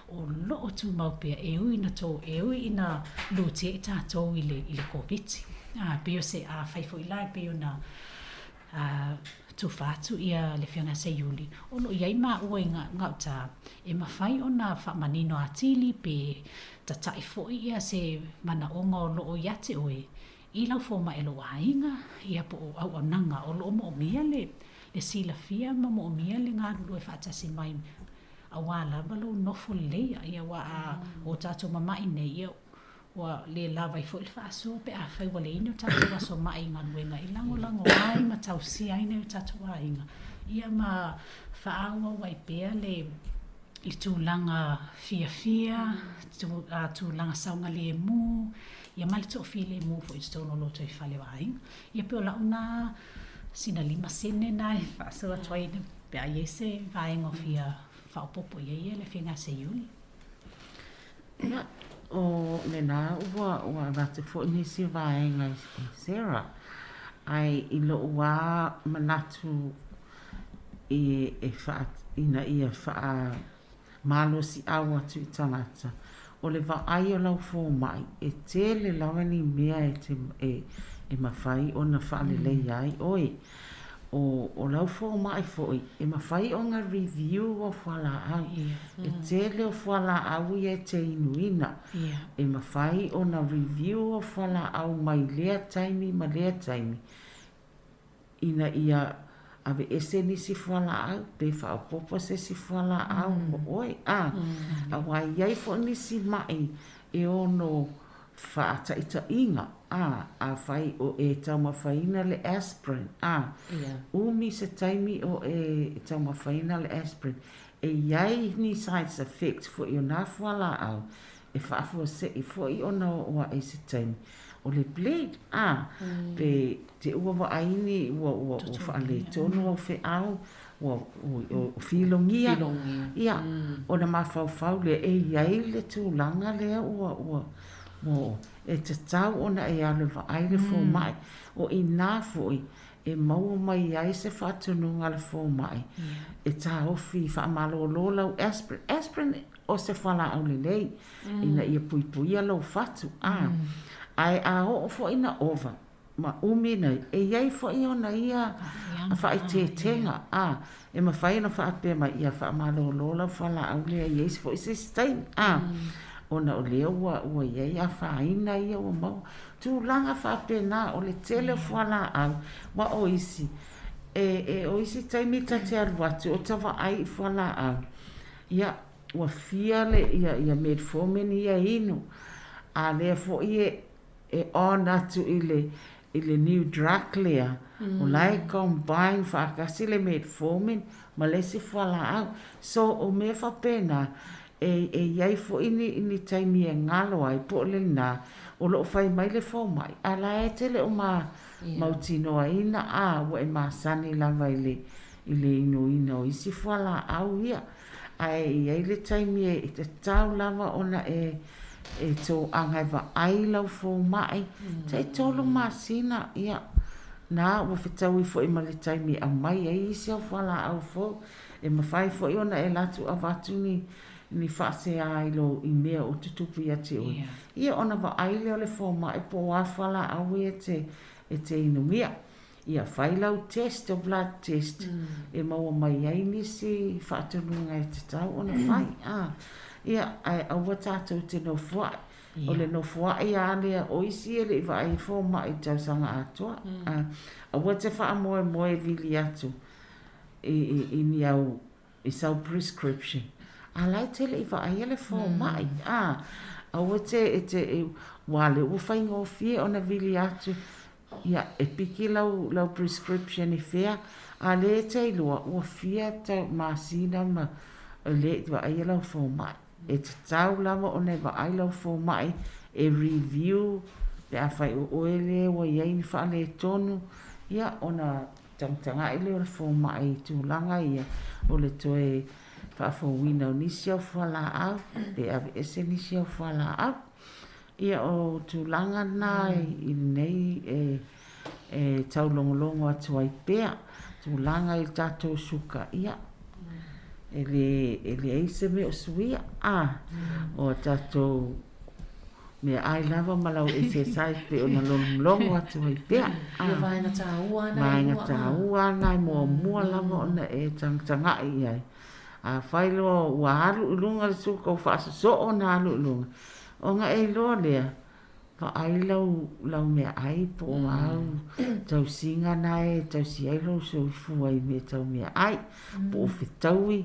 o loo tumau pea e ui ina tou, e ui ina lutia i tatou i le, i le Koviti. A, pei o se, afai foi la e pei ona a, tufa atu ia le Afioga ia Seiuli, o loo i ai maua i gauta e mafai ona faamanino atili pe tata'i foi ia se manaoga o loo ia te oe i lau fomai o lou aiga, ia po o auaunaga o loo moomia le, le silafia ma moomia le galulue faatasi mai Auā lava lou nofo lelei, ia aua a o tatou mama'i nei, ia ua le lava ai foi le faasoa pe afai ua leai ni o tatou aso ma'i i galuega e lagolago ai ma tausia ai nai o tatou aiga, ia ma faaauau ai pea le le tulaga fiafia, tulaga saogalemu, ia ma le toafilemu foi i totonu o lo lotoifale o aiga. Ia pei o lau na sina 5 sene na e faasoa atu ai pe a i ai se vaega o fia faaopoopo i ai le Afioga ia Seiuli. Ia, o lena ua ua avatu foi nisi vaega e Sarah, ae i lo'u a manatu i e faa ina ia faa malosi'au atu i tagata, o le vaai o lau fomai, e tele lava ni mea e te e e mafai ona faaleleia ai oe. O o lau fomai foi, e mafai ona review au fualaau. E tele o fualaau ia e te inuina. E mafai ona review au fualaau mai lea taimi ma lea taimi ina ia aveese nisi fualaau pe faaopoopo se isi fualaau mo oe. A, aua e i ai foi nisi ma'i e ono faataitaiga, a, afai o e taumafaina le aspirin, a, umi se taimi o e taumafaina le aspirin, e i ai ni side effects foi o nā fualaau e faafuasei foi ona oo aʻe i se taimi o le bleed, a, pe te ua vaai ni ua ua ua faaletonu au feau, ua ua filogia, ia, ona mafaufau lea e i ai le tulaga lea ua ua ua e tatau ona e alu e vaai le fomai. O i ina foi e maua mai ai se faatonuga a le fomai e taofi faamalolo lau aspirin. Aspirin o se fualaau lelei ina ia puipuia lou fatu, a, ae a oo foi ina ova ma umi nei, e i ai foi ona ia faaeteetega, a, e mafai ona faapea mai, ia faamalolo lau fualaau lea e i ai foi se isi taimi, a, ona o lea ua, ua i ai afaina ia ua maua. Tulaga faapena, o le tele o fualaau, aua o isi, e, e, o isi taimi ta te alu atu o ta vaai i fualaau, Ia, ua fia le, ia, ia metformin ia inu, a lea foi e, e on atu i le, i le new drug lea, o la e combine faatasi le metformin ma le isi fualaau. So, o mea faapena, e, e i ai foi ni, ni taimi e galo ai, po o lena, o lo o fai mai le fomai, a la e te le o ma, mautinoaina, a ua e masani lava i le, i le inuina o isi fualaau ia, ae i ai le taimi e tatau lava ona e e toaga e vaai lau fomai, taitolu masina, ia, na ua fetaui foi ma le taimi e aumai ai isi au fualaau fou, e mafai foi ona e alu atu avatu ni ni faasea i lou i mea o tutupu ia te oe, ia ona vaai lea o le fomai po o a fualaau ia e te inumia. Ia fai lau test o blood test e maua mai ai nisi faatonuga e tatau ona fai. A, ia, ae aua tatou te nofoa'i. O le nofoa'i lava lea, o isi e le i vaai i fomai i le tausaga atoa. A, aua te faamoemoe e vili atu i, i, i ni au, i sau prescription. A la e te le i vaaia le fomai. A, aua te, e te, ua lea ua faigofie ona vili atu Ia, e piki lau, lau prescription i fea, a lea e te iloa, ua fia tau masina ma e le i vaaia lau fomai. E tatau lava ona e vaai lau fomai e review Pe afai o oe lea ua i ai ni faaletonu, ia, ona tagatagai lea o le fomai i tulaga ia o le toe faafouina o nisi au fualaau pe aveese nisi au fualaau. Ia, o tulaga na i lenei e e taulogologo atu ai pea, tulaga i le tatou suka, ia, e le e leai se mea o suia, a, o a tatou meaai lava ma lau exercise pei ona logologo atu ai pea. Ia vaega taua lava na e Vaega taua lava na e muamua lava ona e tagatagai i ai. Afai loa ua alu i luga le suka ua faasosoo ona alu i luga, ona e iloa lea, vaai lau lau meaai po o au tausiga na e tausi ai lou soifua i mea tau meaai, po o fetaui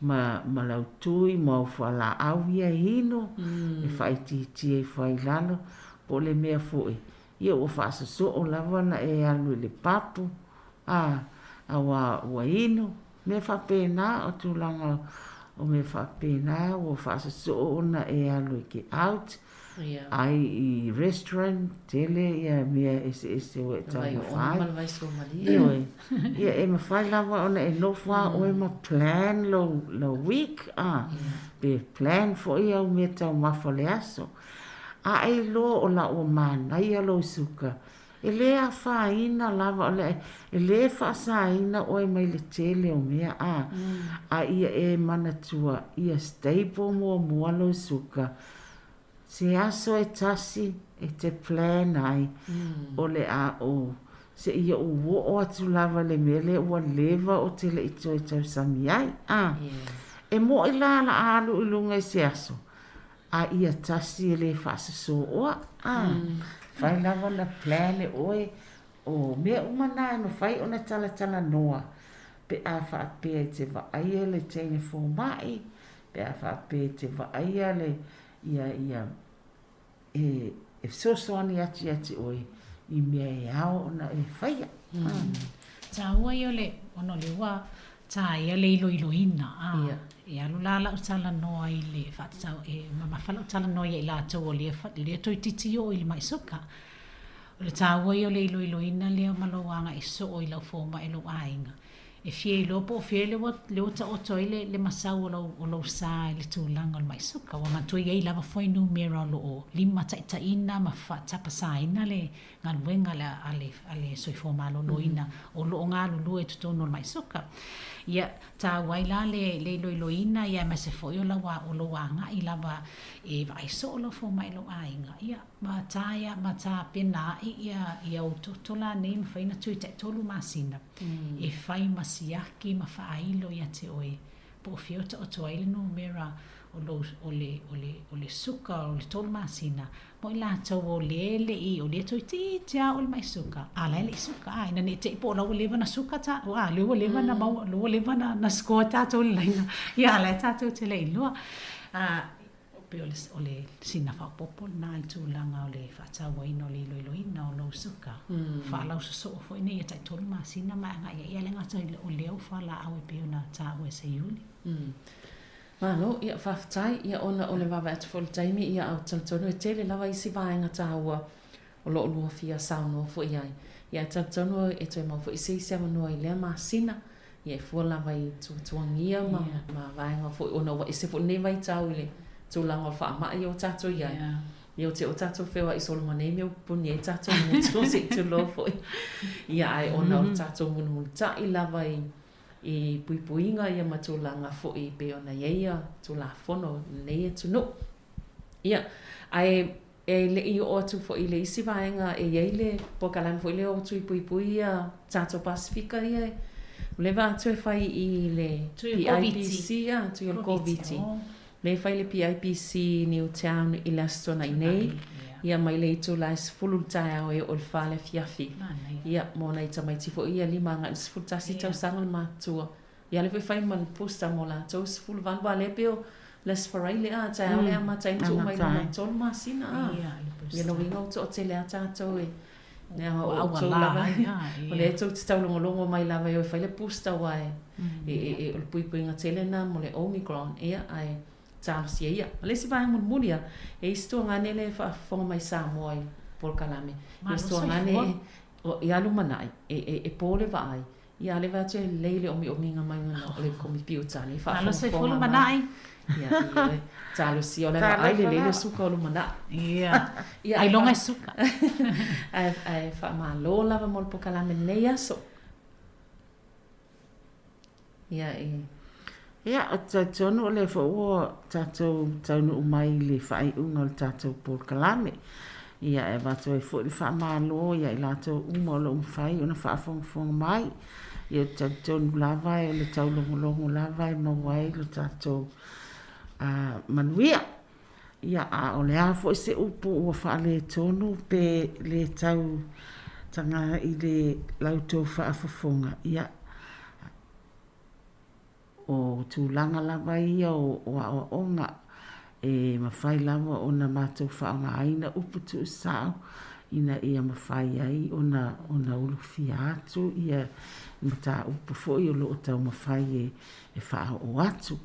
ma ma lau tui ma au fualaau ia e inu e faaitiitia ifo ai i lalo, po o le mea foi, ia ua faasosoo lava ona e alu i le papu, a, aua ua inu, mea faapena, o tulaga o mea faapena ua faasosoo ona e alu e get out, ai i restaurant, tele ia mea eseese ua e taumafa ai. Ioe, ia e mafai lava ona e nofo lava oe ma plan lou, lou week, a, pe plan foi au mea taumafa o le aso. A e iloa o la ua manaia lou suka, E lē afaina lava o le e lē faasaina oe mai le tele o mea a, a ia e manatua ia stable muamua lou suka se aso e tasi e te plan ai o le a ou seia ou oo atu lava i le mea lea ua leva ou te le i toe tausami ai a. E moʻi la la a alu i luga i se aso A ia tasi e lē faasosooa, a. Mafai lava ona plan e oe, o mea uma na e mafai ona talatalanoa pe a faapea e te vaaia le teine fomai, pe a faapea e te vaaia le, ia, ia, e, e fesoasoani atu ia te oe i mea e ao ona e faia. Taua ia o le, ona o lea ua taea le iloiloina, a, e alu la lau talanoa i le faatatau, e mamafa lau talanoa ia i latou o lea, lea toeitiiti oo i le mai suka. O le taua ia o le iloiloina lea ma lou agaʻi soo i lau fomai lou aiga. E fia iloa po o fea lea ua, lea ua taoto ai le, le masau o lou, o lou sa i le tulaga o le mai suka. Ua manatua e i ai lava fuainumera o lo o limataitaiina ma faatapasaina le galuega a le, a le Soifua Maloloina o lo o galulue i totonu o le mai suka. Ia, taua ai la le, le iloiloina, ia aemaise foi o lau, o lou agai lava e vaai soo lau fomai i lou aiga, ia, ma taea, ma tapena ai ia, ia ou toto la nei e mafai ona tui taitolu masina e fai ma siaki ma faailo ia te oe po o fea o taoto ai le numera o lou, o le, o le, o le suka o le tolu masina, mo i latou o lea e le i, o lea toeitiiti lava oo i le mai suka, a la e le i suka, a, ina ne i te i po o la ua leva ona suka ta, a, lea ua leva ona maua, lea ua leva ona, na score tatou i le laina, ia a la e tatou te le i iloa. A, pei o le, o le sina faaopoopo lena i le tulaga o le faatauaina o le iloiloina o lou suka, faalausosoo foi ina ia taitolu masina ma e agai ai, ia le gata o lea ua fualaau e pei ona taua e Seiuli. Malo, ia faafetai, ia ona o le vaavaai atu foi i le taimi, ia ae ou te talitonu e tele lava isi vaega taua o lo o lua fia saunoa foi i ai. Ia ae talitonu e toe maua foi se isi avanoa i lea masina, ia e fua lava i tuatuagia ma, ma vaega foi ona ua ese foi lenei vaitau i le tulaga o le faamai ua tatou i ai. Ia ou te o tatou feoai solo ma nei mea ua pupuni ai tatou motu se i tulou foi. Ia ae ona o le tatou mulimulitai lava i i puipuiga ia ma tulaga foi e pei ona i ai ia Tulafono o lenei atunuu. Ia, ae e le i oo atu foi i le isi vaega e i ai le polokalame foi lea o Tui Puipui ia tatou Pasefika ia ua leva atu e fai i le PIPC, a, tui o le Koviti. Lea e fai i le PIPC i Newtown i le Aso Toonai nei, ia mai le itula e 10 i le taeao e oo i le 4 i le afiafi. Ia, mo nai tamaiti foi ia 5 agai i le 11 tausaga le matutua. Ia lea foi e fai ma le booster mo latou 18, aua lea pei o le Aso Faraile a, taeao lea e amata ai ona tuu mai luma i le 3 masina a. Ia lona uiga ua toatele lava tatou e Leaga o outou lava, o lea tou te taulogologo mai lava e o e fai le booster aua e, e, e, e, o le puipuiga tele lena mo le Omicron, ia, ae talosia ia. O le isi vaega mulimuli lava, e i ai si tuagane lea e faafofoga mai Samoa i polokalame. Ia fesoasoani ia lumanai e po le vaai, ia a leva atu e lelei le omiomiga mai ona o le komipiuta lea e faafogafoga mai. Ia, ioe. Talosia o le vaai lelei le suka o lumanai. Ia, ailoga e suka. Ae faamalo lava mo le polokalame i lenei aso. Ia e. Ia, ou te talitonu o lea foi ua tatou taunuu mai i le faaiuga o le tatou polokalame. Ia, e avatu ai foi le faamalo ia i latou uma o lo o mafai ona faafogafoga mai. Ia, ou te talitonu lava o le taulogologo lava e maua ai lo tatou manuia. Ia, a o le a foi se upu ua faaletonu pe le tau taga i le la outou faafofoga, ia, o tulaga lava ia o aoaoga e mafai lava ona matou faaaogaina upu tuusao ina ia mafai ai ona ulufia atu ia mataupu foi o lo o taumafai e faaoo atu.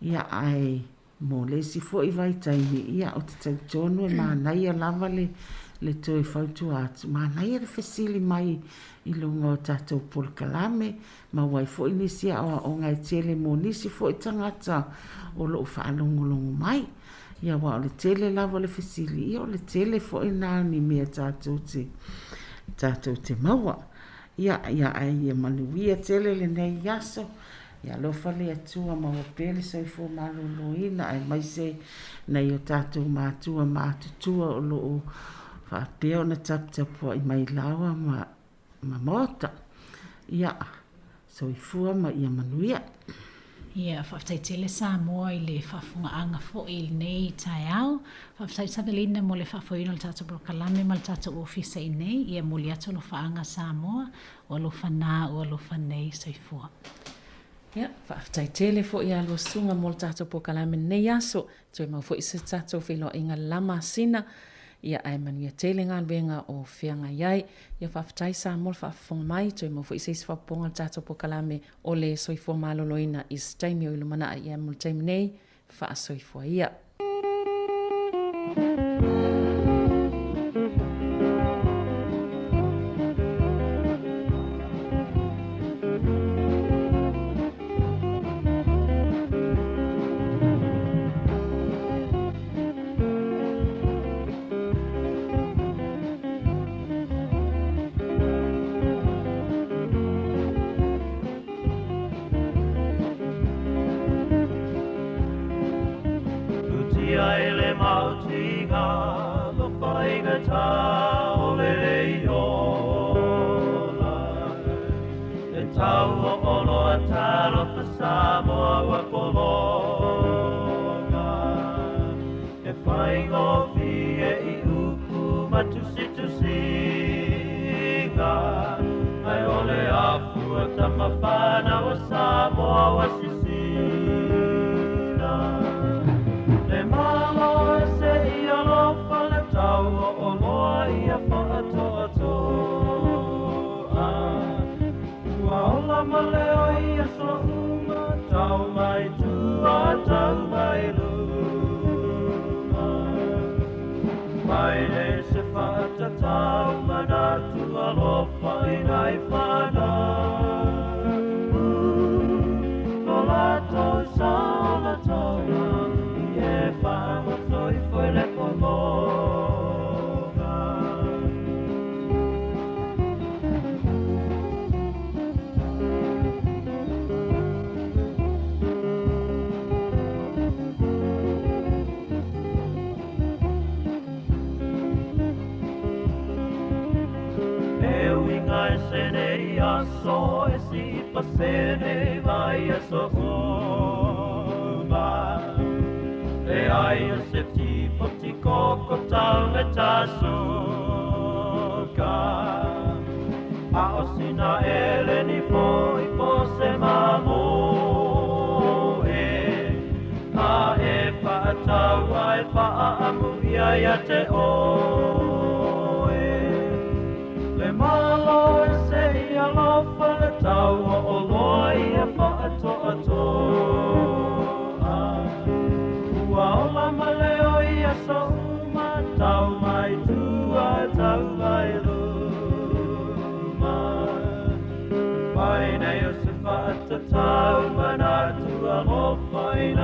Ia, ae Mo le isi foi vaitaimi, ia, ou te talitonu e manaia lava le, le toe fautua atu, manaia le fesili mai i luga o tatou polokalame, maua ai foi nisi aoaoga e tele mo nisi foi tagata o lo o faalogologo mai. Ia, aua o le tele lava o le fesili, ia o le tele foi lena o ni mea tatou te, tatou te maua. Ia, ia, ae ia manuia tele lenei aso. Ia alofa le Atua maua pea le soifua maloloina aemaise nai o tatou matua matutua o lo o faapea ona taputapuai mai laoa ma ma maota. Ia soifua ma ia manuia. Ia, faafetai tele Samoa i le faafofogaaga foi i lenei taeao. Faafetai Savelina mo le faafoeina o le tatou polokalame ma le tatou ofisa i inei. Ia momoli atu alofaaga Samoa. Ua alofa na, ua alofa nei, soifua. Ia, faafetai tele foi ia lua susuga mo le tatou polokalame i lenei aso. Toe mau foi se tatou feiloaiga le la masina. Ia, ae manuia tele galuega o feagai ai. Ia, faafetai Samoa le faafofoga mai. Toe mau foi se isi faaopoopoga i le tatou polokalame o le soifua maloloina i se taimi o i lumanai. Ia, mo le taimi nei, faasoifua ia. Utia e le mautiga lo faigata o le leiola E tau o oloa talofa Samoa ua pologa E faigofie i upu ma tusitusiga Ae o le afua tama fanau a Samoa ua sisina Le Malo e se i alofa le tau o oloa ia faatoatoa Ua ola ma leo i aso uma tau mai tua tau mai luma Mai le se faatatau manatu alofa i nai fanau Lo latou saolatoga i e faagoto ifo i le pologa. E uiga ese nei aso e sii pasene mai aso uma Leai o se tipoti koko tau me tasuka A o sina ele ni foi po se mamoe A e faataua e faaamu ia ia te oe Le Malo e se i alofa le tau o oloa ia faatoatoa Ua ola ma leo i aso uma tau mai tua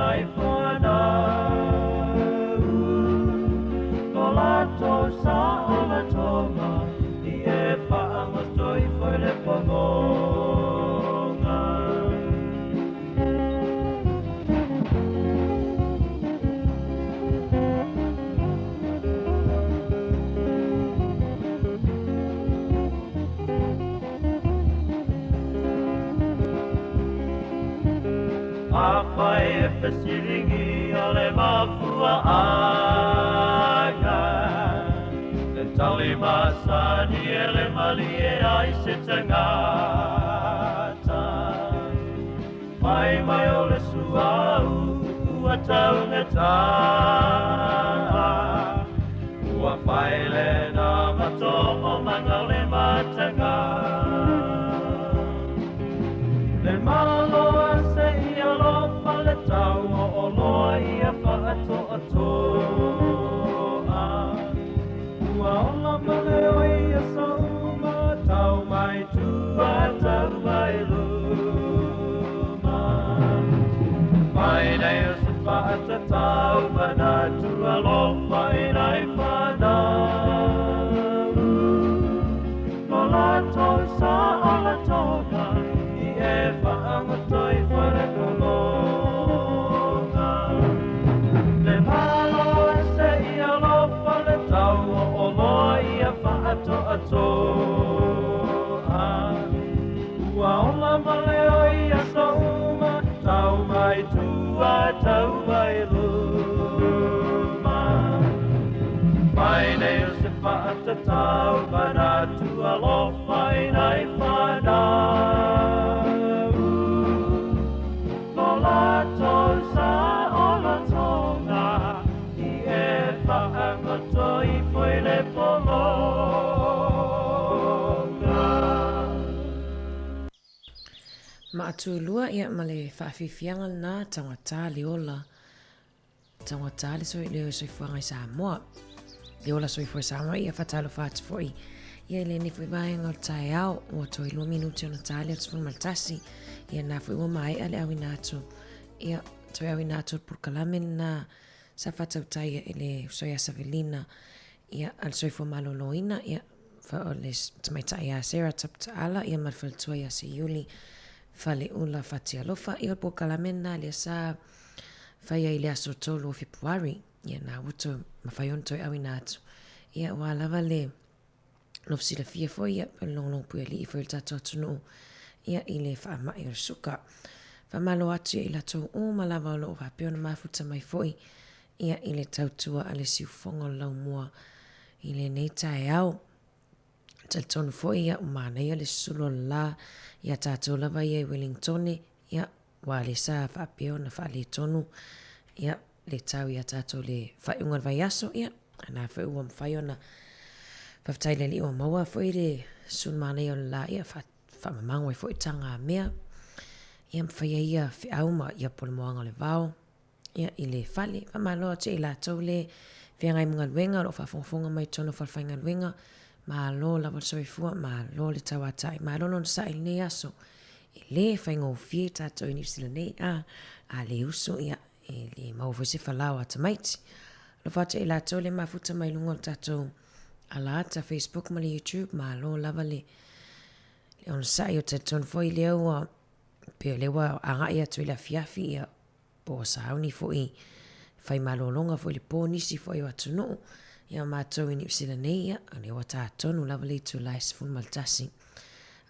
nai whanau. Lo latou sa o la tonga i e whaangoto i foi le pongonga. Afai e fesilingi o le mafua aga, le tali masani e le malie ai se tangata. Mai mai o le suau ua taugata, ua whaile na mato o manga le matanga. Le malo a se ia lofa le tau o o loa ia whaato atoa. Ua ola male o ia sauma, tau mai tua, tau mai luma. Mai nei o se whaatatau, manatu alofa i nai whanau. Lo latou sa o la tonga, i e whaangoto i whare pongonga. Le malo e se i alofa le tau o o loa ia whaato atoa. Ua ola male o ia sauma, tau mai tua, tau mai luma. Mai nei o se whaatatau, manatu alofa i nai whanau. Lo latou sa o la tonga, i e whaangoto i foi le pongonga. Maatulua ia ma le faafiafiaga lenā taugata le ola taugata le soi le soifuaga i Samoa. Le ola soifua i Samoa ia faatalofa atu foʻi ia i lenei foʻi vaega o le taeao ua toe 2 minute ona tali o le 11 ia na foʻi ua maea le auina atu ia toe auina atu o le polokalame lenā sa faatautaia i le uso ia Savelina ia a le soifua malōlōina ia o le tamaitai ia Sarah Taputaala ia ma le faletua ia Seiuli Faleula Fatialofa ia o le polokalame lenā lea sa faia i le aso 3 o Fepuari ia na ua toe mafai ona toe auina atu ia ua lava le lofu silafia foi ia pe o le logologo puialii foi o le tatou atunuu ia i le faamai o le suka. Faamalo atu ia i latou uma lava o loo faapea ona mafuta mai foi ia i le tautua a le siufofoga o le laumua i lenei taeao. Talitonu foi ia ua manaia le susulu o le la ia tatou lava ia i Wellingtone ia ua le sa faapea ona faaletonu ia le tau ia tatou le faaiuga o le vaiaso ia ana foi ua mafai ona faafetai i le Alii ua maua foi le susulu manaia o le la ia faamamago ai foi tagamea ia ma faia ia feau ma ia polemoaga o le vao ia i le fale. Faamalo atu ia i latou le feagai ma galuega o lo o faafogafoga mai i totonu o falefaigaluega. Malo lava le soifua, malo le tauatai, malo le onosai i lenei aso. E le faigofie tatou i Niu Sila nei, a, a le uso, ia, e le maua foi se falao a tamaiti. Alofa atu ia i latou le mafuta mai luga o le tatou alaata Facebook ma le YouTube, malo lava le, le onosai o talitonu foi lea ua, pei o lea ua agai atu i le afiafi, ia, po o sauni foi fai malologa foi i le po nisi foi o atunuu ia matou i Niu Sila nei ia o lea ua ta tonu lava le itula e 11.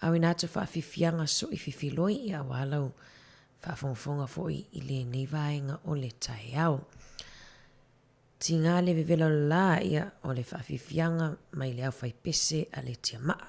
Auina atu faafiafiaga sui fifiloi ia aua lau faafogafoga foi i lenei vaega o le taeao. Tiga le vevela o le la ia o le faafiafiaga mai le aufaipese a le tiamaa.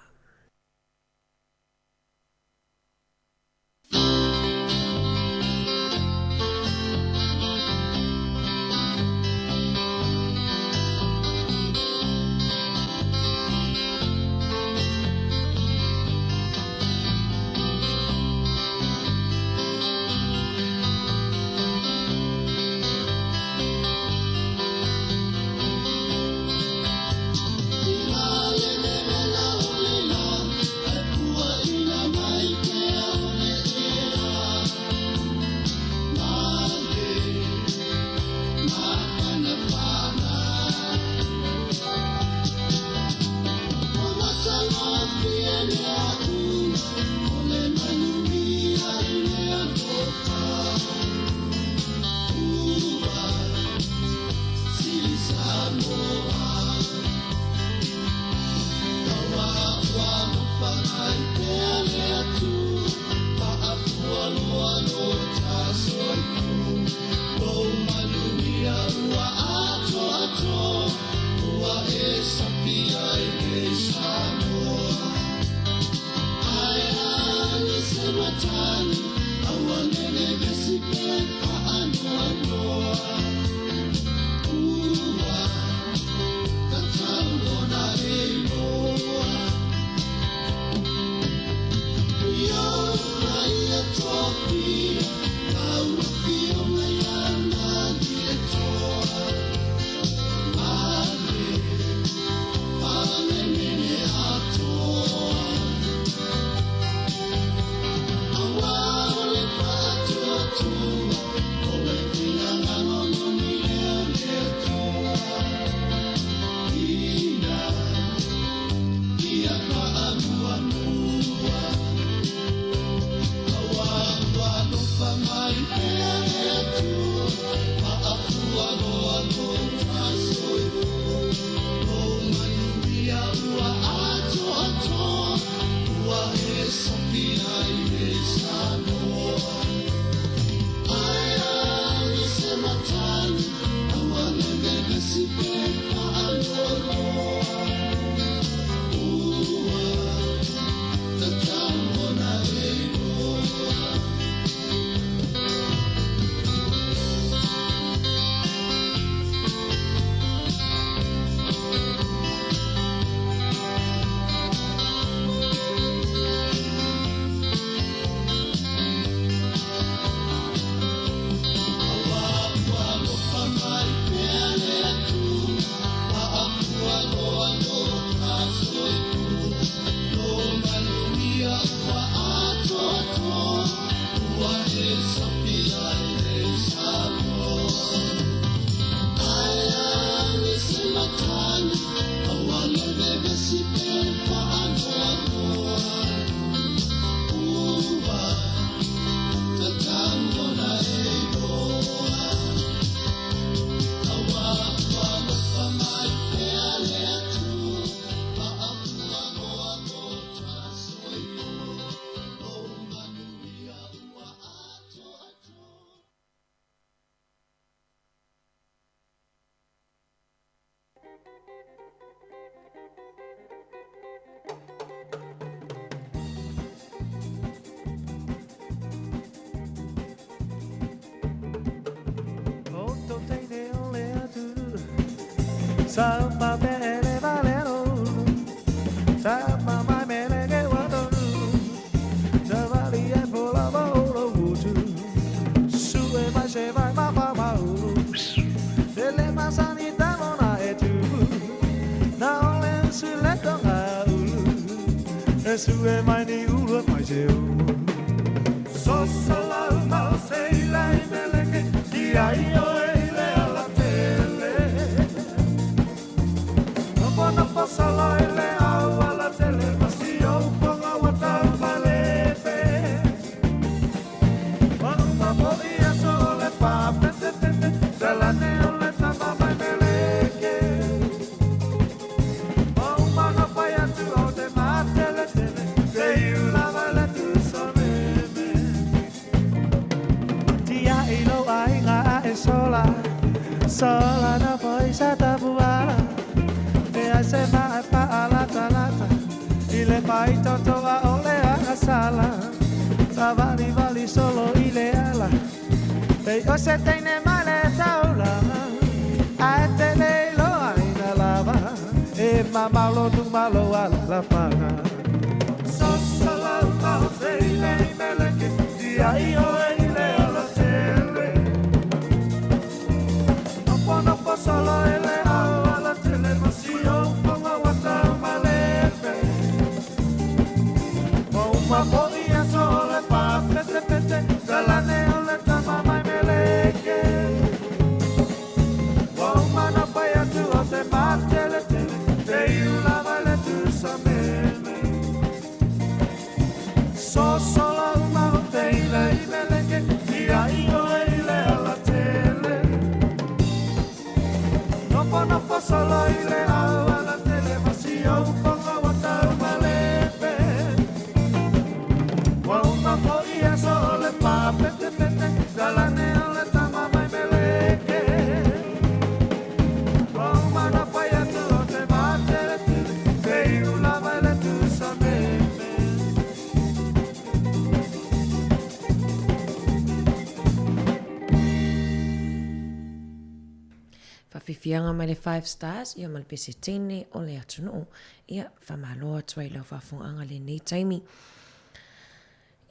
Faafiafiaga mai le Five Stars ia ma le Pesetene o le atunuu. Ia, faamalo atu ai i lau faafofogaaga i lenei taimi.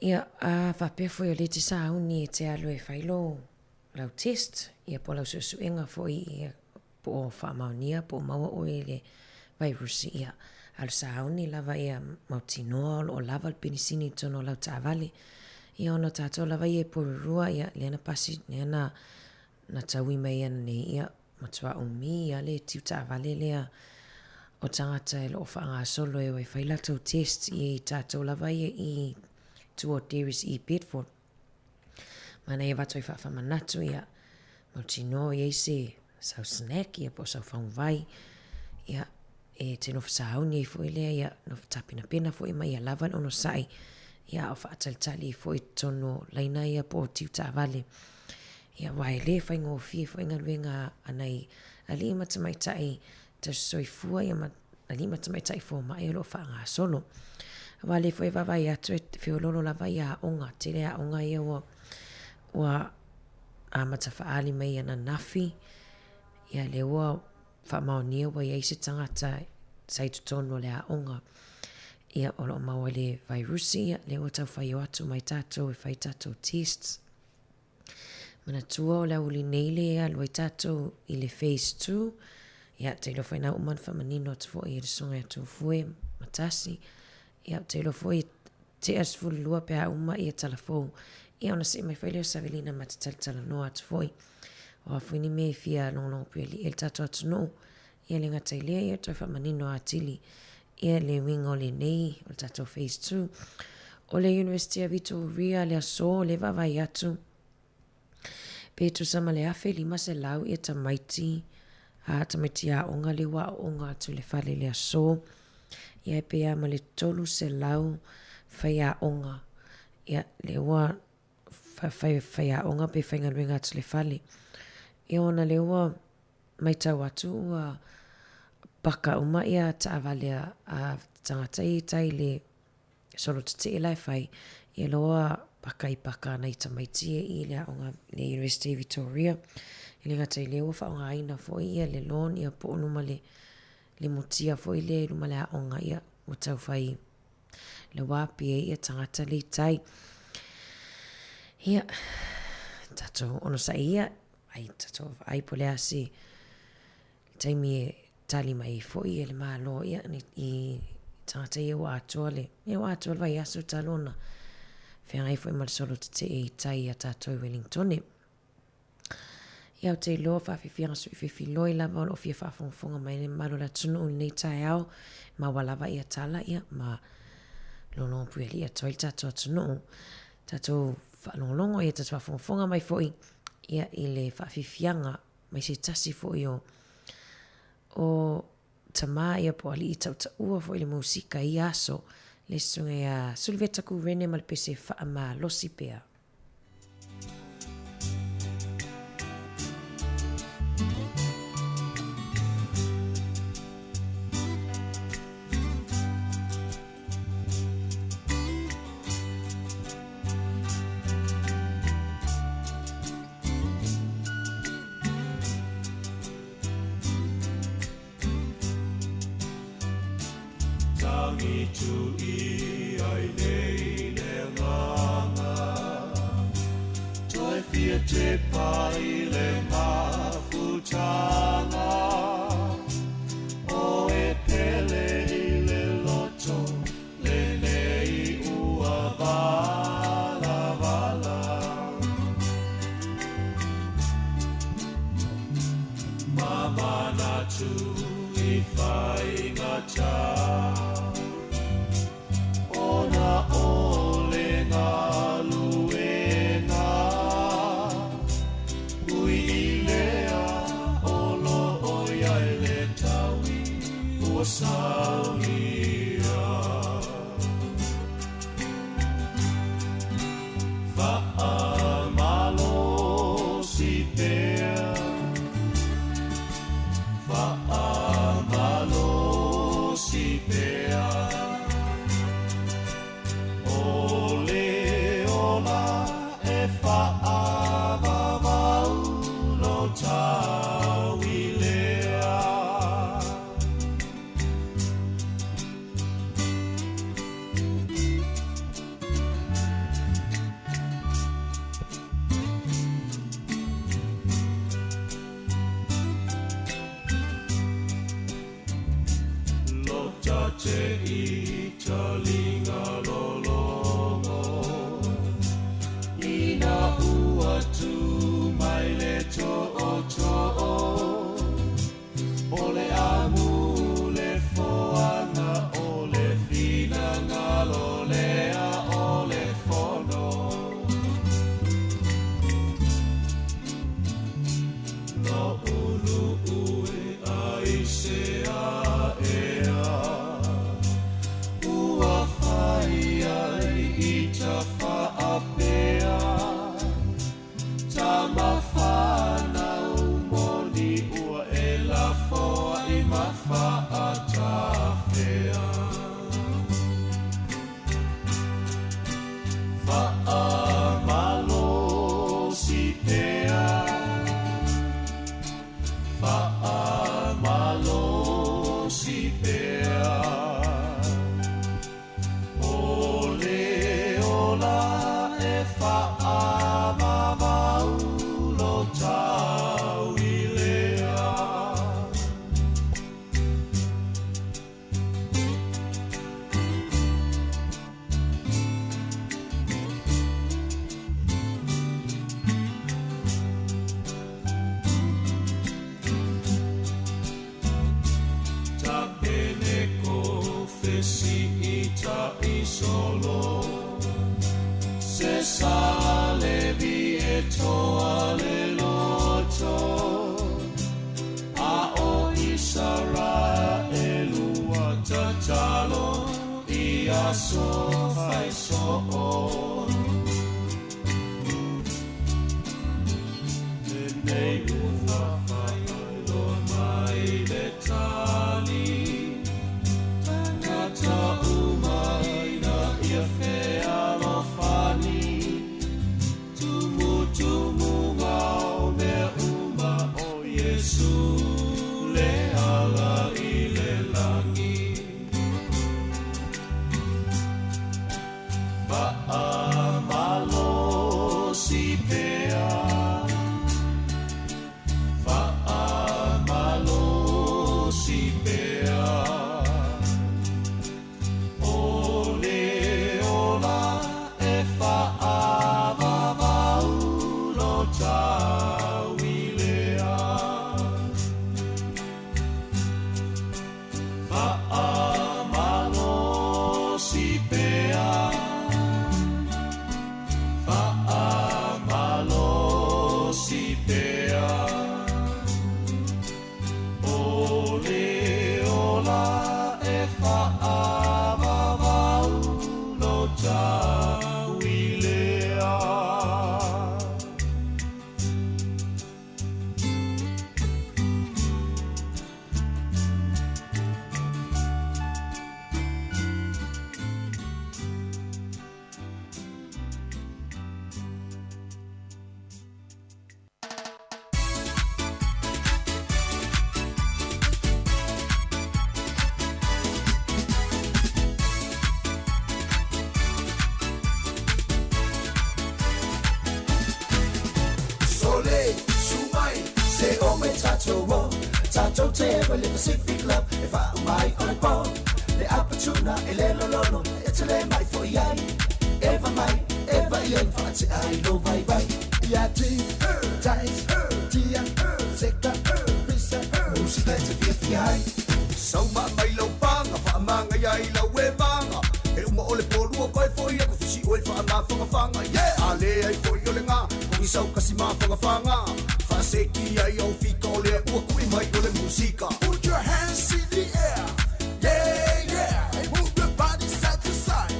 Ia, a faapea foi o lea e te sauni e te alu e fai lou, lau test, ia po o lau suesuega foi ia, po o faamaonia po o maua oe i le vairusi, ia, alu sauni lava ia mautinoa o lo o lava le penisini i totonu o lau taavale. Ia ona o tatou lava ia e Porirua, ia, lea na pasi, lea na, na taui mai ananei, ia, matua umi lava le tiu taavale lea o tagata e lo o faagasolo e o e fai latou test i tatou lava ia i tua o Dairies i Bedford. Manaia avatu ai faafamanatu ia mautinoa i ai se sau snack ia po o sau faguvai ia e te nofo sauni ai foi lea ia nofo tapenapena foi ma ia lava le onosai ia a o faatalitali ai foi i totonu o laina ia po o tiu taavale. Ia, aua e le faigofie foi galuega a nai alii ma tamaitai tausisoifua ia ma alii ma tamaitai fomai o lo o faagasolo. Aua o lea foi e vaavaai atu e feoloolo lava ia aoga, tele aoga ia ua, ua amata faaali mai ananafi, ia lea ua faamaonia ua i ai se tagata sa i totonu o le aoga ia o lo o maua i le vairusi, ia lea ua taufai o atu mai tatou e fai tatou tests. Manatua o le aoauli nei le alu ai tatou i le phase 2. Ia, te iloa foi na uma ona faamanino atu foi e le Susuga ia Tofue Matasi. Ia, te iloa foi tea 12 pe a uma ia tala fou. Ia, ona see mai foi lea o Savelina ma te talatalanoa atu foi. O a foi ni mea e fia logologo puialii ai le tatou atunuu. Ia le gata i lea, ia toe faamanino atili ia le uiga o lenei, o le tatou phase 2. O le University a Vitoria le aso, lea e vaavaai atu, pe tusa ma le 1500 ia tamaiti, a tamaiti aoga lea ua aooga atu i le fale i le aso. Ia e pei lava ma le 300 faiaoga, ia lea ua faiaoga pe faigaluega atu i le fale. Ia ona lea ua matau atu ua paka uma ia taavale a tagata ia i tai i le solo tetee la e fai, ia loa paka i paka ana i tamaiti ia i le aoga le University Victoria. E le gata i lea ua faaaogaina foi ia le lawn ia po o luma le le mutia foi lea i luma le aoga ia ua tau fai le wā pia ia tagata le i tai. Ia, tatou onosai ia, ai tatou vaai po o le a se taimi e tali mai ai foi e le Malo ia i tagata ia ua atoa le, ia ua atoa le vaiaso talu ona feagai foi ma le solo tetee i tai i a tatou i Wellingtone. Ia ou te iloa faafiafiaga sui fefiloi lava o lo o fia faafogafoga mai le mamalu o le atunuu i lenei taeao, maua lava ia tala ia ma lologo puialii atu ai le tatou atunuu. Tatou faalogologo ia tatou faafogafoga mai foi ia i le faafiafiaga mai se tasi foi o o tamā ia po o alii tautaua foi i le musika i ia aso, le susuga ia Suluveta Kurene ma le pese Faamalosi Pea. Tangitu i ai nei le agaga Toe fia tepa i le mafutaga O e pele i le loto lenei ua valavala Ma manatu i faigata Ona o le galuega Ui i lea o lo o i ai le taui ua saunia. Faamalosi pea, faamalosi pea, o le ola e faavavau lo taui lea. Lota te i talinga lologo Ina ua tu mai le tootoo O le amu le foaga o le finagalo lea o le fono. No ulu ue ai se a ea Ua fai ai i ta faapea Tama whanau moni ua e lafoa i ma faatafea. Faamalosi pea, faamalosi pea. O le ola e faavavau lo taui lea. Ta pene ko fesi i ta i solo Se sa levi e toa le loto A o Isaraelu ua tatalo i aso fai soo Lenei ua faailoa mai le tali Tagata uma ina ia fealofani. Iesu le ala i le lagi. Faamalosi pea. Faamalosi pea. O le ola e faavavau lo tauilea. Faamalosi pea. Faamalosi pea. O le ola e faavavau lo tauilea. Sole, su mai, se o mai tātou o Tātou te ewa le Pacific Love E wha umai o le pō Le apatuna e le lololo E te le mai fo i ai Eva mai, eva i ai Wha te ai lo vai vai Ia ti, tais, tia, seka, pisa Musika e te fia fia ai. Sauma mai lau panga, whaamanga ia i lau e vanga. E uma o le pōlua koe foi aku fisi oe whaamawhangawhanga. Yeah! A le ai foi o le ngā, kongi sau kasi mawhangawhanga. Whaaseki ai au fika o le ua kui mai o le musika. Put your hands in the air. Yeah, yeah. Hey, move your body side to side.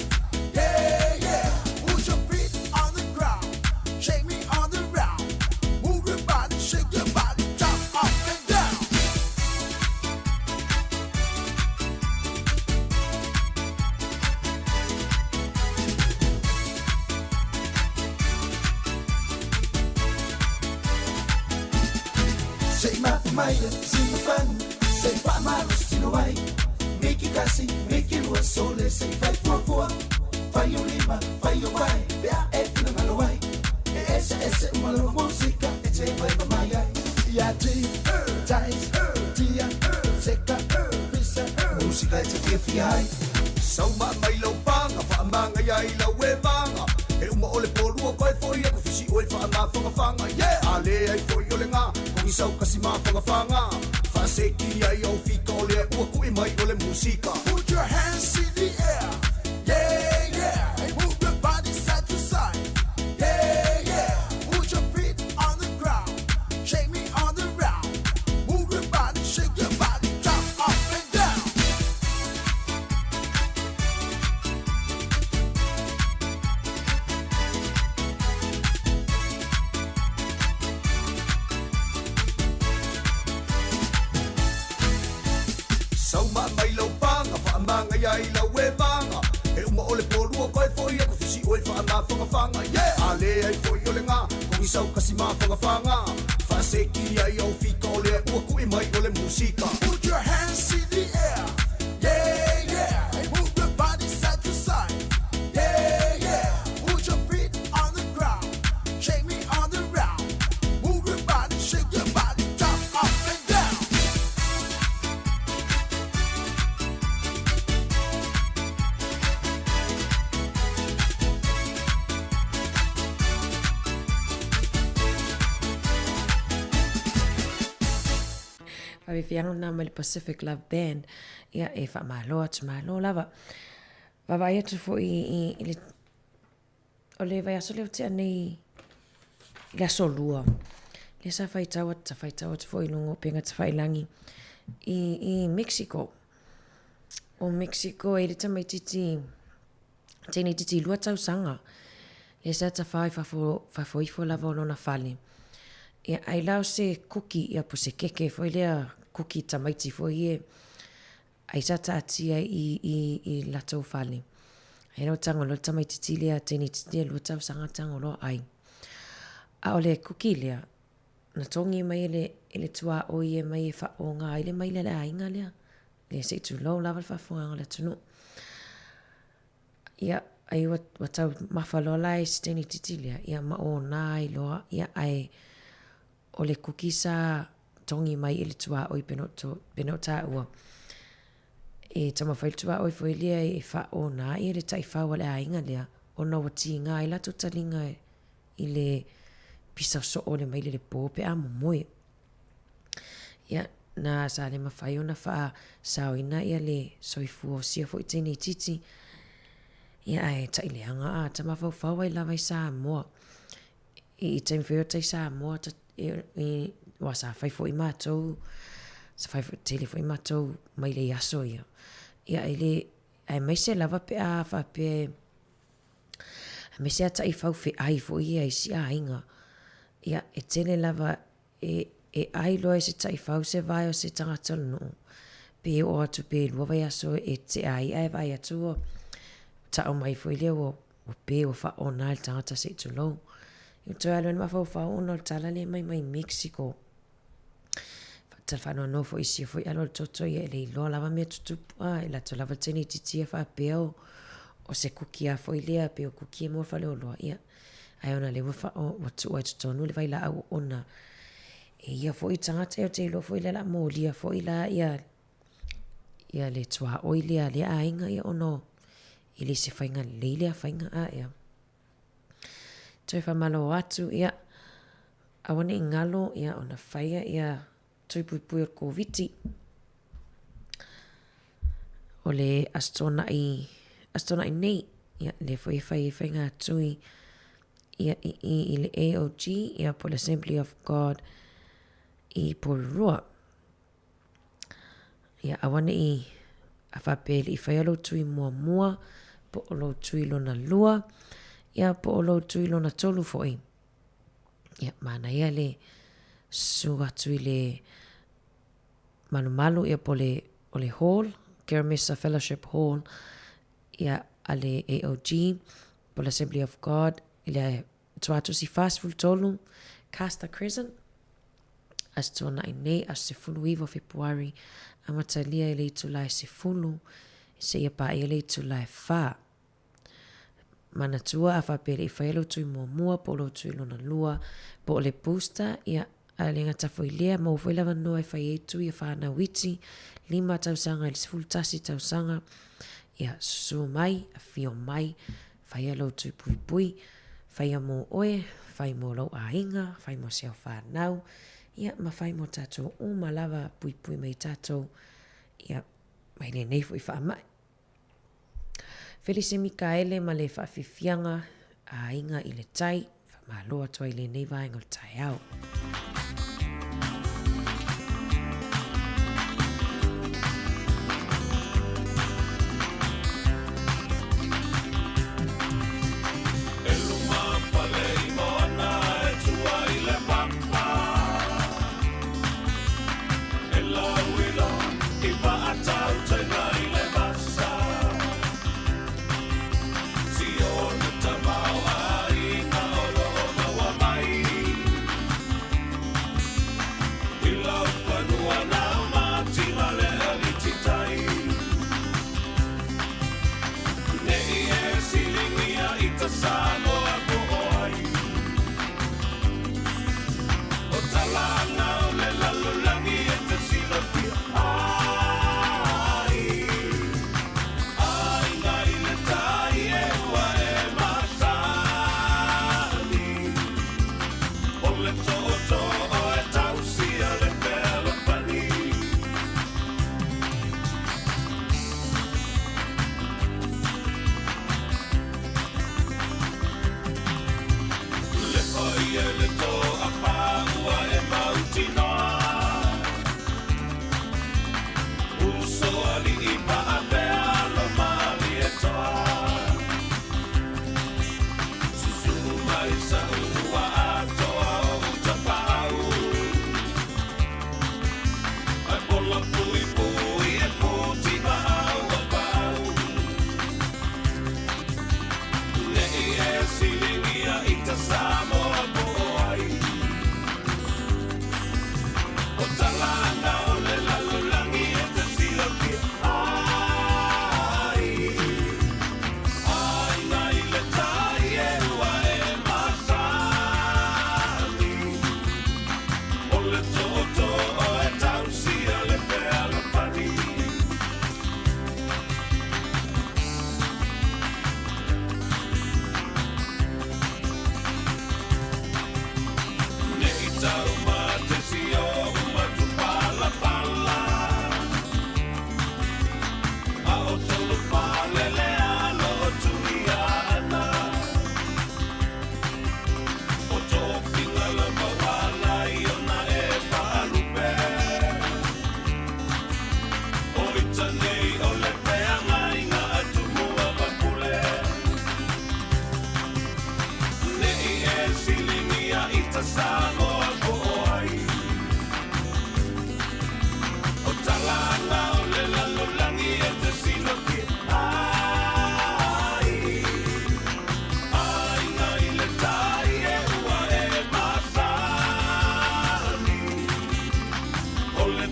Yeah, yeah. Put your feet on the ground. Shake me on the round. Move your body, shake your body, jump up and down. Say ma maia, si ma fan, say fa ma lo ai. Miki kasi, miki lua sole, say fai fua fua. Fai o lima, fai o vai, bea e fina ngalo ai. E ese ese uma lova música, e te vai pa mai ai. Ia ti, tais, tia, seka, pisa, música e te fia fia ai. Sauma mai lau panga, whaamanga ia i lau e vanga. E uma o le pōlua koe foi aku fisi oe whaamawhangawhanga. Yeah! A le ai foi o le ngā, kongi sau kasi mawhangawhanga. Whaaseki ai au fika o le ua kui mai o le musika. Put your hands in the air. Yeah, yeah. Hey, move your body side to side. Yeah, yeah. Put your feet on the ground. Shake me on the round. Move your body, shake your body, jump up and down. Sauma mai lau panga, whaamanga ia i lau e vanga. E uma o le pōlua koe foi aku fisi oe whaamawhangawhanga. Yeah! A le ai foi o le ngā, kongi sau kasi mawhangawhanga. Whaaseki ai au fika o le ua kui mai o le musika. Put your hands in the air. Yeah, yeah. Hey, move your body side to side. Yeah, yeah. Put your feet on the ground. Shake me on the round. Move your body, shake your body, jump up and down. Faafiafiaga lena mai le Pacific Love Band, ia e faamalo atu malo lava. Vaavaai atu foi i, i le o le vaiaso lea ua tea nei i le aso lua, lea sa faitau atu, sa faitau atu foi i luga o upega tafailagi i, i Mexico. O Mexico e le tamaititi, teine itiiti 2 tausaga, lea sa tafā i fafo, fafo ifo lava o lona fale. Ia, ai la o se kuki, ia po se keke foi lea, kuki tamaiti foi e, ai sa taatia i, i, i latou fale. Ai lau tago loa le tamaititi lea, teine itiiti lea 2 tausaga tago loa ai. A o le kuki lea, na togi mai e le, e le tuaoi e mai e faaoga ai le maile a le aiga lea. Le se i tulou lava le faafofogaaga a le atunuu. Ia, ai ua, ua tau mafa loa la e si teine itiiti lea, ia ma ona ai loa, ia ae o le kuki sa togi mai e le tuaoi pei ona ou, pei ona ou taua, e taumafai le tuaoi foi lea e faaona ia le taifau a le aiga lea, ona ua tiga ai latou taliga i le pisa soo o le maile i le po pe a momoe. Ia, na sa le mafai ona faasaoina ia le soifua o sia foi teine itiiti. Ia, ae taileaga a ta mafaufau ai lava i Samoa. I taimi foi o tai Samoa, ta, i, aua sa fai foi matou, sa fai foi, tele foi matou maile i aso ia. Ia, e le, aemaise lava pe a faapea e, aemaise a taifau feai foi ia i isi aiga. Ia, e tele lava E, e ʻai loa e se taifau se vae o se tagata o le nuu, pe oo atu pe lua vaiaso e tea ai ae vaai atu ua taʻu mai foi lea ua, ua pe ua faaona e le tagata se i tulou. I toe alu ai le mafaufau ona o le tala lea mai mai Mexico. Tala faanoanoa foi i sia foi alo o le toto ia e le iloa lava mea tutupu a e latou lava le teine itiiti ia faapea o, o se kuki a foi lea pe o kuki e mo le faleoloa ia Ae ona lea ua faa, ua tuu ai totonu le vailaau ona e ia foi tagata ou te iloa foi lea la molia foi la ia ia le tuaoi lea a lea aiga ia ona e le se faiga lelei lea faiga a ia. Toe faamalo atu ia aua ne i galo ia ona faia ia tui puipui o le Koviti. O le Aso Toonai, Aso Toonai nei, ia, lea foi e fai ai faiga tui ia, i, i, i le AOG, ia, po le Assembly of God i Porirua. Ia, aua ne i a faapea e le i faia lou tui muamua, po o lou tui lona lua, ia, po o lou tui lona tolu foi. Ia, manaia le susu atu i le malumalu ia po le, o le hall, Keramesa Fellowship Hall, ia a le AOG, po le Assembly of God, i le Tuatusi 43, Castor Crescent, Aso Tuanai nei, aso 19 o Fepuari, amatalia i le itula e 10, seia paia le itula e 4. Manatua a faapea le i faia lou tui muamua po o lou tui lona lua po o le booster, ia, a le gata foi lea, maua foi le avanoa e fai ai tui a whanau iti, 5 tausaga i le 11 tausaga, ia, susu mai, afio mai, faia lou tui puipui, faia mō oe, fai mō lou aiga, fai mō si au whanau, ia, ma fai mō tātou uma lava puipui mai tātou, ia, mai lenei foi faamai. Felise Mikaele ma le faafiafiaga a Aiga i le Tai, faamalo atu ai i lenei vaega o le taeao.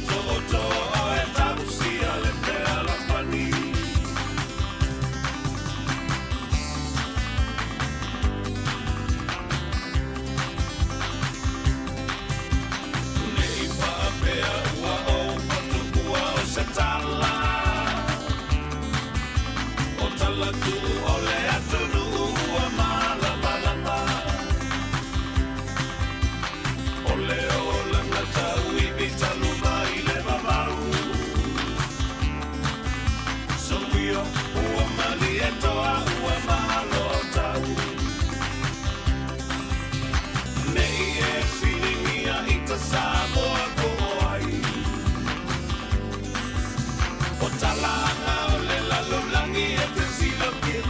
tootoo e tausia le fealofani. Nei faapea ua ou fatuua o se tala, o tala tuu o le atunuu ua malamalama. O le olaga tauivi talu mai le vavau, Soia ua malie toa ua malo tau. Nei e filigia i ta Samoa po o ai, o talaaga o le lalolagi e te silafia.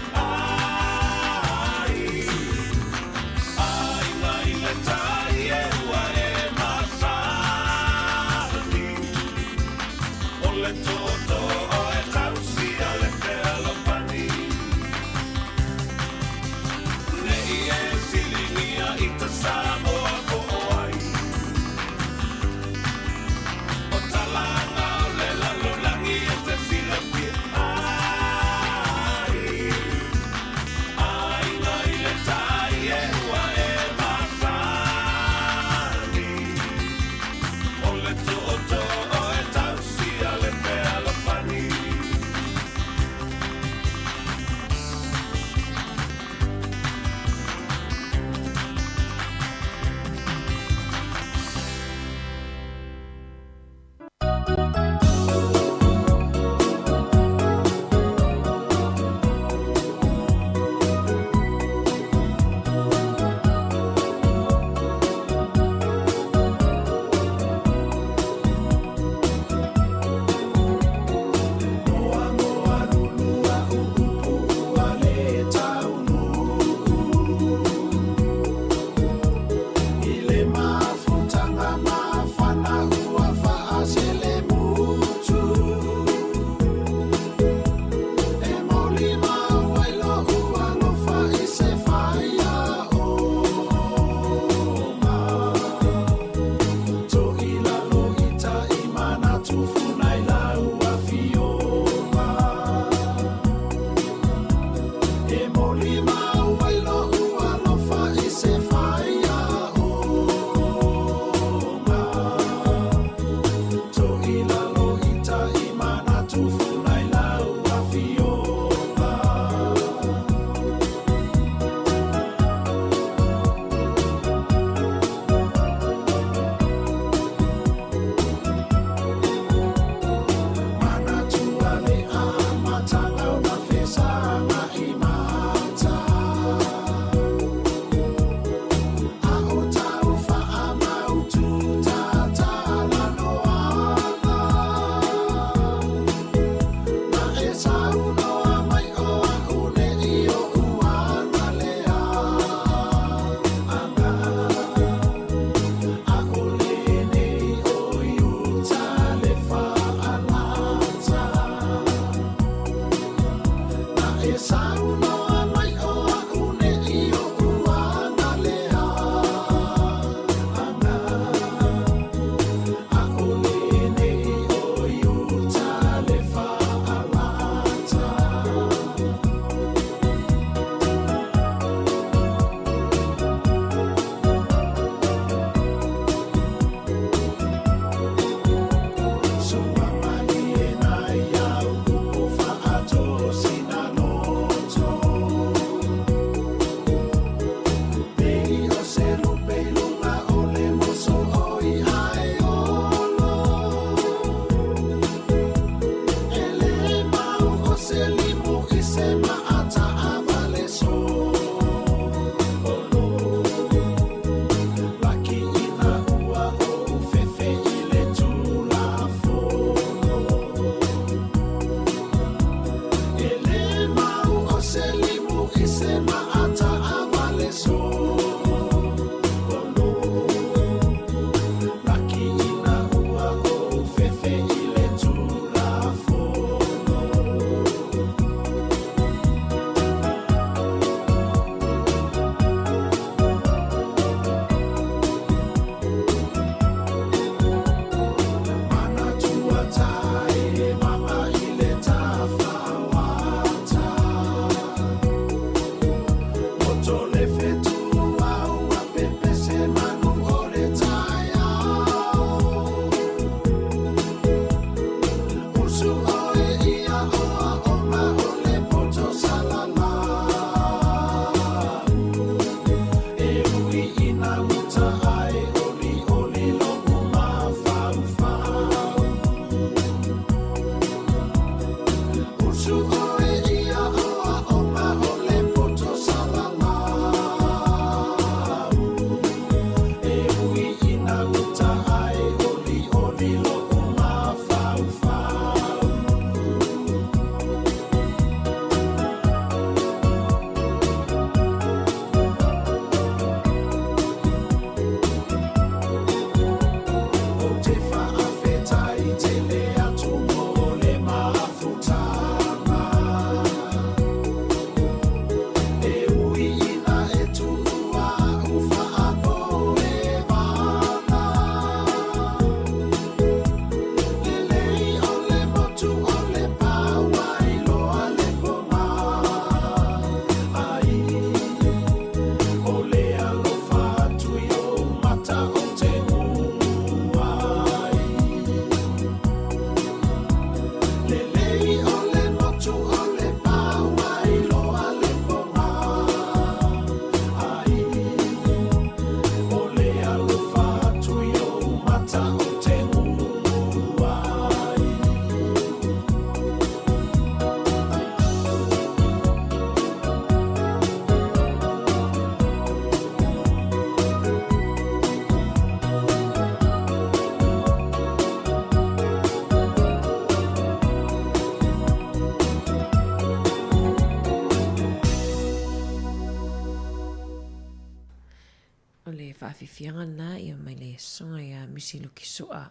faafiafiaga lena ia mai le susuga ia Misi Luki Su'a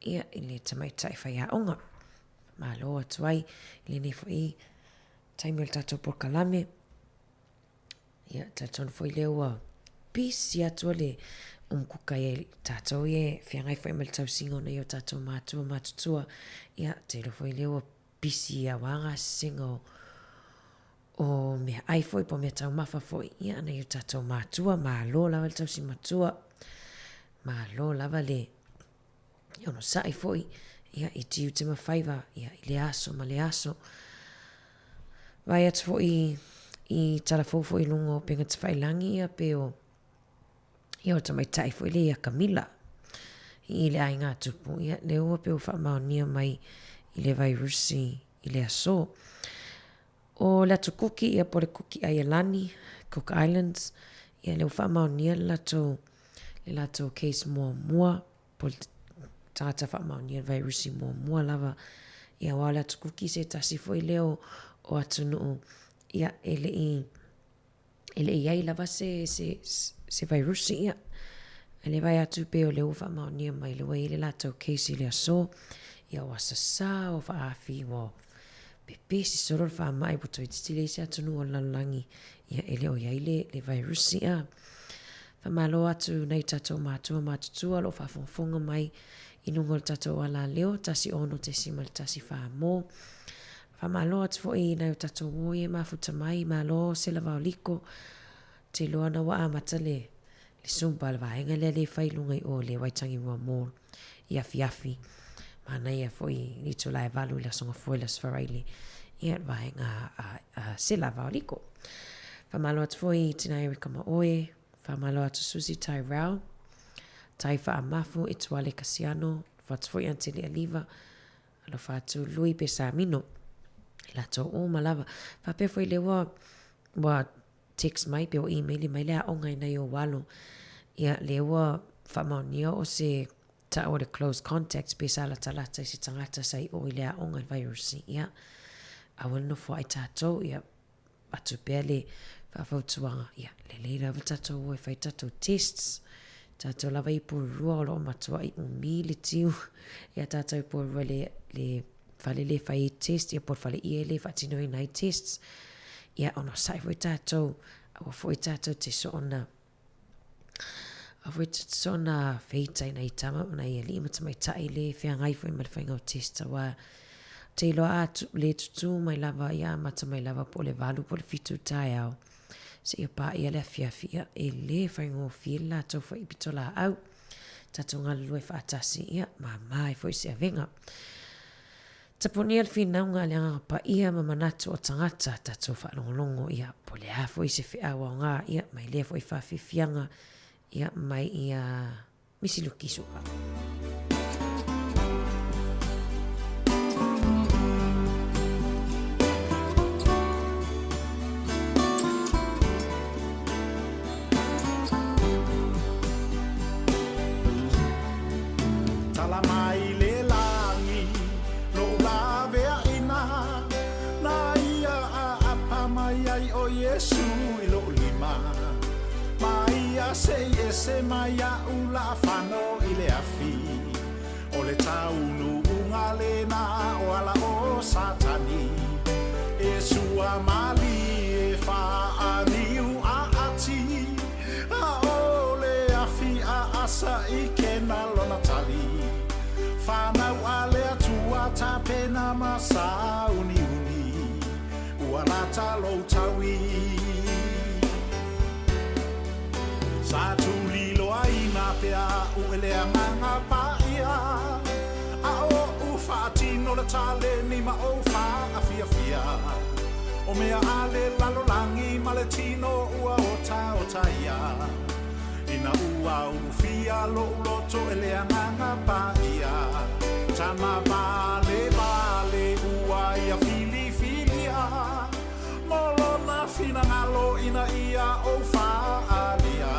ia i le tamaitai faiaoga. Faamalo atu ai i lenei foi taimi o le tatou polokalame. Ia, talitonu foi lea ua pisi atu le umukuka ia i tatou ia e feagai foi ma le tausiga o nai o tatou matua matutua. Ia, te iloa foi lea ua pisi aua gasesega o o meaai foi po o meataumafa foi, ia, nai o tatou matua, malo lava le tausi matua, malo lava le onosai foi, ia, i tiute ma faiva, ia, i lea aso ma lea aso. Vaai atu foi i, i tala fou foi i luga o upega tafailagi, ia, pe o, ia, o le tamaitai foi lea ia Kamila i le aiga tupu, ia, lea ua pei ua faamaonia mai i le vairusi i le aso. O le Atu Kuki, ia po o le Kuki Aialani, Cook Islands, ia lea ua faamaonia le latou, le latou case muamua, po o le tagata faamaonia le vairusi muamua lava. Ia aua o le Atu Kuki se tasi foi lea o, o atunuu, ia e le i, e le i i ai lava se, se, se vairusi, ia. A lea vaai atu pei o lea ua faamaonia mai, lea ua i ai le latou case i le aso, ia ua sasā, ua faaafi, ua pepesi solo le faamai, ua toeitiiti leai se atunuu o le lalolagi, ia e le o i ai le, le vairusi, a. Faamalo atu nai tatou matua matutua o lo o faafogafoga mai i luga o le tatou alaleo 16.14 mo. Faamalo atu foi i nai o tatou uo ia e mafuta mai, malo Sela Vaoliko, te iloa na ua amata le le Zumba le vaega lea le fai i luga i o le Waitangirua Mall i afiafi. Manaia foi i le itula e 8 i le Aso Gafua i le Aso Faraile, ia le vaega a Sela Vaoliko. Faamalo atu foi i Tina Erika Maoe, faamalo atu Susie Tyrell, Tai Faamafu, Etuale Kasiano, alofa atu foi Aunty Li'aliva, Alofa atu Lui Pesamino, i latou uma lava. Faapea foi lea ua, ua text mai pe ua email mai le aoga i nai ou alo, ia lea ua faamaonia o se ta'u o le close contact pe sa latalata i se tagata sa i o i le aoga i le vairusi, ia aua le nofoa'i tatou, ia atu pea le faafautuaga, ia, lelei lava tatou o e fai tatou tests, tatou lava i Porirua o lo o matuai umi le tiu ia tatou i Porirua le, le fale le fai ai test, ia po o le fale ie le faatinoina ai tests, ia onosai foi tatou, aua foi tatou te soona A foi te soona feita i nai tama ma nai alii ma tamaitai le feagai foi ma le faiga o test aua te iloa a le tutū mai lava ia amata mai lava po o le 8 po o le 7 taeao seia paia le afiafi ia e le faigofie le latou foi pitolaau tatou galulue faatasi ia mama ai foi se avega. Tapunia le finauga a le Agaga Paia ma manatu o tagata tatou faalogologo ia po le a foi se feau aoga ia mai lea foi faafiafiaga ia mai ia Misi Luki Su'a. Tala mai le lagi, lou laveaina, Na ia aapa mai ai ʻo Iesū i loʻu lima. Ma ia seʻi ese mai iaʻu laʻafano i le afi, ʻO le taunuuga lena o ala o Satani, E sua malie faaniu aati, A o le afi aasa i kena lona tali, Whanau a le Atua tapena ma sauniuni, Ua lata lou taui. Sa tuliloaina pea a'u e le Agaga Paia, A oʻu faatino le taleni ma ou faafiafia, O mea a le lalolagi ma le tino ua otaota ia. Ina ua ulufia loʻu loto e le Agaga Paia, Tama valevale ua ia filifilia, Mo lona finagalo ina ia ou faaalia,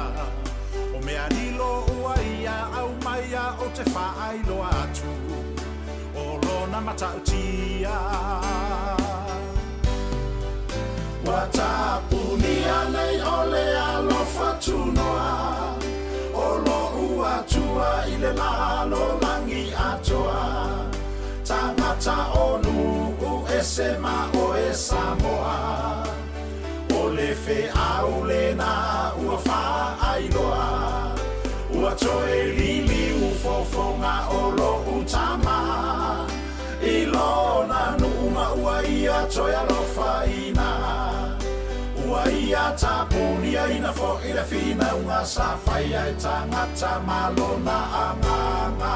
O mea lilo ua ia aumaia ou te faailoa atu, O lona matautia. Ua tapunia nei o le alofa tunoa, O. lalolagi atoa. Tagata o nuu ese ma oe Samoa. O le feau lena ua faailoa. Ua toe liliu fofoga o lou tama. I lona nuu ma ua ia toe alofaina. Ua ia tapuniaina foʻi le finauga sa faia e tagata ma lona agaga.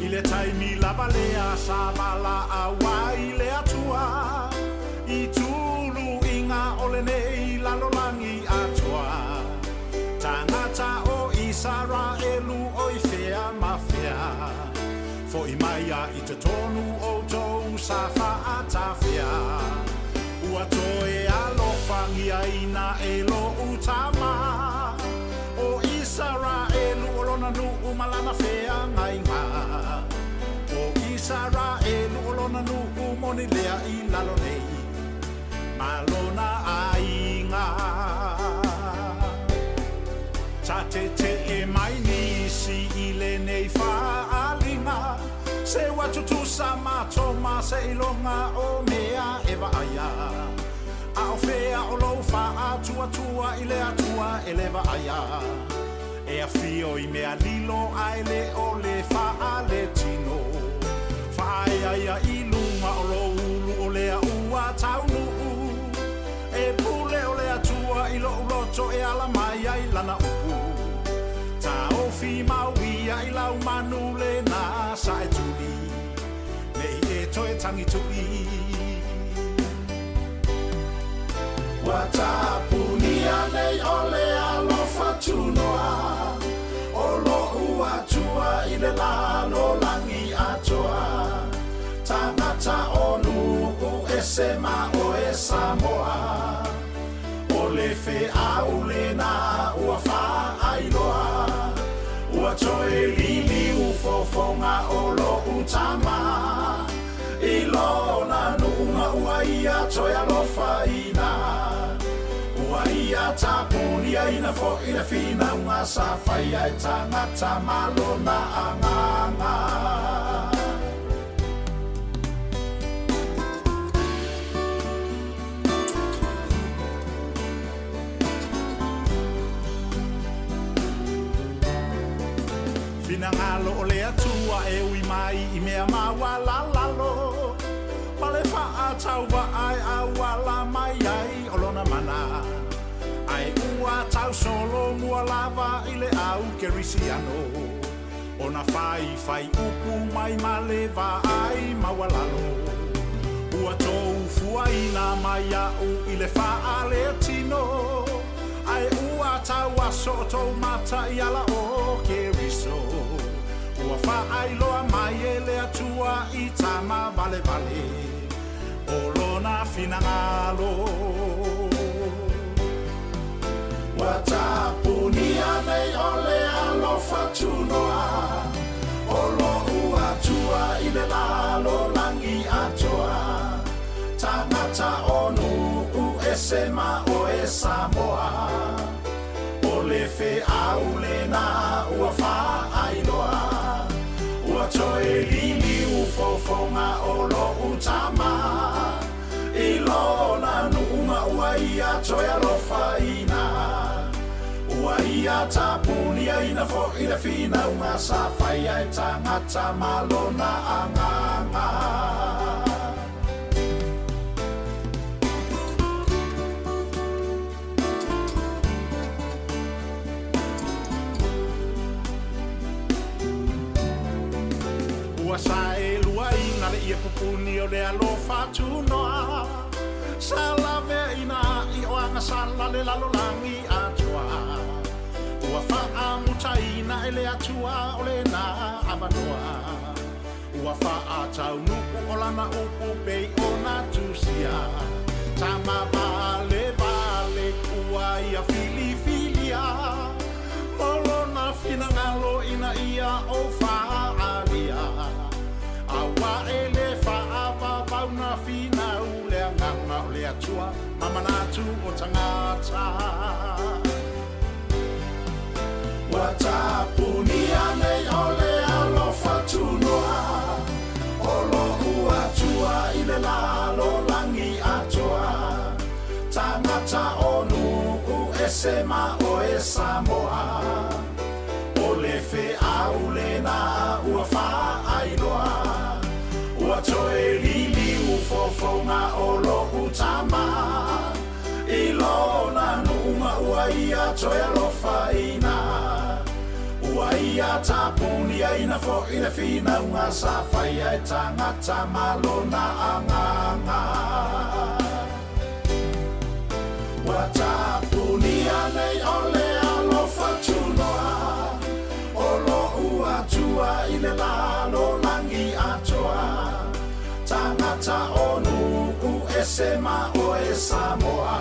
I le taimi lava lea sa valaau ai le Atua i tuluiga o lenei lalolagi atoa. Tagata o Isaraelu o i fea ma fea. Foʻi mai a i totonu outou sa faatafea. Ua toe alofagiaina e loʻu tama. O Isaraelu o lona nuu ma lana feagaiga. O Isaraelu o lona nuu moni lea i lalo nei. Ma lona aiga. Sa teteʻe mai nisi i lenei faaaliga. Se ua tutusa matou ma seiloga o mea e vaaia. A o fea o lou faatuatua i le Atua e le vaaia. E afio i mea lilo ae le o le faaletino. Faaeaea i luga o lou ulu o lea ua taunuu. E pule o le Atua i lou loto e ala mai ai lana upu. Taofi mau ia i lau manu lena sa e tuli. Nei e toe tagituʻi. Ua tapunia nei o le alofa tunoa. O loʻu Atua i le lalolagi atoa. Tagata o nuu ese ma oe Samoa. O le feau lena ua faailoa. Ua toe liliu fofoga o loʻu tama. I lona nuu ma ua ia toe alofaina. Ua ia tapuniaina foʻi le finauga sa faia e tagata ma lona agaga. Finagalo o le Atua e ui mai i mea maualalalo. Ma le faatauvaa e auala mai ai o lona mana. Ae ua tausolomua lava i le au kerisiano. Ona faifai upu mai ma le vaai maualalo. Ua tou fuaina mai iaʻu i le faaletino. Ae ua tauaso tou mata i ala o Keriso. Ua faailoa mai e le Atua i tama valevale. O lona finagalo. Ua tapunia nei o le alofa tunoa. O loʻu Atua i le lalolagi atoa. Tagata o nuu ese ma oe Samoa. O le feau lena ua faailoa. Ua toe liliu fofoga o loʻu tama. I lona nuu ma ua ia toe alofaina. Ua ia tapuniaina foʻi le finauga sa faia e tagata ma lona agaga. Ua saeluaina le ie pupuni o le alofa tunoa. Sa laveaina i o agasala le lalolagi atoa. Ua faamutaina e le Atua o lena avanoa. Ua faataunuu o lana upu pei ona tusia. Tama valevale ua ia filifilia. Mo lona finagalo ina ia ou faaalia. Auā le Atua ma manatu o tagata. Ua tapunia nei o le alofa tunoa o lo'u Atua i le lalolagi atoa. Tagata o nuu ese ma oe Samoa. O le feau lena ua faailoa. Ua toe liliu fofoga o lo'u tama. I lona nuu ma ua ia toe alofaina. Ua ia tapuniaina fo'i le finauga sa faia e tagata ma lona agaga. Ua tapunia nei o le alofa tunoa o lo'u Atua i le lalolagi atoa. Tagata o nuu ese ma oe Samoa.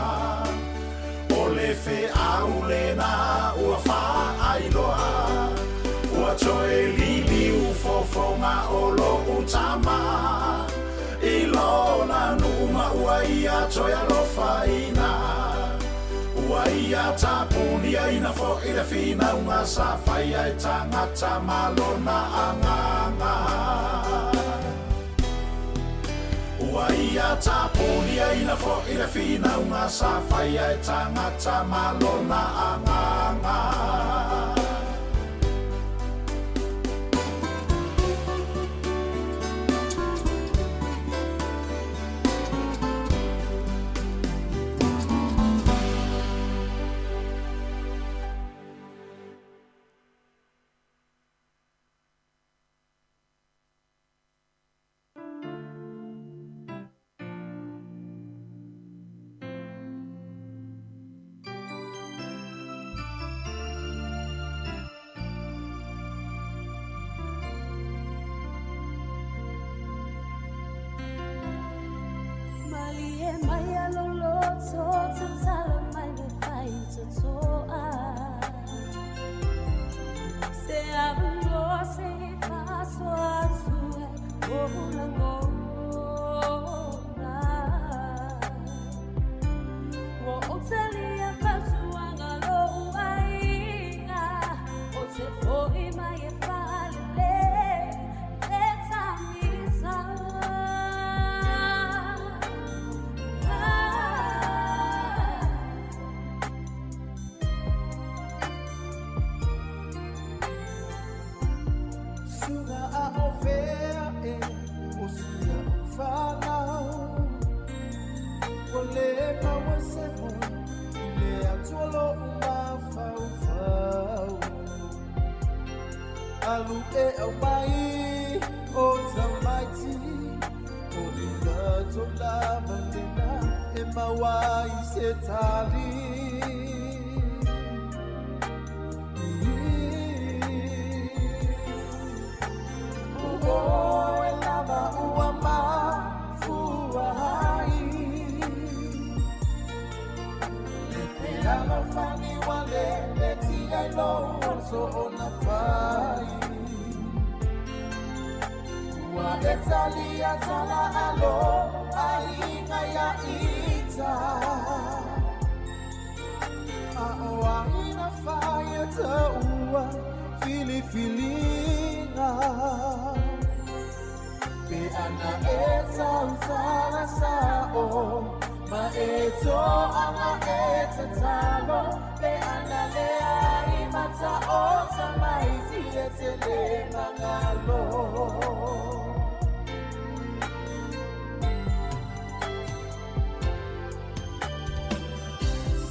O le feau lena ua faailoa. Ua toe liliu fofoga o lo'u tama. I lona nuu ma ua ia toe alofaina. Ua ia tapuniaina fo'i le finauga sa faia e tagata ma lona agaga. Ua ia tapuniaina fo'i le finauga sa faia e tagata ma lona agaga. Malie mai a loloto tatala mai le fai totoa. Se avulo se faso atue o langona. Ua otalia fautuaga lou aiga o te fo'i mai e faalelei le tagisa. Suga a o fea e o sia o whanau. Ua le maua se moe i le atua lo umafaufau. Alu e au mai o tamaiti. O ina tō lava lena e maua i se tali. O e lava ua mafua ai. Le fealofani wa le leti ai lo so ona fai. Ua e talia tala alo ai ngai ita. A o aina fai e taua filifilinga. Pe ana e tautala sao, ma e toanga e tatalo. Pe ana le ai mata o tamaiti e te le mangalo.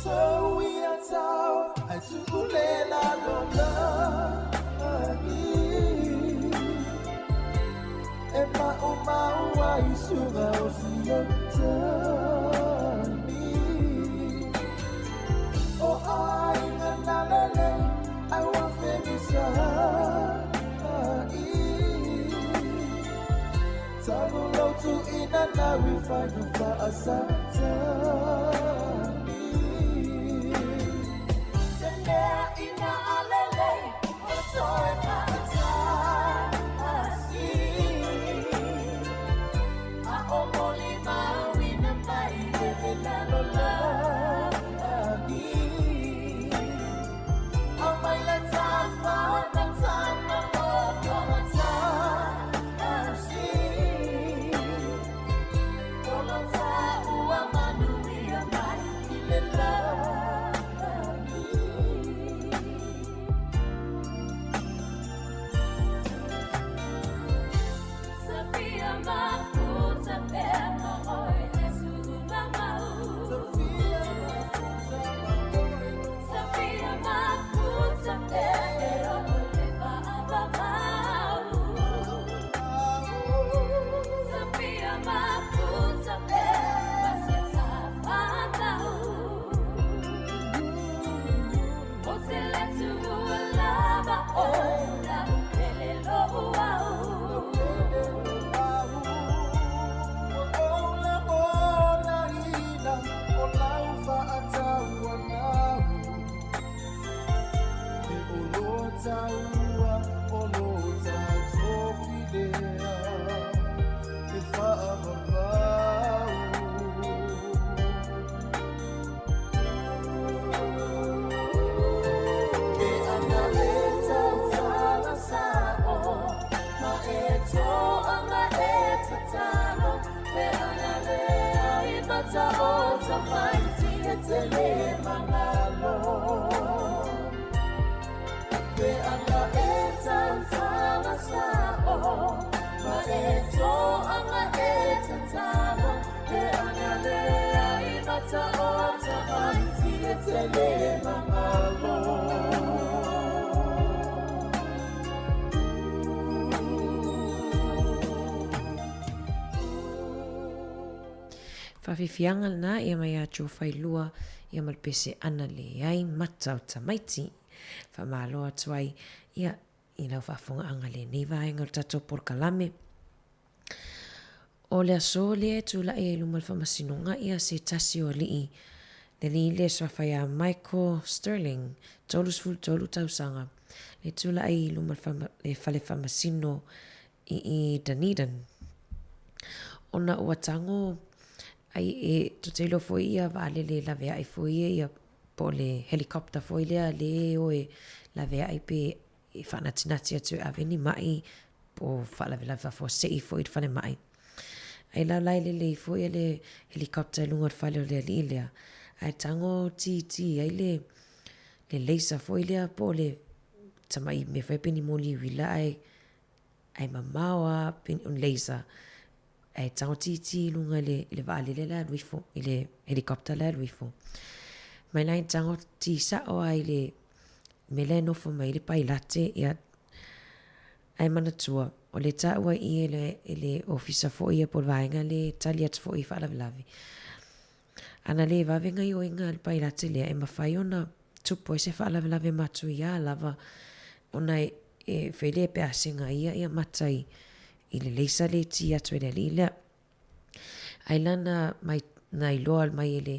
So we are tau, ai tukulela lona agi. E maumau ai suga o sia tani. O ai ngana lele, ai wa femisa ai. Talu lotu ina na wi whainga whaasatani. Se mea ina alele, o toe whaatasi. A o moli mauina mai e Faafiafiaga lena ia mai ia Joe Failua ia ma le pese ana leai mata o tamaiti. Faamalo atu ai ia i lau faafogaaga lenei vaega o le tatou polokalame. O le aso lea e tulai ai i luma o le faamasinoga ia se tasi o alii, le alii lea e suafa ia Michael Sterling, 33 tausaga, le tulai i luma o le fale faamasino i i Dunedin. Ona ua tago ai e tou te iloa foi ia vaalele laveai foi ia ia po o le helicopter foi lea le e o e laveai pe e faanatinati atu e ave ni maʻi po o faalavelave faafuasei foi i le falemai. Ai la la e lele ifo ia le helicopter i luga o le fale o le alii lea, ae tago titi ai le le laser foi lea po o le tamai mea foi pei ni moli uila ae ae mamao lava pei o ni laser ae tago titi i luga i le i le vaalele la e alu ifo i le helicopter la e alu ifo. Mai la e tago ti sao lava i le mea lea e nofo mai ai le pailate ia ae manatua o le taua i i e le e le ofisa foi ia po o le vaega lea e tali atu foi i faalavelave. Ana le vave gaioiga a le pailate lea e mafai ona tupu ai se faalavelave matuia lava ona e e fai lea pe a segaia ia mata i i le leisa le ti atu e le alii lea. Ai la na mai na iloa mai e le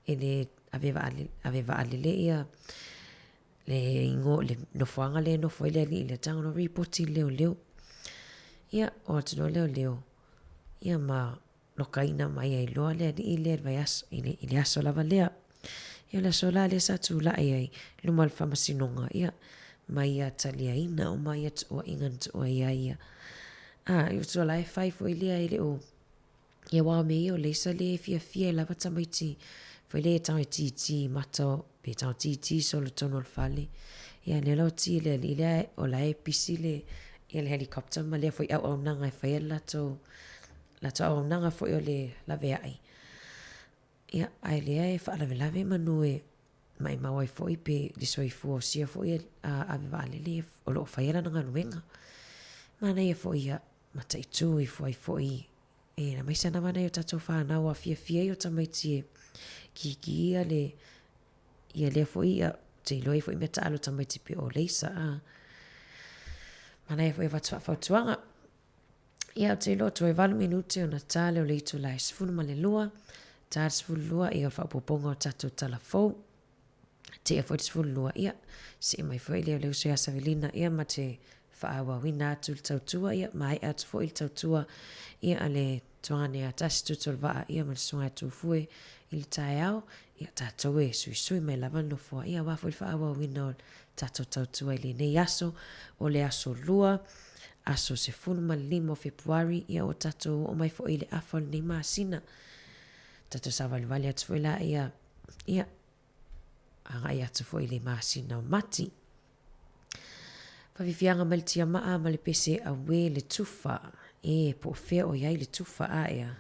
e le ave vaalele, ave vaalele ia le ingo le nofoaga lea e nofo ai le alii lea tago loa ripoti i le leoleo. Ia, o atu loa leoleo, ia ma lokaina mai ai loa le alii lea i le vaiaso, i le, i le aso lava lea. Ia o le aso la lea sa tulai ai i luma o le faamasinoga, ia, ma ia taliaina uma ia tuuaiga na tuuaia ai ia. A, i utua la e fai foi lea e le o Ia aua o mea ia o leisa le fiafia e lava tamaiti foi lea e tago e titi i mata o pe tago titi solo i totonu o le fale. Ia lea la o ti le alii lea o la e pisi le ia le helicopter ma lea foi auaunaga e fai ai le latou latou auaunaga foi o le laveai. Ia ae lea e faalavelave manu e maimau ai foi pe le soifua o sia foi ave vaalele o lo o faia lana galuega. Manaia foi ia mataitu ifo ai foi e aemaise lava nai o tatou fanau a fiafia ai o tamaiti e kiki ia le ia lea foi ia te iloa ai foi mea taalo tamaiti pe o leisa a manaia foi avatu faafautuaga. Ia ou te iloa toe 8 minute ona ta lea o le itula e 12, ta le 12 ia o le faaopoopoga o tatou tala fou. Tea foi le 12, ia, see mai foi lea o le uso ia Savelina, ia, ma te faaauauina atu le tautua, ia, maea atu foi le tautua, ia, a le tuagane ia tasi tutu o le vaa, ia, ma le susuga ia Tufue i le taeao, ia, tatou e suisui mai lava le nofoa, ia, aua foi le faaauauina o le tatou tautua i lenei aso, o le aso lua, aso 15 o Fepuari, ia, ua tatou oo mai foi i le afa o lenei masina, tatou savalivali atu foi la, ia, ia, agai atu foi i le masina o Mati. Fafifiaga mai le tiamaa ma le pese auē le tufa. E, po o fea o i ai le tufa a ea.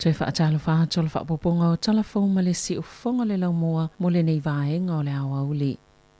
Toe faatalofa atu o le faaopoopoga o Tala Fou ma le Siufofoga o le Laumua mo lenei vaega o le aoauli.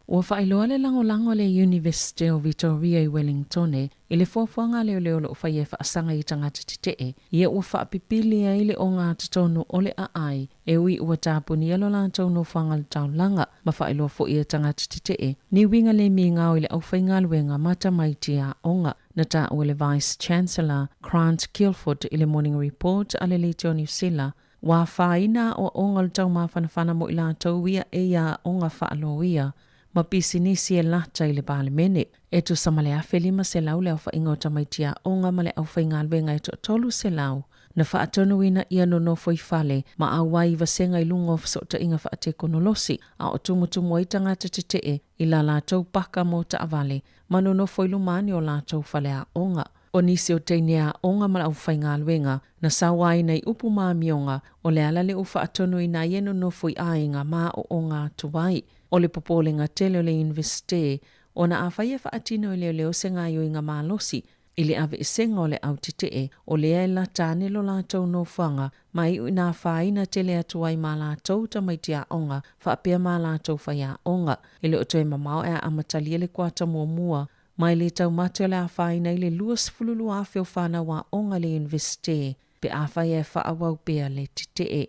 Ua faailoa le lagolago a le Iunivesite o Vitoria i Welingtone i le fuafuaga a leoleo o lo o faia e faasaga i tagata tetee ia ua faapipili ai le ogatotonu o le aai e ui ua tapunia lo latou nofoaga i le taulaga ma faailoa foi e tagata tetee ni uiga le migao i le aufaigaluega ma tamaiti aoga. Na taua e le Vice Chancellor Grant Guilford i le Morning Report a le Leitio Niu Sila, ua afaina aoaoga o le taumafanafana mo i latou ia e i aoga faaloia ma pisinisi e lata i le Palemene. E tusa ma le 1,500 le aofaiga o tamaiti aoga ma le aufaigaluega e toa-300 na faatonuina ia nonofo i fale ma auai i vasega i luga o fesootaiga faatekonolosi a o tumutumu ai tagata tetee i la latou paka mo taavale ma nonofo i luma ane o latou faleaoga. O nisi o teine aoga ma le aufaigaluega na sauaina i upu ma amioga o le ala lea ua faatonuina ai e nonofo i aiga ma aoaoga atu ai. O le popolega tele o le Iunivesite ona afai e faatino e leoleo se gaoioiga malosi i le aveesega o le au tetee, o lea e lata ane lo latou nofoaga ma iu ina afaina tele atu ai ma latou tamaiti aoga faapea ma latou faiaoga. E le o toe mamao e a amatalia le kuata muamua mai le taumate o le afaina i le 22,000 o fanau aoga i le Iunivesite pe afai e faaauau pea le tetee.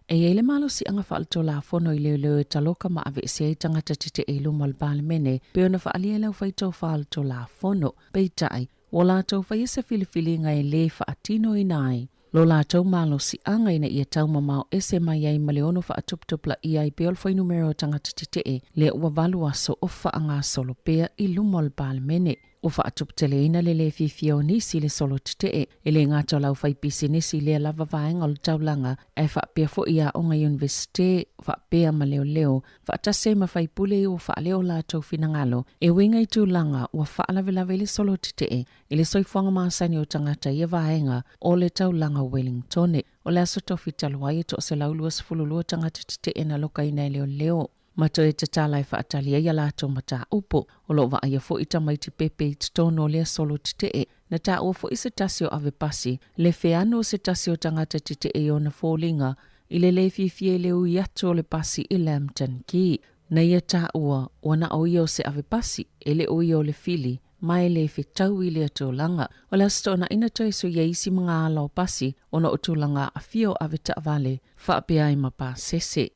E i ai le malosiaga faaletulafono i leoleo e taloka ma aveesea ai tagata tetee i luma o le Palemene pei ona faaalia e le aufai-tofa o le Tulafono. Peitai, ua latou faia se filifiliga e lē faatinoina ai lo latou malosiaga ina ia taumamao ese mai ai ma le ono faatuputupulaia ai pea o le fuainumera o tagata tetee lea ua valu aso o faagasolo pea i luma o le Palemene. Ua faatuputeleina le lē fiafia o nisi i le solo tetee, e le gata o le aufaipisinisi i lea lava vaega o le taulaga, ae faapea foi i aoga iunivesite faapea ma leoleo, faatasi ai ma faipule ua faaleo o latou finagalo e uiga i tulaga ua faalavelave i le solo tetee i le soifuaga masani o tagata i ia vaega o le taulaga o Welingtone. O le aso tofi talu ai e 122 tagata tetee na lokaina e leoleo. Ma toe tatala e faatali ai a latou mataupu. O lo o vaaia foi tamaiti pepe i totonu o lea solo tetee. Na taua foi se tasi o ave pasi, le feano o se tasi o tagata tetee i ona foliga i le lē fiafia i le ui atu o le pasi i Lambton Quay. Na ia taua, ua na o ia o se ave pasi, e le o ia o le fili, ma e lē fetau i lea tulaga. O le Aso Toonai na toe sui ai isi mga ala o pasi ona o tulaga aafia o ave taavale faapea ai ma pasese.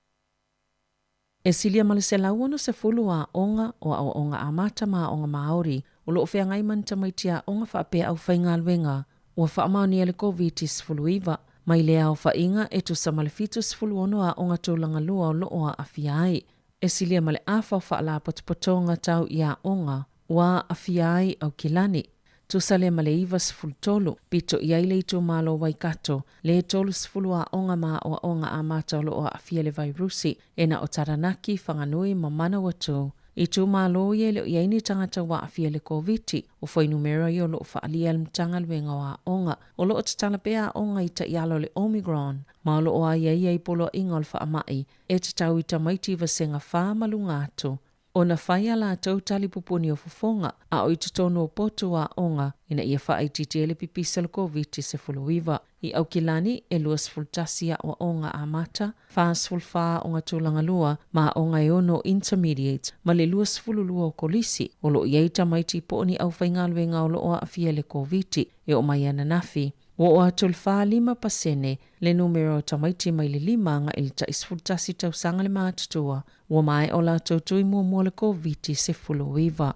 E silia ma le 160 aoga o aoaoga amata ma aoga Māori o lo o feagai ma ni tamaiti aoga faapea aufaigaluega ua faamaonia le Koviti-19. Mai lea aofaiga e tusa ma le 76 aoga tulaga lua o lo o aafia ai. E silia ma le afa o faalapotopotoga tau i aoga ua aafia ai Aukilani. Tusa lea ma le 93, pito i ai le itumalo o Waikato, le 30 aoga ma aoaoga amata o lo o aafia le vairusi, e na o Taranaki, Whanganui ma Manawatū. Itumalo ia e le o i ai ni tagata ua aafia i le Koviti. O fuainumera ia o lo o faaalia e le Matagaluega o Aoga. O lo o tatala pea aoga i taiala o le Omicron, ma o lo o aiaia i poloaiga o le faamai e tatau i tamaiti i vasega 4 ma luga atu. Ona fai a latou tali pupuni o fofoga, a o i totonu o potu aoga ina ia faaitiitia ai le pipisi o le Koviti-19. I Aukilani, e 21 aoaoga amata, 44 aoga tulaga lua ma aoga e ono intermediate, ma le 22 o kolisi. O lo o i ai tamaiti po o ni aufaigaluega o lo o aafia i le Koviti e oo mai ananafi. Ua oo atu i le 45% le numera o tamaiti mai le 5 agai i le tai 11 tausaga le matutua ua maea o latou tui muamua le Koviti-19.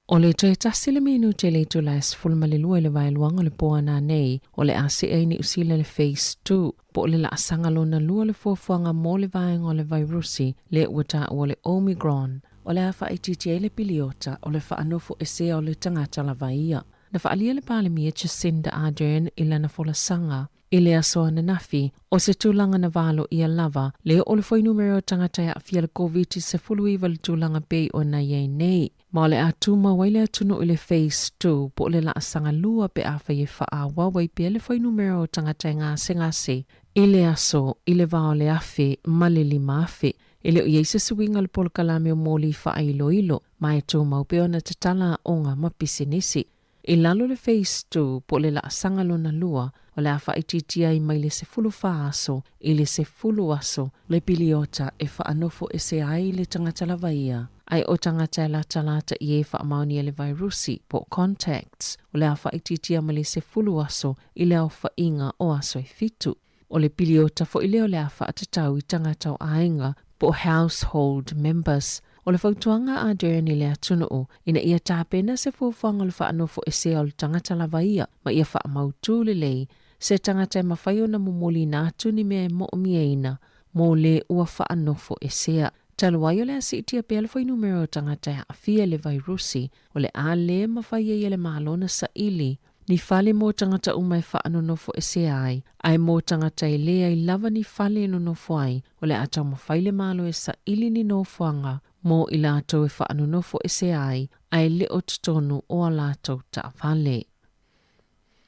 O le toe tasi le minute i le itula e 12 i le vaeluaga o le po a nanei, o le a see ai Niu Sila i le Phase 2, po o le laasaga lona lua o le fuafuaga mo le vaega o le vairusi lea ua taua o le Omicron. O le a faaitiitia ai le piliota o le faanofo esea o le tagata lava ia. Na faaalia le Palemia Jacinda Ardern i lana folasaga i le aso ananafi, o se tulaga na valoia lava le oo o le fuainumera o tagata e aafia le Koviti-19 i le tulaga pei ona i ai nei. Ma o le a tumau ai le atunuu i le Phase 2 po o le laasaga lua pe afai e faaauau ai pea le fuainumera o tagata e gasegase i le aso i le va o le 1,000 ma le 5,000. E le o i ai se suiga i le polokalame o moli faailoilo, ma e tumau pea ona tatala aoga ma pisinisi. I lalo o le Phase 2 po o le laasaga lona lua, o le a faaitiitia ai mai le 14 aso i le 10 aso le piliota e faanofo ese ai le tagata lava ia, ae o tagata e latalata i e faamaonia le vairusi po o contacts, o le a faaitiitia mai le 10 aso i le aofaiga o aso e fitu. O le piliota foi lea o le a faatatau i tagata o aiga po o household members. O le fautuaga a Ardern i le atunuu ina ia tapena se fuafuaga o le faanofoesea o le tagata lava ia ma ia faamautū lelei se tagata e mafai ona momoliina atu ni mea e moomiaina mo le ua faanofoesea. Talu ai o le a siitia pea le fuainumera o tagata e aafia i le vairusi, o le a lē mafai ai e le Malo ona saili ni fale mo tagata uma e faanonofoesea ai, ae mo tagata e leai lava ni fale e nonofo ai, o le a taumafai le Malo e saili ni nofoaga mo i latou e faanonofoesea ai, ae le o totonu o a latou taavale.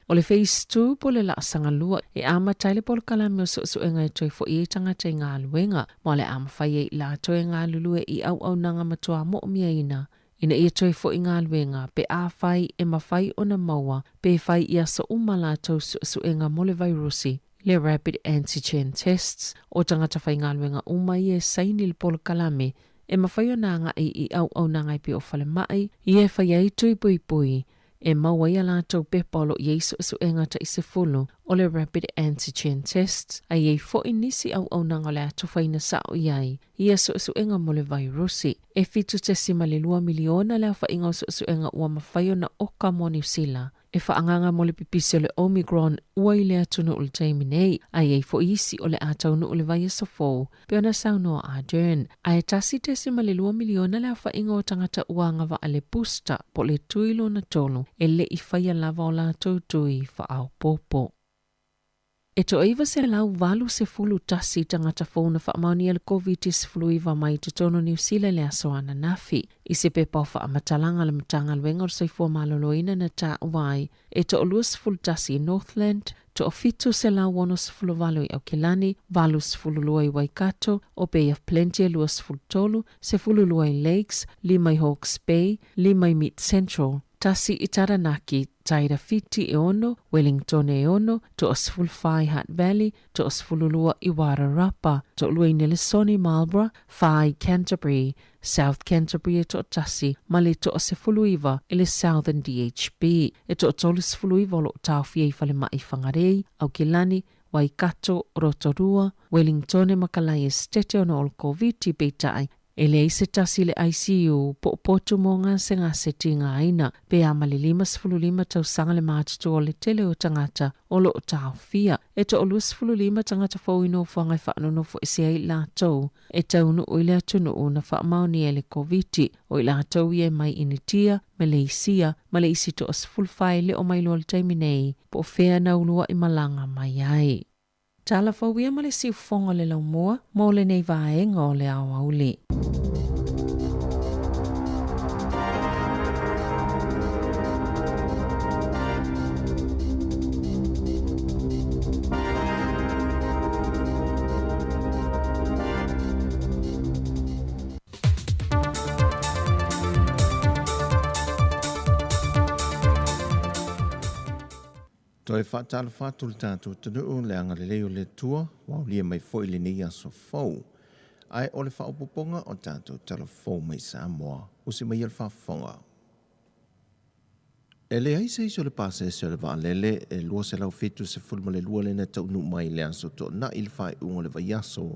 O le Phase 2 po o le laasaga lua, e amata ai le polokalame o suesuega e toe fo'i ai tagata i galuega, ma o le a mafai ai i latou e galulue i auaunaga matuā mo'omiaina ina ia toe fo'i galuega pe afai e mafai ona maua pe fai i aso uma latou suesuega mo le vairusi, le rapid antigen tests. O tagata faigaluega uma ia e saini le polokalame e mafai ona agai i auaunaga e pei o falemai ia e fai ai tui puipui e maua ai a latou pepa o lo o i ai suesuega ta'i 10 o le rapid antigen tests, a i ai foi nisi auaunaga o le a tofaina sa'o i ai ia suesuega mo le vairusi. E 7.2 miliona le aofaiga o suesuega ua mafai ona oka mo Niu Sila e faaagaaga mo le pipisi o le Omicron ua i le atunuu i le taimi nei, a i ai foi isi o le a taunuu i le vaiaso fou, pei ona saunoa Ardern. Ae 1.2 miliona le aofaiga o tagata ua agavaa le booster po o le tui lona tolu e le i faia lava o latou tui faaopoopo. E toa-981 tagata fou na faamaonia le Koviti-19 mai i totonu o Niu Sila i le aso ananafi. I se pepa o faamatalaga a le Matagaluega o le Soifua Maloloina na taua ai, e toa-21 i Northland, toa-768 i Aukilani, 82 i Waikato, o Bay of Plenty e 23, 12 i Lakes, lima i Hawke's Bay, lima i Mid Central, tasi i Taranaki, Tairāwhiti e ono, Wellington e ono, toa-14 i Hutt Valley, toa-12 i Wairarapa, toalua i Nelesone i Marlborough, fa i Canterbury, South Canterbury e toatasi, ma le toa-19 i le Southern DHB. E toa-39 o lo o taofia i falemai i Whangarei, Aukilani, Waikato, Rotorua, Wellingtone ma Kalae Esitete ona o le Koviti, peitai, E leai se tasi i le ICU po o potu mo gasegase tigaina, pe a ma le 55 tausaga le matutua o le tele o tagata o lo o taofia. E toa-25 tagata fou i nofoaga e faanonofoese ai i latou e taunuu i le atunuu na faamaonia e le Koviti, o i latou ia e mai Initia, Maleisia ma le isi toa-14 e le o mailoa i le taimi nei po o fea na uluai malaga mai ai. Tala fou ia ma le siufofoga o le laumua mo lenei vaega o le aoauli. Toe faatalofa atu le tatou atunuu i le agalelei o le Atua ua aulia mai foi lenei aso fou. Ae o le faaopoopoga o tatou tala fou mai Samoa, usi mai ia le faafofoga. E leai se isi o le pasese o le vaalele e 272 lea na taunuu mai i le aso Toonai i le faaiuga o le vaiaso,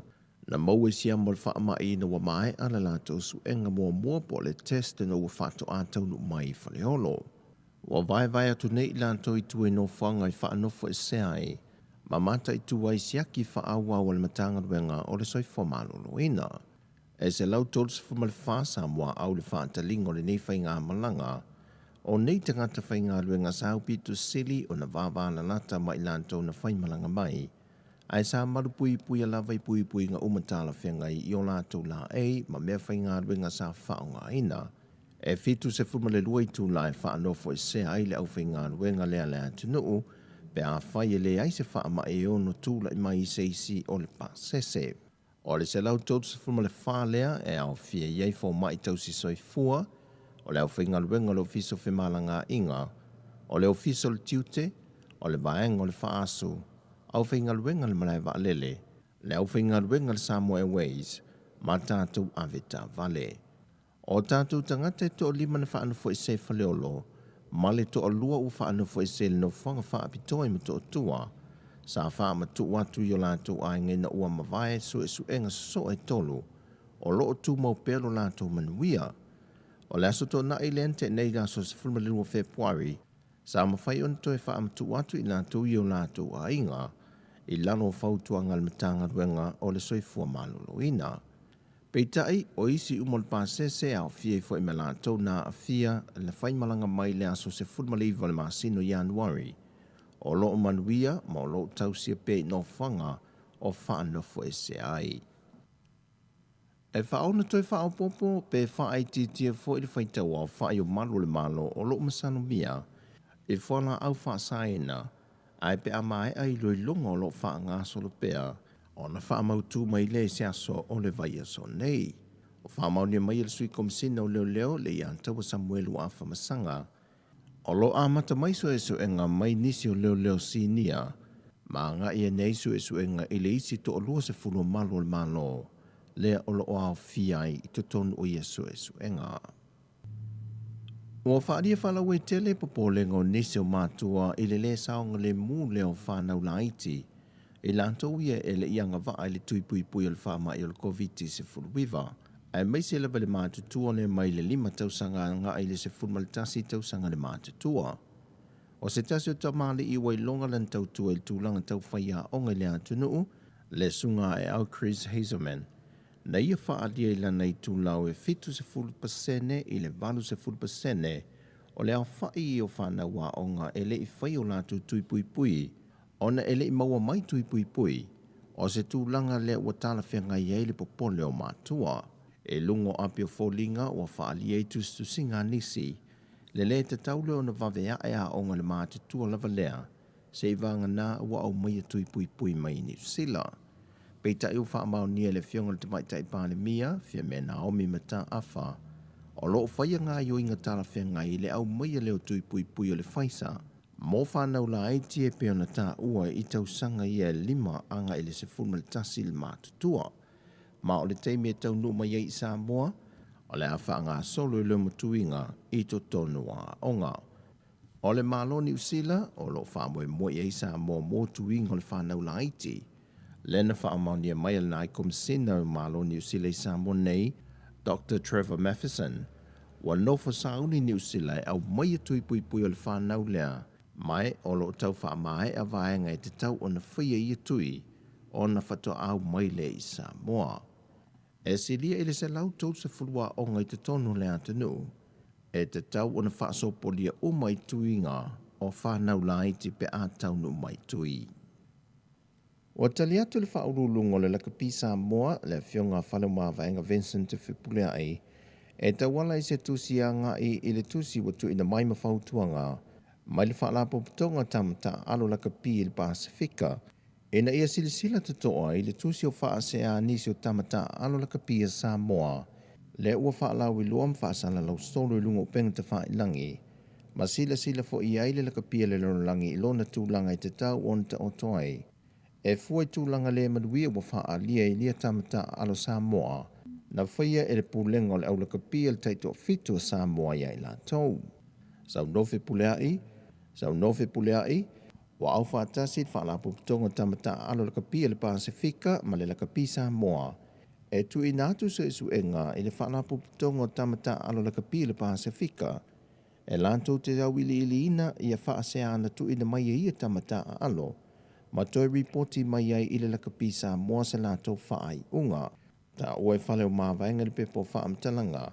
na maua i siama o le faamai ina ua maea le latou suega muamua po o le test ina ua faatoa taunuu mai i Faleolo. Ua vaevae atu nei i latou i tua i nofoaga i faanofoesea ai ma mataitu ai siaki faaauau a le Matagaluega o le Soifua Maloloina. E 134 Samoa au le faataliga o lenei faigamalaga. O nei tagata faigaluega sa aupito sili ona vavalalata ma i latou na faimalaga mai, ae sa malupuipuia lava i puipuiga uma talafeagai i o latou laei ma mea faigaluega sa faaaogaina. E 72 itula e faanofoesea ai le aufaigaluega lea a le atunuu pe afai e leai se faamai e ono tulai mai i se isi o le pasese. O le 134 lea e aofia i ai fomai tausi soifua, o le aufaigaluega o le Ofisa o Femalagaaiga, O le Ofisa o le Tiute, o le Vaega o le Faaasu, Aufaigaluega a le Malae Vaalele, le aufaigaluega a le Samoa Airways ma tatou avetaavale. O tatou tagata e toalima na faanofoesea i Faleolo ma le toalua ua faanofoesea i le nofoaga faapitoa i Motootua, sa faamatuu atu i o latou aiga ina ua mavae suesuega sosoo e tolu o lo o tumau pea lo latou manuia. O le Aso Toonai lea na tea nei i le aso 12 o Fepuari, sa mafai ona toe faamatuu atu i latou i o latou aiga i lalo o fautuaga a le Matagaluega o le Soifua Maloloina. Peitai, o isi uma o le pasese e aofia ai foi ma latou na aafia na faimalaga mai le aso 19 o le masina o Ianuari, o lo o manuia ma o lo o tausia pea i nofoaga o faanofoesea ai. E faaona toe faaopoopo pe faaitiitia foi le faitau aofai o malu o le Malo o lo o masalomia i fualaau faasaina, ae pe a maea iloiloga o lo o faagasolo pea ona faamautu mai lea i se aso o le vaiaso nei. Ua faamaonia mai e le Sui Komesina o Leoleo le Iataua Samuelu Afamasaga, o lo o amata mai suesuega mai nisi o leoleo sinia ma agai ai nei suesuega i le isi toa-20 o malu o le Malo lea o lo o aofia ai i totonu o ia suesuega. Ua faaalia faalauaitele popolega o nisi o matua i le lē saogalemu lea o fanau laiti i latou ia e le i agavaa i le tui puipui o le faamai o le Koviti-19, aemaise lava i le matutua lea mai le 5 tausaga agai i le 11 tausaga le matutua. O se tasi o tamalii ua iloga lana tautua i le tulaga tau faiaoga i le atunuu, le Susuga Aeau Chris Hazelman, na ia faaalia i lana itulau e 70% i le 80% o le aofai o fanau aoga e le i faia o latou tui puipui ona e le i maua mai tui puipui, o se tulaga lea ua talafeagai ai le popole o matua. I luga o api o foliga ua faaalia ai tusitusiga a nisi, le lē tatau lea ona vave ae aoga i le matutua lava lea, seiavagana ua aumaia tui puipui mai i Niu Sila. Peitai ua faamaonia e le Afioga i le Tamaitai Palemia, Fiame Naomi Mataafa, o lo o faia gaoioiga talafeagai i le aumaia lea o tui puipui o le Pfizer mo fanau laiti e pei ona taua i tausaga ia e 5 agai i le 11 le matutua. Ma o le taimi e taunuu mai ai i Samoa, o le a faagasolo i lea matuiga i totonu o aoga. O le Malo Niu Sila o lo o faamoemoe i ai Samoa mo tuiga o le fanau laiti. Lea na faamaonia mai e le Naai Komisina o Malo Niu Sila i Samoa nei, Doctor Trevor Matheson, ua nofo sauni Niu Sila e aumaia tui puipui o le fanau lea, mae o lo o tau faamaea vaega e tatau ona faia ia tui ona faatoa mai lea i Samoa. E silia i le 130 aoga i totonu o le atunuu, e tatau ona faasopolia uma i tuiga o fanau laiti pe a taunuu mai tui. Ua tali atu le Faauluuluga o le Lakapi Samoa, le Afioga a Faleomavaega Vincent Fepuleai, e tauala i se tusi agai i le tusi ua tuuina mai ma fautuaga mai le Faalapotopotoga Tama Taaalo Lakapi i le Pasefika ina ia silasila totoa i le tusi o faasea a nisi o tama taaalo lakapi a Samoa lea ua faalauiloa ma faasalalau solo i luga o upega tafailagi ma silasila foi i ai le lakapi a le lalolagi i lona tulaga e tatau ona taoto ai e fua i tulaga le manuia ua faaalia i lia tama taaalo Samoa na faia e le pulega o le aulakapi a le taitoafitu a Samoa ia i latou. Saunoa Fepuleai, Saunoa Fepuleai, Ua aufaatasi le Faalapotopotoga Tama Taaalo Lakapi a le Pasefika ma le Lakapi Samoa e tuuina atu suesuega i le Faalapotopotoga o Tama Taaalo Lakapi a le Pasefika e latou te auiliiliina ia faaseana tuuina mai e ia tama taaalo ma toe ripoti mai ai i le Lakapi Samoa se latou faaiuga. Taua e fale o Mavaega le pepa o faamatalaga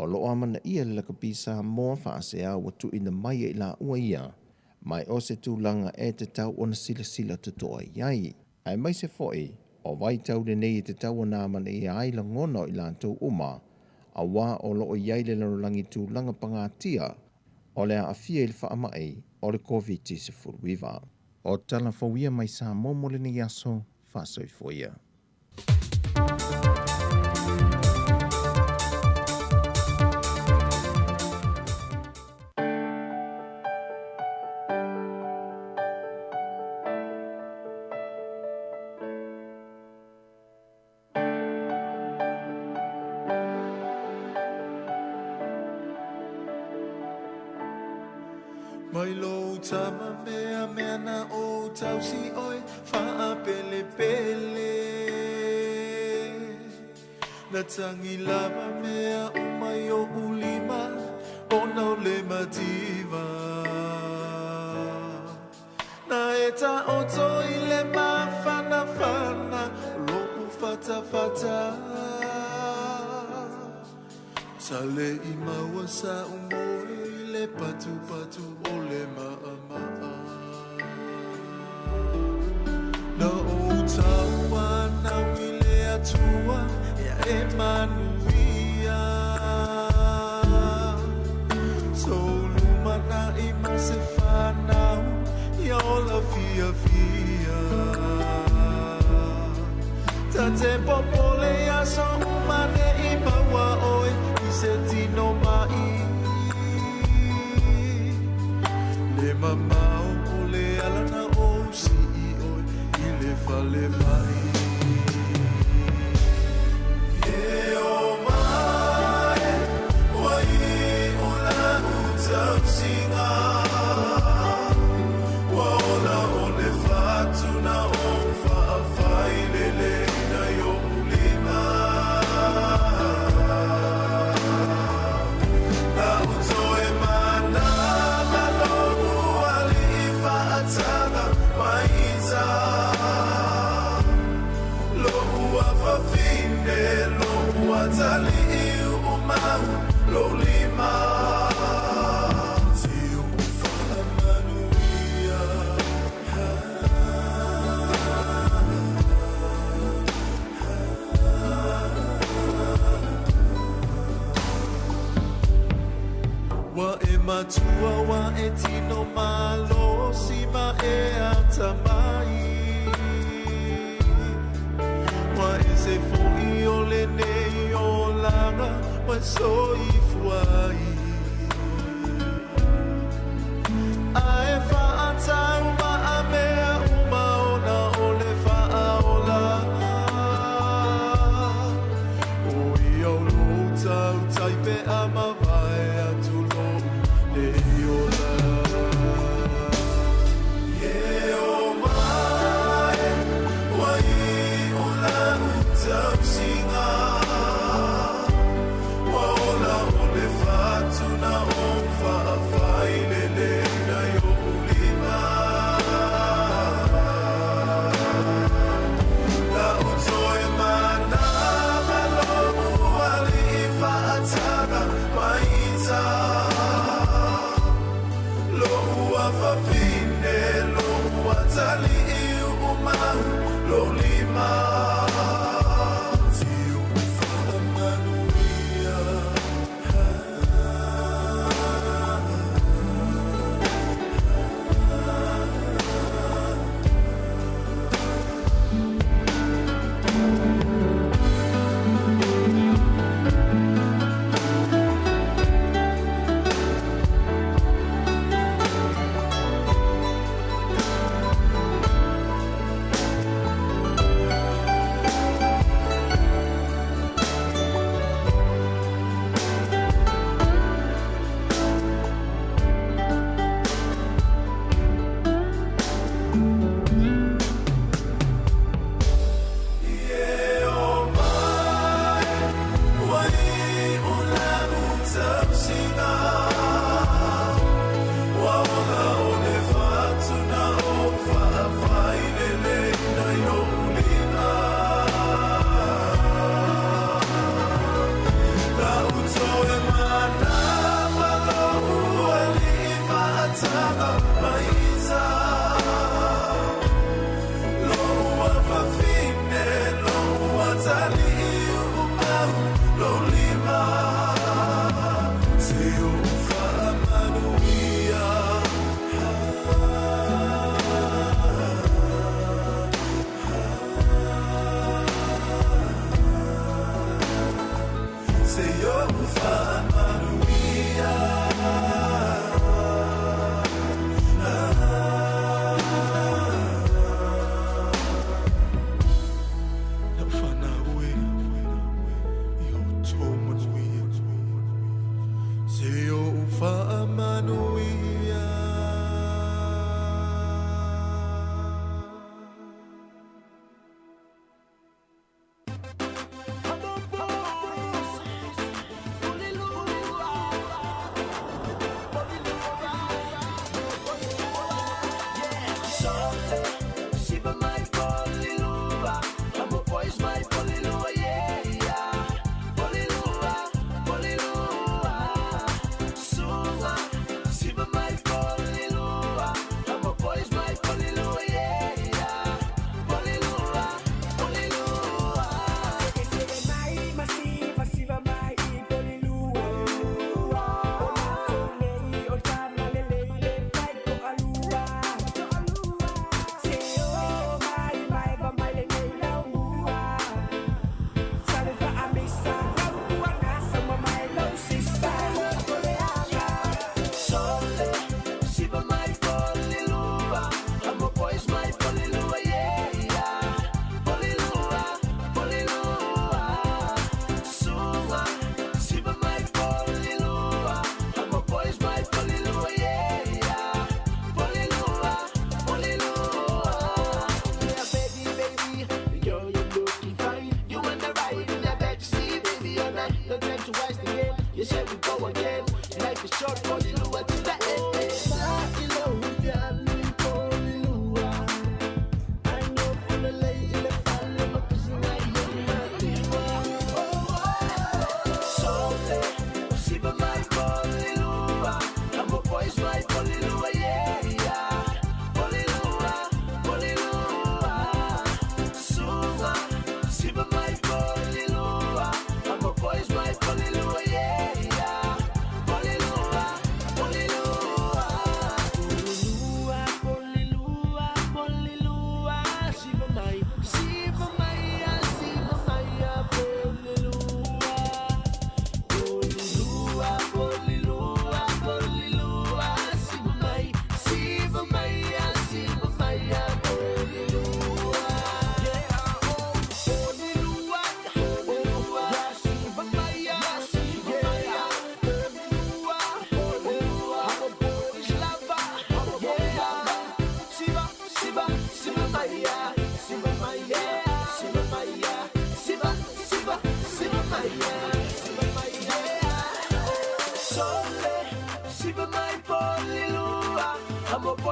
O lo o amanaia le lakapi Samoa faasea ua tuuina mai e i laua ia, mai o se tulaga e tatau ona silasila totoa i ai. Aemaise foi, o vaitau lenei e tatau ona amanaia ai lagona o i latou uma, auā o lo o i ai le lalolagi tulaga pagatia o le aafia i le faamai o le Koviti-19. O tala fou ia mai Samoa mo lenei aso, faasoifua ia. Mai lou tama mea mea na ou tausi oe faapelepele. Na tagi lava mea uma i oʻu lima ona o le mativa. Na e taoto i le mafanafana o loʻu fatafata. Sa leʻi maua saʻu moe i le patupatu o le maʻamaʻa. Na ou tauanau i le Atua ia e manuia. Sou lumanai ma se fanau ia ola fiafia. Ta te popole i aso uma neʻi maua oe i se tino maʻi. Le mamao o le ala na ou sii oe i le falemai. E o mae, ua iʻu lau tausiga. Ua ola o le fatu na ou faafaileleina i oʻu lima. Na ou toe manana loʻu alii faataga mai ita. Loʻu afafine, loʻu atalii uumau lou lima. Si ou faamanuia. Ua e matua, ua e tino malosi ma e atamai. Ua ese foʻi o lenei olaga ua e soifua ai. Ae faatatau maamea uma ona o le faaola. O ia o lou tautai pe a mavae atu lou nei ola. E o mae, ua iʻu lau tausiga. Ua ola o le fatu na ou faafaileleina i oʻu lima. Na ou toe manana loʻu alii faataga mai ita. Loʻu afafine, loʻu atalii uumau lou lima. Si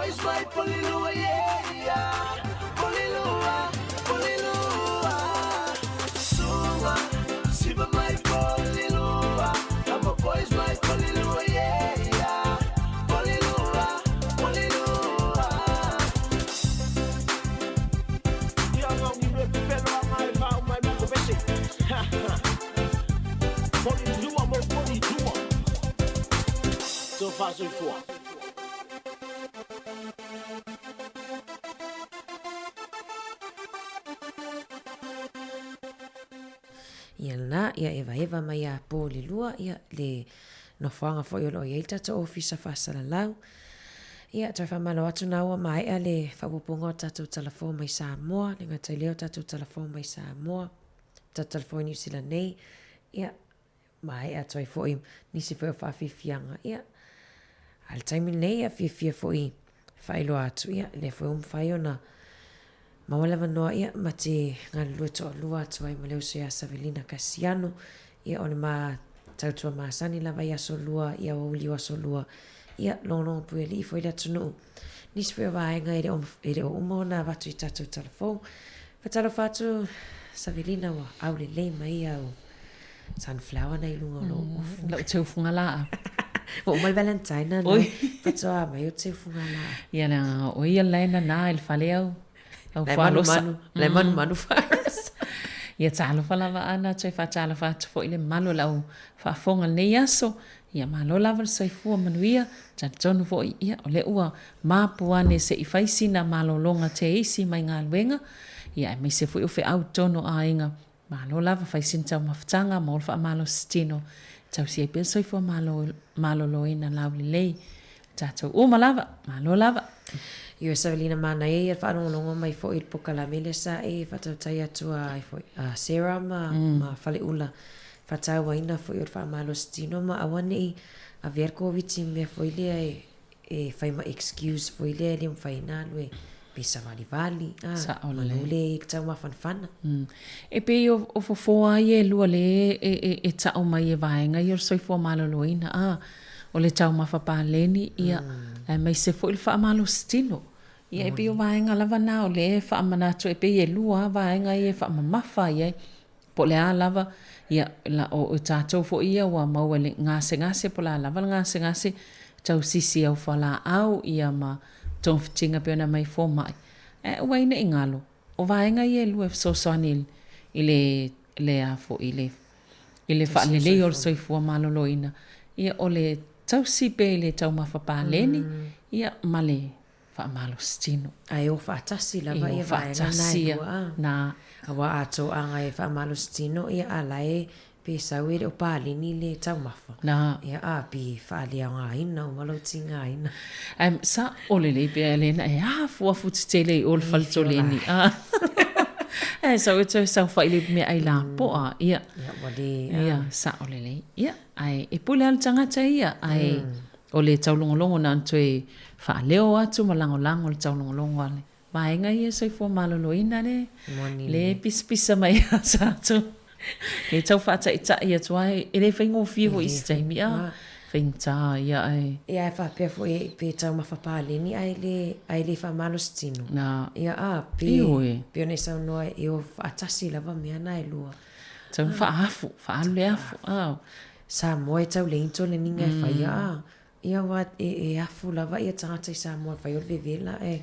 boys mai Polilua, yeah, yeah. Polilua, Polilua. Suva, siva mai Polilua. I'm a boys mai Polilua, yeah, yeah. Polilua, Polilua. Ia ngau ni me pepelo a ngai wha o mai mako bese. Polilua mo Polilua. So fa so fua. Ia lena, ia evaeva mai ia Polilua, ia le nofoaga foi o lo o i ai le tatou ofisa faasalalau. Ia, toe faamalo atu na ua maea le faaopoopoga o tatou talafo mai Samoa, le gata i lea o tatou talafo mai Samoa, tatou talafo i Niu Sila nei, ia, maea atu ai foi nisi foi o faafiafiaga, ia, a o le taimi lenei, ia, fiafia foi e faailoa atu, ia, lea foi ua mafai ona maua le avanoa, ia, ma te galulue toalua atu ai ma le uso ia Savelina Kasiano, ia, o le ma tautua masani lava i aso lua, i aoauli o aso lua, ia, logologo puialii foi le atunuu. Nisi foi o vaega e le o, e le o uma ona avatu i tatou tala fou. Faatalofa atu Savelina ua aulelei mai au sunflower na i luga o lou ofu. Lau teufuga laau. Ua uma le Valentine na faatoa mai o teufuga laau. Ia leaga o ia la e nana i le fale au. Au fualosa. La e manumanu fualosa. Ia talofa lava Ana toe faatalofa atu foi i le mamalu o lau faafofoga i lenei aso. Ia malo lava le soifua manuia, talitonu foi ia o lea ua mapu ane se i fai sina malologa teisi mai galuega, ia aemaise foi o feau tonu a aiga. Malo lava fai sina taumafataga mo le faamalosi tino e tausi ai pea le soifua maloloina laulelei o tatou uma lava. Malo lava. Ioe Savelina manaia ia le faalogologo mai foi i le pokalame lea sa e faatautai atu a foi a Sarah ma ma Faleula faatauaina foi o le faamalosi tino ma aua nei avea le Koviti i mea foi lea e e fai ma excuse foi lea e le mafai ona alu e pe savalivali a Sao manu lelei. le i le taumafanafana. E pei o o fofo a ia e lua le e e e tau mai e vaega ia o le soifua maloloina a o le taumafa paleni ia aemaise foi le faamalositino. Ia e pei o vaega lava na o lea e faamanatu e pei e lua a vaega ia e faamamafa ai ai. Po o le a lava, ia, la, o, o tatou foi ia ua maua i le gasegase, po o le a lava le gasegase, tausisi au fualaau, ia, ma togafitiga pei ona aumai i fomai, ae aua ai ne i galo, o vaega ia e lua e fesoasoani i le, le a foi, i le, i le faalelei o le soifua maloloina, ia, o le tausi pea i le taumafa paleni, ia, ma le faamalositino. Ae o faatasi lava ia vaega na e lua a. Na. Aua a toaga e faamalositino ia a lae pe sau e le o paleni le taumafa. Na. Ia a pe faaleaogaina uma lou tigaina. Ae sa o lelei pea lena e afuafu tetele i o le faletoleni a. Ae sau e toe saofai i le meaai lapoa ia. Ia ua le. Ia sao lelei. Ia ae e pule lava le tagata ia ae O le taulogologo na ona toe faaleo atu ma lagolago le taulogologo a le vaega ia soifua maloloina le le pisapisa mai ia tatou. Le tau faataitai atu ai, e le faigofie foi i se taimi a faigata ia ae. Ia ae faapea foi pe taumafa paleni ae le ae le faamalosi tino. Na. Ia a pe Ioe. pe ona e saunoa e o faatasi lava mea na e lua. Tau faaafu, faaalu le afu a. Samoa e tau le into le niga e faia a. Ia aua e e afu lava ia tagata i Samoa e fai o le vevela e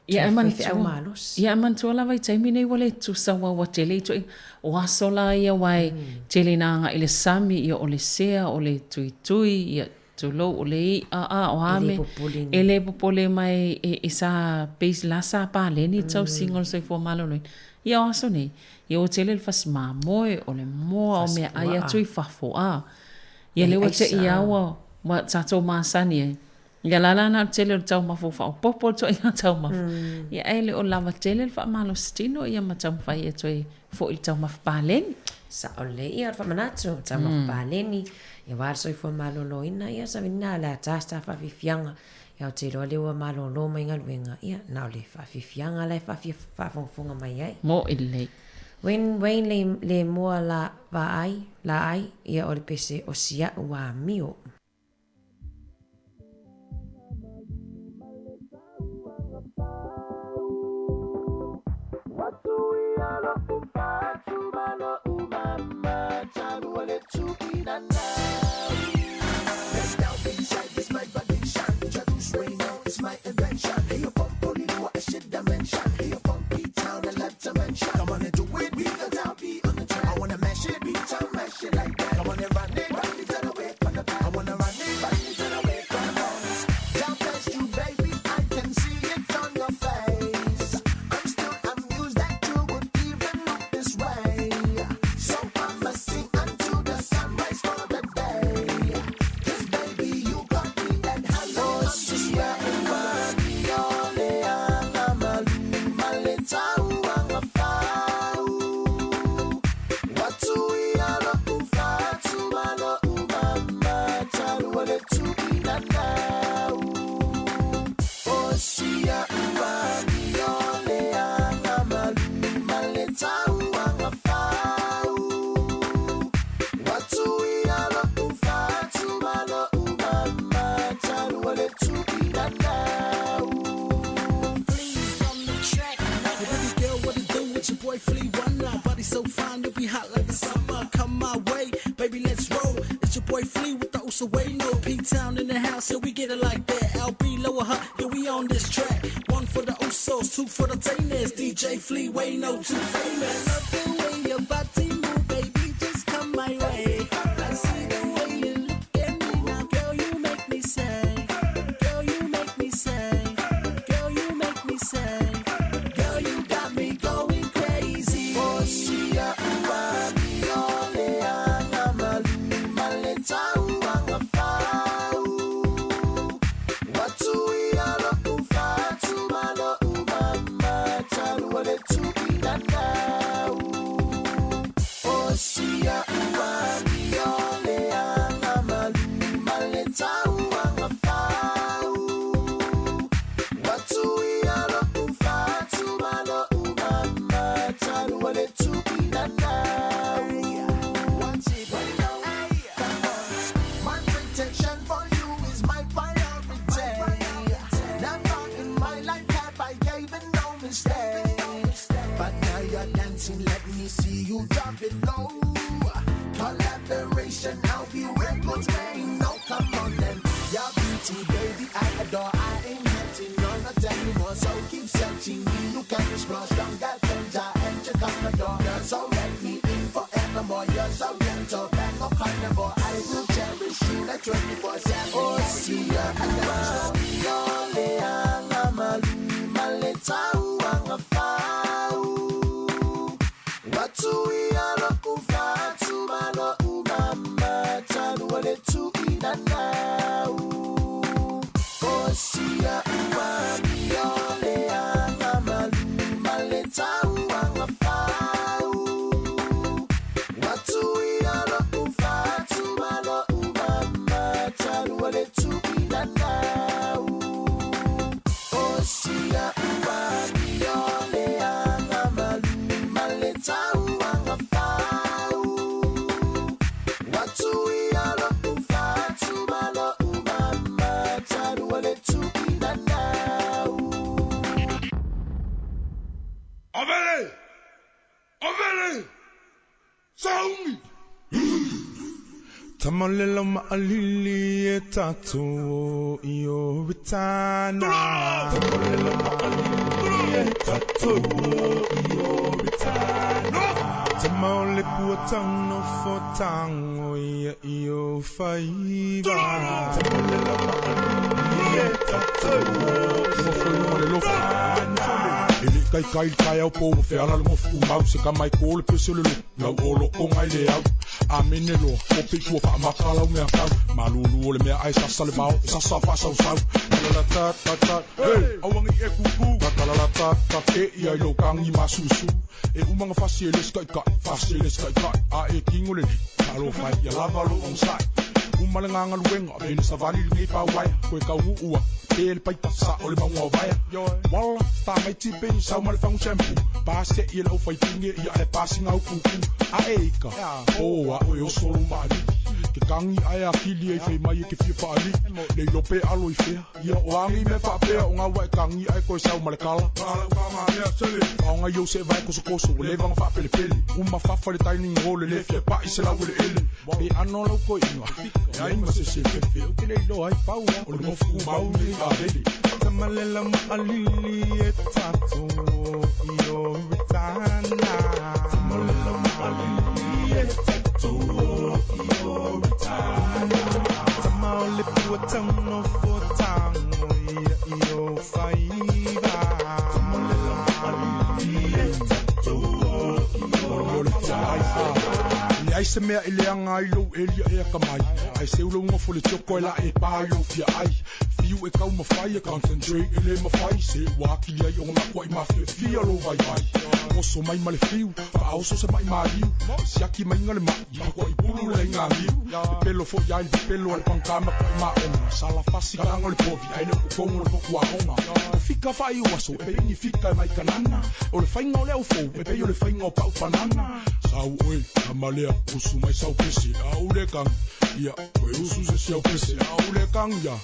Ia e toe faifeau manatua, malosi. ia e manatua lava i taimi nei ua le tusa aua ua tele i toeaiga. O aso la ia aua e tele ina agai i le sami, ia o le sea, o le tuitui, ia tulou, o le i'a, a o a E le mea. popole E le popole mai e e sa pei la sa paleni tausiga o le soifua maloloina. Ia o aso nei, ia ua tele le fasi mamoe, o le moa, o meaai atu i fafo, a. Ia lea ua te i a ua, ua tatou masani ai. Ia la la na o le tele o le taumafa ua faaopoopo le ituaiga taumafa. Ia ae le o lava tele le faamalositino ia ma taumafai e toe foi i le taumafa paleni. Sao lelei ia o le faamanatu, taumafa paleni, ia aua le soifua maloloina, ia sa na o le a sa faafiafiaga. Ia ou te iloa lea ua malolo mai galuega, ia, na o le faafiafiaga la e faafia faafogafoga mai ai. Moʻi lelei. Wayne, Wayne le, le mua la vaai, laai, ia o le pese o sia'u amio. Two for the Tainers, DJ Flea, way no too famous. Love the way your body move, baby, just come my way. I see the way you look at me now, girl, you make me say, girl, you make me say, girl, you make me say, girl, you got me going crazy. Oh, she a Tamalelo ma'alili e tatou i o ritana. Tamalelo ma'alili e tatou i o ritana. Tamaole pua tauno fo tango ia i o faiva. Tamalelo ma'alili e tatou i o ritana. E le kai kai kai au po fe ala le mofu mau se ka mai ko le pese le lau o lo o ngai le au. Amene lo o pe tua fa makala mea kau malulu o le mea ai sasa le mau sasa fa sau sau la ta ta ta hey awangi e kuku la la ta ta e ia lo kangi masusu e umanga fasi le sky ka fasi le sky ka a e kingo le alo fa ia lava lo on side umalanga luenga veni savali le pa wai ko ka ua e le paita sa o le maunga vaia wala ta mai tipe sa mal fa un shampoo pa se i lo fai pinge ia e pasi ngau kuku a e ka o a o yo solo mali Ke kagi ae akili ai fai mai e ke fia fa'ali'i le iloa pe alo i fea ia o agi mea fa'apea o gaua e kagi ae koe sau ma le kala. Faoga i ou se'evae kosokoso ua leva ona fa'apelepele uma fafa le dining hall e lē fia pa'i se lauele'ele pe ano lau koe'iga leai ma se se fefe ou te le iloa ai pau a o le gofu kumau nei avele. Tamalela ma'alili e tatou i o ritana. Tamalela ma'alili e tatou i o ritana. Tama o le pua taunofo tango ia i o faiva. Tamalela ma'alili e tatou i o ritana. Leai se mea e leaga ai lou elia e akamai ae seu lou gofo le tioko e laʻe pā i lou fiaʻai fiu e taumafai e concentrate e lē mafai se ua akili ai ona makuaʻi mafiafia lou vaivai oso mai ma le fiu faaoso se maʻi maliu siaki maiga le maʻi makuaʻi pulu le aigagiu pepelo foʻi ai le pepelo a le pagā makuaʻi maʻoga sala fasi kalaga o le povi ae le o le mokuaoga o fika faaiu aso e peini fika e mai kanana o le faiga o le aufou e pei o le faiga o pa'u panana sau oe amalea usu mai sau pese au le kagi ia koe usu se si au pese au le kagi ia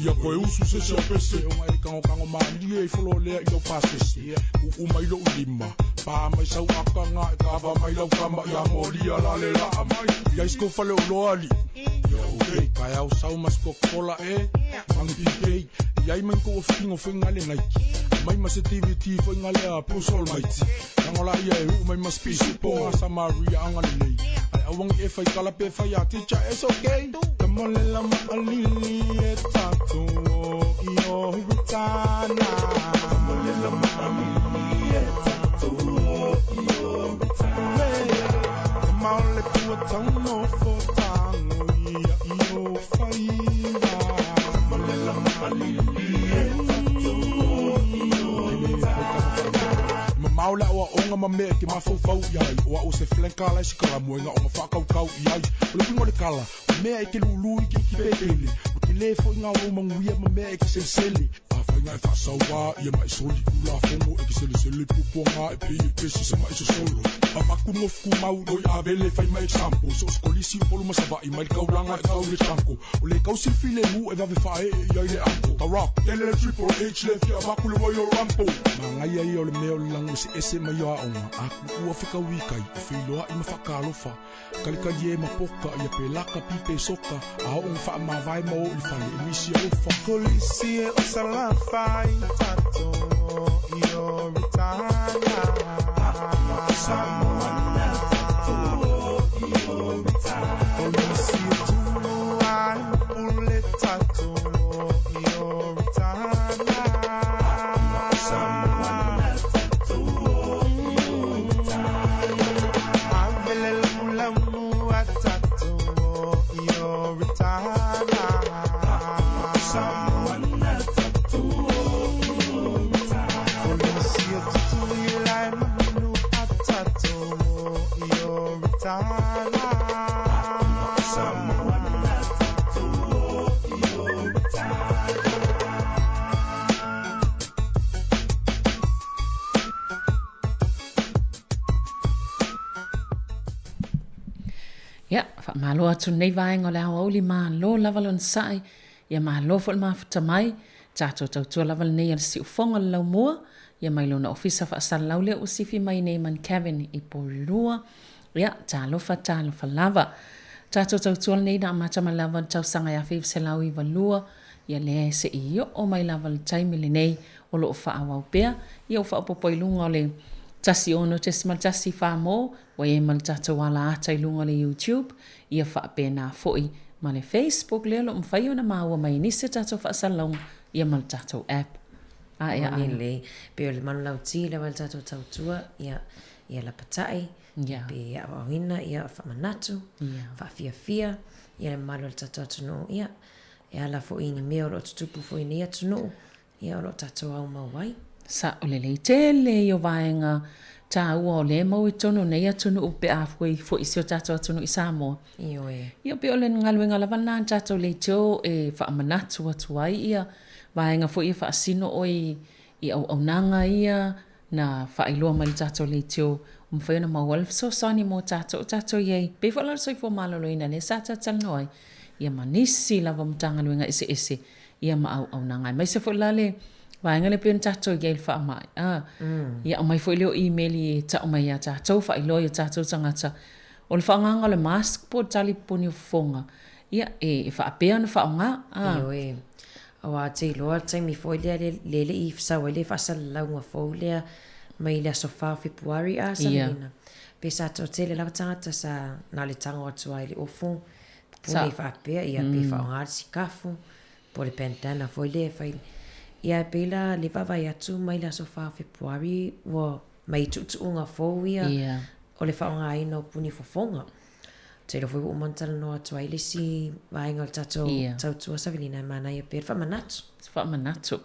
ia koe usu se si au pese o ngai kagokago malie i fololea i lau pasese uu mai lo'u lima pa mai sau akaga e kava mai lau kama ia molia la le la'a mai ia isko fale o loa ali'i ia okay kaeao sau ma se Coca-Cola e magi PK iai mai kou ofifiga foiga le Nike mai ma se DVD foiga lea Bruce Almighty lagola ia e uu mai ma se pisupo a Samaria aga lelei ae auagi e faikala pe fai a teacher it's okay. Tamalela ma'alili e tatou i o ritana. Tamalela ma'alili e tatou i o ritana. Tama o le pua taunofo tango ia i o faiva. Tamalela ma'alili e tatou i o ritana. Mamao le aoaʻoga ma mea e ke mafaufau i ai o a'u se flanka la i se kalamuega o ga faakaukau i ai o le uiga o le kala o mea e ke lūlū i ke iki pepele o te lē foʻiga o lou maguia ma mea e ke selesele afaiga e faasauā ia maʻi soli ulafogo e ke selesele pupuaga e pei e pesi se maʻi sosolo avaku gofu kumau loi avele fai ma example so o se kolisi o polu ma savaʻi mai le kaulaga e tau le tanko o le kausilafilemu e vave faaee i ai le anko The Rock tele le Triple H le fia avaku le Royal Rumble magaia ia o le mea o le lago eseese mai o aʻoga a kuʻua fekauikai e feiloaʻi ma faakalofa kalikali e ma poka ia pelaka pipe soka a oo faamavae ma o i le fale e nisi alofa. Kolisi e o salafai tatou i o ritana. Samoana tatou i o ritana. Kolisi e tumu ai pule tatou i o ritana. Samoana tatou i o ritana. Avele lamu lamu a tatou i o ritana. Samoana tatou i o ritana. Kolisi e tutuila e manu a tatou i o ritana. Samoana tatou i o ritana. Ia, faamalo atu lenei vaega o le aoauli, malo lava le onosai, ia malo foi le mafuta mai, tatou tautua lava lenei a le siufoga o le laumua, ia mai lona ofisa faasalalau lea ua sifi mai nei ma Kevin i Porirua, ia, talofa talofa lava. Tatou tautua lenei na amata mai lava i le tausaga e 1992, ia lea se i oo mai lava le taimi lenei o lo o faaauau pea, ia ua faaopoopo i luga o le 16.1 Famo, ua i ai ma le tatou ala ata i luga o le YouTube, ia faapena foi ma le Facebook lea o lo o mafai ona maua mai e nisi a tatou faasalalauga, ia ma le tatou app. A ea Ana. Lelei. Pei o le manulauti lava i le tatou tautua, ia, ia lapatai, Ia. pe aoaoina, ia faamanatu, Ia. faafiafia, ia le mamalu o le tatou atunuu, ia, e ala foi i ni mea o lo o tutupu foi i nei atunuu, ia o lo o tatou aumau ai. Sa'o lelei tele ia o vaega tāua o lea e maua i totonu o nei atunuu pe a foi foi i si o tatou atunuu i Samoa. Ioe. Ia pei o le galuega lava lena a tatou leitio e faamanatu atu ai ia vaega foi ia faasino oe i auaunaga ia na faailoa mai le tatou leitio mafai ona maua le fesoasoani mo tatou o tatou i ai. Pei foi la o le soifua maloloina lea sa talatalanoa ai, ia ma nisi lava o Matagaluega eseese ia ma auaunaga. Aemaise foi la le vaega lea pei ona tatou i ai i le faamai, a, ia aumai foi lea o imeli e tau mai ia tatou, faailoa i o tatou tagata, o le faaaogaina o le mask po o le tali pupuni o fofoga, ia, e faapea ona faaaoga, a. Ioe. Aua te iloa le taimi foi lea le le i sau ai le faasalalauga fou lea mai le aso 4 o Fepuari a Samelina. Pe sa toatele lava tagata sa na o le tago atu lava i le ofu pupuni faapea ia pe faaaoga le sikafu po o le bandana foi lea e fai. Ia e pei la le vaavaai atu mai le aso 4 o Fepuari ua mai tuutuuga fou ia o le faaaogaina o puni fofoga. Ou te iloa foi ua uma ona talanoa atu ai le isi vaega o le tatou tautua Savelina e manaia pea le faamanatu. Faamanatu.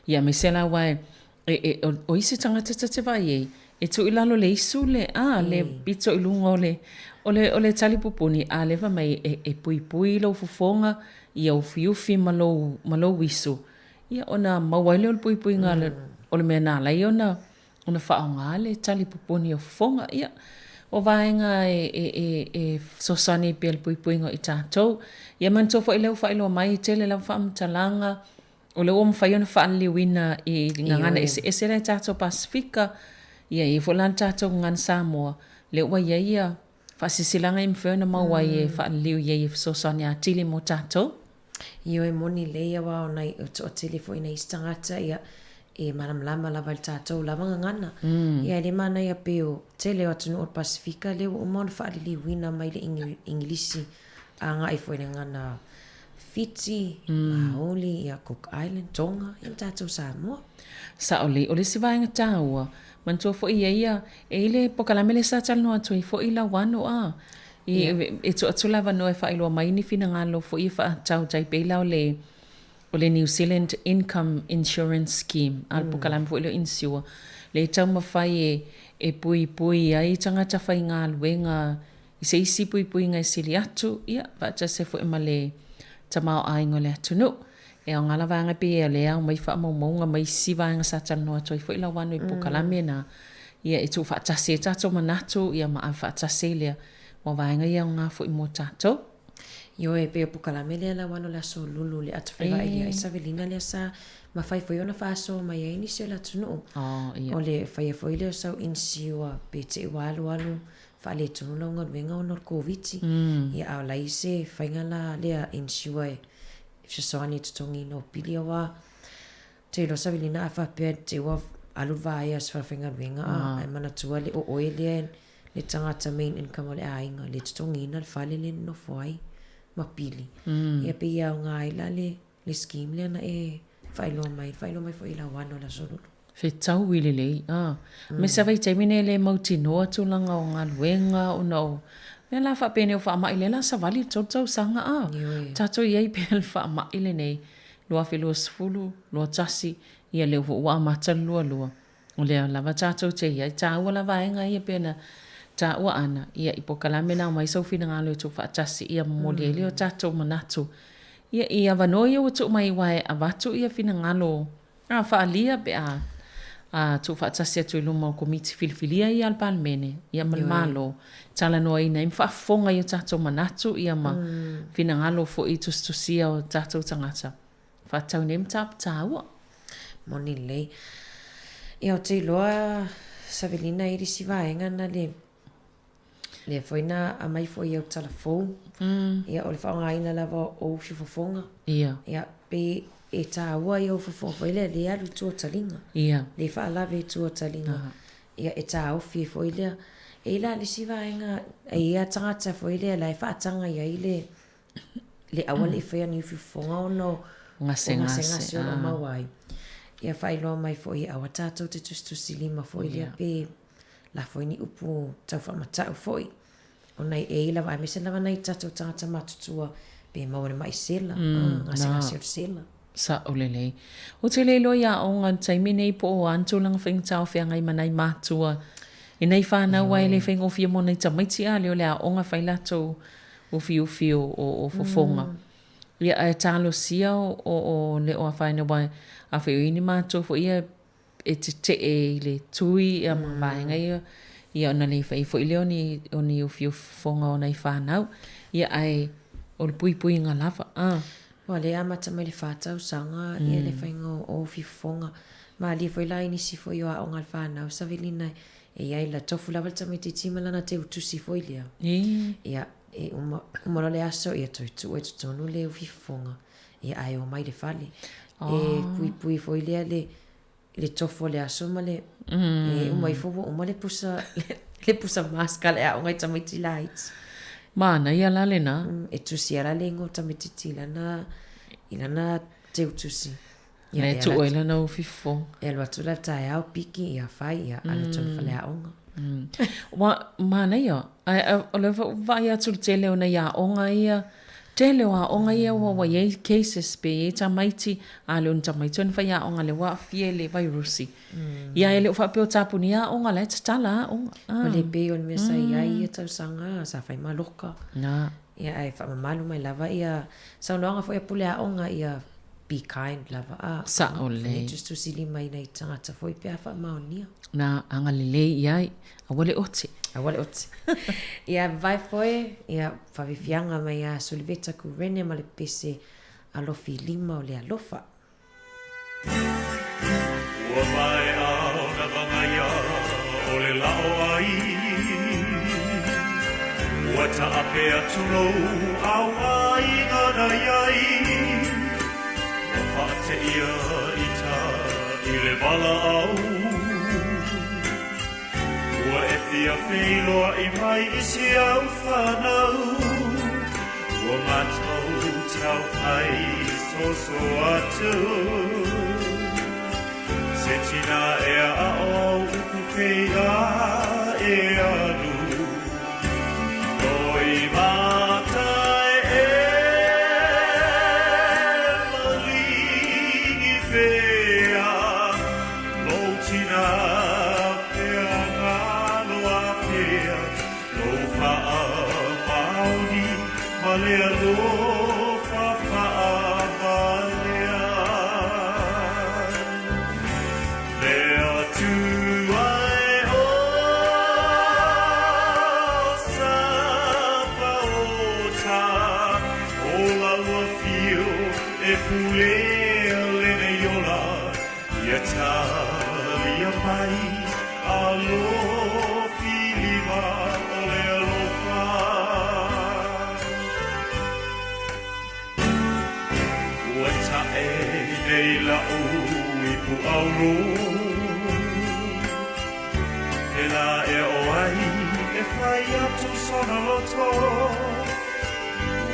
Ia aemaise la aua e, e, e, o isi tagata ta te vaai ai, e tuu i lalo o le isu le, a, le pito i luga o le, o le, o le tali pupuni, a lea fai mai e, e puipui lou fofoga, ia ufiufi ma lou, ma lou isu, ia ona maua ai lea o le puipuiga o le mea na ala ai ona ona faaaoga le tali pupuni o fofoga. Ia, o vaega e, e, e, e fesoasoani ai pea i le puipuiga o i tatou. Ia manatua foi lea ua faailoa mai, e tele lava faamatalaga, o lea ua mafai ona faaliliuina i gagana eseese la e tatou Pasefika, ia e i ai foi la le tatou gagana Samoa, lea ua i ai ia faasilasilaga e mafai ona maua ai e faaliliu i ai e fesoasoani atili mo tatou. Ioe moni lelei aua o nai o toatele foi nai isi tagata ia e malamalama lava i le tatou lava gagana. Ia e le manaia pei o tele o atunuu o le Pasefika lea ua uma ona faaliliuina mai le Igilisi agai foi i le gagana Fiti, Maoli, ia Cook Island, Tonga, ia ma tatou Samoa. Sao lelei. O le isi vaega taua, manatua foi e i ai ia, e i ai le polokalame lea sa talanoa atu ai foi Lauano a, E tuu atu le avanoa e faailoa mai ni finagalo foi e faatatau tai pei la o le o le New Zealand Income Insurance Scheme, a le polokalame foi lea o Insure, lea e taumafai e e puipui ai tagata faigaluega i se isi puipuiga e sili atu, ia, faatasi ai foi ma le tamaoaiga o le atunuu. E aoga la vaega pei o lea e aumai faamaumauga ma isi vaega sa talanoa atu ai foi Lauano i polokalame na, ia e tuufaatasi ai tatou manatu ia ma ave faatasi ai lea ua vaega ia aoga foi mo tatou. Ioe, pei o polokalame lea Lauano le aso lulu le ato faivaai lea i Savelina lea sa mafai foi ona faasoa mai ai nisi o le atunuu. O le faia foi lea o sau inisiua pe te i ua alualu faaletonu lau galuega ona o le Koviti. Ia a o la i se faiga la lea inisiua e fesoasoani i totogiina o pili aua te iloa Savelina a faapea te ua alu le vaea o se falefaigaluega a ae manatua le o oe lea le tagata main income o le aiga le totogiina le fale lea e nonofo ai ma pili. Ia pei e aoga ai la le le scheme lea na e faailoa mai, faailoa mai foi i Lauano i le Aso Lulu. Fetaui lelei, a. Aemaise lava i taimi nei e le mautinoa tulaga o galuega ona o mea la faapenei o faamai lea la savali i le 3 tausaga, a. Tatou i ai pea le faamai lenei 2020, 21, ia lea foi ua amata le 22. O lea lava tatou te i ai, taua la vaega ia pei ona taua ana, ia i polokalame na aumai sou finagalo e tuufaatasi ia momoli ai lea o tatou manatu. Ia i avanoa ia ua tuu mai aua e avatu ia finagalo a faaalia pe a a tuufaatasi atu i luma o Komiti filifilia ia a le Palemene ia ma le Malo, talanoaina ai ma faafofoga i o tatou manatu ia ma finagalo foi tusitusia o tatou tagata. Faatatau nei mataupu taua. Moni lelei. Ia ou te iloa Savelina e i ai le isi vaega na le lea foi na aumai foi i au tala fou. Ia o le faaaogaina lava o ou fifofoga. Ia. Ia pe e taua i ou fofoga foi lea le alu i tua o taliga. Ia. Le faalave i tua o taliga. Ia e taofi ai foi lea. E i ai la le isi vaega e i ai lava tagata foi lea la e faataga i ai le le aua ne i faia ni ufiufofoga ona o gasegase o lo o maua ai. Ia faailoa mai foi e aua tatou te tusitusi lima foi lea pe lafo ai ni upu tau faamatau foi ona e i ai lava aemaise lava nai tatou tagata matutua pe maua i le mai sela, gasegase o le sela. Sao lelei. Ou te le iloa i aoga i le taimi nei po o a ni tulaga faigata o feagai ma nai matua i nai fanau aua e le faigofie mo nai tamaiti a lea o le aoga e fai latou ufiufi o fofoga. Ia ae talosia o le o afaina aua afai o i ai ni matua foi ia e tetee i le tui ma vaega ia. Ia ona le fai foi lea o ni, o ni ufiufofoga o nai fanau. Ia ae o le puipuiga lava. A. Ua le amata mai le fa tausaga ia le faiga o ufifofoga. Malie foi la i nisi foi o aoga a le fanau Savelina e i ai la tofu lava le tamaitiiti ma lana teutusi foi lea. Ia e uma, uma loa le aso ia toe tuu ai totonu le ufifofoga. Ia ae omai i le fale. E puipui foi lea le le tofu o le aso ma le e uma ifo ua uma le pusa le pusa mask a le aoga i tamaiti laiti. Manaia la lena. E tusi lava la le igoa o tamaititi i lana i lana teutusi. Ia e tuu ai lana ufifofoga. E alu atu la i le taeao piki ia fai ia alu atu i le faleaoga. Ua manaia, ae o lea foi ua vaai atu i le tele o nai aoga ia, tele o aoga ia ua i ai cases pe i ai tamaiti, a le o ni tamaiti o ni faiaoga lea ua aafia i le vairusi. Ia e le o faapea o tapunia aoga, la e tatala aoga. Ua le pei o le mea sa i ai ia tausaga, sa fai maloka. Ia ae faamamalu mai lava ia saunoaga foi a pule aoga ia be kind lava a. Sao lelei. Tusitusilima i nai tagata foi pe a faamaonia. Na agalelei i ai, aua le ote. Aua le ote. Ia vae foe, ia fafifiaga mai ia Suliveta Kurene ma le pese alofi lima o le alofa. Ua maea ona vagaia o le lao ai Ua taape atu lou auaiga na iai Ua faateia ita i le valaau Ua e fia feiloai mai i si au fanau Ua matou taufai soso atu Se tina ea a'o au upu pei a e alu Loi matai e maligi pea Lou tina pea galo apea Lou faamaoni ma le alofa faavalea Le Atua e o Sapaota O lau afio e pulea lenei ola Ia talia mai alofi lima o le alofa. Ua tae nei la'u ipu auro, Pēlā e aʻo ai e fai atu sona loto.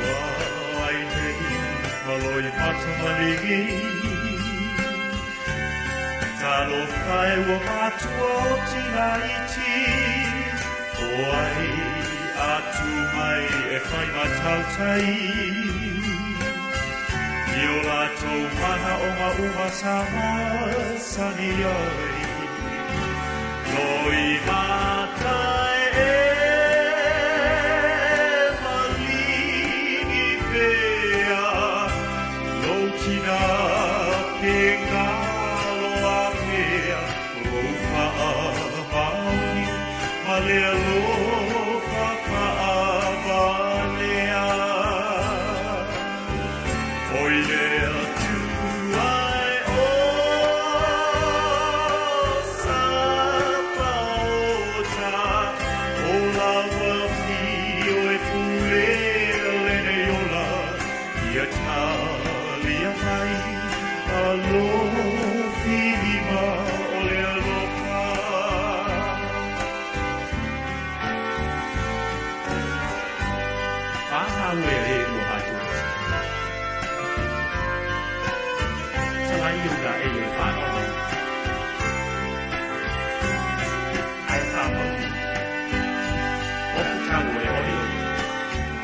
Ua ai nei ma loimata maligi. Talofa e ua matua o tina iti, O ai atu mai e whai matautai. I o latou mana o nga uma sa masani ai. Loi matai e maligi pea, Lou tina pe galo apea, Lou faamaoni ma le alofa faavalea. Oi le Atua e o Sapaota, O lau afio e pulea lenei ola, Ia talia mai alofi lima o le alofa. Whānau e e ua mātua. Talai i una e e whānau. Ai whānau. Oku tāu e ori ori.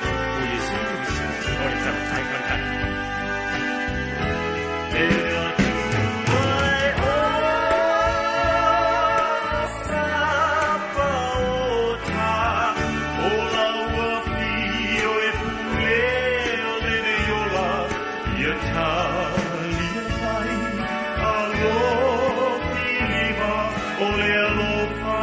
O Iesu Keriso, o le tau tai kai. Le Atua e o Sapaota, O lau afio e pulea lenei ola, Ia talia mai alofi lima o le alofa.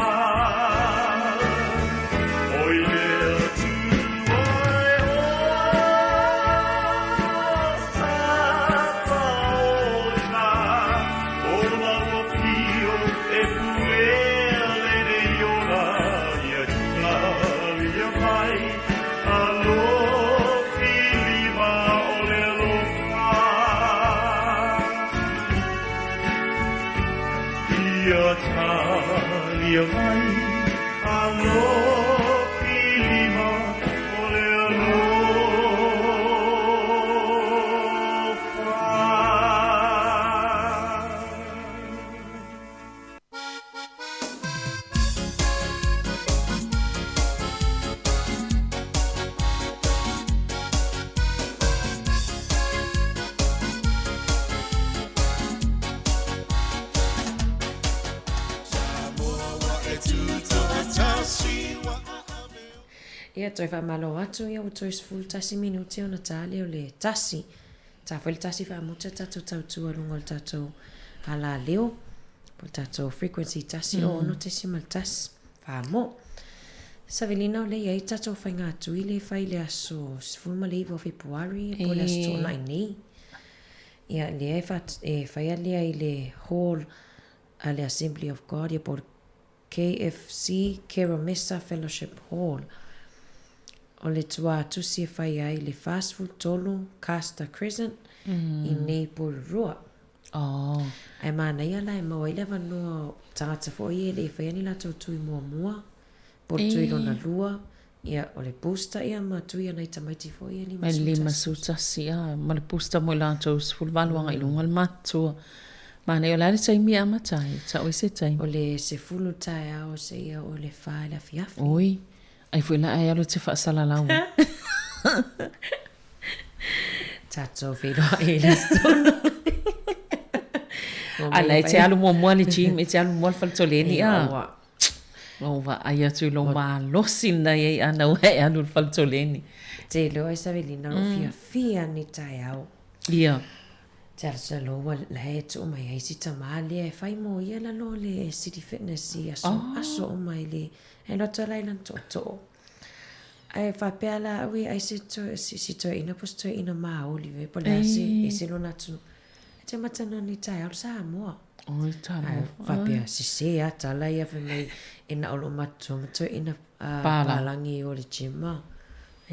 ia mai alofi lima o le alofa. Ia, toe faamalo atu, ia ua toe 11 minute ona ta lea o le tasi. Ta foi le tasi faamuta tatou tautua i luga o le tatou alaleo, po o le tatou frequency 106.1. Famo. Savelina o lea e i ai tatou faigatui lea e fai i le aso 19 o Fepuari po o le aso Toonai nei. Ia lea e, e faia lea i le Hall a le Assembly of God ia po o le KFC Keromesa Fellowship Hall. O le tuatusi e fai ai le 43 Castor Crescent i nei Porirua. Oh. Ae manaia la e maua ai le avanoa o tagata foi ia e le i faia ni latou tui muamua, po o le tui lona lua, ia o le booster ia ma tui a nai tamaiti foi ia 51. 51, a, ma le booster mo i latou 18 agai i luga le matutua. Manaia, o le a le taimi e amata ai? Tau ai se taimi. O le 10 taeao seia oo i le 4 i le afiafi. Oi, ai foi la e alu e te faasalalau ai. Tatou feiloai i le aso tonu. A la e te alu muamua le gym, e te alu muamua le faletoleni, a. Lou vaai atu i lou malosi lena i ai ana ua e alu i le faletoleni. Te iloa ai Savelina o lou fiafia ni taeao. Ia. Te alu salo ua la e tuu mai ai si tama lea e fai mo ia lalo o le City Fitness i aso, aso uma i le, e alu atu la i lana tootoo. Ae faapea la au e ai se to, si, si toeaina po o se toeaina maoli ve, po o le a se, ese lona atunuu. Ae te amata nei taeao le Samoa. Oi, talofa. Ae faapea, sese lava tala ia fai mai e na o lou matutua ma toeaina palagi i o le gym a.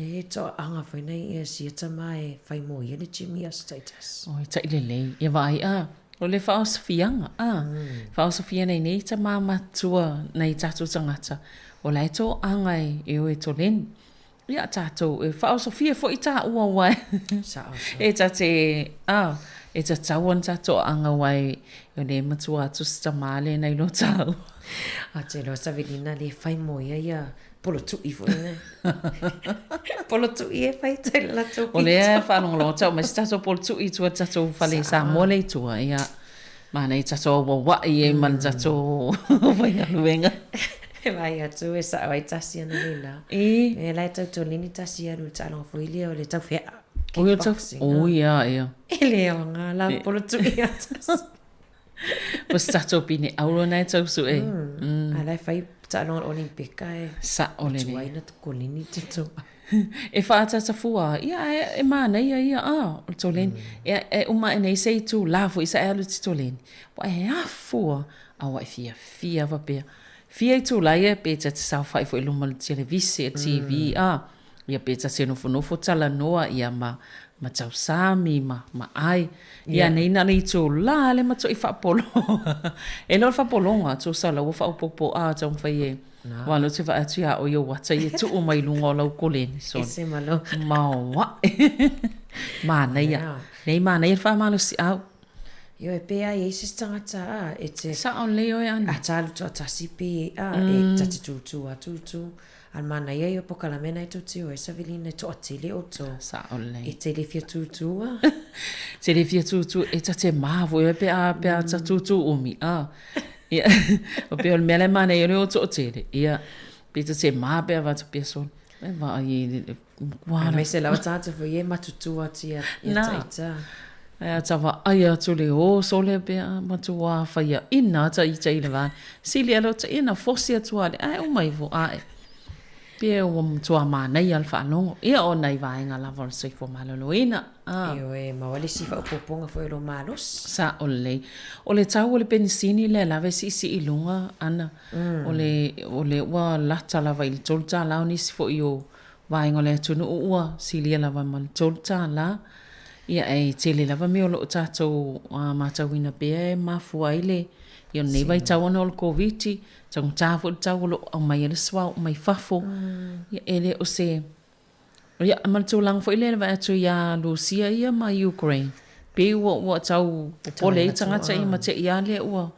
E toaaga foi nai ia sia tama e fai mo ia le gym i aso taitasi. Oi, tailelei. Ia vaai a, o le faaosofiaga, a, faaosofia nei nei tama matua nai tatou tagata, o la e toaga e o e toleni. Ia tatou, e faaosofia foi taua aua e ta te, a, e tatau ona tatou toaaga aua e le matua atu se tama lea nai lo taua. A te iloa Savelina le fai mo ia ia Polotuʻi foi lena. Polotuʻi e fai tai le latou pito. O lea faalogologo tau mai se tatou polotuʻi i tua i le tatou fale Samoa lea i tua, ia, manaia tatou auauai ai ma le tatou faigaluega. E vaai atu e sao ai tasi ana leila. E la e tau toleni tasi alu i le taaloga foi lea o le taufeaa. Kickboxing. O ia, ia. E le aoga la polotuʻi a tasi. Po se tatou pine auro na e tau sue. A la e fai taaloga o le Olimpika e. Sao lelei. Tuai na koleni te tau. E faaataata fua, ia e manaia ia, a, o le toleni. E, e uma ae nei se itulā foi sa e alu i te toleni. Ua e afua, a ua e fiafia faapea. Fia itulā ia pe ta te saofai foi i luma o le televise, TV, a. Ia pe ta te nofonofo talanoa ia ma ma tausami ma ma ai. Ia nei na le itulā le matuai faapolo. E le o le faapologa tusa la ua faaopoopo a taumafai e aua lea ou te vaai atu ia oe i ou ata ia e tuu mai luga o lau koleni sole. Ese ma lou. Maoae. Manaia. Nei manaia le faamalosiau. Ioe, pe a i ai se isi tagata a e te. Sao lelei oe Ana. A ta alu toatasi pe a e ta te tūtū a tūtū. A manaia ia o pokalame na e tou te o ai Savelina e toatele outou. Sao lelei. E te le fia tūtū a. Te le fia tūtū, e ta te mā foi oe pe a pe a ta tūtū umi a. Ia, o pea o le mea la e manaia o le o toatele, ia, pe ta te mā pe a vata pea sole. E vaai i le Aemaise lava tagata foi e matutu atu ia taita. Ae ata vaai atu le oso lea pea matua faiaina ata ita i le va. Sili alo ta ina fosi atu ale ae uma ifo ae. Pe ua matua manaia le faalogo. Ia o nai vaega lava o le soifua maloloina. Ioe, maua le isi faaopoopoga foi o lou malosi. Sao lelei. O le tau o le penisini lea lava e siisii i luga ana. O le, o le ua lata lava i le $3 o nisi foi o vaega o le atunuu ua silia lava ma le $3. Ia, ae tele lava mea o lo o tatou matauina pea e mafua ai le Ia o lenei vaitau ona o le Koviti, taugata foi le tau o lo o aumai ai le suauu mai fafo. Ia e le o se Ia, ma le tulaga foi lea i le vaai atu ia Lusia ia ma Ukraine, pei ua, ua tau popole ai tagata ia ma te i lava lea ua,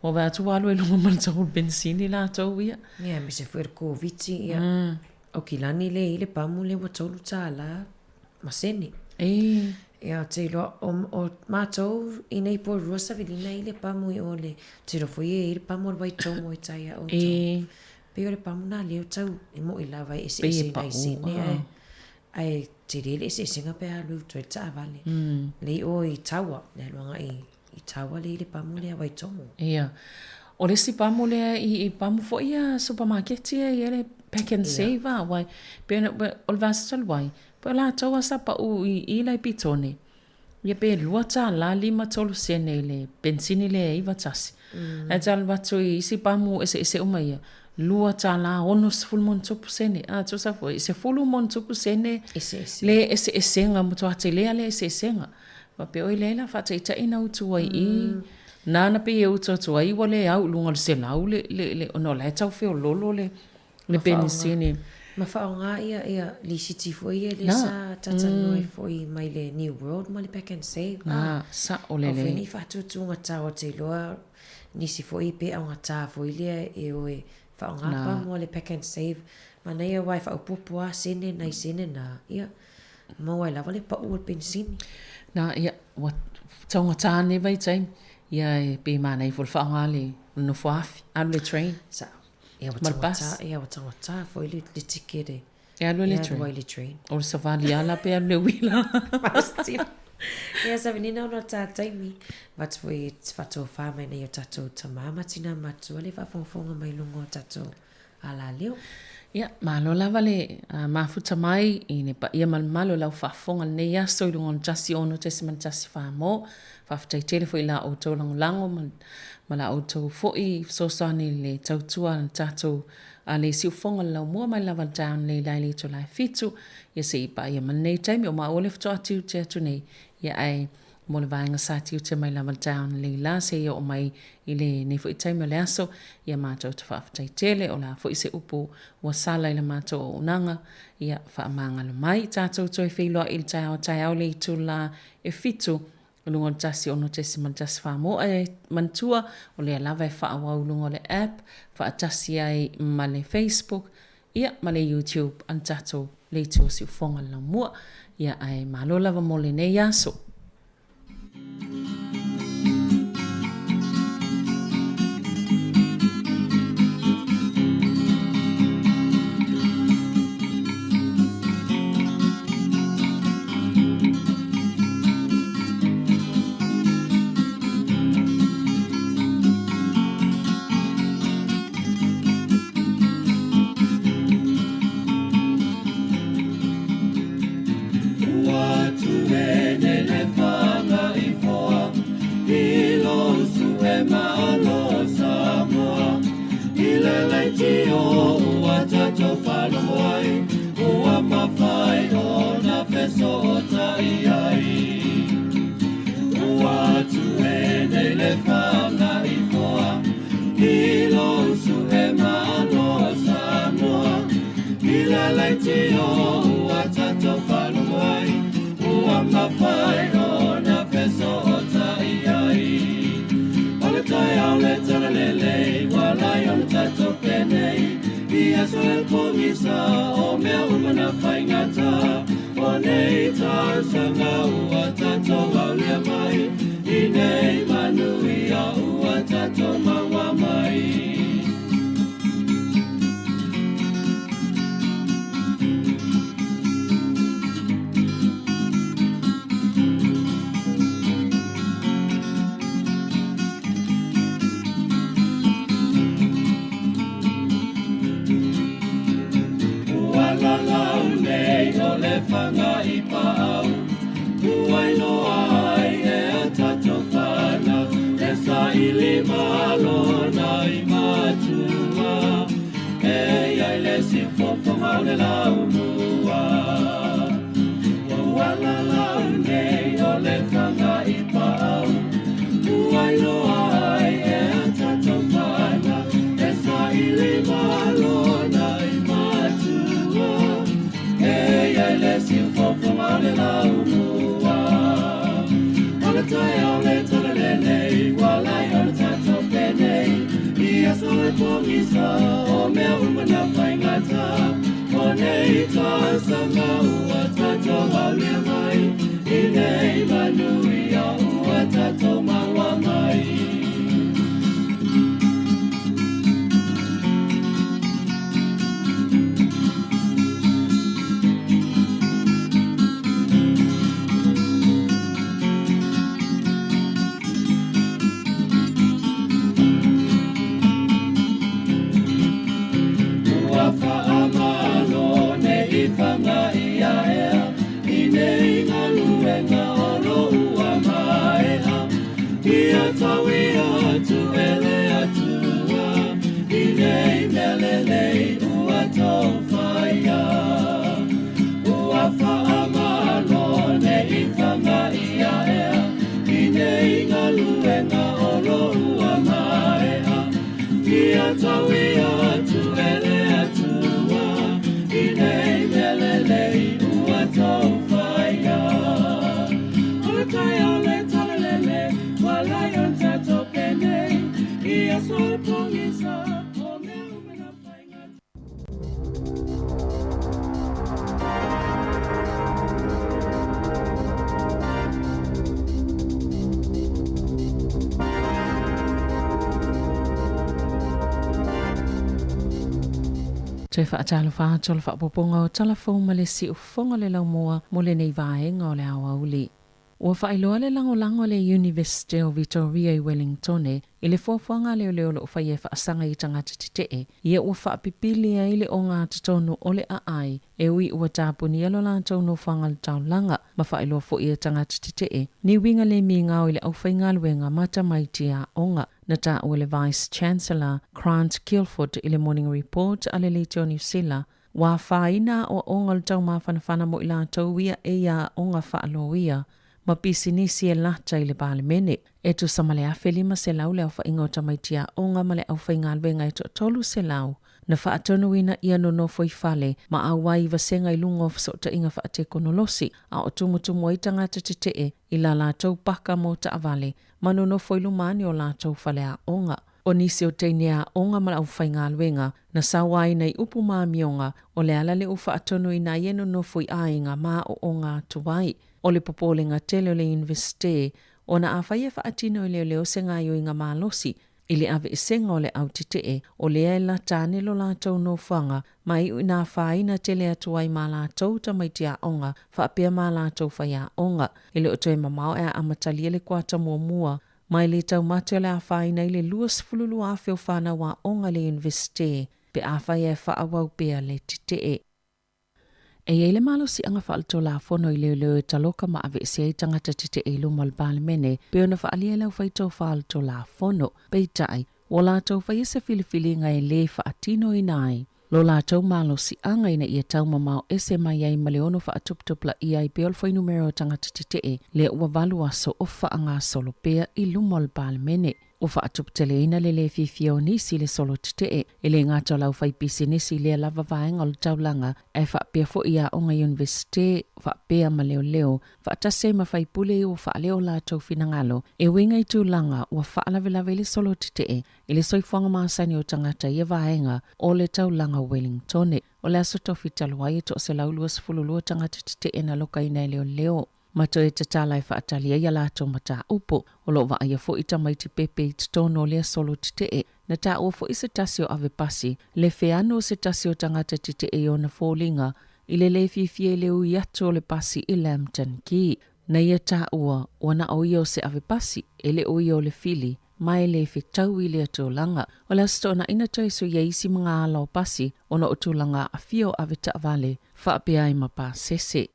ua vaai atu ua alu ai i luga ma le tau o le penisini latou ia. Ia, aemaise foi o le Koviti, ia, Aukilani lea e i ai le pamu lea ua $3 ma sene. E. Ia, ou te iloa, o, o matou i nei Porirua Savelina e i ai le pamu i o le, ou te iloa foi e i ai le pamu o le Waitomo i tai a outou. E. Pei o le pamu lena lea ua tau e mo'i lava e eseese i nai sene ae ae tele le eseesega pe a alu i uta i le taavale. Lea i o i Tawa, le alu agai i Tawa lea i le pamu lea Waitomo. Ia. O le isi pamu lea i pamu foi ia supamaketi ia e i ai le pack and save a, aua pei o le vaiaso talu ai, pei o latou lava sa pau i i Laipitone, Ia pe $2 53 sene i le penisini lea e 91. Ae te alu atu i isi pamu eseese uma ia, $2 60+ sene. A tusa foi, 10+ sene le eseesega, matua tele lava le eseesega. Faapea oi leai la faataitai na utu ai i i. Nāna pei e utu atu ai ua le au i luga o le 100 le, ona o la e tau feololo le Le penisini. Ma faaaoga ia ia lisiti foi ia lea sa talatalanoa ai foi mai le New World ma le Pack and Save. Na, sao lelei. Aua foi ne i faatuatugatā ou te iloa nisi foi pe augata foi lea e o e faaaoga pa mo le Pack and Save. Manaia aua e faaopoopo lava sene nai sene na, ia, maua ai lava le pau o le penisini. Na, ia, ua taugata nei vaitaimi. Ia, e pei e manaia foi le faaaoga le nofo afi, alu le train. Sao. Ia ua taugata, ia ua taugata foi le, le tikete. E alu ai le train. E alu ai le train. O le savali ala pe alu le uila. Masitino. Ia Savelina ona o tā taimi. Avatu foi te faatofā mai nei o tatou tamā ma tinā matua le faafogafoga mai luga o tatou alaleo. Ia, malo lava le mafuta mai i le paia ma le mamalu o lau faafofoga i lenei aso i luga o le 106.14 mo. Faafetai tele foi i la outou lagolago ma ma la outou foi fesoasoani i le tautua a le tatou a le siufofoga o le laumua mai lava down nei lai le itula e fitu ia se i paia ma lenei taimi o maua le faatoa tiute atu nei ia ae mo le vaega sa tiute mai lava down nei la se i oo mai i lenei foi taimi o le aso ia matou te faafetai tele o le a foi se upu ua sala i la matou auaunaga ia faamagalo mai tatou toe feiloai i le taeao taeao le itula e fitu i luga o le 106.14 mo e manatua o lea lava e faaauau i luga o le app faatasi ai ma le Facebook ia ma le YouTube a le tatou Leitio Siufoga le Laumua. Ia ae malo lava mo lenei aso. Ua tue nei le fanga i foa I lou sue malo Samoa I le leitio ua tatou faalogo ai Ua mafai ona fesootai ai Ua tue nei le fanga i foa I lou sue malo Samoa I le leitio ua tatou faalogo ai Ua mafai ona fesootai ai O le taeao le talalelei Ua lai ona tatou penei I aso e pogisa O mea uma na faigata O nei tausaga ua tatou aulia mai I nei manuia ua tatou maua mai. Ua lalau nei o le fanga i paau Ua iloa ai e a tatou fanau E saili malo nai matua E iai le siufofoga o le laumua Ua lalau nei o le fanga i paau Ua iloa ai e a uma na faigata O nei tausaga ua tatou aulia mai I nei manuia ua tatou maua mai. Ua faamalo nei faga ia ea I nei galuega o lo ua maea Ia tauia atu e le Atua I nei mea lelei ua tou faia. Ua faamalo nei faga ia ea I nei galuega o lo ua maea Ia tauia atu e le Atua I nei mea lelei ua tou faia. O le taeao le talalele ua lai ona tatou penei I aso o le pogisa o mea uma na faigata. Toe faatalofa atu o le faaopoopoga o Tala Fou ma le Siufofoga o le Laumua mo lenei vaega o le aoauli. Ua faailoa le lagolago a le Iunivesite o Vitoria i Wellingtone i le fuafuaga a leoleo o lo o faia e faasaga i tagata tetee ia ua faapipili ai le ogatotonu o le aai e ui ua tapunia lo latou nofoaga le taulaga ma faailoa foi e tagata tetee ni uiga le migao i le aufaigaluega ma tamaiti aoga. Na taua e le Vice Chancellor Grant Guilford i le Morning Report a le Leitio Niu Sila, ua afaina aoaoga o le taumafanafana mo i latou ia e i aoga faaloia ma pisinisi e lata i le Palemene. E tusa ma le 1,500 le aofaiga o tamaiti aoga ma le aufaigaluega e toa-300 na faatonuina ia nonofo i fale ma auai i vasega i luga o fesootaiga faatekonolosi a o tumutumu ai tagata tetee i la latou paka mo taavale ma nonofo i luma ane o latou faleaoga. O nisi o teine aoga ma le aufaigaluega na sauaina i upu ma amioga o le ala lea ua faatonuina ai e nonofo i aiga ma aooga atu ai. O le popolega tele o le Iunivesite ona afai e faatino e leoleo se gaoioiga malosi i le aveesega o le au tetee, o lea e lata ane lo latou nofoaga ma iu ina afaina tele atu ai ma latou tamaiti aoga faapea ma latou faiaoga. E le o toe mamao e a amatalia le kuata muamua mai le taumate o le afaina i le 22,000 o fanau aoga i le Iunivesite pe afai e faaauau pea le tetee. E i ai le malosiaga faaletulafono i leoleo e taloka ma aveesea ai tagata tetee i luma o le Palemene pei ona faaalia e le aufai tofa o le Tulafono. Peitai, ua latou faia se filifiliga e lē faatinoina ai lo latou malosiaga ina ia taumamao ese mai ai ma le ono faatuputupulaia ai pea o le fuainumera o tagata tetee lea ua valu aso o faagasolo pea i luma o le Palemene. Ua faatuputeleina le lē fiafia o nisi i le solo tetee, e le gata o le aufaipisinisi i lea lava vaega o le taulaga, ae faapea foi i aoga iunivesite faapea ma leoleo, faatasi ai ma faipule ua faaleo o latou finagalo e uiga i tulaga ua faalavelave i le solo tetee i le soifuaga masani o tagata i ia vaega o le taulaga o Wellingtone. O le aso tofi talu ai e 122 tagata tetee na lokaina e leoleo. Ma toe tatala e faatali ai a latou mataupu. O lo o vaaia foi tamaiti pepe i totonu o lea solo tetee. Na taua foi se tasi o ave pasi, le feano o se tasi o tagata tetee i ona foliga i le lē fiafia i le ui atu o le pasi i Lambton Quay. Na ia taua, ua na o ia o se ave pasi, e le o ia o le fili, ma e lē fetau i lea tulaga. O le Aso Toonai na toe sui ai isi ma ala o pasi ona o tulaga aafia o ave taavale faapea ai ma pasese.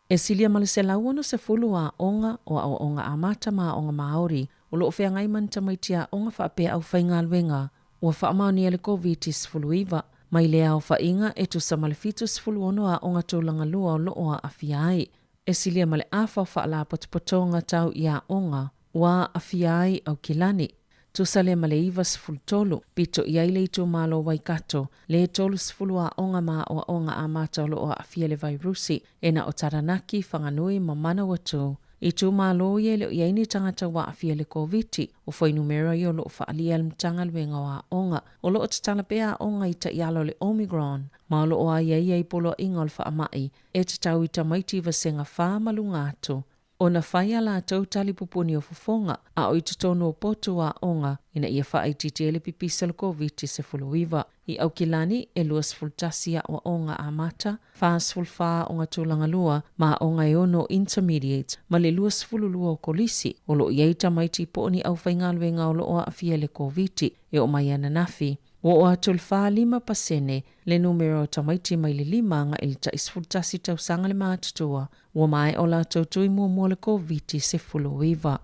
E silia ma le 160 aoga o aoaoga amata ma aoga Māori o lo o feagai ma ni tamaiti aoga faapea aufaigaluega ua faamaonia le Koviti-19. Mai lea aofaiga e tusa ma le 76 aoga tulaga lua o lo o aafia ai. E silia ma le afa o faalapotopotoga tau i aoga ua aafia ai Aukilani. Tusa lea ma le 93, pito i ai le itumalo o Waikato, le 30 aoga ma aoaoga amata o lo o aafia le vairusi, e na o Taranaki, Whanganui ma Manawatu. I itumalo ia e le o i ai ni tagata ua aafia i le Koviti. O fuainumera ia o lo o faaalia e le Matagaluega o Aoga. O lo o tatala pea aoga i taiala o le Omicron, ma o lo o aiaia i poloaiga o le faamai e tatau i tamaiti i vasega 4 ma luga atu ona fai a latou tali pupuni o fofoga a o i totonu o potu aoga ina ia faaitiitia ai le pipisi o le Koviti-19. I Aukilani, e 21 aoaoga amata, 44 aoga tulaga lua ma aoga e ono intermediate ma le 22 o kolisi o lo o i ai tamaiti po o ni aufaigaluega o lo o aafia i le Koviti e oo mai ananafi. Ua oo atu i le 45% le numera o tamaiti mai le 5 agai i le tai 11 tausaga le matutua ua maea o latou tui muamua o le Koviti-19.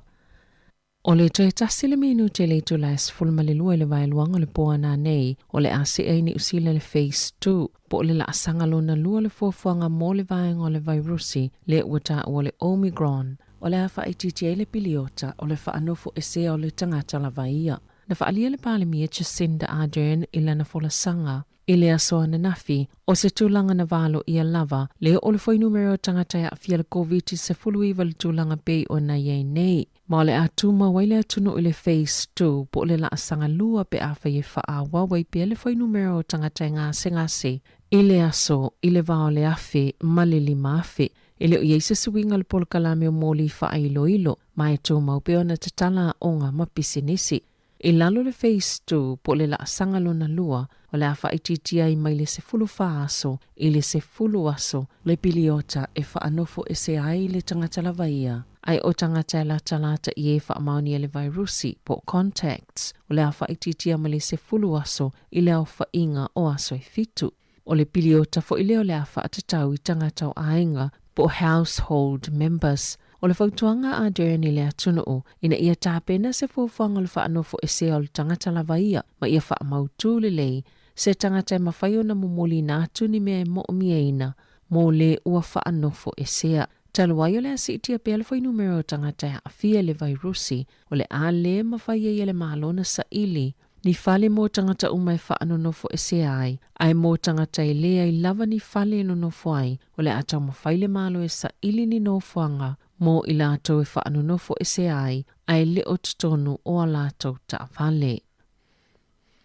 O le toe tasi le minute i le itula e 12 i le vaeluaga o le po a nanei, o le a see ai Niu Sila i le Phase 2, po o le laasaga lona lua o le fuafuaga mo le vaega o le vairusi lea ua taua o le Omicron. O le a faaitiitia ai le piliota o le faanofoesea o le tagata lava ia. Na faaalia le Palemia Jacinda Ardern i lana folasaga I le aso ananafi, o se tulaga na valoia lava le oo o le fuainumera o tagata e aafia i le Koviti-19 i le tulaga pei ona i ai nei. Ma o le a tumau ai le atunuu i le Phase 2 po o le laasaga lua pe afai e faaauau ai pea le fuainumera o tagata e gasegase i le aso i le va o le 1000 ma le 5000. E le o i ai se suiga i le polokalame o moli faailoilo, ma e tumau pea ona tatala aoga ma pisinisi. I lalo o le Phase 2 po o le laasaga lona lua, o le a faaitiitia ai mai le 14 aso i le 10 aso le piliota e faanofoesea ai le tagata lava ia, ae o tagata e latalata i e faamaonia le vairusi po o contacts, o le a faaitiitia mai le 10 aso i le aofaiga o aso e fitu. O le piliota foi lea o le a faatatau i tagata o aiga po o household members. O le fautuaga a Ardern i le atunuu, ina ia tapena se fuafuaga o le faanofoesea o le tagata lava ia, ma ia faamautū lelei se tagata e mafai ona momoliina atu ni mea e moomiaina mo le ua faanofoesea. Talu ai o le a siitia pea le fuainumera o tagata e aafia i le vairusi, o le a le mafai ai e le Malo ona saili ni fale mo tagata uma e faanonofoesea ai, ae mo tagata e leai lava ni fale e nonofo ai, o le a taumafai le Malo e saili ni nofoaga mo i latou e faanonofoesea ai, ae le o totonu o a latou taavale.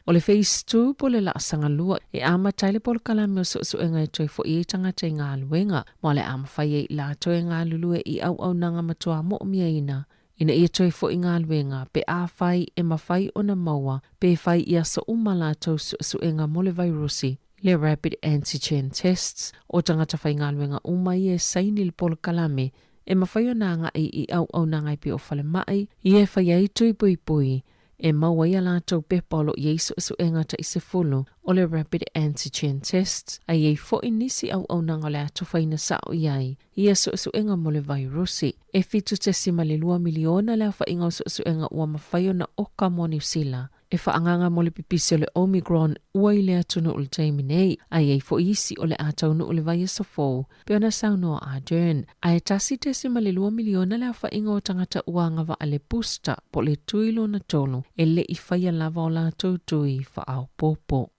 O le Phase 2 po o le laasaga lua e amata ai le polokalame o suesuega e toe fo'i ai tagata i galuega, ma o le a mafai ai i latou e galulue i auaunaga matua mo'omiaina ina ia toe fo'i galuega pe afai e mafai ona maua pe fai i aso uma latou suesuega mo le vairusi, le rapid antigen tests. O tagata faigaluega uma ia e saini le polokalame e mafai ona agai i auaunaga e pei o falemai ia e fai ai tui puipui e maua ai a latou pepa o lo o i ai suesuega tai 10 o le rapid antigen tests, a i ai foi nisi auaunaga o le a tofaina sao i ai ia suesuega mo le vairusi. E 7.2 miliona le aofaiga o suesuega ua mafai ona oka mo Niu Sila e faaagaaga mo le pipisi o le Omicron ua i le atunuu i le taimi nei, a i ai foi isi o le a taunuu i le vaiaso fou, pei ona saunoa Ardern. Ae 1.2 miliona le aofaiga o tagata ua agavaa i le booster po o le tui lona tolu e le i faia lava o latou tui faaopoopo.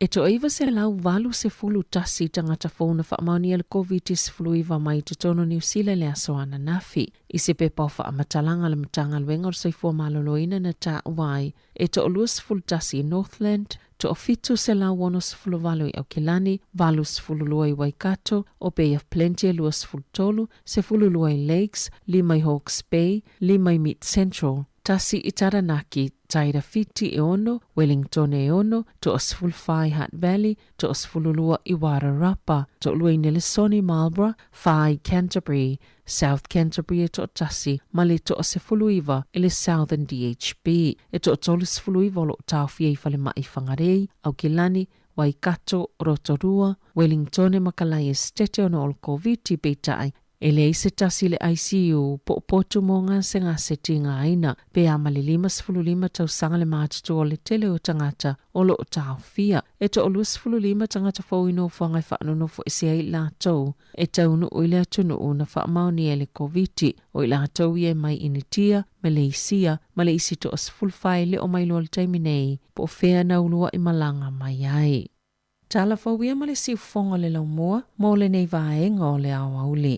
E toa-981 tagata fou na faamaonia le Koviti-19 mai i totonu o Niu Sila i le aso ananafi. I se pepa o faamatalaga a le Matagaluega o le Soifua Maloloina na taua ai, e toa-21 i Northland, toa-768 i Aukilani, 82 i Waikato, o Bay of Plenty e 23, 12 i Lakes, 5 i Hawke's Bay, 5 i Mid Central, 1 i Taranaki, Tairāwhiti e 6, Wellington e 6, toa-14 i Hutt Valley, toa-12 i Wairarapa, toa-2 i Nelesoni, Marlborough, 4 i Canterbury, South Canterbury e toatasi, ma le toa-19 i le Southern DHB. E toa-39 o lo o taofia i falemai i Whangarei, Aukilani, Waikato, Rotorua, Wellingtone ma Kalae Esitete ona o le Koviti, peitai, E leai se tasi i le ICU po o potu mo gasegase tigaina, pe a ma le 55 tausaga le matutua o le tele o tagata o lo o taofia. E toa-25 tagata fou i nofoaga e faanonofoesea ai i latou e taunuu i le atunuu na faamaonia i le Koviti, o i latou ia e mai Initia, Maleisia ma le isi toa-14 e le o mailoa i le taimi nei po o fea na uluai malaga mai ai. Tala fou ia ma le siufofoga o le laumua mo lenei vaega o le aoauli.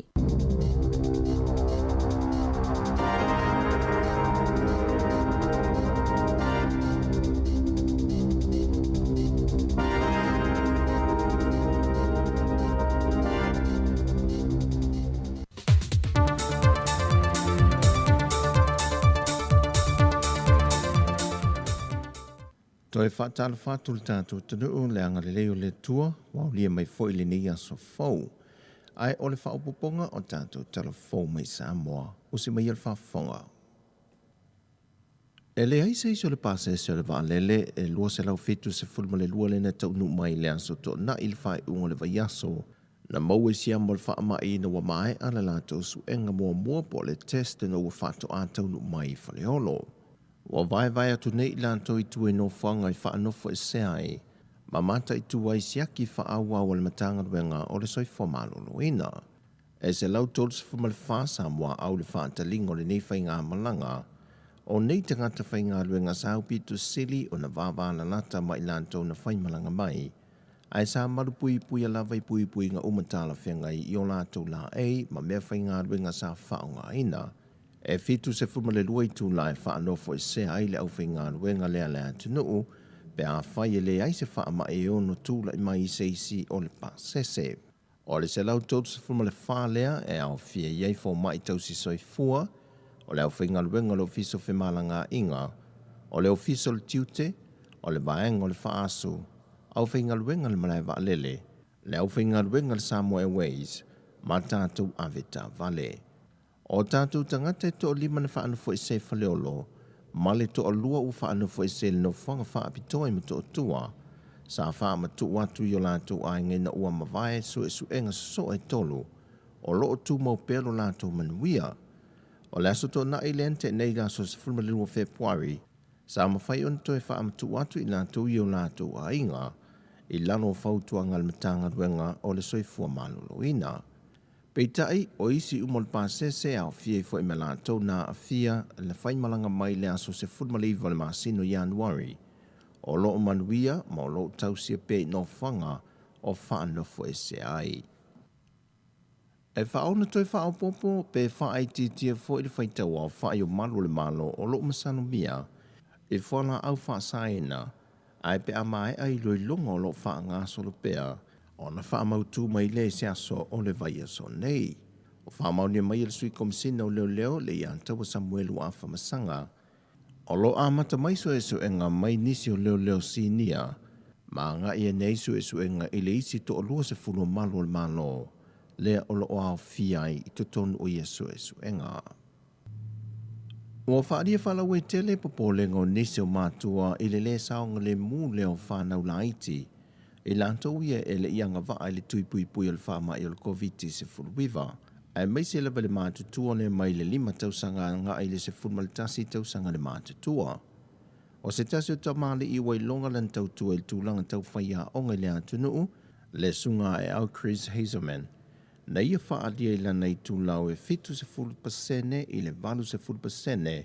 Toe faatalofa atu le tatou atunuu le agalelei o le Atua ua aulia mai foi lenei aso fou. Ae o le faaopoopoga o tatou tala fou mai Samoa, usi mai le faafofoga. E leai se isi o le pasese o le vaalele e 272 lea na taunuu mai i le aso Toonai i le faaiuga o le vaiaso, na maua i siama o le faamai ina ua maea le latou suega muamua po o le test ina ua faatoa taunuu mai i Faleolo. Ua vaevae atu nei i latou i tua i nofoaga e faanofoesea ai ma mataitu ai siaki faaauau a le Matagaluega o le Soifua Maloloina. E 134 Samoa au le faataliga o lenei faigamalaga. O nei tagata faigaluega sa aupito sili ona vavalalata ma i latou na faimalaga mai, ae sa malupuipuia lava i puipuiga uma talafeagai i o latou laei ma meafaigaluega sa faaaogaina. E 72 itula e faanofoesea ai le aufaigaluega lea a le atunuu pe afai e leai se faamai e ono tulai mai i se isi o le pasese. O le 134 lea e aofia i ai fomai tausi soifua, o le aufaigaluega o le Ofisa o Femalagaaiga, o le Ofisa o le Tiute, o le Vaega o le Faasu, aufaigaluega a le Malae Vaalele, le aufaigaluega a le Samoa Airways ma tatou avetaavale. O tatou tagata e toalima na faanofoesea i Faleolo, ma le toalua ua faanofoesea i le nofoaga faapitoa i Motootua, sa faamatuu atu i o latou aiga ina ua mavae suesuega sosoo e tolu, o lo o tumau pea lo latou manuia. O le aso Toonai lea na tea nei i le aso 12 o Fepuari, sa mafai ona toe faamatuu atu i latou i o latou aiga i lalo o fautuaga a le Matagaluega o le Soifua Maloloina. Peitai, o isi uma o le pasese e aofia ai foi ma latou na aafia le faimalaga mai le aso 19 o le masina o Ianuari, o lo o manuia ma o lo o tausia pea i nofoaga o faanofoesea ai. E faaona toe faaopoopo pe faaitiitia foi le faitau aofai o malu o le Malo o lo o masalomia i fualaau faasaina, ae pe a maea iloiloga o lo o faagasolo pea, ona faamautu mai lea i se aso o le vaiaso nei. Ua faamaonia mai e le Sui Komesina o Leoleo, Leiataua Samuelu Afamasaga, o lo o amata mai suesuega mai nisi o leoleo sinia ma agai ane ai suesuega i le isi toa-20 o malu o le Malo lea o lo o aofia ai i totonu o ia suesuega. Ua faaalia faalauaitele popolega o nisi o matua i le lē saogalemu lea o fanau laiti i latou ia e le i agavaa i le tui puipui o le faamai o le Koviti-19, aemaise lava le matutua lea mai le 5 tausaga agai i le 11 tausaga le matutua. O se tasi o tamalii ua iloga lana tautua i le tulaga tau faiaoga i le atunuu, le susuga aeau Chris Hazelman, na ia faaalia i lana itulau e 70% i le 80%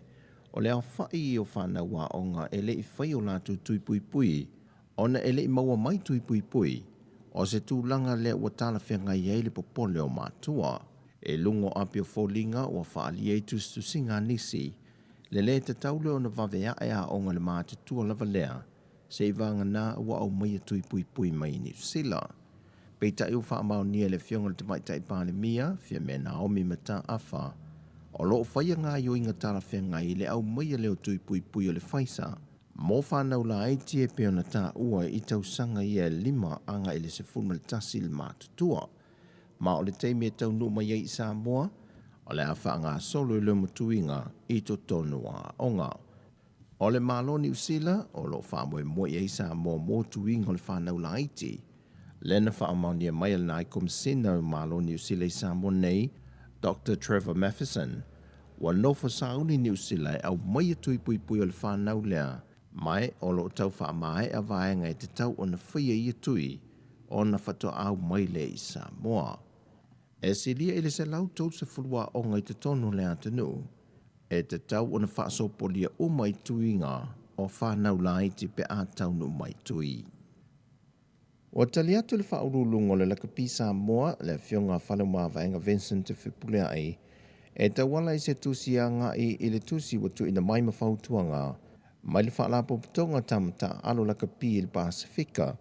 o le aofai o fanau aoga e le i faia o latou tui puipui ona e le i maua mai tui puipui, o se tulaga lea ua talafeagai ai le popole o matua. I luga o api o foliga ua faaalia ai tusitusiga a nisi, le lē tatau lea ona vave ae aoga i le matutua lava lea, seiavagana ua aumaia tui puipui mai Niu Sila. Peitai ua faamaonia e le Afioga i le Tamaitai Palemia, Fiame Naomi Mataafa, o lo o faia gaoioiga talafeagai i le aumaia lea o tui puipui o le Pfizer mo fanau laiti e pei ona taua i tausaga ia e 5 agai i le 11 le matutua. Ma o le taimi e taunuu mai ai i Samoa, o le a faagasolo i le matuiga i totonu o aoga. O le Malo o Niu Sila o lo o faamoemoe i ai Samoa mo tuiga o le fanau laiti. Lea na faamaonia mai e le Naai Komisina o Malo o Niu Sila i Samoa nei, Doctor Trevor Matheson, ua nofo sauni Niu Sila e aumaia tui puipui o le fanau lea, ma o lo o tau faamaea vaega e tatau ona faia ia tui ona faatoa mai lea i Samoa. E silia i le 130 aoga i totonu o le atunuu, e tatau ona faasopolia uma i tuiga o fanau laiti pe a taunuu mai tui. Ua tali atu le faauluuluga o le Lakapi Samoa, le Afioga a Faleomavaega Vincent Fepuleai, e tauala i se tusi agai i le tusi ua tuuina mai ma fautuaga mai le Faalapotopotoga Tama Taaalo Lakapi i le Pasefika,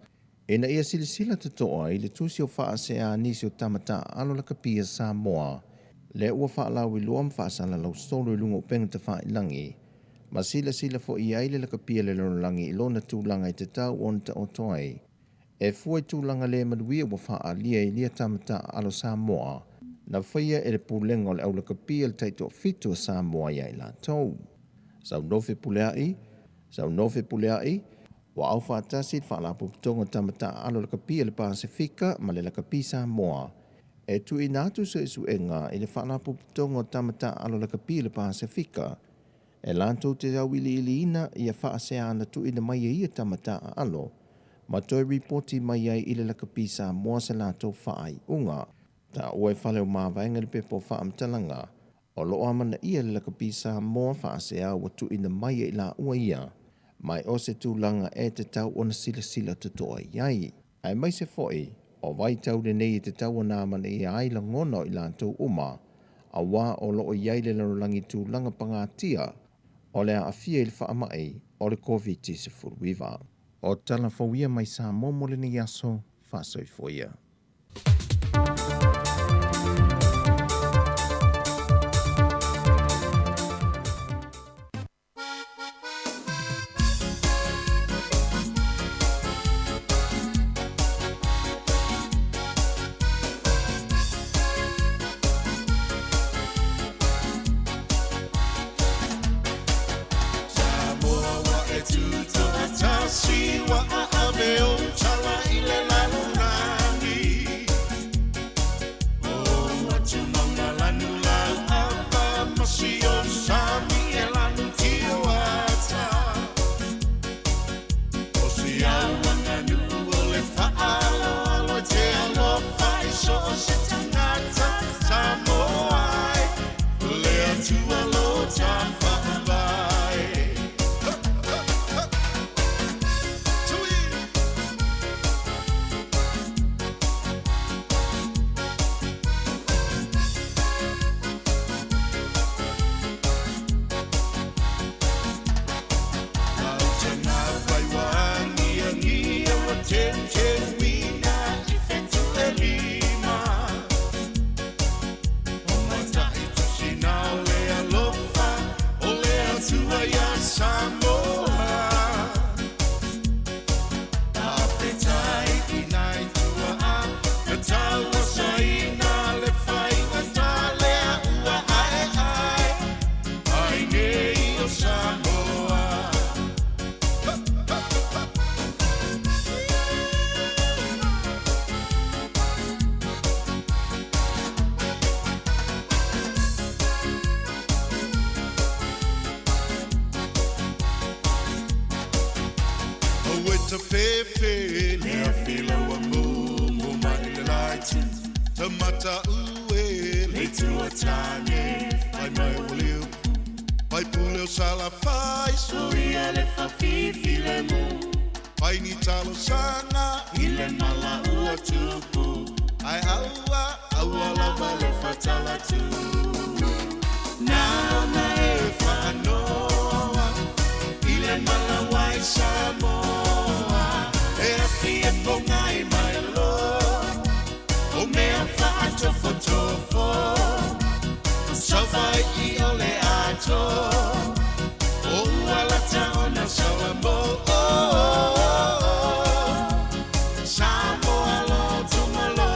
ina ia silasila totoa i le tusi o faasea a nisi o tama taaalo lakapi a Samoa lea ua faalauiloa ma faasalalau solo i luga o upega tafailagi. Ma silasila foi i ai le lakapi a le lalolagi i lona tulaga e tatau ona taoto ai. E fua i tulaga le manuia ua faaalia i lia tama taaalo Samoa na faia e le Pulega o le Au Lakapi a le Taitoafitu a Samoa ia i latou. Saunoa Fepuleai, Saunoa Fepuleai, ua aufaatasi le Faalapotopotoga o Tama Taaalo Lakapi a le Pasefika ma le Lakapi Samoa e tuuina atu suesuega i le Faalapotopotoga o Tama Taaalo Lakapi a le Pasefika e latou te auiliiliina ia faasea na tuuina mai e ia tama taaalo ma toe ripoti mai ai i le Lakapi Samoa se latou faaiuga. Taua e Fale o Mavaega le pepa o faamatalaga o lo o amanaia le Lakapi Samoa faasea ua tuuina mai e i laua ia mai o se tulaga e tatau ona silasila totoa i ai. Aemaise foi o vaitau lenei e tatau ona amanaia ai lagona o i latou uma, auā o lo o i ai le lalolagi tulaga pagatia o le aafia i le faamai o le Koviti-19. O tala fou ia mai Samoa mo lenei aso, faasoifua ia. Samoa ua e tutoatasi ua aave ou tala i le lalolagi O atu mauna lanu lau apa ma si ou sami e lanu tio ata O si au aganuu o le faaaloalo e te alofa i so o se tagata Samoa ai le Atua lo ta faavae. Samoa. Faafetai i nai tuaa na tauasaina le faigata lea ua aeae ai nei o Samoa. Aue tafefe le afila ua mumu mai le laitu Tamata ue le tua tane Fai mai o le upu Fai pule o Salafai Soia le fafifi le mu Fai ni talosaga I le mala ua tupu Ae aua, aua lava le fatalatu Na ona e whaanoa I le mala wai Samoa E afi e ponga i mai lo O mea whaatofotofo Sauvai i o le ato O ua lata ona saua mo Samoa lo tumalo.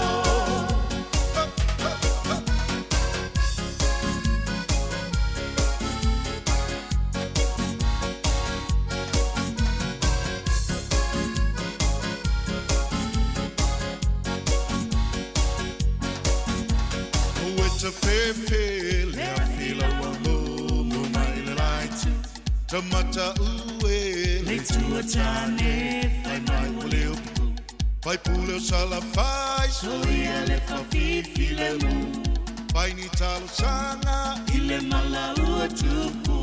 Ua tafefe le afila ua mumu mai le laitu Tamata ue le tua tane Fai mai o le upu Fai pule o Salafai Soia le fafifi le mu Fai ni talosaga I le mala ua tupu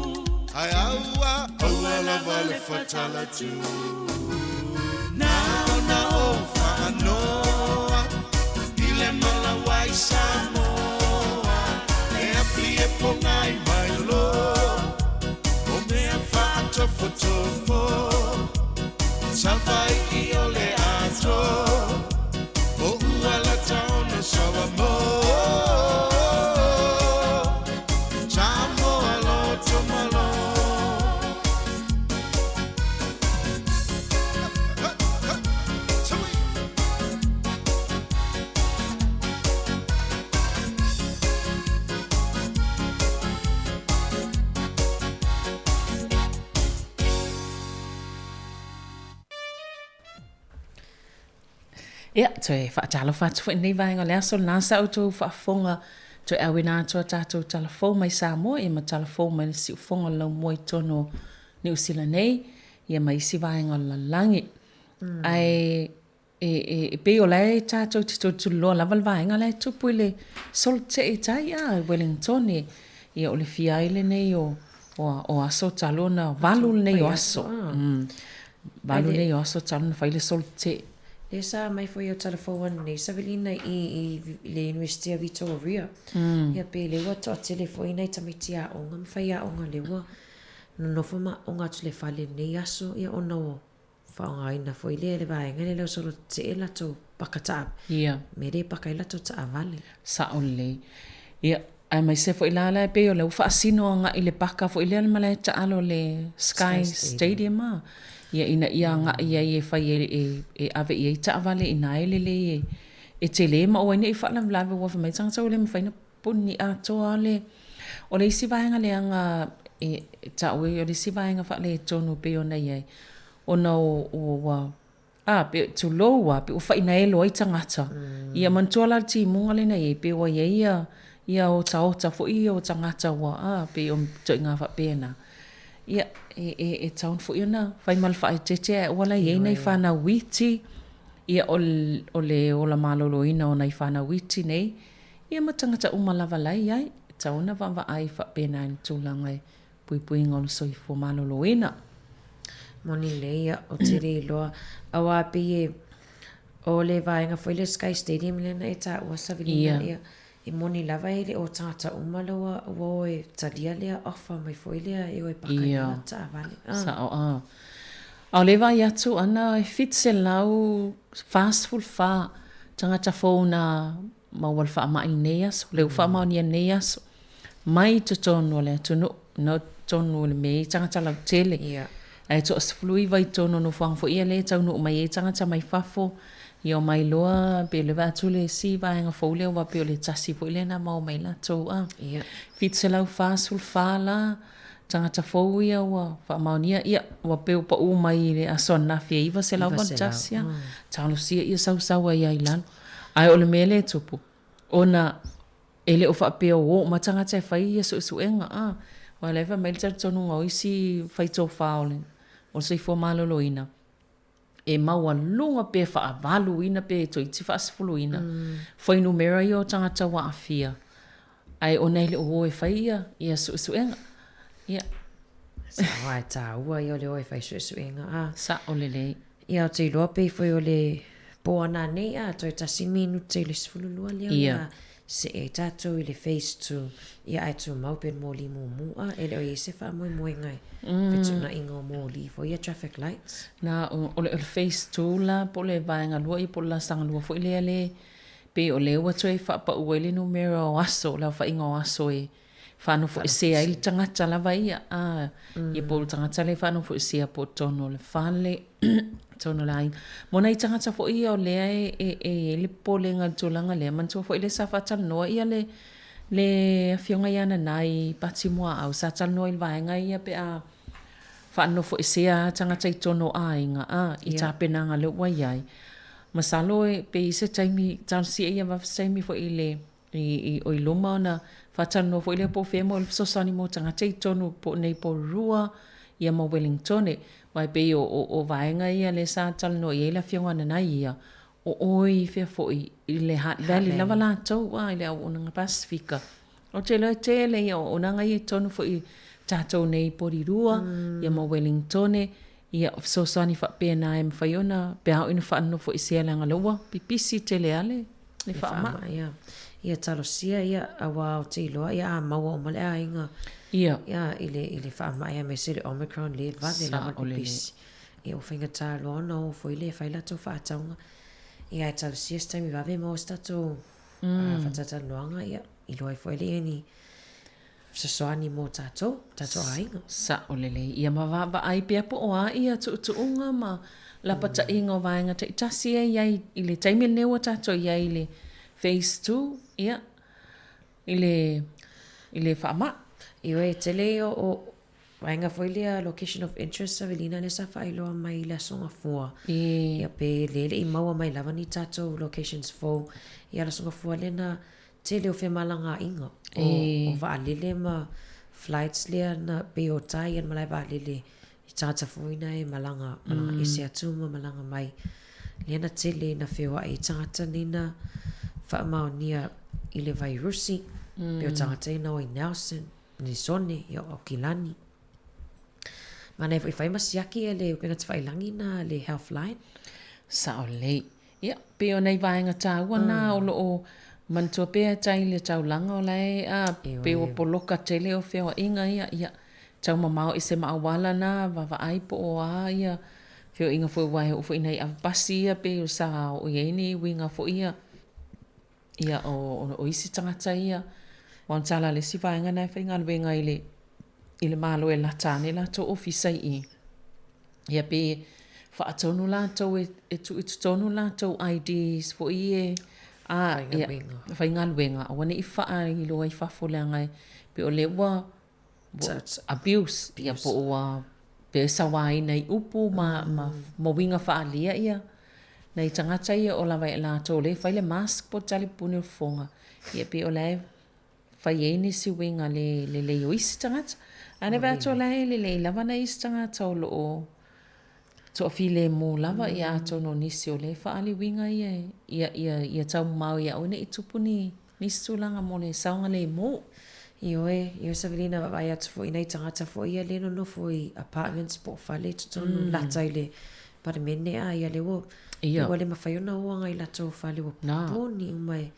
Ae aua, aua lava le fatalatu Na ona ou faanoa I le mala wai Samoa E api e ponga i mai lo O mea whaatofotofo Savaii o le ato O ua lata ona saua mo Samoa loto malo. Ia, toe faatalofa atu foi i lenei vaega o le aso lena sa outou faafofoga toe auina atu a tatou tala fou mai Samoa ia ma tala fou mai le siufofoga o le laumua i totonu o Niu Sila nei ia ma isi vaega o le lalolagi. Ae e, e, e pei o la e tatou te tulituliloa lava le vaega la e tupu i le solotetee i tai a i Wellingtone. Ia o le fia ai lenei o, o, o aso talu ona valu lenei o aso. Valu lenei o aso talu ona fai le solotetee. Lea sa aumai foi o tala fou ananei Savelina i i le University a Victoria. Ia pe lea ua toatele foi nai tamaiti aoga ma faiaoga lea ua nonofo ma aoga atu i le fale i lenei aso ia ona ua faaaogaina foi lea le vaega lea o solo tetee latou paka taa mea lea e paka ai latou taavale. Sao lelei. Ia, aemaise foi la la e pei o lea ua faasino agai i le paka foi lea le malae taalo le Sky Stadium a. Ia ina ia agai ai e fai ai e e ave i ai taavale i ina e lelei e e tele ma aua ai ne i faalavelave aua fai mai tagata ua le mafai ona puni atoa le O le isi vaega leaga e taua o le isi vaega faaletonu e pei ona i ai ona o ua A, pe, tulou a, pe ua fainaelo ai tagata. Ia manatua la le timuga lea na i ai, pe ua i ai ia, ia otaota foi ia o tagata ua, a, pei o ituaiga faapena. Ia, e, e, e tatau foi ona fai ma le faaeteete ae aua la e i ai nai fanau iti, ia o le, o le ola maloloina o nai fanau iti nei, ia ma tagata uma lava la e i ai. E tatau ona vaavaai faapena i le tulaga e puipuiga o le soifua maloloina. Moni lelei ia, ou te le iloa. Aua pei e, o le vaega foi lea Sky Stadium lea na e taua Savelina, ia, e moni lava e le o tagata uma la ua o e talia lea offer mai foi lea e o e paka i lana taavale. Sao, a. A o le vaai atu ana e 744 tagata fou na maua le faamai i lenei aso, lea ua faamaonia i lenei aso, mai i totonu o le atunuu, no totonu o le mea e i ai tagata lautele. Ae toa-19 i totonu o nofoaga foi ia lea e taunuu mai ai tagata mai fafo, ia omai loa pe le vaai atu le isi vaega fou lea aua pei o le tasi foi lea na maua mai ai latou a. 744 la tagata fou ia ua faamaonia, ia ua pei ua pau mai i le aso ananafi e 981 a. Talosia ia sausau ai lava i lalo. Ae o le mea lea e tupu, ona e le o faapea o o uma tagata e fai ia suesuega, a. Aua o la e fai mai le talitonuga o isi faitofa o le soifua maloloina, e maualuga pe faavaluina pe toeitiiti faasefuluina fuainumera ia o tagata ua aafia, ae ona e le o o e fai ia suesuega. Ia. Sao lava, e taua ia o le o e fai suesuega, a. Sao lelei. Ia, ou te iloa pei foi o le po ana nei, a, toe tasi minute i le 12 lea o le a see ai tatou i le phase two. Ia, ae tumau pea le moli mumu, a, e le o i ai se faamoemoega i fetuunaiga o moli foi ia traffic lights. Na, o le phase two la, po o le vaega lua, ia po o le laasaga lua foi lea le, pei o lea ua toe faapau ai le numera o aso, le aofaiga o aso e faanofoesea ai le tagata lava ia, a, ia po o le tagata lea e faanofoesea po o totonu o le fale, totonu o le aiga. Mo nai tagata foi ia o lea e, e, e i ai le popolega i le tulaga lea, manatua foi lea sa faatalanoa ia le, le afioga ia Nanai Pati Muaau, sa talanoa i le vaega ia pe a faanofoesea tagata i totonu o aiga, a, i tapenaga lea ua i ai. Masalo e, pe i ai se taimi, talosia ia vave se taimi foi i le I, o i luma ona faatalanoa foi lea po o fea mo le fesoasoani mo tagata i totonu po o nei Porirua ia ma Wellingtone. Aua e pei o, o, o vaega ia lea sa talanoa i ai le Afioga Nanai ia, o oe i fea foi i le Hutt Valley lava latou a i le auaunaga Pasifika. Ou te iloa e tele ia auaunaga ia i totonu foi i tatou nei i Porirua ia ma Wellingtone, ia o fesoasoani faapena e mafai ona, pe a oo ina faanofoesea leaga o lea ua pipisi tele lava le Le faamai. Ia, ia talosia ia aua ou te iloa ia a maua uma le aiga ia i le i le faamai aemaise le Omicron le vave lava le pipisi. Ia ua faigata loa ona o foi lea e fai latou faatauga. Ia ae talosia se taimi vave maua se tatou faatalatalanoaga ia iloa ai foi lea i ni fesoasoani mo tatou, tatou aiga. Sao lelei. Ia ma vaavaai pea po o a ia tuutuuga ma lapataiga o vaega taitasi ia i ai i le taimi lenei ua tatou i ai i le phase two, ia, i le, i le faamai. Ioe, e tele ia o. vaega foi lea location of interest Savelina lea sa faailoa mai i le Aso Gafua. Ia pe le le i maua mai lava ni tatou locations fou. Ia le Aso Gafua lea na tele o femalagaaiga o, o vaalele ma flights lea na pei o tai ia le malae vaalele i tagata foi na e malaga, malaga ese atu ma malaga mai. Lea na tele na feoai ai tagata nei na faamaonia i le vairusi, pei o tagata ia na o i Nelson, Nisone, ia o Aukilani. Manaia foi fai ma siaki ia le upega tafailagi na le Healthline. Sao lelei. Ia, pei o nai vaega taua na o lo o manatua pea e tai le taulaga o la e, a, pei ua poloka tele o feoaiga ia, ia, taumamao ese ma auala na, vaavaai po o a ia feoaiga foi aua e oo foi i nai ave pasi ia pei o sa oo i ai ni uiga foi ia, ia o, o isi tagata ia. Aua o le tala a le isi vaega na e faigaluega i le, i le Malo e lata ane latou ofisa i i. Ia pe faatonu latou e, e tuu i totonu latou IDs foi e a ia faigaluega aua ne i faailoa i fafo leaga e pei o lea ua abuse ia po o ua pe sauaina i upu ma, ma, ma uiga faaalia ia nai tagata ia o lava ia latou o lea e fai le mask po o le talipuni o le fofoga ia pei o la e fai ai nisi uiga le lelei o isi tagata. Ae na vaai atu o la e lelei lava nai isi tagata o lo o toafilemu lava, ia atonu o nisi o lea e faaali uiga ia, ia, ia, ia taumamao ia aua ne i tupu ni nisi tulaga mo le saogalemu. Ioe, ioe Savelina, vaavaai atu foi i nai tagata foi ia lea e nonofo i apartments po o fale i totonu, lata i le Palemene a ia lea ua, ua le mafai ona o agai i latou fale ua puni uma e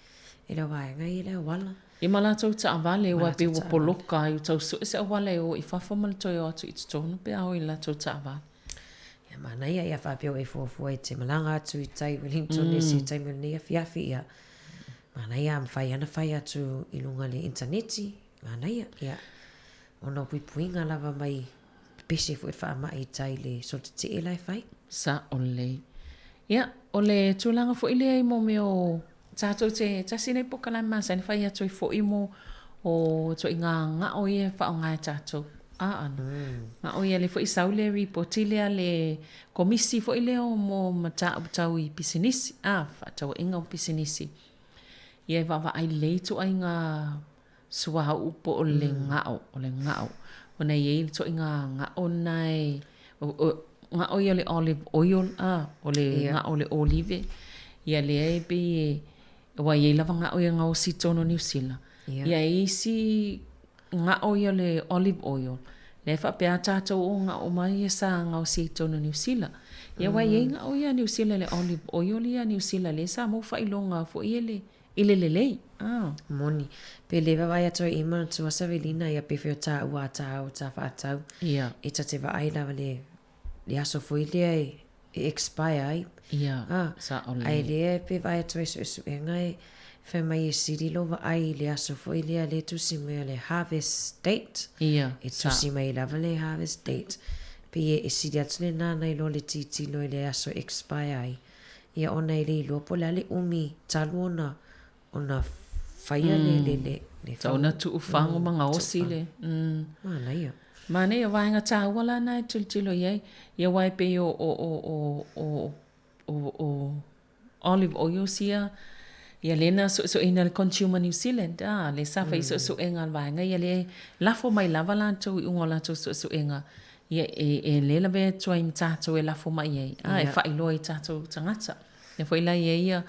E le vaega ia le auala. Ia ma latou taavale aua pei ua poloka ai ua tau sue se auala e o i fafo ma le toe o atu i totonu pe a o i latou taavale. Ia manaia ia faapea ua e fuafua e te malaga atu i tai Wellington i se taimi o lenei afiafi ia manaia a mafai ana fai atu i luga le initaneti manaia ia ona o puipuiga lava mai pepese foi le faamai i tai i le solo tetee la e fai. Sao lelei. Ia, o le tulaga foi lea i mo mea o tatou te, tasi lenei polokalame masani fai atu ai foi mo o ituaiga gao ia e faaaoga e tatou. A ana. Gao ia lea foi sau le ripoti lea le komisi foi lea o mo mataupu tau i pisinisi, a, fefaatauaiga o pisinisi. Ia e vaavaai lelei ituaiga suauu po o le gao, o le gao. Ona e i ai le ituaiga gao lena e, gao ia o le olive oil, a, o le gao o le olive. Ia lea e pei e, aua e i ai lava gao ia e gaosi i totonu o Niu Sila. Ia e i ai isi gao ia o le olive oil, lea e faapea a tatou o gao uma ia sa gaosi ai i totonu o Niu Sila. Ia aua e i ai gao ia a Niu Sila le olive oil ia a Niu Sila lea sa maua faailoga foi e le I le lelei, a. Moni. Pe le vaavaai atu ai i manatua Savelina ia pe whai o tāua a tāua tā whaatau. Ia. E ta te vaai lava le, le aso foi lea e, e expire ai. Ia, A, sao lelei. Ai lea pe vaai atu ai suesuega e fai mai e sili lou vaai i le aso foi lea le tusi mai o le harvest date. Ia, E tusi mai lava le harvest date. Pe e sili atu le nāna i lo le titilo i le aso expire ai. Ia ona e le iloa po o le a le umi talu ona ona faia le le le le Tau ona tuufago ma gaosi le Manaia. Manaia vaega taua la na e tilotilo i ai. Ia aua e pei o o o o o o o olive oils ia ia lea na suesueina e le Consumer New Zealand a lea sa fai suesuega a le vaega ia lea e lafo mai lava latou i uga o latou suesuega Ia, e, e le lavea atu ai ma tatou e lafo mai ai, a, e faailoa i tatou tagata. Lea foi la i ai ia,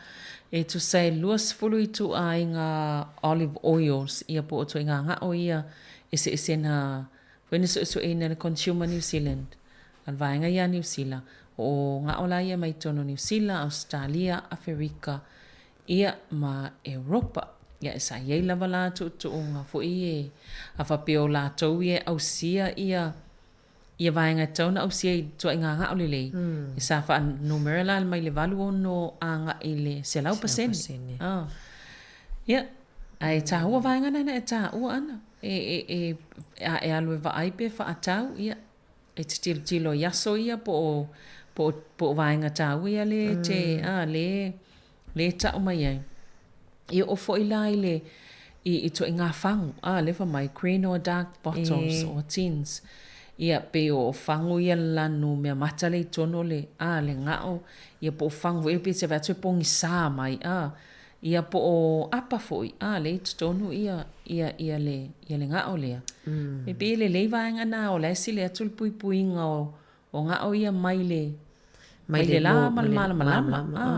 e tusa e 20 ituaiga olive oils, ia po o ituaiga gao ia eseese na foi na suesueina e le Consumer New Zealand, a le vaega ia a Niu Sila. O gao la ia mai totonu o Niu Sila, Ausetalia, Aferika, ia ma Europa. Ia, sa i ai lava la tuutuuga foi e, a faapea o latou ia e ausia ia ia vaega e tatau ona ausia i ituaiga gao lelei, mm. sa faanumera la mai le 86 agai i le 100%. Ah. Ia, ae taua vaega nana e taua ana. E, e, e, a e alu e vaai pe faatau, ia, e te tilotilo i aso ia po o, po o, po o vaega taua ia le te, a, le, le tau mai ai. E oo foi la i le, i, ituaiga fagu, a, lea fai mai, green or dark bottles or tins. Ia, pei o fagu ia le lanu meamata lea i totonu o le, a, le gao, ia po o fagu foi ia pei e te vaai atu e pogisa mai, a, ia po o apa foi, a, lea i totonu ia, ia, ia le, ia le gao lea. E pei e lelei vaega na o la e sili atu le puipuiga o, o gao ia mai le, mai le la ma le malamalama. A.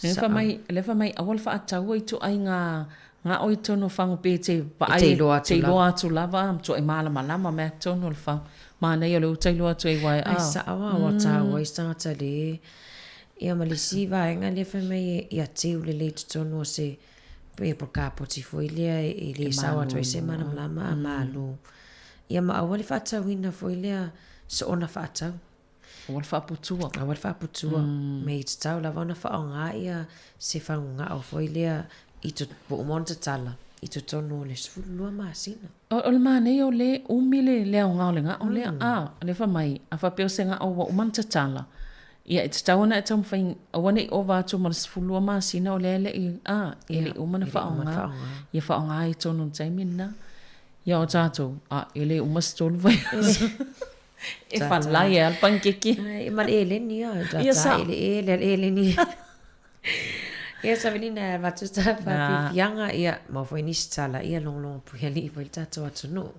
Lea fai mai, lea fai mai aua le faataua ituaiga gao i totonu o fagu pe te vaai e te iloa atu lava a matuai malamalama mai lava totonu o le fagu. Manaia o lea ua ta iloa atu ai aua Ai sao a ua taua ai se tagata le ia ma le isi vaega lea fai mai ia teu lelei i totonu o se ia po o le kapoti foi lea e le sao atu ai se malamalama a malo. Ia ma aua le faatauina foi lea soona faatau. Aua le faaputua. Aua le faaputua. Me i tatau lava ona faaaoga ia se fagugao foi lea i to, ua uma ona tatala i totonu o le 12 masina. O le manaia o le umi le le aoga o le gao lea. A, o lea fai mai, a faapea o se gao ua uma ona tatala, ia e tatau ona e taumafai aua ne i ova atu ma le 12 masina o lea e le i, a, e le i uma ona faaaoga. Ia faaaoga i totonu o le taimi lena. Ia o tatou, a, e le uma se 3 vaiaso. E falai ai le panikeke. E ma le eleni a, ta ta ele ele le eleni. Ia Savelina e avatu sa faafiafiaga ia maua foi nisi tala ia logologo puialii foi le tatou atunuu.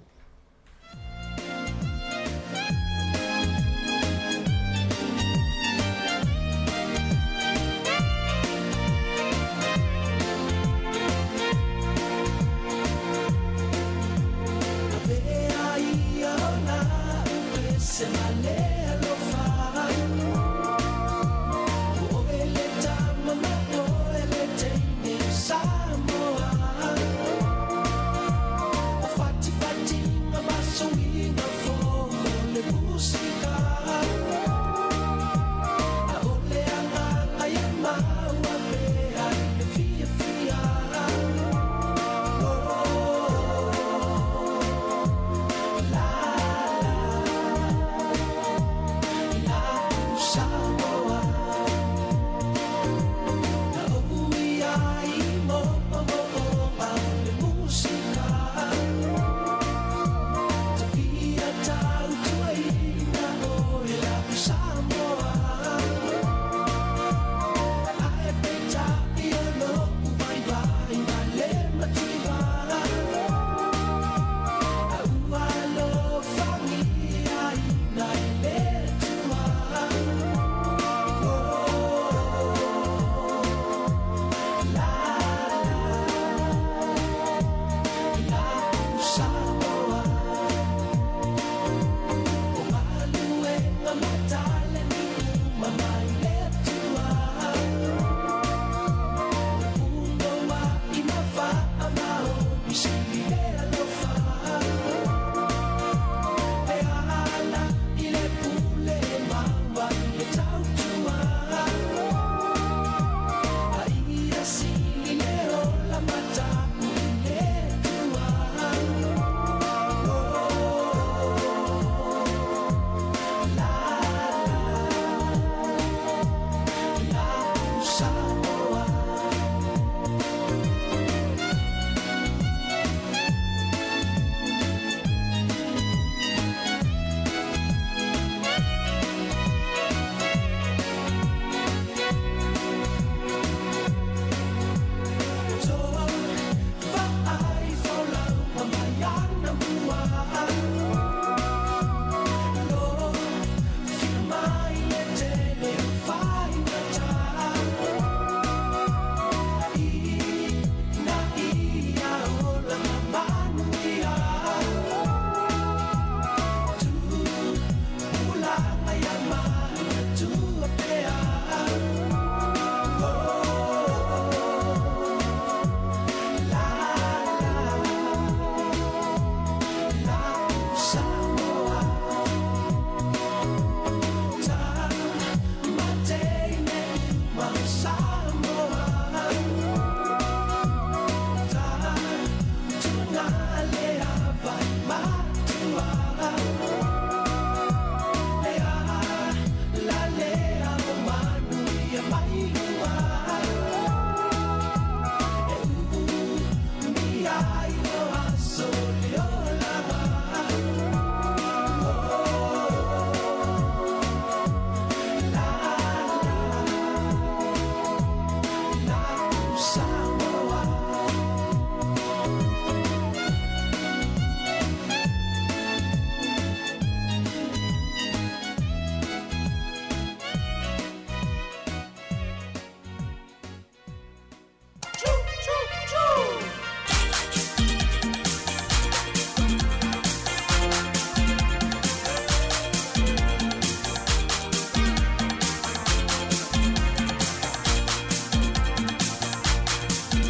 Samoa.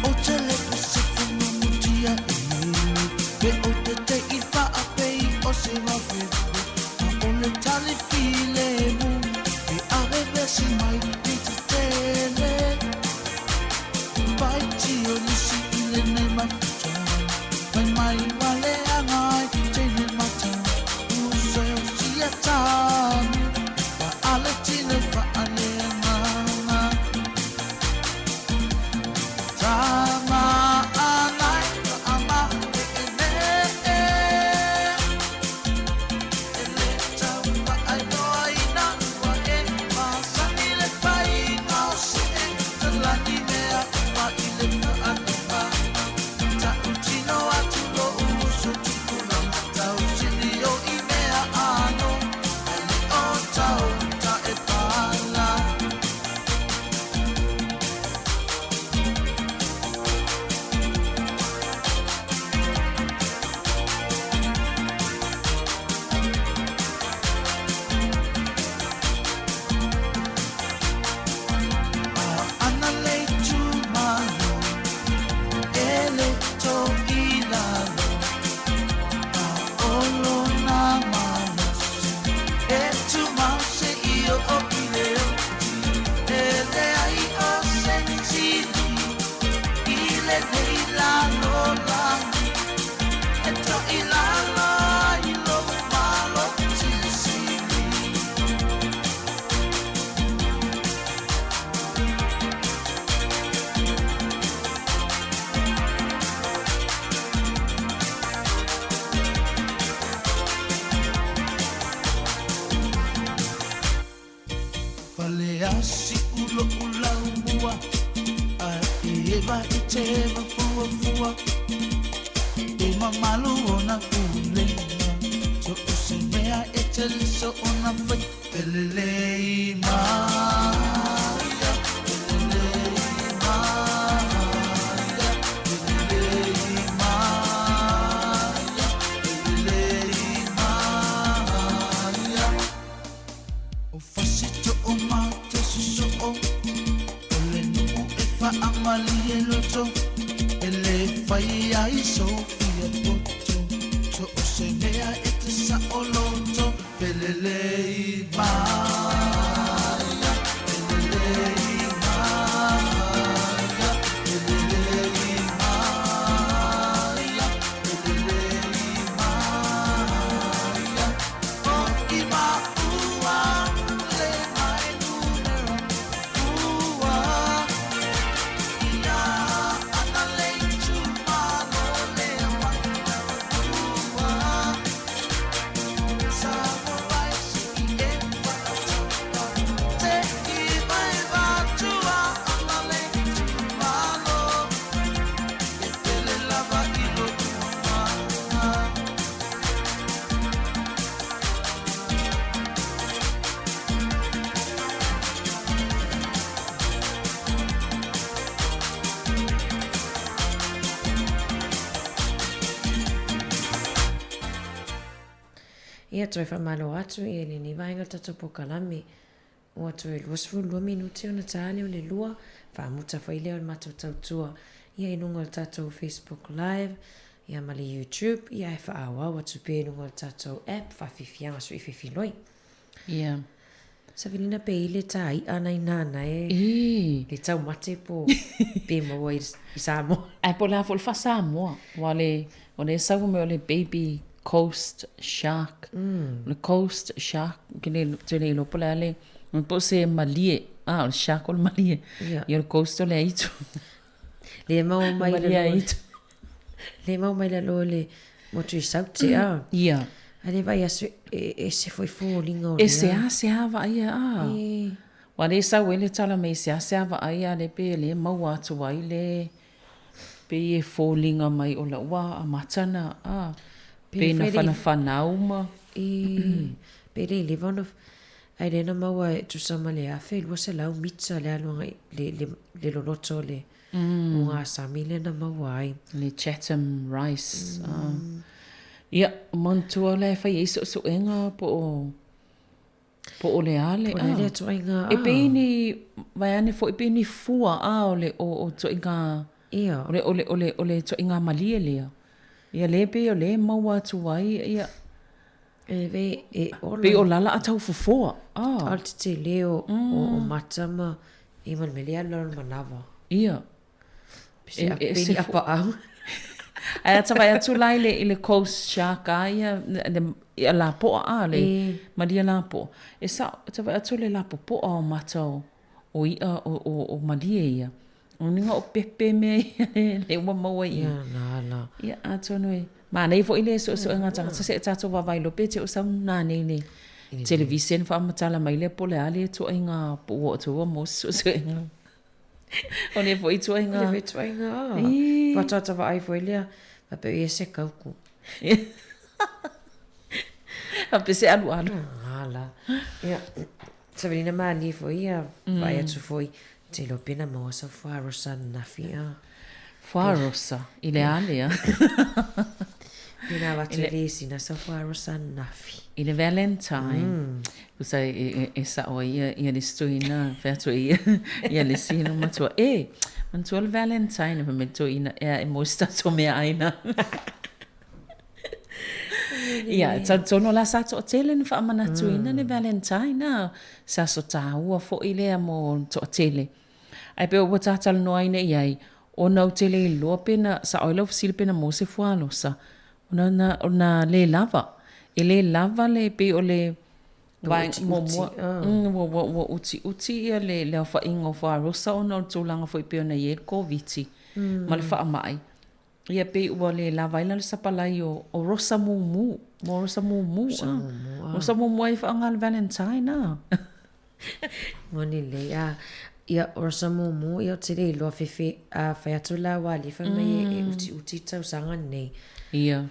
O te lepe se whangamutia e Pe o te te i whaapei o se wawhewe A o le tali file mu E are vesi mai i te tele Pai tio nisi i le nei mafuta Mai mai wale angai tene mata Uso o sia tanu Wa ale tine wha ale nganga Tama anai wa ama e e e E le tau wa ai noa ina ua e Masani le whainga o se e Talani mea uma i le whaanunga Ta utino atu lo uso tupulanga Tau tini o i mea ano Ai le o tau ta e pala. Ana le tumalo, e le to ilalo, a olo na malosi, e tumau se i o o i le oti, e le ai o se sili, i le nei lalo lani, e to ilalo ai lo malo sili. Fale asi ulo ula umua, a e eva e te va fua fua. E mamalu ona ulenga, so o se mea e te liso ona fai. Pelelei maia, pelelei maia, pelelei maia, pelelei maia. O fasito o mate soso'o, o le nu'u e fa'amali e loto, e le fai ai Sofia poto, so o se mea e te sa'o loto. Pelelei maia, pelelei maia, pelelei maia, pelelei maia. O i maua le mai numero ua. Ia ana le tumalo le ua. Samoa se i e whaatapa, te i mai vatua ana le tumalo. E pele lava i lo umanga. Ia toe faamalo atu i lenei vaega o le tatou polokalame. Ua toe 22 minute ona ta lea o le lua, faamuta foi lea o le matou tautua ia i luga o le tatou Facebook Live ia ma le YouTube, ia ae faaauau atu pea i luga o le tatou app Faafiafiaga Sui Fefiloi. Ia. Savilina pe i le ta i'a nai nana e le taumate po pe maua i Samoa. Ae po o le a foi le faa-Samoa, aua o le, o lea e sau mea o le baby coast shark, o le coast shark, ou te le, ou te le iloa po o le a le, po o se malie, a o le shark o le malie, ia o le coast o le aitu. Le maua mai i lalo. Le maua mai lalo o le motu i Saute, a. Ia. A le vaai aso e ese foi foliga o lea. E seasea vaaia, a. Ua le sau ai le tala mai seasea vaai a le pe le maua atu ai le pei e foliga mai o la ua amata na a pei na whanawhanau ma I pe le leva ona ai le na maua e tusa ma le 1200 mita le alu agai le le le loloto o le o ngā sami lea na maua ai. Le Chatham Rice. Ia, manatua la e fai ai suesuega po o Po o le a le a? Po o le a lea ituaiga a? E pei ni, vaeane foi pei ni fua a o le o o ituaiga Ia. O le o le o le o le ituaiga malie lea. Ia lea pei o lea e maua atu ai ia. E ve e ola. Pei o lala a tau fofoa a. O le tetele o o mata ma i ma le mea lea alu lalo manawa. Ia. E, e, se apaau. Ae ata vaai atu la i le, i le Coast Shark a ia, le, ia lapoa a, le e. malia lapoa. E sa, ata vaai atu le lapopoa o mata o, o i'a o, o, o malie ia. O niga o pepe mea ia le, le ua maua i. Ia, la, la. Ia, atonu e. Manaia foi le suesuega a tagata seia tatou vaavaai loa pe te o sau nanei le televisen faamatala mai lea po o le a le ituaiga po ua oo atu ai ua maua se suesuega. O lea foi ituaiga. O lea foi ituaiga. Faatoa vaai foi lea, faapea ia se kauku. Faapea se alualu. Ala. Ia, Savelina malie foi ia, vaai atu foi, te iloa pe na maua sau fuarosa ananafi a. Fuarosa, i le a lea? Pe na avatu e le isi na sau fuarosa ananafi. I le Valentine. Tusa e sao ai ia, ia le isi toeaina, fai atu ai ia, ia le isi ina matua, e, manatua le Valentine, fai mai le toeaina, ea e maua se tatou meaai na. Ia, e talitonu la sa toatele na faamanatuina le Valentine, a, se aso taua foi lea mo le toatele. Ae pei ua ta talanoaina i ai, ona ou te le iloa pe na sao ai lau fesili pe na maua se fuaalosa, ona na, ona le lava. E le lava le, pei o le vaega muamua, ua, ua, ua utiuti ia le, le aofaiga o fuaalosa ona o le tulaga foi pei ona i ai le Koviti ma le faamai. Ia pei ua le lava ai la le sapalai o, o rosa mumu, mo rosa mumu. Rosa mumu, ah. Rosa mumu ai whaanga le Valentine, ah. Moni lei, ah. Ia, o rosa mumu, ia o te le iloa fefe, a whai atu la wā le whai mai e uti uti tausaga nei. Ia.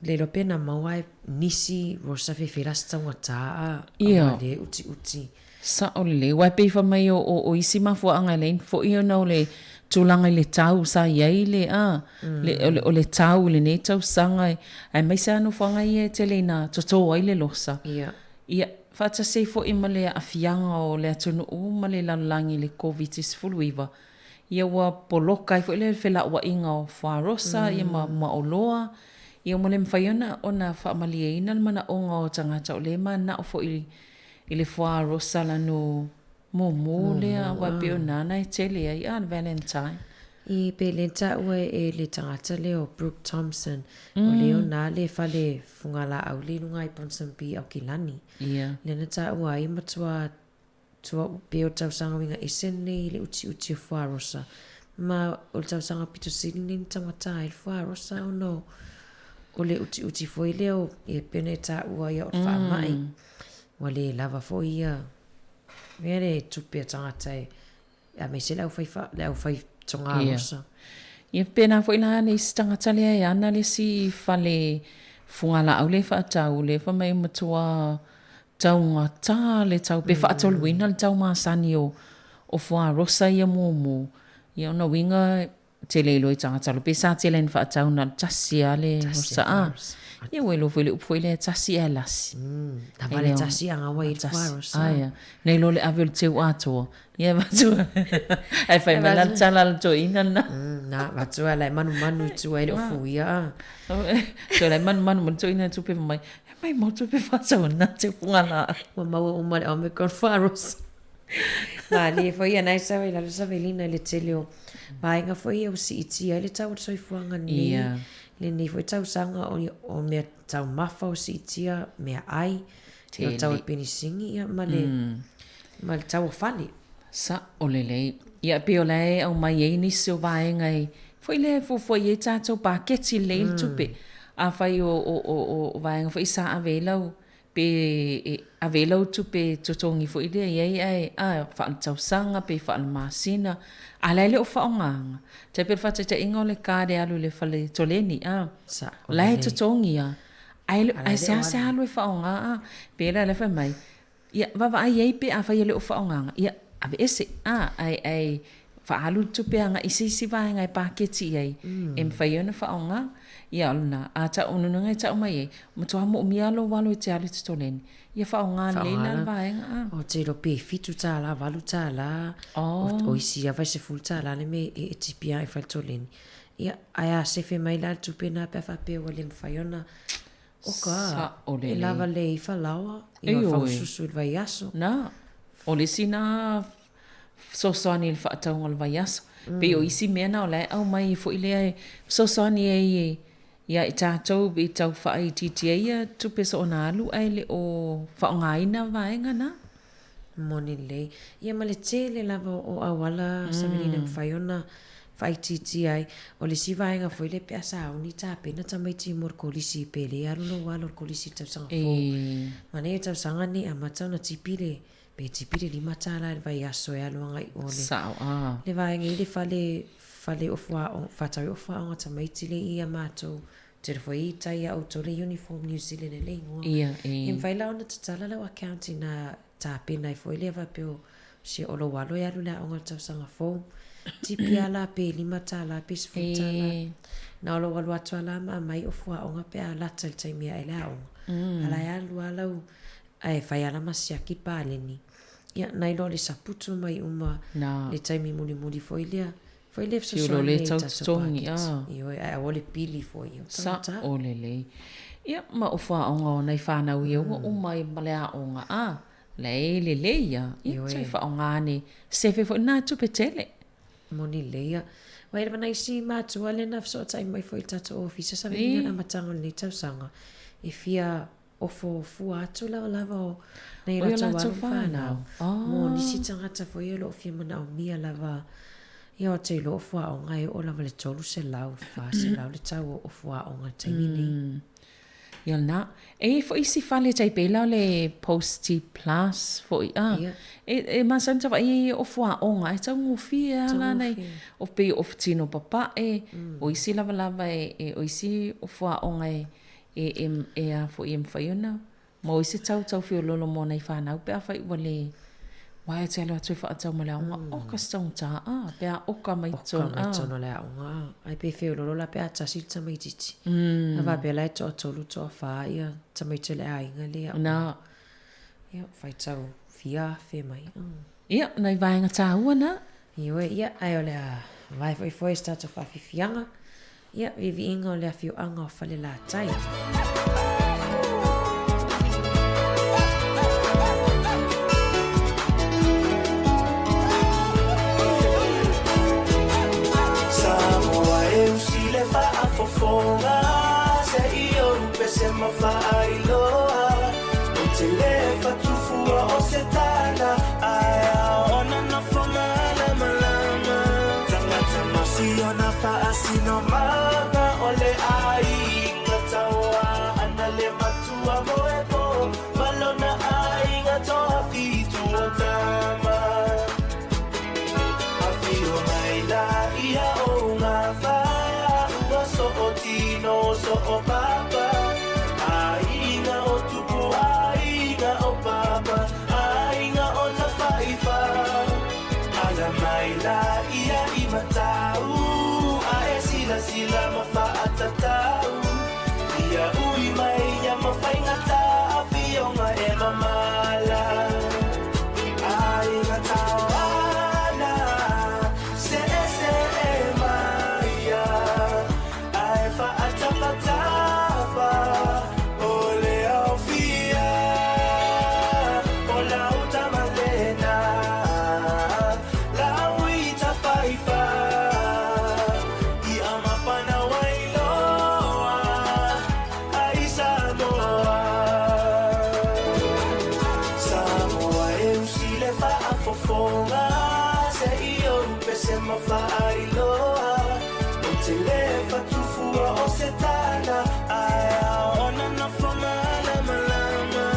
Le iloa pena maua e nisi rosa fefe la se taugata, a. Ia. A le uti uti. Sa'o lelei, aua e pei fai mai o, o, o isi mafuaaga e leai fo'i ona o le tulaga i le tau sa i ai le, a, le, o le, o le tau i lenei tausaga, aemaise lava nofoaga ia e tele ina totō ai le losa. Ia. Ia, faatasi ai fo'i ma le aafiaga o le atunuu ma le lalolagi i le Koviti-19, ia ua poloka ai foi le felauaiga o fuarosa ia ma, ma oloa, ia ua le mafai ona, ona faamalieina le manaoga o tagata o lea e mananao fo'i I le fuarosa lanu mumu lea aua e pei o nana e tele ai a le Valentine. I pe le taua e le tagata lea o Brooke Thompson o lea o na le fale fugalaau le i luga i Ponsonby Aukilani. Ia. Lea na taua ai matua tua pe o tausaga uiga ese nei i le utiuti o fuarosa ma o le tausaga pito sili nei na tagata ai le fuarosa ona o le utiuti foi lea o e pei ona e taua ia o le faamai. Ua le lava foi ia mea le tupe a tagata e aemaise le aufai le aufai togalosa. Ia pēnā foi la le isi tagata lea e ana le isi fale fugalaau lea e faatau lea fai mai matua taugata le tau pe faatoluina le tau masani o o fuarosa ia mumu. Ia ona uiga Tele iloa i tagata alo pe sa tele ina faatau na o le tasi a le rosa a. Ia ua iloa foi le upu foi lea tasi ae lasi. Lava le tasi a gawa i le rosa. Aia. Nei loa le ave o le teu atoa. Ia avatu ae fai mai la le tala a le toeaina lena. Na avatu a la e manumanu i tua i le ofuia a. Toe la e manumanu ma le toeaina e tupe mai. E mai mau tupe faatau na te funga la. Ua maua uma le Omicron wharosa. Malie foi ia nai sau i lalo Savelina i le tele o vaega foi ia ua siitia ai le tau o le soifuaga nei, lenei foi tausaga o, o mea taumafa ua siitia, meaai, o tau o le penisini ia ma le, ma le tau o fale. Sa'o lelei. Ia pei o la e aumai ai nisi o vaega e foi lea e fuafua i ai tatou paketi lelei le tupe. Afai o, o, o, o vaega foi sa ave ai lau. Pe e ave ai lau tupe totogi foi lea i ai ae a faaletausaga pe faalemasina a la e le o faaaogaina. Tai pei o le faataitaiga o le card e alu i le fale toleni a o la e totogi lava ae le ae seasea alu e faaaoga a. Pe la lea fai mai, ia vaavaai i ai pe afai e le o faaaogaina ia aveese a ae ae faaalu le tupe agai i se isi vaega e paketi i ai e mafai ai ona faaaoga. Ia o lena, a tau, o lona e tau mai ai, matua moomia lou alo e te alu i te toleni, ia faaaoga lelei la le vaega a. Ou te iloa pe $7, $8, o isi lava e $10 le mea e tipi ai e fai le toleni. Ia, ae a sefe mai la le tupe lena pe a faapea ua le mafai ona oka, e lava lelei ai falaoa, ia o le faususu i le vaiaso. Na, o le isi na fesoasoani i le faatauga o le vaiaso. Pei o isi mea na o la e aumai foi lea e fesoasoani ai ia i tatou i tau faaitiitia ai ia tupe soona alu ae le o faaaogaina vaega na. Moni lelei. Ia ma le tele lava o auala Savelina e mafai ona faaitiitia ai. O le isi vaega foi lea pe a sauni tapena tamaiti mo le kolisi pe le alu lou alo i le kolisi i le tausaga fou. Manaia le tausaga lenei e amata ona tipi le Pe tipi le $5 i le vaiaso e alu agai o le Sao, a. Le vaega i le fale, fale ofu aoga, faatau ai ofu aoga tamaiti le i a matou. Tele foi i tai a outou le uniform New Zealand e le igoa. Ia, e. E mafai la ona tatala lau account ina tapena ai foi lea faapea o se o lou alo e alu i le aoga i le tausaga fou. Tipi a la pe $5 pe $10. E. Na o lou alu atu a la ma aumai ofu aoga pe a lata i le taimi e ae le aoga. A la e alu a lau Ae fai ala ma siaki paleni. Ia, nai loa le saputu mai uma le taimi mulimuli foi lea. Foi lea fesoasoani ai i tatou paketi. Ioe, ae aua le pili foi o tagata. Sao lelei. Ia, ma o fuaoga o nai fanau ia ua uma ai ma le aoga, a, la e lelei a. Ia, toe faaaoga ane, sefe foi na tupe tele. Moni lelei ia. Ua i ai lava nai isi matua lea na fesootai mai foi i le tatou ofisa sa vili i le amataga o lenei tausaga e fia ofo fua atu lavalava o nai o latou alo ma fanau mo nisi tagata foi o lo o fia manaomia lava ia ou te iloa o fuaoga e oo lava i le 300 400 le tau o fuaoga i le taimi lenei. Ia lena. E i ai foi isi fale tai pei la o le Posty Plus foi a. E masani ona vaai ai o fuaoga e taugofie lava la nai o pei o ofu tino papae, o isi lavalava e o isi o fuaoga e E, e, e a foi e mafai ona maua ai se tau tau feoloolo mo nai fanau pe afai ua le aua e te alu atu e faatau ma le aoga, oka se taugata a, pe a oka mai totonu a. Oka mai totonu o le aoga a. Ai pe feoloolo la pe a tasi le tamaitiiti. A faapea la e toatolu, toafa ia tamaiti o le aiga lea. Na. Ia, faitau fia afe mai. Ia, nai vaega taua na. Ioe, ia, ae o le a vae foi foi se tatou faafiafiaga. Ia, viiviiga o le afioaga o Falelatai. Samoa e usi le faafofoga se i ou pese ma faailoa ou te le fatufua o se tala ae ona nofo malamalama tagata ma siona faasinomaga o le aiga taua ana le matua moepo ma lona aiga toafitu o tama afio mai la ia o gafa ua sootino soo papa aiga o tupu aiga o papa aiga o tafaifa ala mai la ia i matau ae silasila ma faatatau ia ui mai ia mafaigata afioga e mamala aiga taoana se se e maia ae faatafatafa o le aofia o lau tamalena lau i tafaifa ia mapana wailoa ai Samoa. Samoa e usi le faafofoga se i ou pese ma faailoa ou te le fatufua o se tala ae ona nofo malamalama.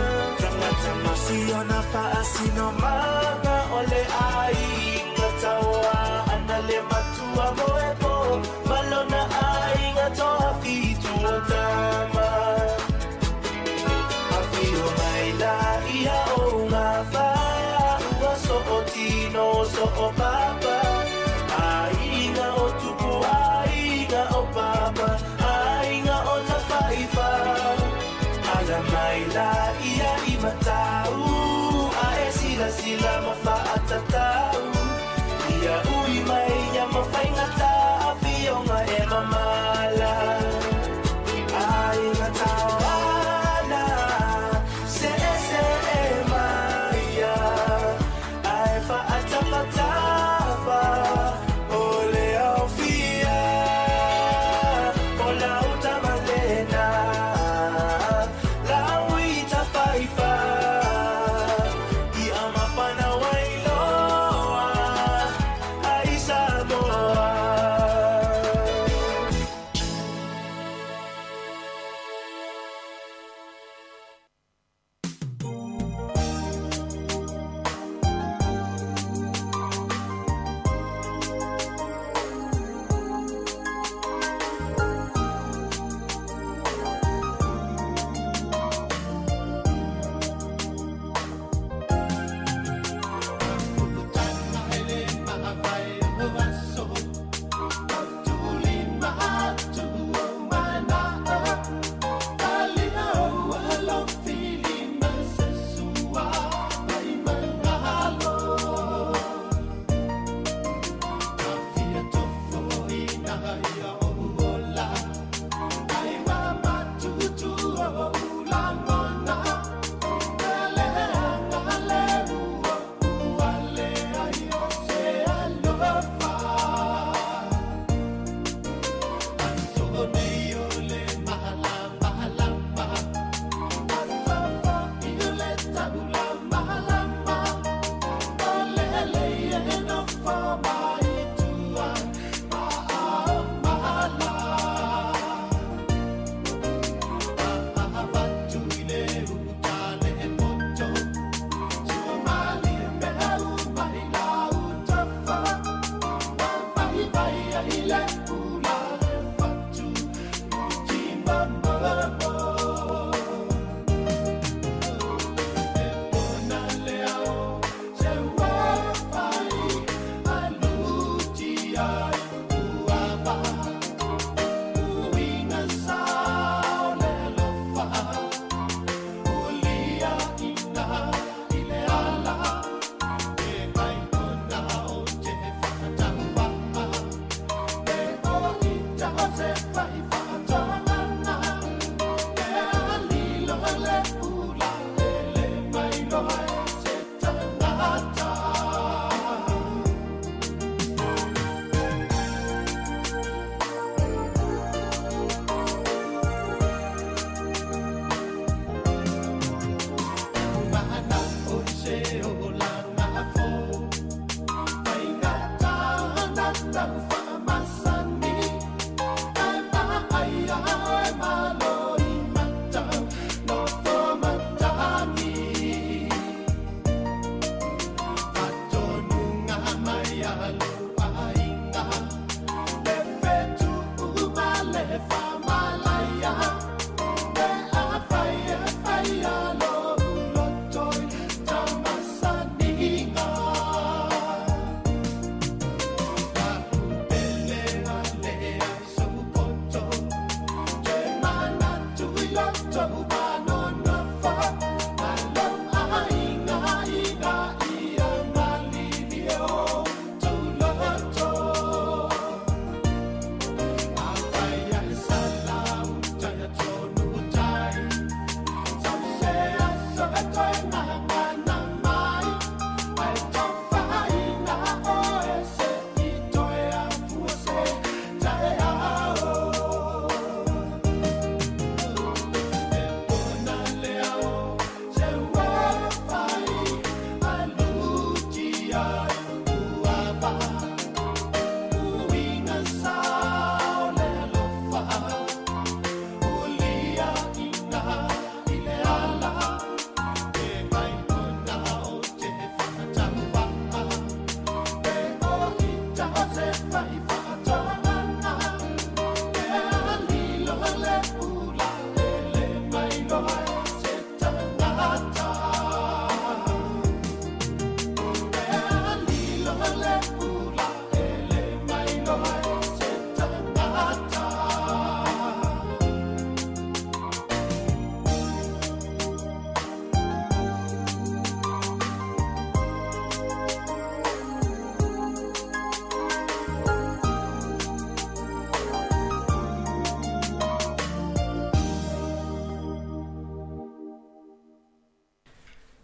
o Papa, aiga o Tupu, aiga o Papa, aiga o Tafaifa. Ala mai la ia i matau, a e sila sila ma faatatau. Ia ui mai ia mafaigata, afioga e mamala. Aiga taoana, se se e maia, ae faatapatafa, o le aofia, o lau tamalena, lau i tafaifa. Ia mapana wailoa, ai Samoa.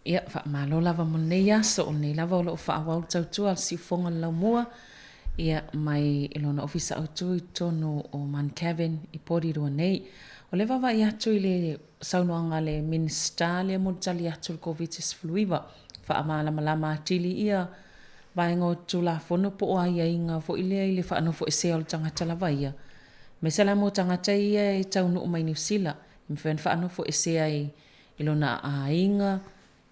Ia, faamalo lava mo lenei aso, o lenei lava o lo o faaauau le tautua a le Siufogoga o le Laumua, ia, mai lona ofisa autu i totonu o Mount Cavern i Porirua nei. O lea vaavaai atu i le saunoaga a le Minisita lea mo le tali atu i le Koviti-19, faamalamalama atili ia vaega o Tulafono po o aiaiga foi lea i le faanofoesea o le tagata lava ia, aemaise la mo tagata ia e taunuu mai Niu Sila, e mafai ona faanofoesea i i lona aiga,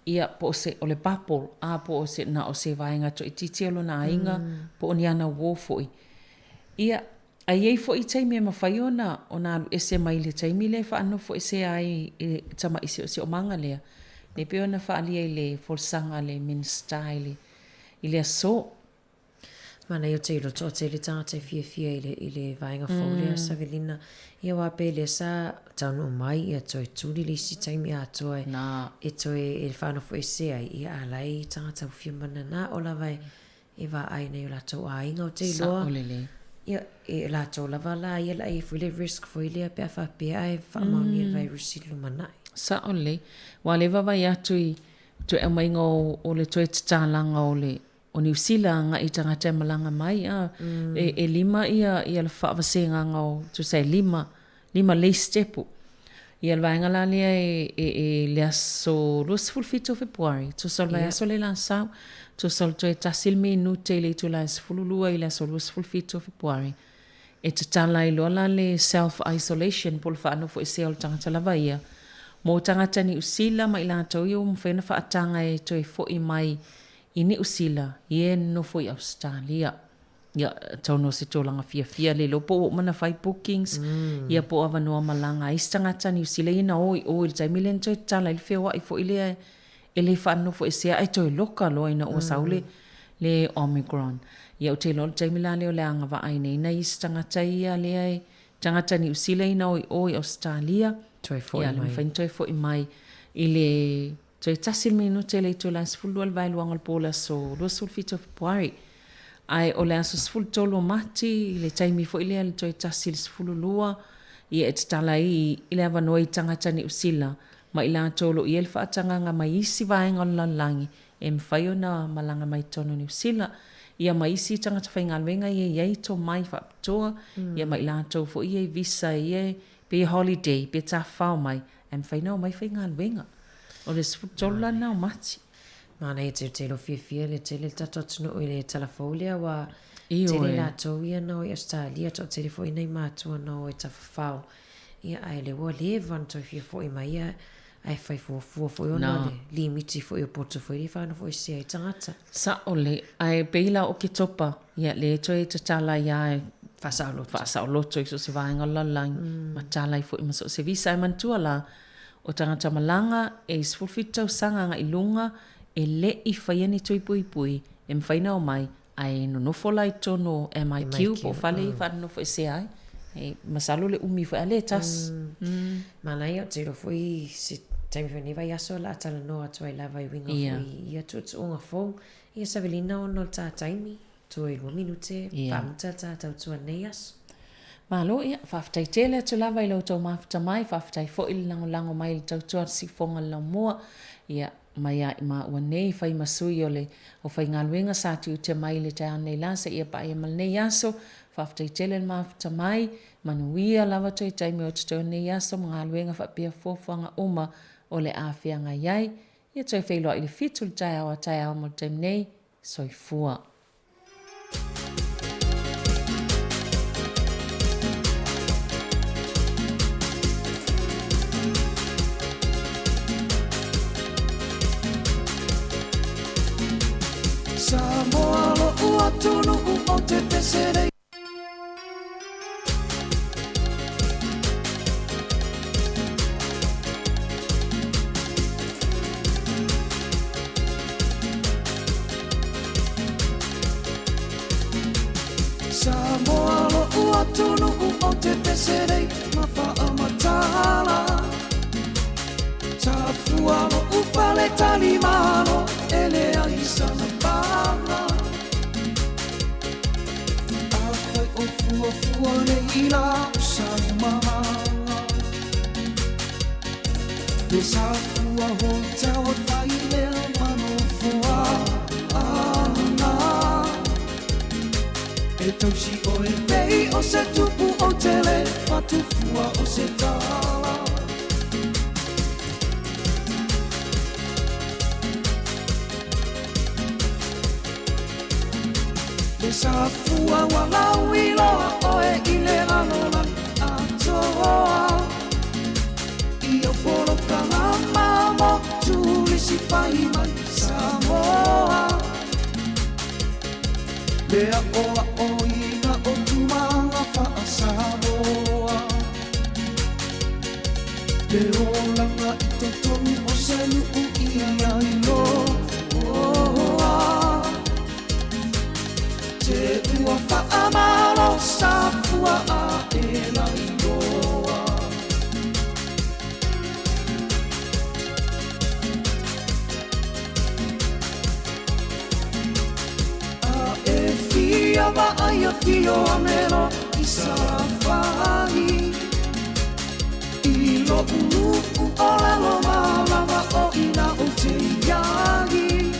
ia, po o se, o le bubble, a, po o se, na o se vaega toaitiiti o lona aiga, po o ni ana uō foi. Ia, a i ai foi taimi e mafai ona, ona alu ese mai le taimi lea e faanofoesea ai i le tamai siosiomaga lea, lea e pei ona faaalia i le folasaga a le Minisita i le, i le aso. Manaia o te iloa toatele tagata e fiafia i le, i le vaega fou lea Savelina. Ia aua pe lea sa taunuu mai ia toe tuli le isi taimi atoa e, e toe e whaanofoese ai, ia a la e i tagata ua fia manana o lava e, e vaai nai o latou aiga o te iloa. Sao lelei. Ia, e latou lava la ia la e foi le risk foi lea pe a faapea ae faamaonia le vairus i le lumanai. Sao lelei. Ua leva vaai atu i toe aumaiga o, o le toe tatalaga o le o Niu Sila agai i tagata e malaga mai a e lima ia ia le faavasegaga o tusa e lima lima le isi tepu. Ia le vaega la lea e e e le aso 27 o Fepuari, tusa o le vaiaso le la sau, tusa o le toe tasi le minute i le itula e 12 i le aso 27 o Fepuari, e tatala ai loa la le self isolation po o le faanofoesea o le tagata lava ia mo tagata Niu Sila ma i latou ia ua mafai ona faataga e toe foi mai I Niu Sila, i e nofo i Ausetalia. Ia, tau no se tulaga fiafia le iloa po ua uma ona fai bookings, ia po o avanoa malaga ai isi tagata Niu Sila ia na o i o i le taimi lea na toe tatala ai le feoai foi lea e le faanofoesea ae toe loka loa ina ua sau le, le Omicron. Ia ou te iloa o le taimi la lea o le a agavaa ai nei nai isi tagata ia lea e tagata Niu Sila ia na o i o i Ausetalia, Toe foi ia le mai. mafai ona toe foi mai i le Toe tasi le minute le itula e 12 le vaeluaga o le po o le aso 27 o Fepuari. Ae o le aso 13 o Mati, i le taimi foi lea i le toe tasi i le 12, ia e tatala ai i le avanoa i tagata Niu Sila ma i latou o lo o i ai le faatagaga mai isi vaega o le lalolagi e mafai ona malaga mai totonu o Niu Sila, ia ma isi tagata faigaluega ia e i ai tomai faapitoa, ia ma i latou foi ia i visa ia pe holiday pe tafafao mai, Ae mafai ona omai faigaluega. O le 13 la lena o Mati. Manaia tilotilo fiafia le tele le tatou atunuu i le tala fou lea aua tele latou ia na o i Ausetalia toatele foi nai matua na o e tafafao ia ae lea ua leva ona toe fia foi mai ia ae fai fuafua foi ona o le limiti foi o poto foi lea e faanofoesea ai tagata. Sao lelei ae pei la o Oketopa Ia, lea toe tatala ai lava e Faasaoloto. Faasaoloto i so o se vaega o le lalolagi, ma tatala ai foi ma so o se visa. Ae manatua la, o tagata malaga e 17 tausaga agai i luga e le i faia ni tui puipui e mafai ona omai, ae nonofo la i totonu o MIQ po o fale ia e faanonofoesea ai. E masalo le umi foi a le tasi. Manaia, ou te iloa foi se taimi foi o lenei vaiaso o le a talanoa atu ai lava i uiga foi i ia tuutuuga fou. Ia Savelina ona o le ta taimi, toe lua minute, faamuta le ta tautua nei aso. Malo, ia, faafetai tele atu lava i lo outou mafuta mai, faafetai foi le lagolago mai i le tautua a le Siufoga o le Laumua, ia, mai a i maua nei, fai ma sui o le aufaigaluega sa tiute mai i le taeao nei la seia paia ma lenei aso, faafetai tele le mafuta mai, manuia lava toe taimi o totoe o lenei aso ma galuega faapea fuafuaga uma o le a feagai ai. Ia toe feiloai i le 7 i le taeao a taeao mo le taimi nei. Soifua. Samoa lo'u atunuu ou te pese nei. Samoa lo'u atunuu ou te pese nei ma faamatala Tafua lo'u fale talimalo e leai sana pala Afai o fuafua nei la o saumaga. Le Safua Hotel e fai lea ma nofoaga. E tausi oe pei o se tupu o tele fatufua o se tala. Le Safua ua lauiloa oe i le lalolagi atoa. I au polokalama mo turisi fai mai Samoa. Le aʻoaʻoina o tulaga faa-Samoa. Le olaga i totonu o se nuu ia iloa. Te ua faamalo Safua a e lailoa. A e fia vaai afio ane loa i Salafai. I loʻu nuu o lalo ma lava o ina ou te iai.